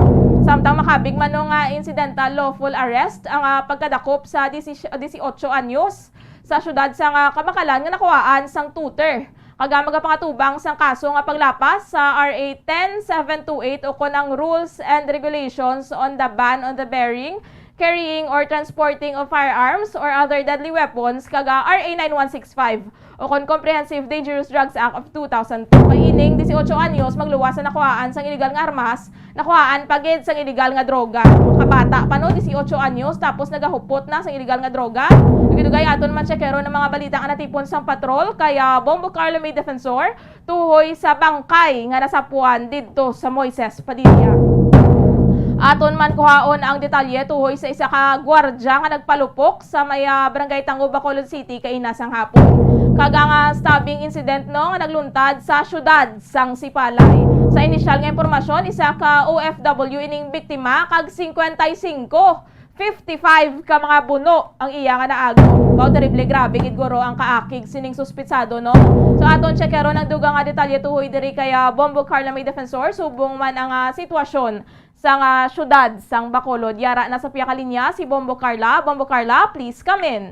Samtang makabig man, no, nga incidental lawful arrest ang, ah, pagkadakop sa disi-, disiotso anyos sa siyudad sang, ah, Kabankalan nga nakuhaan sang tutor. Kag, ah, magapangatubang sang kaso nga paglapas sa R A ten seven two eight ukon ang Rules and Regulations on the Ban on the Bearing, Carrying, or Transporting of Firearms or Other Deadly Weapons, kag, ah, R A nine one six five ukon Comprehensive Dangerous Drugs Act of two thousand two. Kay ining disiotso anyos magluwas sa nakuhaan sang iligal nga armas, nakuhaan pa gid sang iligal nga droga. Kabata pa, no, disiotso anyos, tapos nagahupot na sang iligal nga droga. Dugay-dugay aton man tiyakero ang mga balita nga natipon sang patrol kay, ah, Bombo Carlo May Defensor, tuhoy sa bangkay nga nasapuan didto sa Moises Padilla. Aton man kuhaon ang detalye tuhoy sa isa ka gwardya nga nagpalupok sa may, ah, Barangay Tango, Bacolod City, kaina sang hapon. Kag ang, ah, stabbing incident, no, nga nagluntad sa siyudad sang Sipalay. Sa inisyal nga impormasyon, isa ka O F W ining biktima kag cincuenta y cinco, fifty-five ka mga buno ang iya nga naagaw. Wow, terrible, grabe gid guro ang kaakig sining suspitsado, no? So, aton tiyakero ang dugang nga detalye tuhoy diri kay, ah, Bombo Carla May Defensor, subong man ang, ah, sitwasyon sa nga siyudad sang Bacolod. Yara na sa pihak linya si Bombo Carla. Bombo Carla, please come in.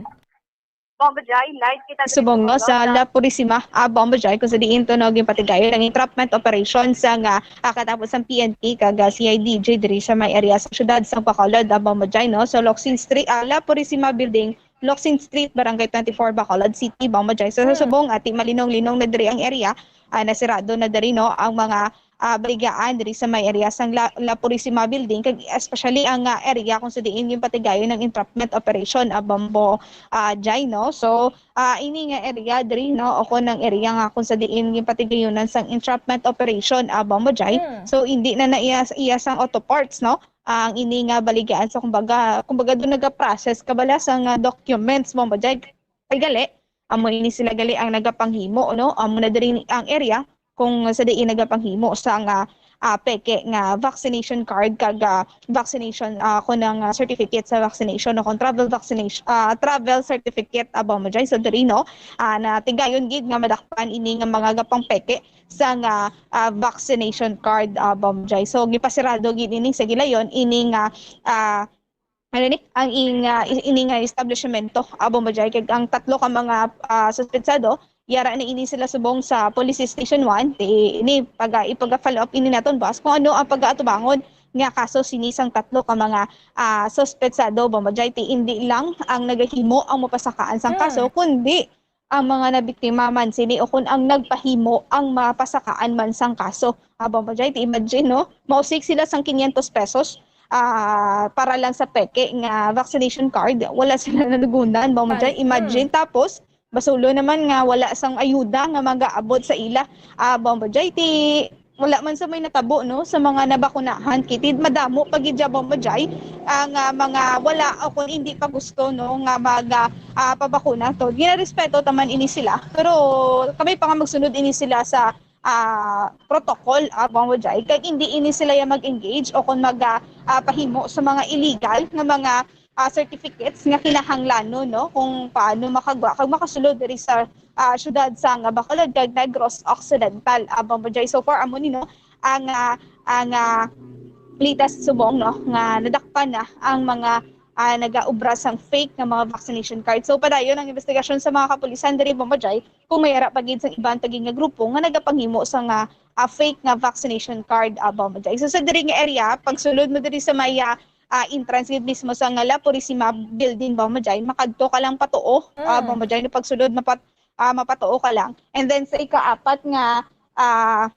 Bomba Jai, live kita diri Subong, no, sa Purisima, ah, Bomba Jai, kung sa diin to, no, ginpatigayon ang entrapment operation sa nga, ah, katapos ang P N P kag, ah, C I D G diri sa may area sa syudad sa Bacolod, ah, Bomba Jai, no? So, Locsin Street, ah, La Purisima Building, Locsin Street, Barangay twenty-four, Bacolod City, Bomba Jai. So, sa Hmm. Subong, ati malinong-linong na diri ang area, ah, nasirado na diri, no, ang mga, ah, baligyaan diri sa may area sang La, La Purisima Building, kag especially ang, ah, area kung sa diin ginpatigayon ang entrapment operation, ah, Bombo, ah, Jai, no? So, ah, ini nga area diri, no, o kon ang area nga kung sa diin ginpatigayunan sang entrapment operation, ah, Bombo Jai. Hmm. So, hindi na naiya, iya sang auto parts, no? Ang ini nga baligyaan sa, kumbaga, kumbaga, doon nagaprocess ka bala sa nga documents, Bombo Jai. Ay, gali, amo ini sila gali ang nagapanghimo, no? Amo na diri ang area kung sa diin nagapanghimo sa nga, ah, peke nga vaccination card kag, ah, vaccination, ah, kung ang, ah, certificate sa vaccination o kung travel vaccination, ah, travel certificate, ah, Bombo Jai. So, diri, no, ah, natigayon gid nga madakpan ini nga mga gapangpeke sa nga, ah, vaccination card, ah, Bombo Jai. So, gipasirado gid ini sa gilayon, ini nga, ah, ano ni, ang ing, ah, i-, ini nga establishmento, ah, Bombo Jai, kag ang tatlo ka mga, ah, suspetsado, yara na ini sila subong sa Police Station one. Ti, ini, pag, ah, ipaga-follow up ini naton, boss, kung ano ang pag-aatubangon nga kaso sini sang tatlo ka mga, ah, suspetsado, Bombo Jai. Ti, hindi lang ang nagahimo ang mapasakaan sang kaso, Hmm. kundi ang mga nabiktima man sini o kung ang nagpahimo ang mapasakaan man sang kaso. Ah, Bombo Jai, ti imagine, no? Mausik sila sang quinientos pesos, ah, para lang sa peke nga vaccination card. Wala sila nadugunan, Bombo Jai. Ay, Imagine, mm. tapos, basulo naman nga wala sang ayuda nga magaabot sa ila. Ah, Bombo Jai, ti wala man sa may natabo, no, sa mga nabakunahan. Kay ti madamo pa gid dya, Bombo Jai, ang, ah, mga wala o kung hindi pa gusto, no, nga mag, ah, ah, pabakuna to. Ginarespeto ta man ini sila. Pero kami pa nga magsunod ini sila sa, ah, protocol, ah, Bombo Jai. Kag hindi ini sila ya mag-engage o kung mag, ah, ah, pahimo sa mga illegal nga mga, ah, certificates nga kinahanglanon, no, kung paano makagwa kag makasulod diri sa, ah, siyudad sa nga Bacolod kag Negros Occidental, ah, Bombo Jai. So far, amo ni, no, ang, ah, ang, ah, latest subong, no, nga nadakpan na ang mga, ah, nagaobra sang fake nga mga vaccination card. So, padayon ang investigasyon sa mga kapulisan diri, Bombo Jai, kung may ara pa gid sang iban pa gid nga grupo nga nagapanghimo sa nga, ah, fake nga vaccination card, ah, Bombo Jai. So, sa diri nga area, pagsulod mo diri sa may, ah, ah, entrance gid mismo sa nga La Purisima Building, Bombo Jai, makadto ka lang patuo, ah, Mm. Bombo Jai, pagsulod mapat-, ah, mapatuo ka lang. And then sa ikaapat nga, ah,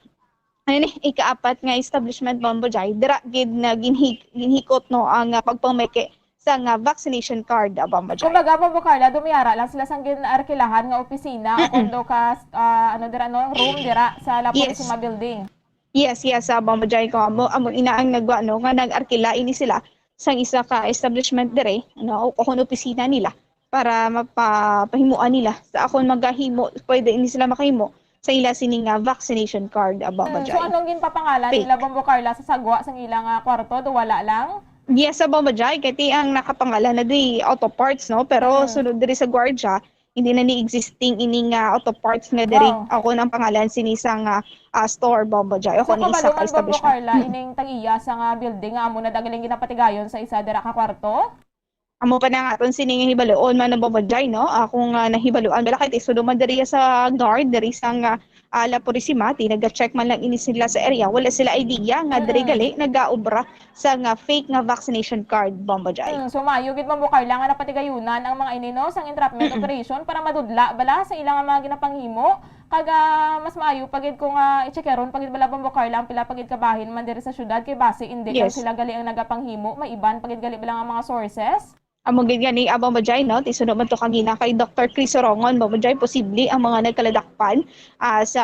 ano ni, ikaapat nga establishment, Bombo Jai, dira gid na ginhi-, ginhikot, no, ang, ah, pagpameke sa nga vaccination card, ah, Bombo Jai. Kumbaga, Bombo Carla, dumiyara lang sila sang gin-arkilahan nga opisina o Mm-mm. kondo ka, ah, ano dira, no, room dira sa La Yes. Purisima Building. Yes, yes, ah, Bombo Jai, ko amo, amo ina ang nagwa, no, nga nag-arkila ini sila sang isa ka establishment dire, no, o kung opisina nila para mapapahimuan nila sa akon magahimo, pwede ini sila makahimo sa ila sini nga vaccination card, ah, Bombo Mm, so Jai. anong ginpapangalan Fake. nila, Bombo Carla, sa sagwa sang ila nga kwarto? Do wala lang? Yes, sa Bombo Jai, kay ti ang nakapangalan na di auto parts, no? Pero Mm. sunod diri sa gwardya, hindi na ni existing ini nga auto parts nga diri. Wow. Ako nang pangalan sini sa nga, ah, store, Bombo Jai. So, Ako ni isa ka kabalo man, Bombo establishment. Carla, Mm. ining tag-iya sa nga building nga amo na dagaling ginapatigayon sa isa dira ka kwarto? Amo pa na nga aton sini nga hibaluon man, Bombo Jai, no? Ako nga nahibaluan, bala kay ti sudo man diri sa guard, diri sa nga, ah, La Purisima, ti naga-check man lang ini sila sa area. Wala sila idea nga diri Mm. gali nagaobra sa nga fake nga vaccination card, Bombo Jai. Mm, so maayo gid, Bombo Carla, nga napatigayunan ang mga ini, no, sang entrapment Mm-mm. operation para madudla bala sa ila nga mga ginapanghimo. Kag, ah, mas maayo pa gid kung, ah, i-checkeron pa gid bala, Bombo Carla, ang pila pa gid ka bahin man diri sa syudad, kay basi indi lang Yes. sila gali ang nagapanghimo, may iban pa gid gali bala nga mga sources. Amo gid gani, ah, Bombo Jai, no? Ti suno man to kagina kay Doktor Chris Sorongon, Bombo Jai, posible ang mga nagkaladakpan, ah, sa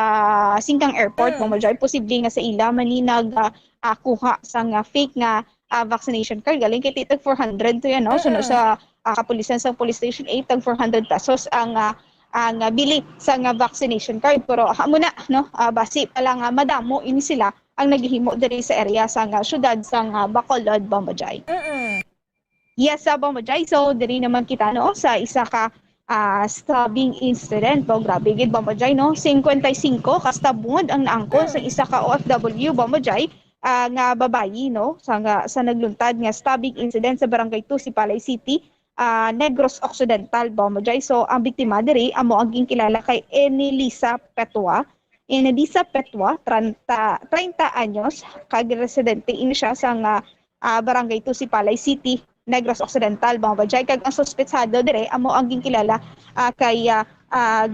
Singkang Airport, Mm. Bombo Jai, posible nga sa ila man ni nag, ah, ah, kuha sa nga fake nga, ah, vaccination card. Galing kay ti tag four hundred to yan, no? Suno Mm. sa, ah, kapulisan sa Police Station eight, tag four hundred pesos ang, ah, ang, ah, bili sa nga vaccination card. Pero amo na, no? Ah, basi pa lang nga madamo ini sila ang naghihimo diri sa area sa nga syudad sa nga Bacolod, Bombo Jai. Mm-mm. Yes, sa Bombo Jai. So, diri naman kita, no, sa isa ka, ah, stabbing incident. Bo, grabe gid, Bombo Jai, no? Singkwenta y singko ka stabon ang naangkon sa Mm. isa ka O F W, Bombo Jai, ah, nga babayi, no? Sa nga, sa nagluntad nga stabbing incident sa Barangay two, Sipalay City, ah, Negros Occidental, Bombo Jai. So, ang biktima diri amo ang ginkilala kay Enilisa Petua. Enilisa Petua, treinta, treinta anyos, kag residente ini siya sa nga, ah, Barangay two, Sipalay City, Negros Occidental, Bombo Jai. Kag ang suspetsado dire amo ang ginkilala, ah, kay, ah, ah,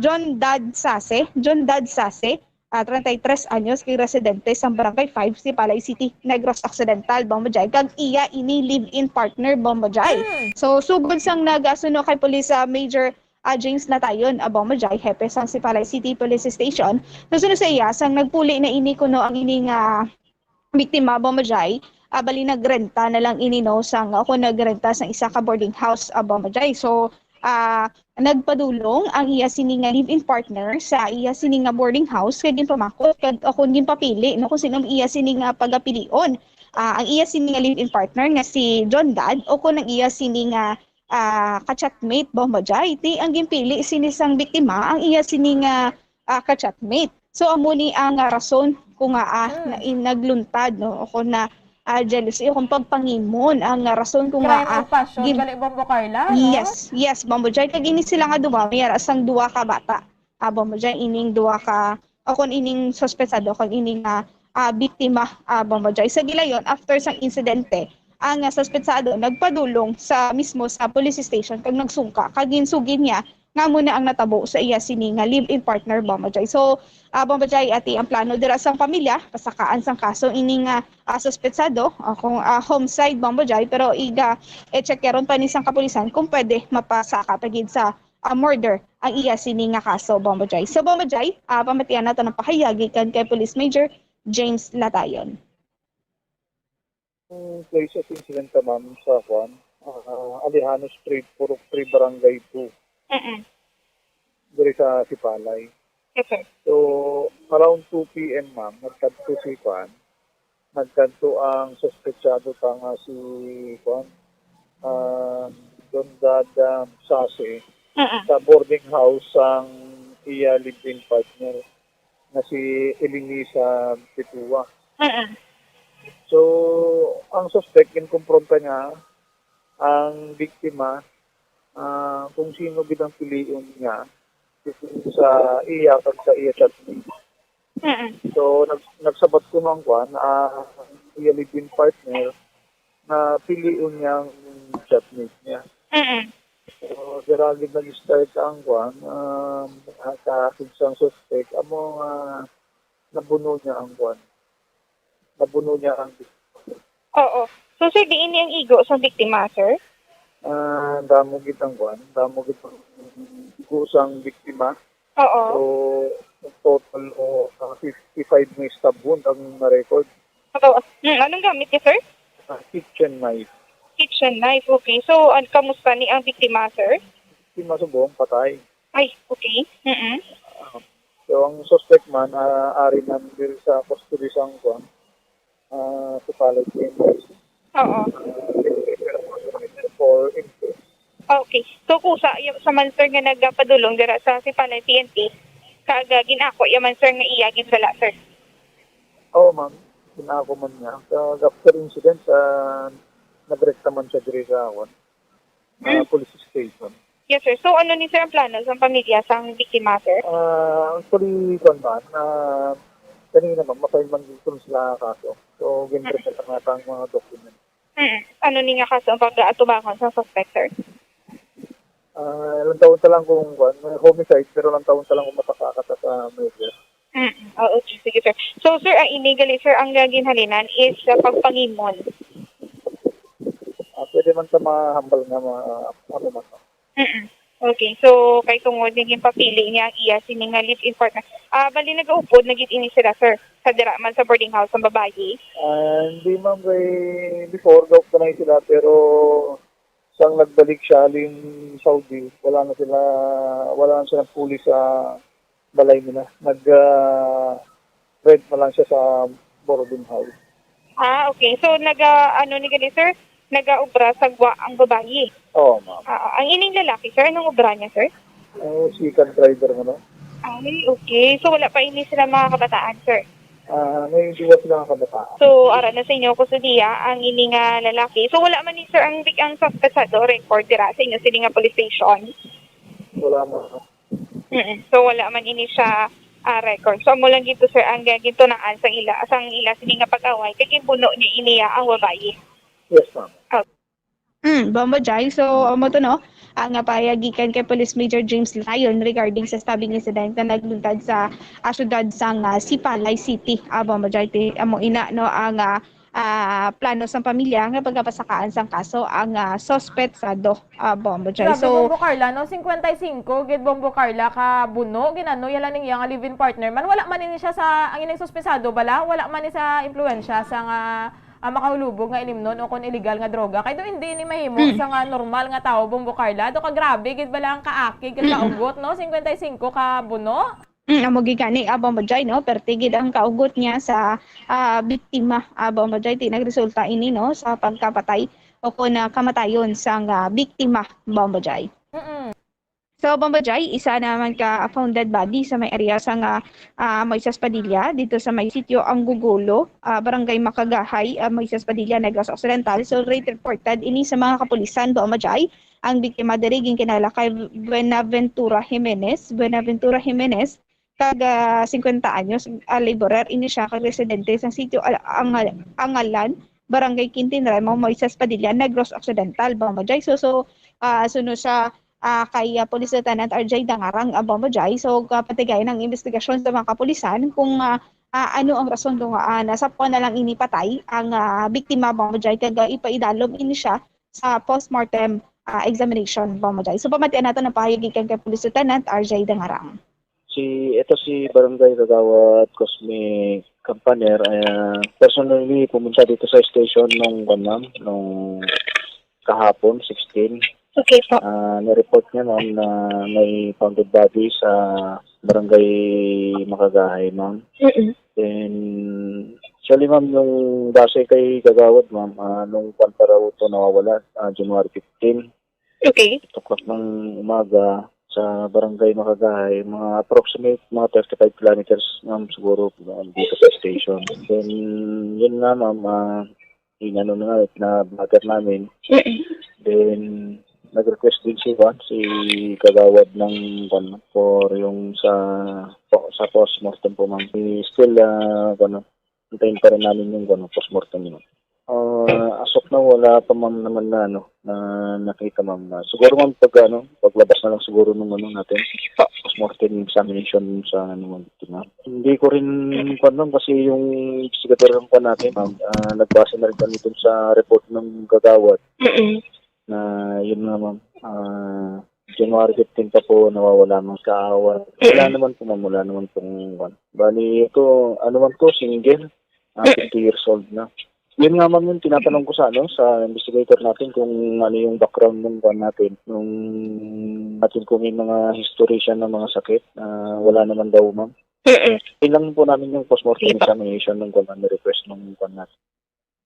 John Dad Sase, John Dad Sase, ah, treinta y tres anyos, kay residente sa Barangay five, Sipalay City, Negros Occidental, Bombo Jai. Kag iya ini live-in partner, Bombo Jai. Mm. So, sugod sang nagasuno kay Police, ah, Major, ah, James Latayon, ah, Bombo Jai, hepe sang Sipalay City Police Station, nasuno sa iya sang nagpuli na ini kuno ang ini nga biktima, Bombo Jai, ah, bali nagrenta na lang ini, no, sang, ako nagrenta sang isa ka boarding house, ah, Bombo Jai. So, ah, nagpadulong ang iya sini nga live-in partner sa iya sini nga boarding house, kag ginpamakot kag ako ginpapili, no, kung sino ang iya sini nga pagapilion. Ah, ang iya sini nga live-in partner nga si John Dad o kung ang iya sini nga, ah, ka-chatmate, Bombo Jai. Ti ang ginpili sini sang biktima, ang iya sini nga, ah, ka-chatmate. So, amo ni ang, ah, rason kung nga, ah, Hmm. na, in, nagluntad, no, o kung na, ah, jealousy, o kung pagpangimon ang, ah, rason kung nga, Crime ah, of passion, gin- gali, Bombo Carla, no? Yes, yes, Bombo Jai. Kag ini sila nga duha, may ara sang duha ka bata. Ah, Bombo Jai, ining duha ka, o kung ining suspetsado, kung ining, ah, ah, biktima, ah, Bombo Jai. Sa gilayon, after sang insidente, ang, ah, suspetsado nagpadulong sa mismo sa police station kag nagsungka, kag ginsugid niya nga amo na ang natabo sa iya sini nga live-in partner, Bombo Jai. So, ah, Bombo Jai, ati ang plano dira sang pamilya, pasakaan sang kaso ini nga, ah, suspetsado, ah, kung, ah, homicide, Bombo Jai, pero iga, eh, checkeron pa ni sang kapulisan kung pwede mapasaka pa gid sa, ah, murder ang iya sini nga kaso, Bombo Jai. So, Bombo Jai, ah, pamatian nato ang pahayag gikan kay Police Major James Latayon. Ang place of incident ta, ma'am, sa kwan, ah, Alejano Street, Purok three, Barangay two, Mm-mm. diri sa Sipalay. Yes, sir. So, around two P M, ma'am, nagkadto si kwan, nagkadto ang suspetsado ta nga si kwan, ah, Don Dada Sase Mm-mm. sa boarding house sang iya live-in partner nga si Elinisa Petua. Mm-mm. So, ang suspect ginkumpronta niya ang biktima, ah, kung sino gid ang pilion niya sa iya kag sa iya chatmate. Mm-mm. So, nag-, nagsabat kuno ang kwan, ah, iya live-in partner na pilion niya ang chatmate niya. Mm-mm. So, dira gid nag-start ang kwan, um, sa akig sang suspect, amo nga nabuno niya ang kwan. Nabuno niya ang Oo. So, sir, diin ni ang igo sang biktima, sir? Ah, damo gid ang kwan, damo gid ang igo sang biktima. Oo. So, ang total o, ah, fifty-five nga stab wound ang na-record. Ato, hmm, anong gamit niya, sir? Ah, kitchen knife. Kitchen knife, okay. So, an-, kamusta ni ang biktima, sir? Biktima subong patay. Ay, okay. Mm-mm. Ah, so, ang suspect man, ah, ari man diri sa custody sang kwan, ah, sa Palay P N P. Oo. Ah, for inquest. Okay. So, kusa, y-, sa man, sir, nga nagpadulong dira sa Sipalay P N P, kag, ah, gin-ako ya man, sir, nga iya gid sala, sir? Oo, ma'am. Gin-ako man niya. Kag after incident, ah, nagrekta man siya diri sa, kwan, ah, Hmm. police station. Yes, sir. So, ano ni, sir, ang plano sang pamilya sang biktima, sir? Ah, actually, kwan man, ah, kanina, ma'am, ma-file man dito sila ang kaso. So, gin-prepare na ang mga documents. Mm. Ano ni nga kaso ang pag-atubangan sa suspect, sir? Ah, lantawon ta lang kung, kwan, may homicide, pero lantawon ta lang kung masaka ka ta sa murder. Mm. Ah, okay. Sige, sir. So, sir, ang ini gali, sir, ang ginhalinan is sa pagpangimon. Ah, pwede man sa mga hambal nga mga, ano man, no? Mm. Okay. So, kay tungod nga ginpapili niya ang iya sini nga live-in partner. Ah, bali, nagaupod na gid ini sila, sir, sa dira man sa boarding house ang babayi? Ah, hindi, ma'am. Kay before, gaupod na sila, pero sang nagbalik siya halin Saudi, wala na sila, wala na siya nagpuli sa balay nila. Nag, ah, rent na lang siya sa boarding house. Ah, okay. So, naga, ano ni gali, sir? Nagaobra sa gwa ang babayi? Oo, ma'am. Ah, ang ining lalaki, sir, anong obra niya, sir? Oh, second driver, ano? Ay, okay. So, wala pa ini sila mga kabataan, sir? Ah, may duwa sila nga kabataan. So, ara na sa inyo, kustodiya ang ini nga lalaki. So, wala man ni, sir, ang, ang suspetsado record dira sa inyo sini nga police station? Wala, ma'am. Mm. So, wala man ini siya, ah, record. So, amo lang gid to, sir, ang, ah, gintunaan sang ila, sang ila sini nga pag-away, kay ginbuno niya ini, ah, ang babayi. Yes, ma'am. Mm, Bombo Jai. So, amo to, no? Ang, ah, pahayag gikan kay Police Major James Lyon regarding sa stabbing incident na nagluntad sa, ah, siyudad sang, ah, Sipalay City. Ah, Bombo Jai, ti-, amo ina, no, ang, ah, ah, plano sang pamilya nga pagapasakaan sang kaso ang, ah, suspetsado. Ah, Bombo Jai. Grabe, So, Bombo Carla, no? Cincuenta y cinco, gid, Bombo Carla, ka buno, ginano, yala ning iya nga live-in partner man. Wala man ini siya sa, ang ining suspetsado bala, wala man ni sa impluwensya sa nga, ah, makahulubog nga ilimnon o kon illegal nga droga. Kay do hindi ni mahimo Mm. sa nga normal nga tawo, Bombo Carla. Do ka grabe, gid bala ang kaakig, kag Mm-mm. kaugot, no? Cincuenta y cinco ka buno. Mm, amo gid gani, ah, Bombo Jai, no? Perti gid ang kaugot niya sa, ah, biktima, ah, Bombo Jai. Ti nagresulta ini, no, sa pagkapatay o kon, ah, kamatayon sang, ah, biktima, Bombo Jai. Mm-mm. So, Bombo Jai, isa naman ka found dead body sa may area sang, ah, ah, Moises Padilla, dito sa may sitio Angugulo, ah, Barangay Makagahay, ah, Moises Padilla, Negros Occidental. So, late reported ini sa mga kapulisan, Bombo Jai. Ang biktima diri ginkilala kay Buenaventura Jimenez, Buenaventura Jimenez, kag, ah, cincuenta anyos, ah, laborer ini siya, kag residente sa sitio Al-, Angal-, Angalan, Barangay Quintin Remo, Moises Padilla, Negros Occidental, Bombo Jai. So, so, ah, suno sa, ah, kay, ah, Police Lieutenant R J Dangarang, ah, Bombo Jai. So, kapatigayon ang investigasyon sa mga kapulisan kung, ah, ah, ano ang rason kung, ah, nasapwan na lang ini patay ang, ah, biktima, Bombo Jai, kag, ah, ipaidalom ini siya sa postmortem, ah, examination, Bombo Jai. So, pamatian nato ang pahayag gikan kay Police Lieutenant R J Dangarang. Si, ito si Barangay Kagawad Cosme Campaner, eh, personally pumunta dito sa station nung, kuwan, ma'am, nung kahapon, sixteen. Okay po. Ah, na-report niya, ma'am, na may found dead body sa Barangay Makagahay, ma'am. Mm-mm. Then, actually, ma'am, yung base kay Kagawad, ma'am, ah, nung kwan pa raw ito nawawala, ah, January fifteen, Okay. eight o'clock ng umaga sa Barangay Makagahay, mga approximate, mga thirty-five kilometers, ma'am, siguro, ma'am, dito sa station. Then, yun nga, ma'am, ah, inano na nga, na-vlogger namin. Mm-mm. Then, nag-request din si Juan, si Kagawad ng, ano, for yung sa, po, sa postmortem po, ma'am. Still, ah, ano, hintayin pa rin namin yung, ano, postmortem, ma'am. Ah, as of now, wala pa, ma'am, naman na, ano, na nakita, ma'am. Ah, siguro, ma'am, pag, ano, paglabas na lang siguro nung, ano, natin, postmortem examination sa, ano, ma'am, biktima. Hindi ko rin, kwan, ma'am, kasi yung investigator ng kwan natin, ma'am, ah, nagbase na rin kami dun sa report ng Kagawad Mm-mm. na, yun nga, ma'am, ah, January fifteen pa po nawawala, ma'am, kaawa. Wala naman po, ma'am, wala naman pong, kwan. Bali, ito, ano, ma'am, to, single, ah, fifty years old na. Yun nga, ma'am, yung tinatanong ko sa, ano, sa investigator natin kung ano yung background ng, kwan, natin, nung natin kung may mga history siya ng mga sakit. Ah, wala naman daw, ma'am. Mm-mm. Kailangan po namin yung postmortem Sige po. Examination ng, kwan, na request ng, kwan, natin.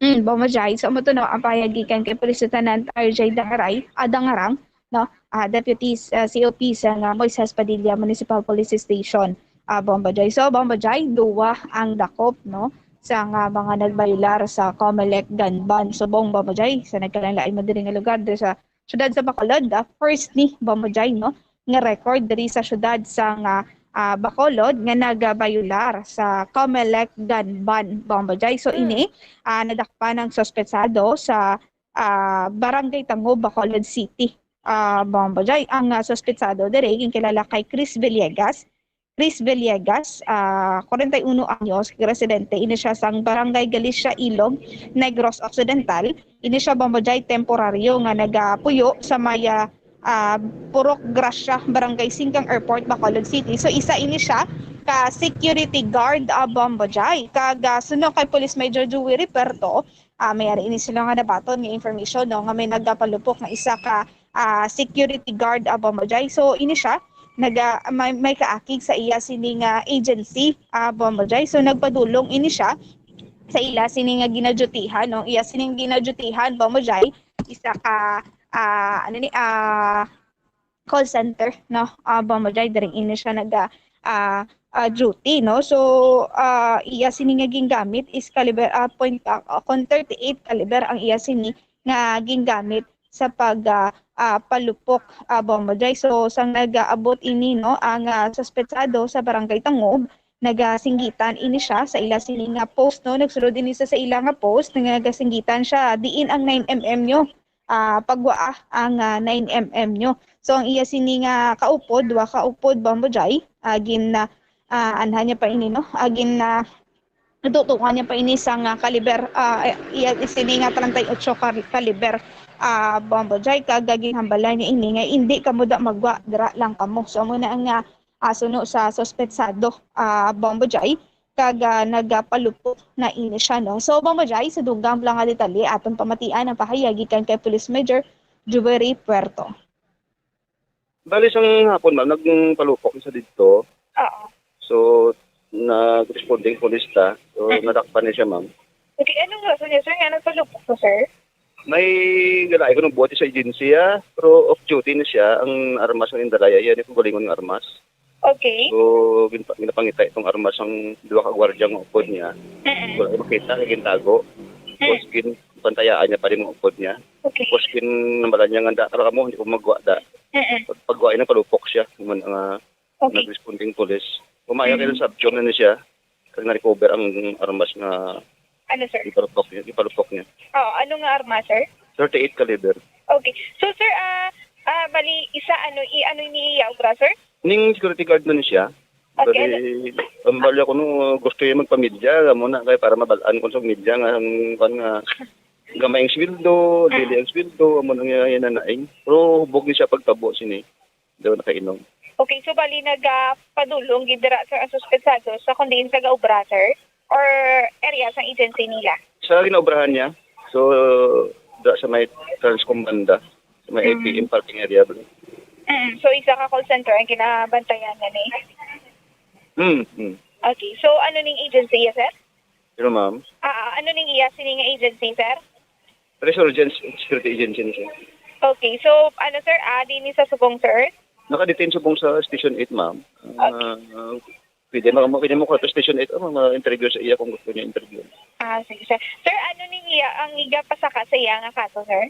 Mm, Bombo Jai. So, amo to, no, ang pahayag gikan kay Police Lieutenant R J Dangaray, ah, Dangarang, no? Ah, Deputy, ah, C O P sa nga Moises Padilla Municipal Police Station, ah, Bombo Jai. So, Bombo Jai, duwa ang dakop, no, sa nga mga nagbayular sa Comelec gun ban. So, Bombo Jai, sa nagkalain-lain man diri nga lugar, diri sa siyudad sa Bacolod, ah, first ni, Bombo Jai, no, nga record diri sa siyudad sa nga, ah, Bacolod nga nagabayular sa Comelec gun ban, Bombo Jai. So, Mm. ini, ah, nadakpan ang suspetsado sa, ah, Barangay Tango, Bacolod City, ah, Bombo Jai. Ang, ah, suspetsado diri ginkilala kay Chris Villegas. Chris Villegas, ah, kwarenta y uno anyos, residente ini siya sang Barangay Galicia Ilog, Negros Occidental. Ini siya, Bombo Jai, temporaryo nga nagapuyo sa may, ah, ah, Purok Gracia, Barangay Singkang Airport, Bacolod City. So, isa ini siya ka security guard, ah, Bombo Jai. Kag, ah, suno kay Police Major Joey Riperto, ah, may ari ini sila nga nabaton nga information, no, nga may nagapalupok nga isa ka, ah, security guard, ah, Bombo Jai. So, ini siya, naga, may, may kaakig sa iya sini nga agency, ah, Bombo Jai. So, nagpadulong ini siya sa ila sini nga ginadyutihan, no? Iya sining ginadyutihan, Bombo Jai, isa ka, ah, ano ni, ah, call center, no? Ah, Bombo Jai, diri ini siya naga, ah, ah, duty, no? So, ah, iya sini nga gingamit is caliber, ah, point, ah, kon thirty-eight caliber ang iya sini nga gingamit sa pag, ah, ah, palupok, ah, Bombo Jay. So, sang nag-aabot ini, no, ang, ah, suspetsado sa Barangay Tangub, nagasinggitan ini siya sa ila sini nga post, no? Nagsulod ini sa, sa ila nga post, nga nagasinggitan siya, "Diin ang nine M M nyo? Ah, pagwaa ang, ah, nine M M nyo." So, ang iya sini nga kaupod, duha ka upod, Bombo Jay, ah, gin, ah, ah, anha niya pa ini, no? Ah, gin, ah, natutungan niya pa ini sang, ah, kaliber, ah, iya sini nga treinta y ocho kar-, kaliber, ah, Bombo Jay, kag ginhambalan niya ini nga, "Indi kamo da magwa, dira lang kamo." So, amo na ang, ah, ah, suno sa suspetsado, ah, Bombo Jay, kag, ah, nagapalupok na ini siya, no? So, Bombo Jay, sa dugang lang nga detalye, aton pamatian ang pahayag gikan kay Police Major Jubery Puerto. Bali, sang hapon, ma'am, nagpalupok siya didto. Oo. So, nag-responding police ta. So, Mm. nadakpan niya siya, ma'am. Okay, anong rason niya, sir, nga nagpalupok to, sir? May galaay ko nung buhat sa agency, ah. Pero off duty na siya. Ang armas ang indalaya, iya ni kaugalingon nga armas. Okay. So, ginpa-, ginapangita itong armas ang duha ka gwardiya nga upod niya. Mm-mm. Wala ko makita, kay gintago. Mm. Tapos, ginpantayaan niya pa rin mga upod niya. Okay. Tapos, ginambalan niya nga, "Da, tara mo, hindi ko magwa, da." Mm-mm. Pag-, pagwa, ina, palupok siya. Yung mga Okay. nag-responding police. Umaya Mm. kayo sa Abjom na ni siya. Kag na-recover ang armas nga Ano, sir? ipalupok niya, ipalupok niya. Oo, ano nga armas, sir? Thirty-eight caliber. Okay. So, sir, ah, ah, bali, isa, ano, i-, ano ni iya obra, sir? Ning security guard na ni siya. Okay, Bali, ano? Ang bali ako, no, gusto niya magpamilya, amo na kay para mabalaan ko sa media nga ang, kwan nga, gamay ang sweldo, Ah. dili ang sweldo, amo nang iya, iya na naing. Pero hubog ni siya pagtabo sini. Daw nakainom. Okay, so bali nagapadulong gid dira, sir, ang suspetsado sa kon diin sa gaobra, sir? Or area sang agency nila? Sa ginaobrahan niya. So, dira sa may Transcom banda, sa may Mm. A P M parking area, bro. Mm, so isa ka call center ang ginabantayan na ni? Mm, mm. Okay, so ano ning agency iya, sir? Pero, ma'am? Ah, ah, ano ning iya sini nga agency, sir? Resurgence Security Agency na siya. Okay, so, ano, sir, ah, di ni sa subong, sir? Naka-detain subong sa Station eight, ma'am. Okay. Ah, pwede mo, pwede mo ko sa Station eight, ah, ma-interview sa iya kung gusto niya interview. Ah, sige, sir. Sir, ano ning iya, ang igapasaka sa iya nga kaso, sir?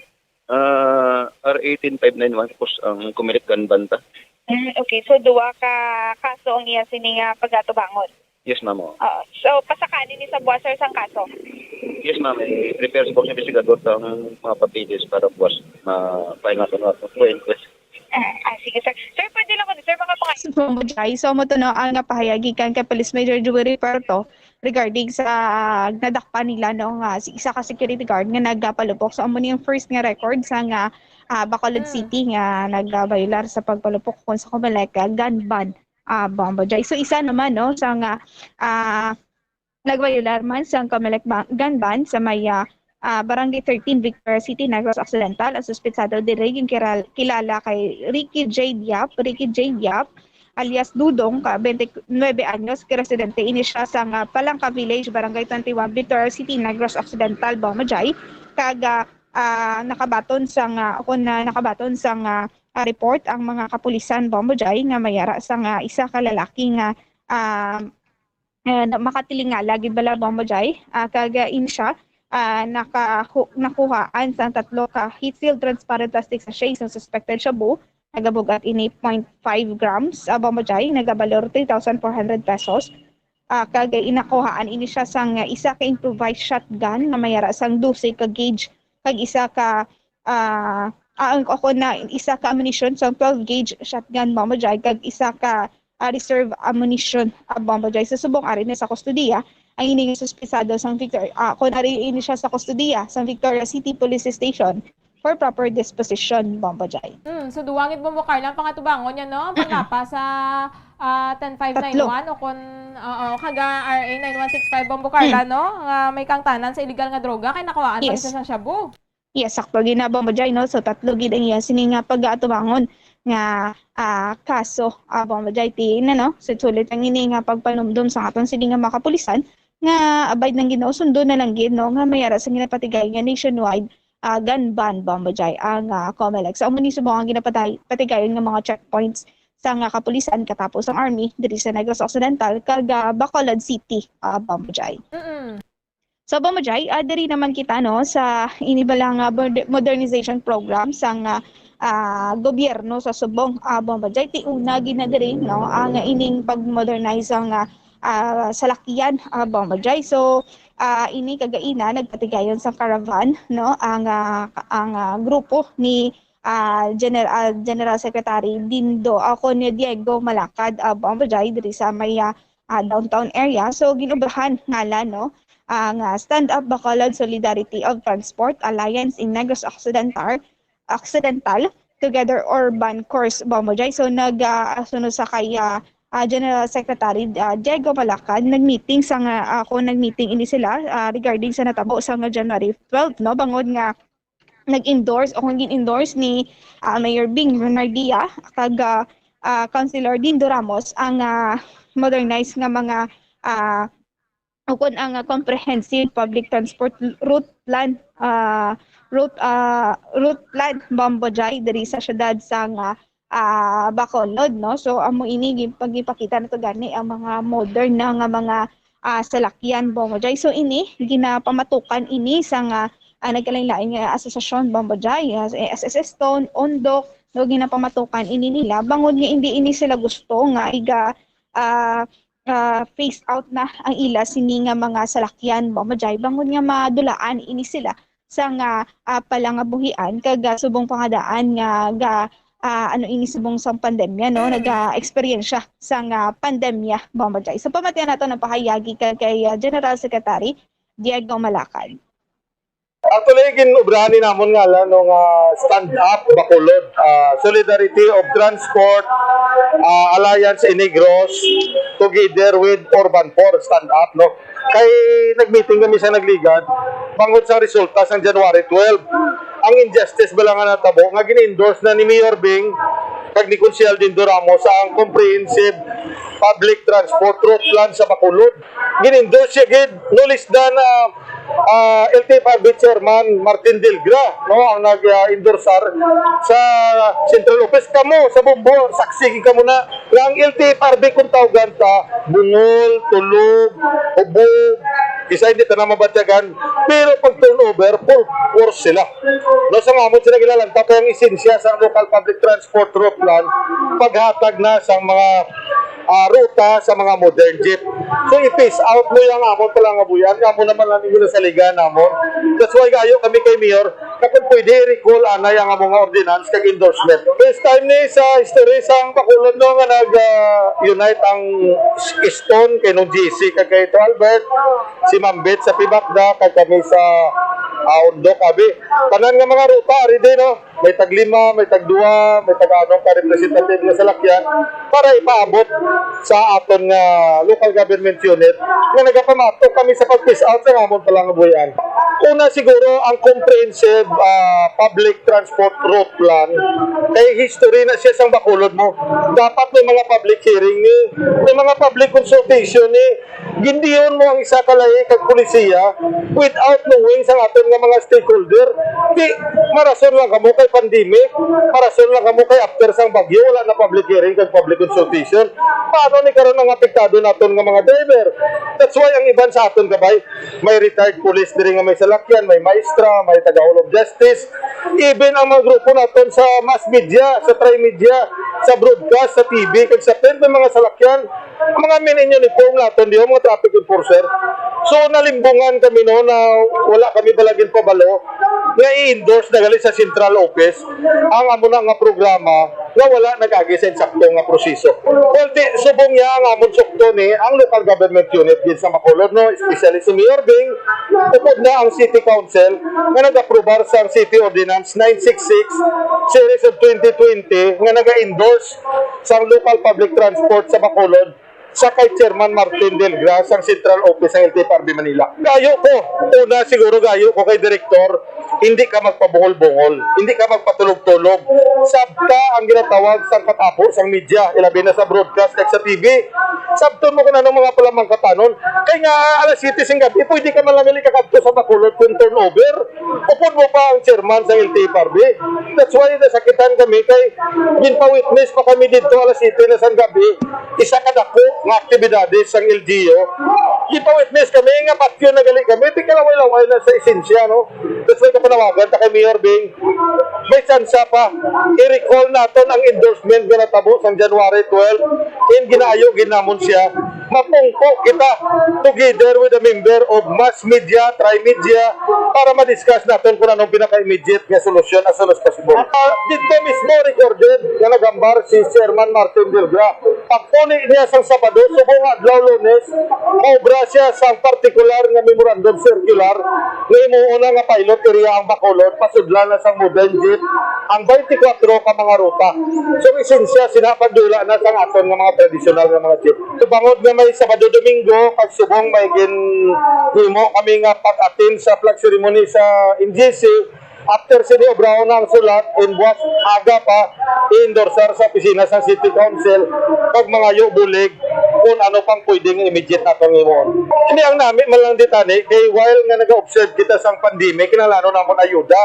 Ah, R eighteen five nine one, tapos ang Comelec gun ban ta. Mm, okay, so duha ka kaso ang iya sini nga pagatubangon? Yes, ma'am, oo. Oo. So, pasakanin ni sa buwas, sir, sang kaso? Yes, ma'am. I-prepare sa investigador ang mga papeles para buwas mapahingaton nato for inquest. Ah, ah, sige, sir. Sir, pwede lang ko, sir, mga pangay- Sa Bombo Jay, so, amo to, no, ang pahayag gikan kay Police Major Jubery Puerto regarding sa nadakpan nila, no, nga si isa ka security guard nga nagapalupok. So, amo ni yung first nga record sa nga, ah, Bacolod Hmm. City nga nagbayolar sa pagpalupok kon sa Comelec, ah, gun ban, ah, Bombo Jay. So, isa naman, no, sa nga, ah, nagbayolar man sa Comelec ba-, gun ban sa may, ah, ah, Barangay thirteen, Victoria City, Negros Occidental. Ang suspetsado diri ginkiral-, kilala kay Ricky J Diap, Ricky J Diap, alias Dudong, ka twenty-nine anyos, residente ini siya sa nga Palangka Village, Barangay twenty-one, Victoria City, Negros Occidental, Bombo Jay. Kag, ah, ah, nakabaton sa nga, kung na nakabaton sa nga, ah, report ang mga kapulisan, Bombo Jay, nga may ara sa nga isa ka lalaki nga, ah, eh, na-, makatilingala gid bala, Bombo Jay, ah, kag, ah, ini siya, ah, nakahu-, nakuhaan sang tatlo ka heat-sealed transparent plastic sachet sang suspected shabu. Nagabug-at ini point five grams, ah, Bombo Jay, nagabalor three thousand four hundred pesos. Ah, kag inakuhaan ini siya sang isa ka improvised shotgun nga may ara sang dose ka gauge kag isa ka, ah, ah, ang, ako na, isa ka ammunition sang twelve gauge shotgun, Bombo Jay, kag isa ka, ah, reserve ammunition, ah, Bombo Jay. Sa subong ari na sa kustodiya ang ini nga suspetsado sang Victor, ah, kon ari ini siya sa kustodiya sang Victoria City Police Station for proper disposition, Bombo Jay. Mm, so duwa gid, Bombo Carla, ang pangatubangon niya, no? Ang Mm-mm. pangapa sa, ah, ten five nine one Tatlo. o kon, oo, kaga R A nine one six five, Bombo Carla, Mm. no? Nga may kaangtanan sa illegal nga droga, kay nakuhaan pa Yes. siya sa shabu. Yes, sakto gid na, Bombo Jay, no? So, tatlo gid ang iya sini nga pag-aatubangon nga, ah, kaso, ah, Bombo Jay, ti na, no? So, sulit ang ini nga pagpanumdom sa aton sini nga mga kapulisan nga abay nang ginausundo na lang gid, no? Nga may ara sa ginapatigayon nga nationwide, ah, gun ban, Bombo Jay, ang, ah, Comelec. So, amo ni subong ang ginapatay-, patigayon nga mga checkpoints sang, ah, kapulisan, katapos ang army diri sa Negros Occidental kag, ah, Bacolod City, ah, Bombo Jai. Mm-mm. So, Bombo Jai, ah, diri naman kita, no, sa ini bala nga moder- modernization program sang, ah, ah, gobyerno sa subong, ah, Bombo Jai. Ti una gina diri, no, ang ining pag-modernize sang, ah, ah, salakyan, ah, Bombo Jai. So, ah, ini kagaina nagpatigayon sang caravan, no, ang, ah, ang, ah, grupo ni, ah, Gener- ah, General Secretary Dindo, ako ni Diego Malacad, ah, Bombo Jai, diri sa may, ah, ah, downtown area. So, gin-obrahan ngala, no, ang, ah, Stand Up Bacolod Solidarity of Transport Alliance in Negros Occidental, Occidental, Together Urban Course, Bombo Jai. So, nag, ah, sunod sa kay, ah, ah, General Secretary, ah, Diego Malacad, nag-meeting sa nga, ako nag-meeting ini sila, ah, regarding sa natabo sa nga January twelve, no, bangod nga nag-endorse o kung gin-endorse ni, ah, Mayor Bing Bernardia kag, ah, ah, Councilor Dindo Ramos ang, ah, modernized nga mga, ah, ukon ang, ah, comprehensive public transport route plan, ah, route, ah, route plan, Bombo Jai, diri sa syudad sang, ah, ah, Bacolod, no? So, amo ini, gin- pag ipakita nato gani ang mga modern na nga mga, ah, salakyan, Bombo Jai. So, ini, ginapamatukan ini sang, ah, ah, nagkalain-lain nga asosasyon, Bombo Jai, ah, S S S Stone, Ondok, no, ginapamatukan ini nila bangod nga hindi ini sila gusto nga iga, ah, ah, phase out na ang ila sini nga mga salakyan, Bombo Jai, bangod nga madulaan ini sila sa nga, ah, palangabuhian kag, ah, subong pangadaan nga ga, ah, ano ini subong sang pandemya, no, naga-eksperyensya sa nga pandemya, Bombo Jai. So, pamatian nato ang pahayagi kay, kay, ah, General Secretary Diego Malacad. Actually, gin-obrahan ni namon ngalan, no, nga Stand Up Bacolod, ah, Solidarity of Transport, ah, Alliance in Negros, together with Urban Four, Stand Up, no. Kay nag-meeting kami sa Nagligad bangod sa resulta sang January twelve. Ang injustice bala nga natabo nga gin-endorse na ni Mayor Bing kag ni Konsehal Dindo Ramos ang comprehensive public transport route plan sa Bacolod. Gin-endorse siya gid, no less than, ah, ah, L T F R B Chairman Martin Delgra, no, ang nag-endorsar sa central office. Kamo sa Bombo, saksi gid kamo na nga ang L T F R B kung tawgan ta, bungol, tulog, hubog, isa hindi ta na mabatyagan, pero pag turnover, full force sila. No, sa ngamon sila gilalanta kay ang esensya sa local public transport route plan, paghatag na sa mga, ah, ruta sa mga modern jeep. So, i-phase out mo yung amon palangabuyan, nga amo naman ang ginasaligan namon. That's why gayo kami kay Mayor, na kung pwede, i-recall anay ang among ordinance kag endorsement. First time ni sa history sang Bacolod, no, nga nag, ah, unite ang Stone kay nung G C kag kay Ito Albert, si Mambit sa Pibakda, kag kami sa, ah, Undok, abi. Tanan nga mga ruta, ari din, no? May taglima, may tagduwa, may tag-anong ka representative nga salakyan para ipaabot sa aton nga local government unit nga nagapamatok kami sa pag-phase out sa amon palangabuhian. Una siguro ang comprehensive, ah, public transport route plan kay history na siya sang Bacolod mo. Dapat may mga public hearing ni, may mga public consultation ni, gindihon mo ang isa ka lahi kag polisiya without knowing sang aton nga mga stakeholder. Di, marason lang kamo kay pandemic, marason lang kamo kay after sang bagyo, wala na public hearing kag public consultation. Paano ni karon ang apektado naton nga mga driver? That's why ang iban sa aton kabay, may retired police diri nga may salakyan, may maestra, may taga Hall of Justice, even ang mga grupo naton sa mass media, sa tri-media, sa broadcast, sa T V, kag sa print, may mga salakyan. Ang mga men in uniform naton diho, mga traffic enforcer. So, nalimbungan kami, no, na wala kami balagin pabalo nga i-endorse na gali sa central office ang amo na nga programa nga wala nag-agi sa insakto nga proseso. Well, di, subong niya ang amon sukto ni ang local government unit din sa Bacolod, no, especially si Mayor Bing, upod na ang City Council nga nag-aprobar sa City Ordinance nine six six series of twenty twenty nga naga-endorse sang local public transport sa Bacolod sa kay Chairman Martin Delgra sang Central Office sa L T F R B Manila. Gayo ko, una siguro gayo ko kay Direktor Hindi ka magpabuhol-buhol, hindi ka magpatulog-tulog. Sabta ang ginatawag sang katabo sang media, ilabi na sa broadcast kag sa T V. Sabton mo kung ano mga palamangkatanon. Kay nga alas siyete sing gabi, pwede ka man lang gali kakadto sa Bacolod kung turnover. Upod mo pa ang chairman sang L T F R B. That's why nasakitan kami kay ginpa-witness pa kami didto alas siyete na sang gabi. Isa ka dako nga aktibidades sang L G U. Ginpa-witness kami nga patyon na gali kami, di kalaway-laway na sa esensya, no? That's why kapanawagan ta kay Mayor Bing, may tsansa pa. I-recall naton ang endorsement nga natabo sang January twelve. And ginaayo gid namon siya. Mapungko kita together with the member of mass media, tri-media, para ma-discuss naton kung anong pinaka-immediate nga solusyon as soon as possible. Ah, dito mismo recorded nga naghambar si Chairman Martin Delgra. Pagpuni niya sang Sabado, subong nga adlaw Lunes, maobra siya sang partikular nga memorandum circular nga himuon na nga pilot area ang Bacolod, pasudlan na sang modern jeep ang twenty-four ka mga ruta. So, esensya sina pagdula na sang aton nga mga tradisyonal nga mga jeep. So, bangod nga may Sabado, Domingo, kag subong may ginhimo kami nga pag-attend sa flag ceremony sa N G C, after sini obrahon na ang sulat, in buwas aga pa, i-endorsar sa opisina sa City Council, kag mangayo bulig kung ano pang pwede nga immediate naton nga himuon. Ini ang nami man lang ditani, kay while nga nag-observe kita sang pandemic, kinahanglanon namon ayuda.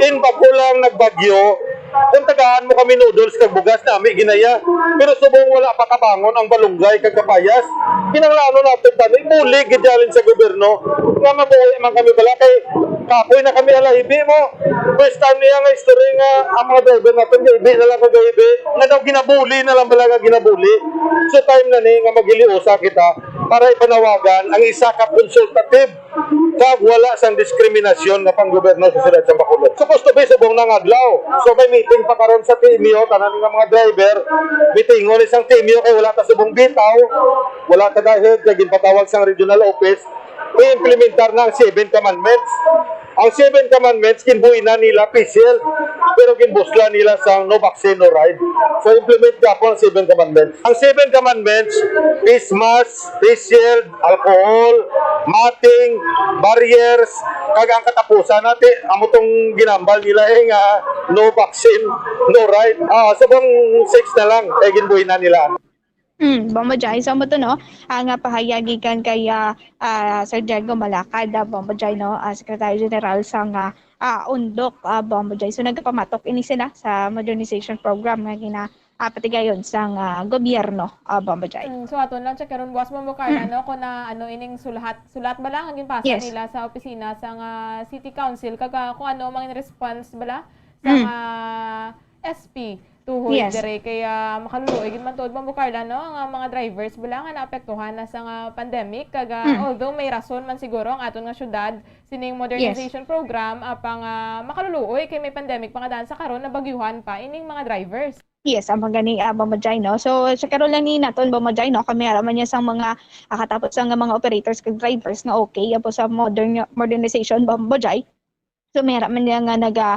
In bag-o lang nagbagyo, kung tagaan mo kami noodles kag bugas, nami ginaya. Pero subong wala pa kabangon ang Balunggay kag Kapayas, kinahanglanon naton tani bulig gid halin sa gobyerno nga mabuhi man kami bala kay kapoy na kami halahibi mo. First time niya nga istorya nga ang mga driver naton gaibi na lang kag gaibi. Nga daw ginabuli na lang bala nga ginabuli. So time na ni nga maghiliusa kita para ipanawagan ang isa ka consultative kag wala sang diskriminasyon nga panggobyerno sa siyudad sa Bacolod. Supposed to be subong na nga adlaw. So may meeting pa karon sa T M U, tanan nga mga driver, meetingon ni sang T M U kay wala ta subong bitaw, wala ta dahil kay ginpatawag sang regional office, i-implementar na ang Seven Commandments. Ang Seven Commandments, ginbuhinan nila face shield, pero ginbuslan nila sang no vaccine, no ride. So, implement gihapon ang Seven Commandments. Ang Seven Commandments, face mask, face shield, alcohol, mating, barriers, kag ang katapusan nati, amo tong ginambal nila eh nga no vaccine, no ride. Ah, subong sex na lang, eh, ginbuhinan nila. Mm, Bombo Jai. So, amo to, no? Ang, ah, pahayag gikan kay, ah, ah, Sir Diego Malacad, ah, Bombo Jai, no? Ah, Secretary General sang, ah, ah, UNDOC, ah, Bombo Jai. So, nagapamatok ini sila sa modernization program nga gina, ah, patigayon sang, ah, gobyerno, ah, Bombo Jai. Mm, so, aton lang check karon buwas, Bombo Carla, Mm. no? Kung na, ano, ining sulat, sulat ba lang ang ginpasa Yes. nila sa opisina sang, ah, City Council? Kag, ah, kung ano, mga response bala sa Mm. mga S P tuhoy Yes. dire kay, ah, makaluluoy gid man tuod, Bombo Carla, no, ang, ah, mga drivers bala nga naapektuhan na sa nga pandemic, kag, ah, Mm. although may rason man siguro ang aton nga syudad sining Yes. modernization program, apang, ah, makaluluoy kay may pandemic pa nga daan sa karon nabagyuhan pa ining mga drivers. Yes, ang gani, ah, Bombo Jai, no? So, sa karon lang ni naton, Bombo Jai, no? Kami ara man niya sang mga, ah, katapos sang mga operators kag drivers nga okay, apo sa modern, modernization, Bombo Jai. So, may ara man niya nga naga,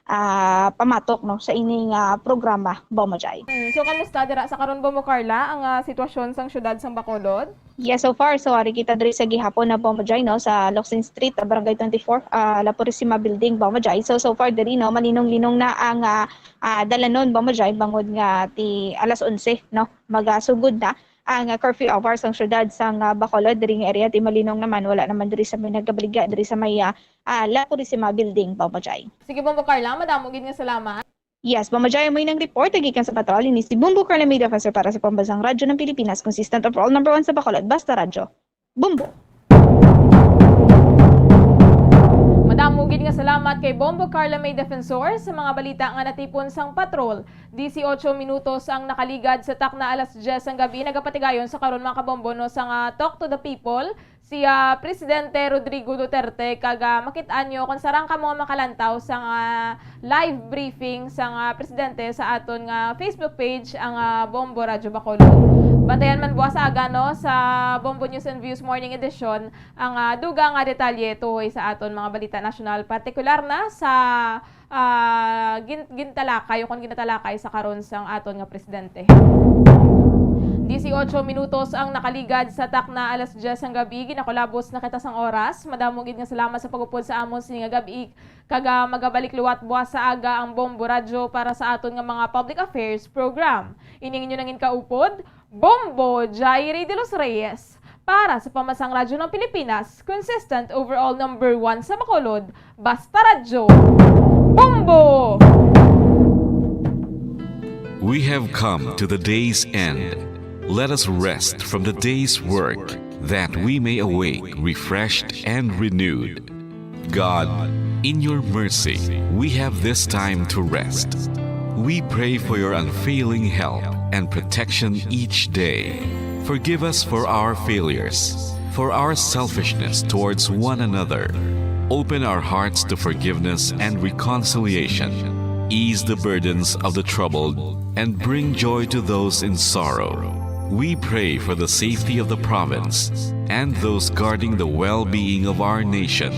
ah, pamatok, no, sa ini nga programa, Bombo Jai. Mm, so, kamusta dira sa karon, Bombo Carla, ang, ah, sitwasyon sang siyudad sang Bacolod? Yes, so far, so ari kita diri sa gihapon na Bombo Jai, no, sa Locsin Street, ah, Barangay twenty-four, ah, La Purisima Building, Bombo Jai. So, so far diri, no, malinong-linong na ang, ah, ah, dalanon, Bombo Jai, bangod nga ti alas onse, no, magasugod na ang, ah, curfew hours sang siyudad sang, ah, Bacolod. Diri nga area ti malinong naman, wala naman diri sa may nagabaligya, diri sa may, ah, ah, La Purisima Building, Bombo Jai. Sige, Bombo Carla, madamo gid nga salamat. Yes, Bombo Jai, amo inang report gikan sa patrol. Ini si Bombo Carla May Defensor para sa Pambansang Radyo ng Pilipinas, consistent overall number one sa Bacolod. Basta Radyo. Bombo. Madamo gid nga salamat kay Bombo Carla May Defensor sa mga balita nga natipon sang patrol. Dieciocho minutos ang nakaligad sa takna alas diyes sang gabi. Nagapatigayon sa karon, mga kabombo, no, sa nga Talk to the People, si, ah, Presidente Rodrigo Duterte, kag, ah, makit-an nyo kung sarang kamo nga makalantaw sa nga live briefing sa nga Presidente sa aton nga Facebook page, ang, ah, Bombo Radyo Bacolod. Bantayan man buwas aga, no, sa Bombo News and Views Morning Edition ang, ah, dugang nga detalye tuhoy sa aton mga balita nasyonal, partikular na sa, ah, gin-, gintalakay o kon ginatalakay sa karon sang aton nga Presidente. Dieciocho minutos ang nakaligad sa takna alas diyes sang gabi. Ginakulabos na kita sang oras. Madamo gid nga salamat sa pag-upod sa amon sini nga gabi. Kag, ah, magabalik liwat buwas sa aga ang Bombo Radyo para sa aton nga mga public affairs program. Ini ang inyo nangin kaupod, Bombo Jairi de los Reyes. Para sa Pamansang Radyo ng Pilipinas, consistent overall number one sa Bacolod, basta radyo, Bombo! We have come to the day's end. Let us rest from the day's work, that we may awake refreshed and renewed. God, in your mercy, we have this time to rest. We pray for your unfailing help and protection each day. Forgive us for our failures, for our selfishness towards one another. Open our hearts to forgiveness and reconciliation. Ease the burdens of the troubled and bring joy to those in sorrow. We pray for the safety of the province and those guarding the well-being of our nation,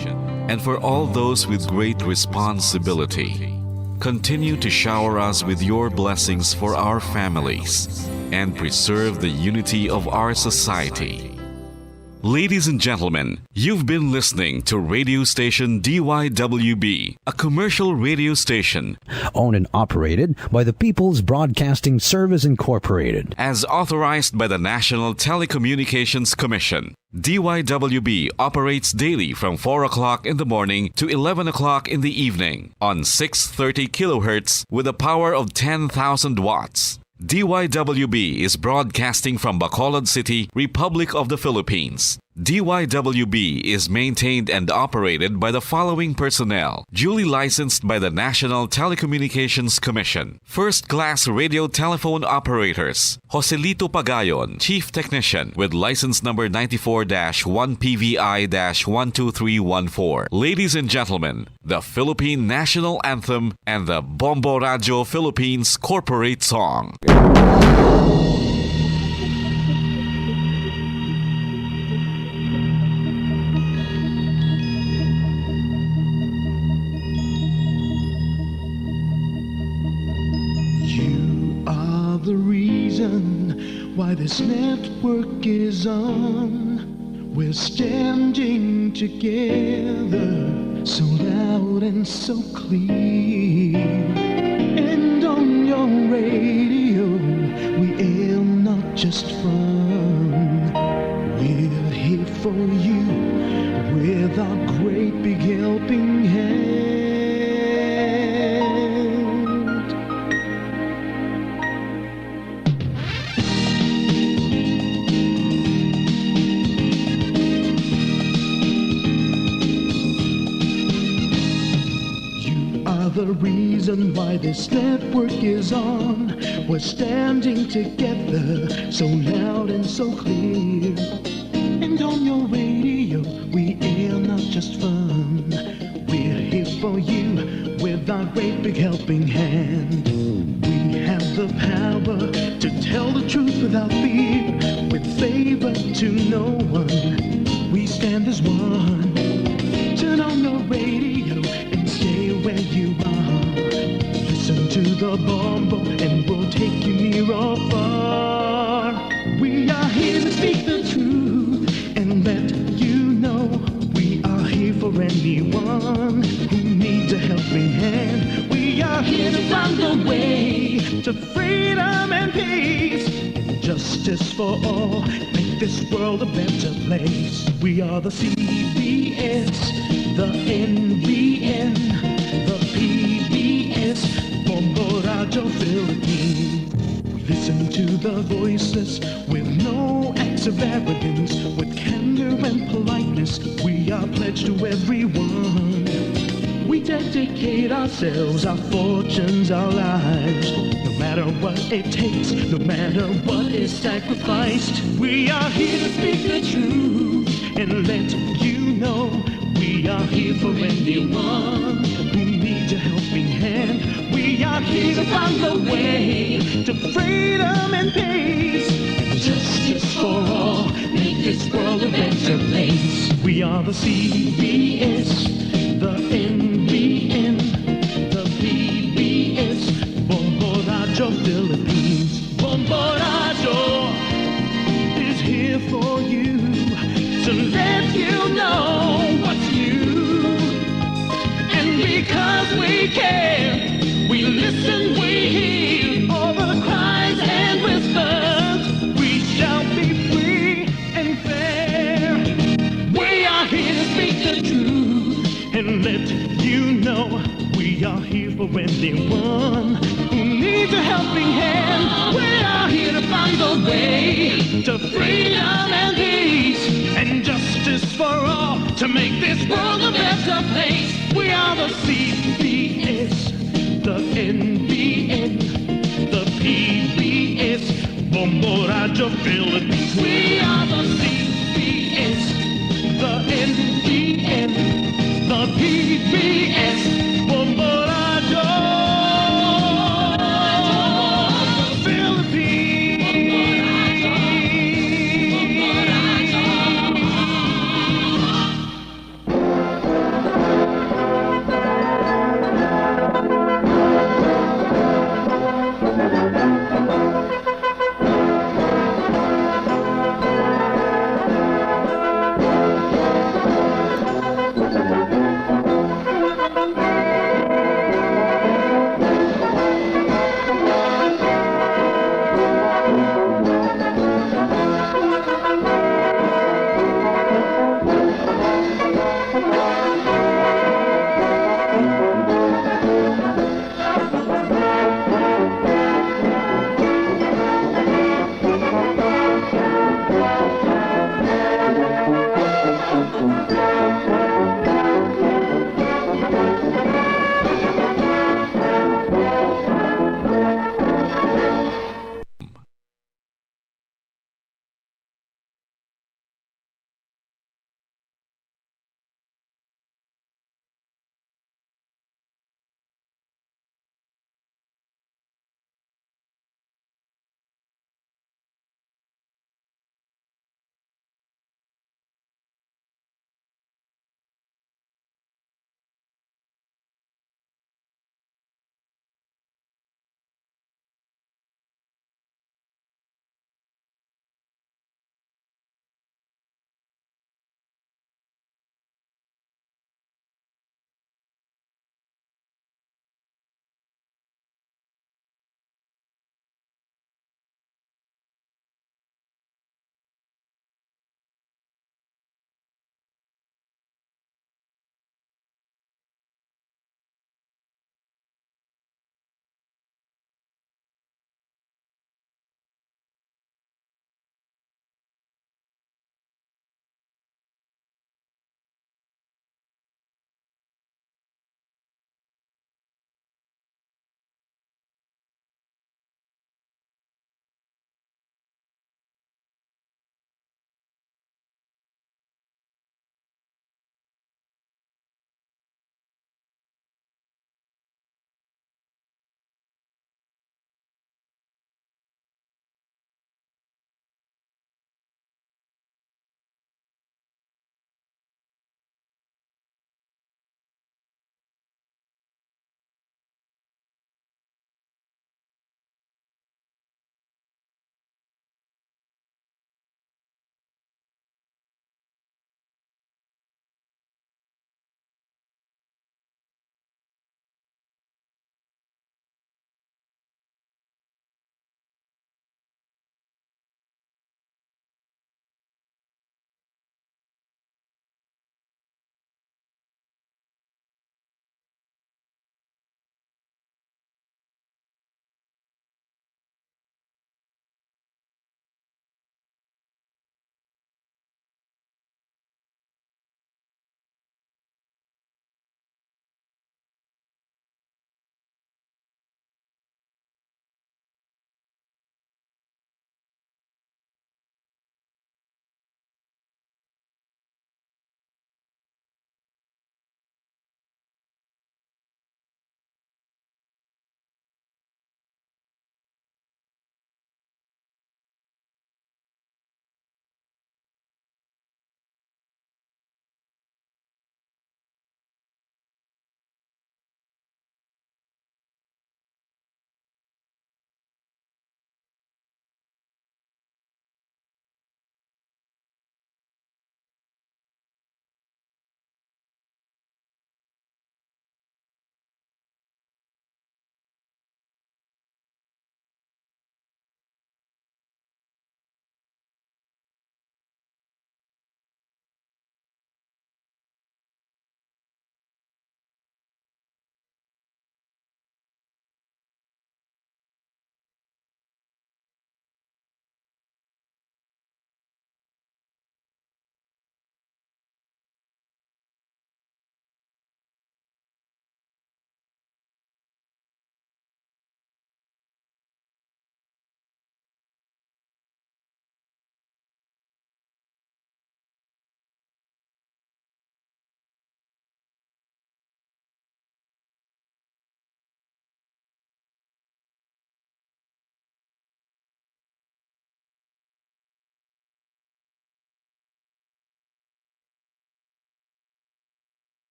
and for all those with great responsibility. Continue to shower us with your blessings for our families and preserve the unity of our society. Ladies and gentlemen, you've been listening to radio station D Y W B, a commercial radio station Owned and operated by the People's Broadcasting Service Incorporated. As authorized by the National Telecommunications Commission. D Y W B operates daily from four o'clock in the morning to eleven o'clock in the evening on six thirty kilohertz with a power of ten thousand watts. D Y W B is broadcasting from Bacolod City, Republic of the Philippines. D Y W B is maintained and operated by the following personnel, duly licensed by the National Telecommunications Commission. First-class radio telephone operators, Joselito Pagayon, Chief Technician, with license number ninety-four dash one P V I dash one two three one four. Ladies and gentlemen, the Philippine National Anthem and the Bombo Radyo Philippines Corporate Song. You are the reason why this network is on. We're standing together, so loud and so clear. And on your radio, we aim not just fun. We're here for you with our great big helping hand. You are the reason why this network is on. We're standing together, so loud and so clear. And on your radio, we air not just fun. We're here for you with our great big helping hand. We have the power to tell the truth without fear, with favor to no one. We stand as one. Turn on your radio and stay where you are. Listen to the Bombo and we'll take you near or far. We are here to speak the truth and let you know we are here for anyone who needs a helping hand. We are here to find the way to freedom and peace and justice for all. Make this world a better place. We are the C B S, the N B N, the P B S, Bombo Radyo Philippines. We listen to the voiceless with no acts of arrogance, with candor and politeness. We are pledged to everyone. We dedicate ourselves, our fortunes, our lives. No matter what it takes, no matter what is sacrificed, we are here to speak the truth and let you know we are here for anyone who needs a helping hand. We are here to find the way to freedom and peace and justice for all. Make this world a better place. We are the C B S, the N B N, the P B S, Bombo Radyo Philippines. Bombo Radyo! We are here for anyone who needs a helping hand. We are here to find the way to freedom and peace and justice for all, to make this world a better place. We are the C B S, the N B N, the P B S, Bombo Radio Philippines. We are the C B S, the N B N, the P B S, Bombo Radio Philippines.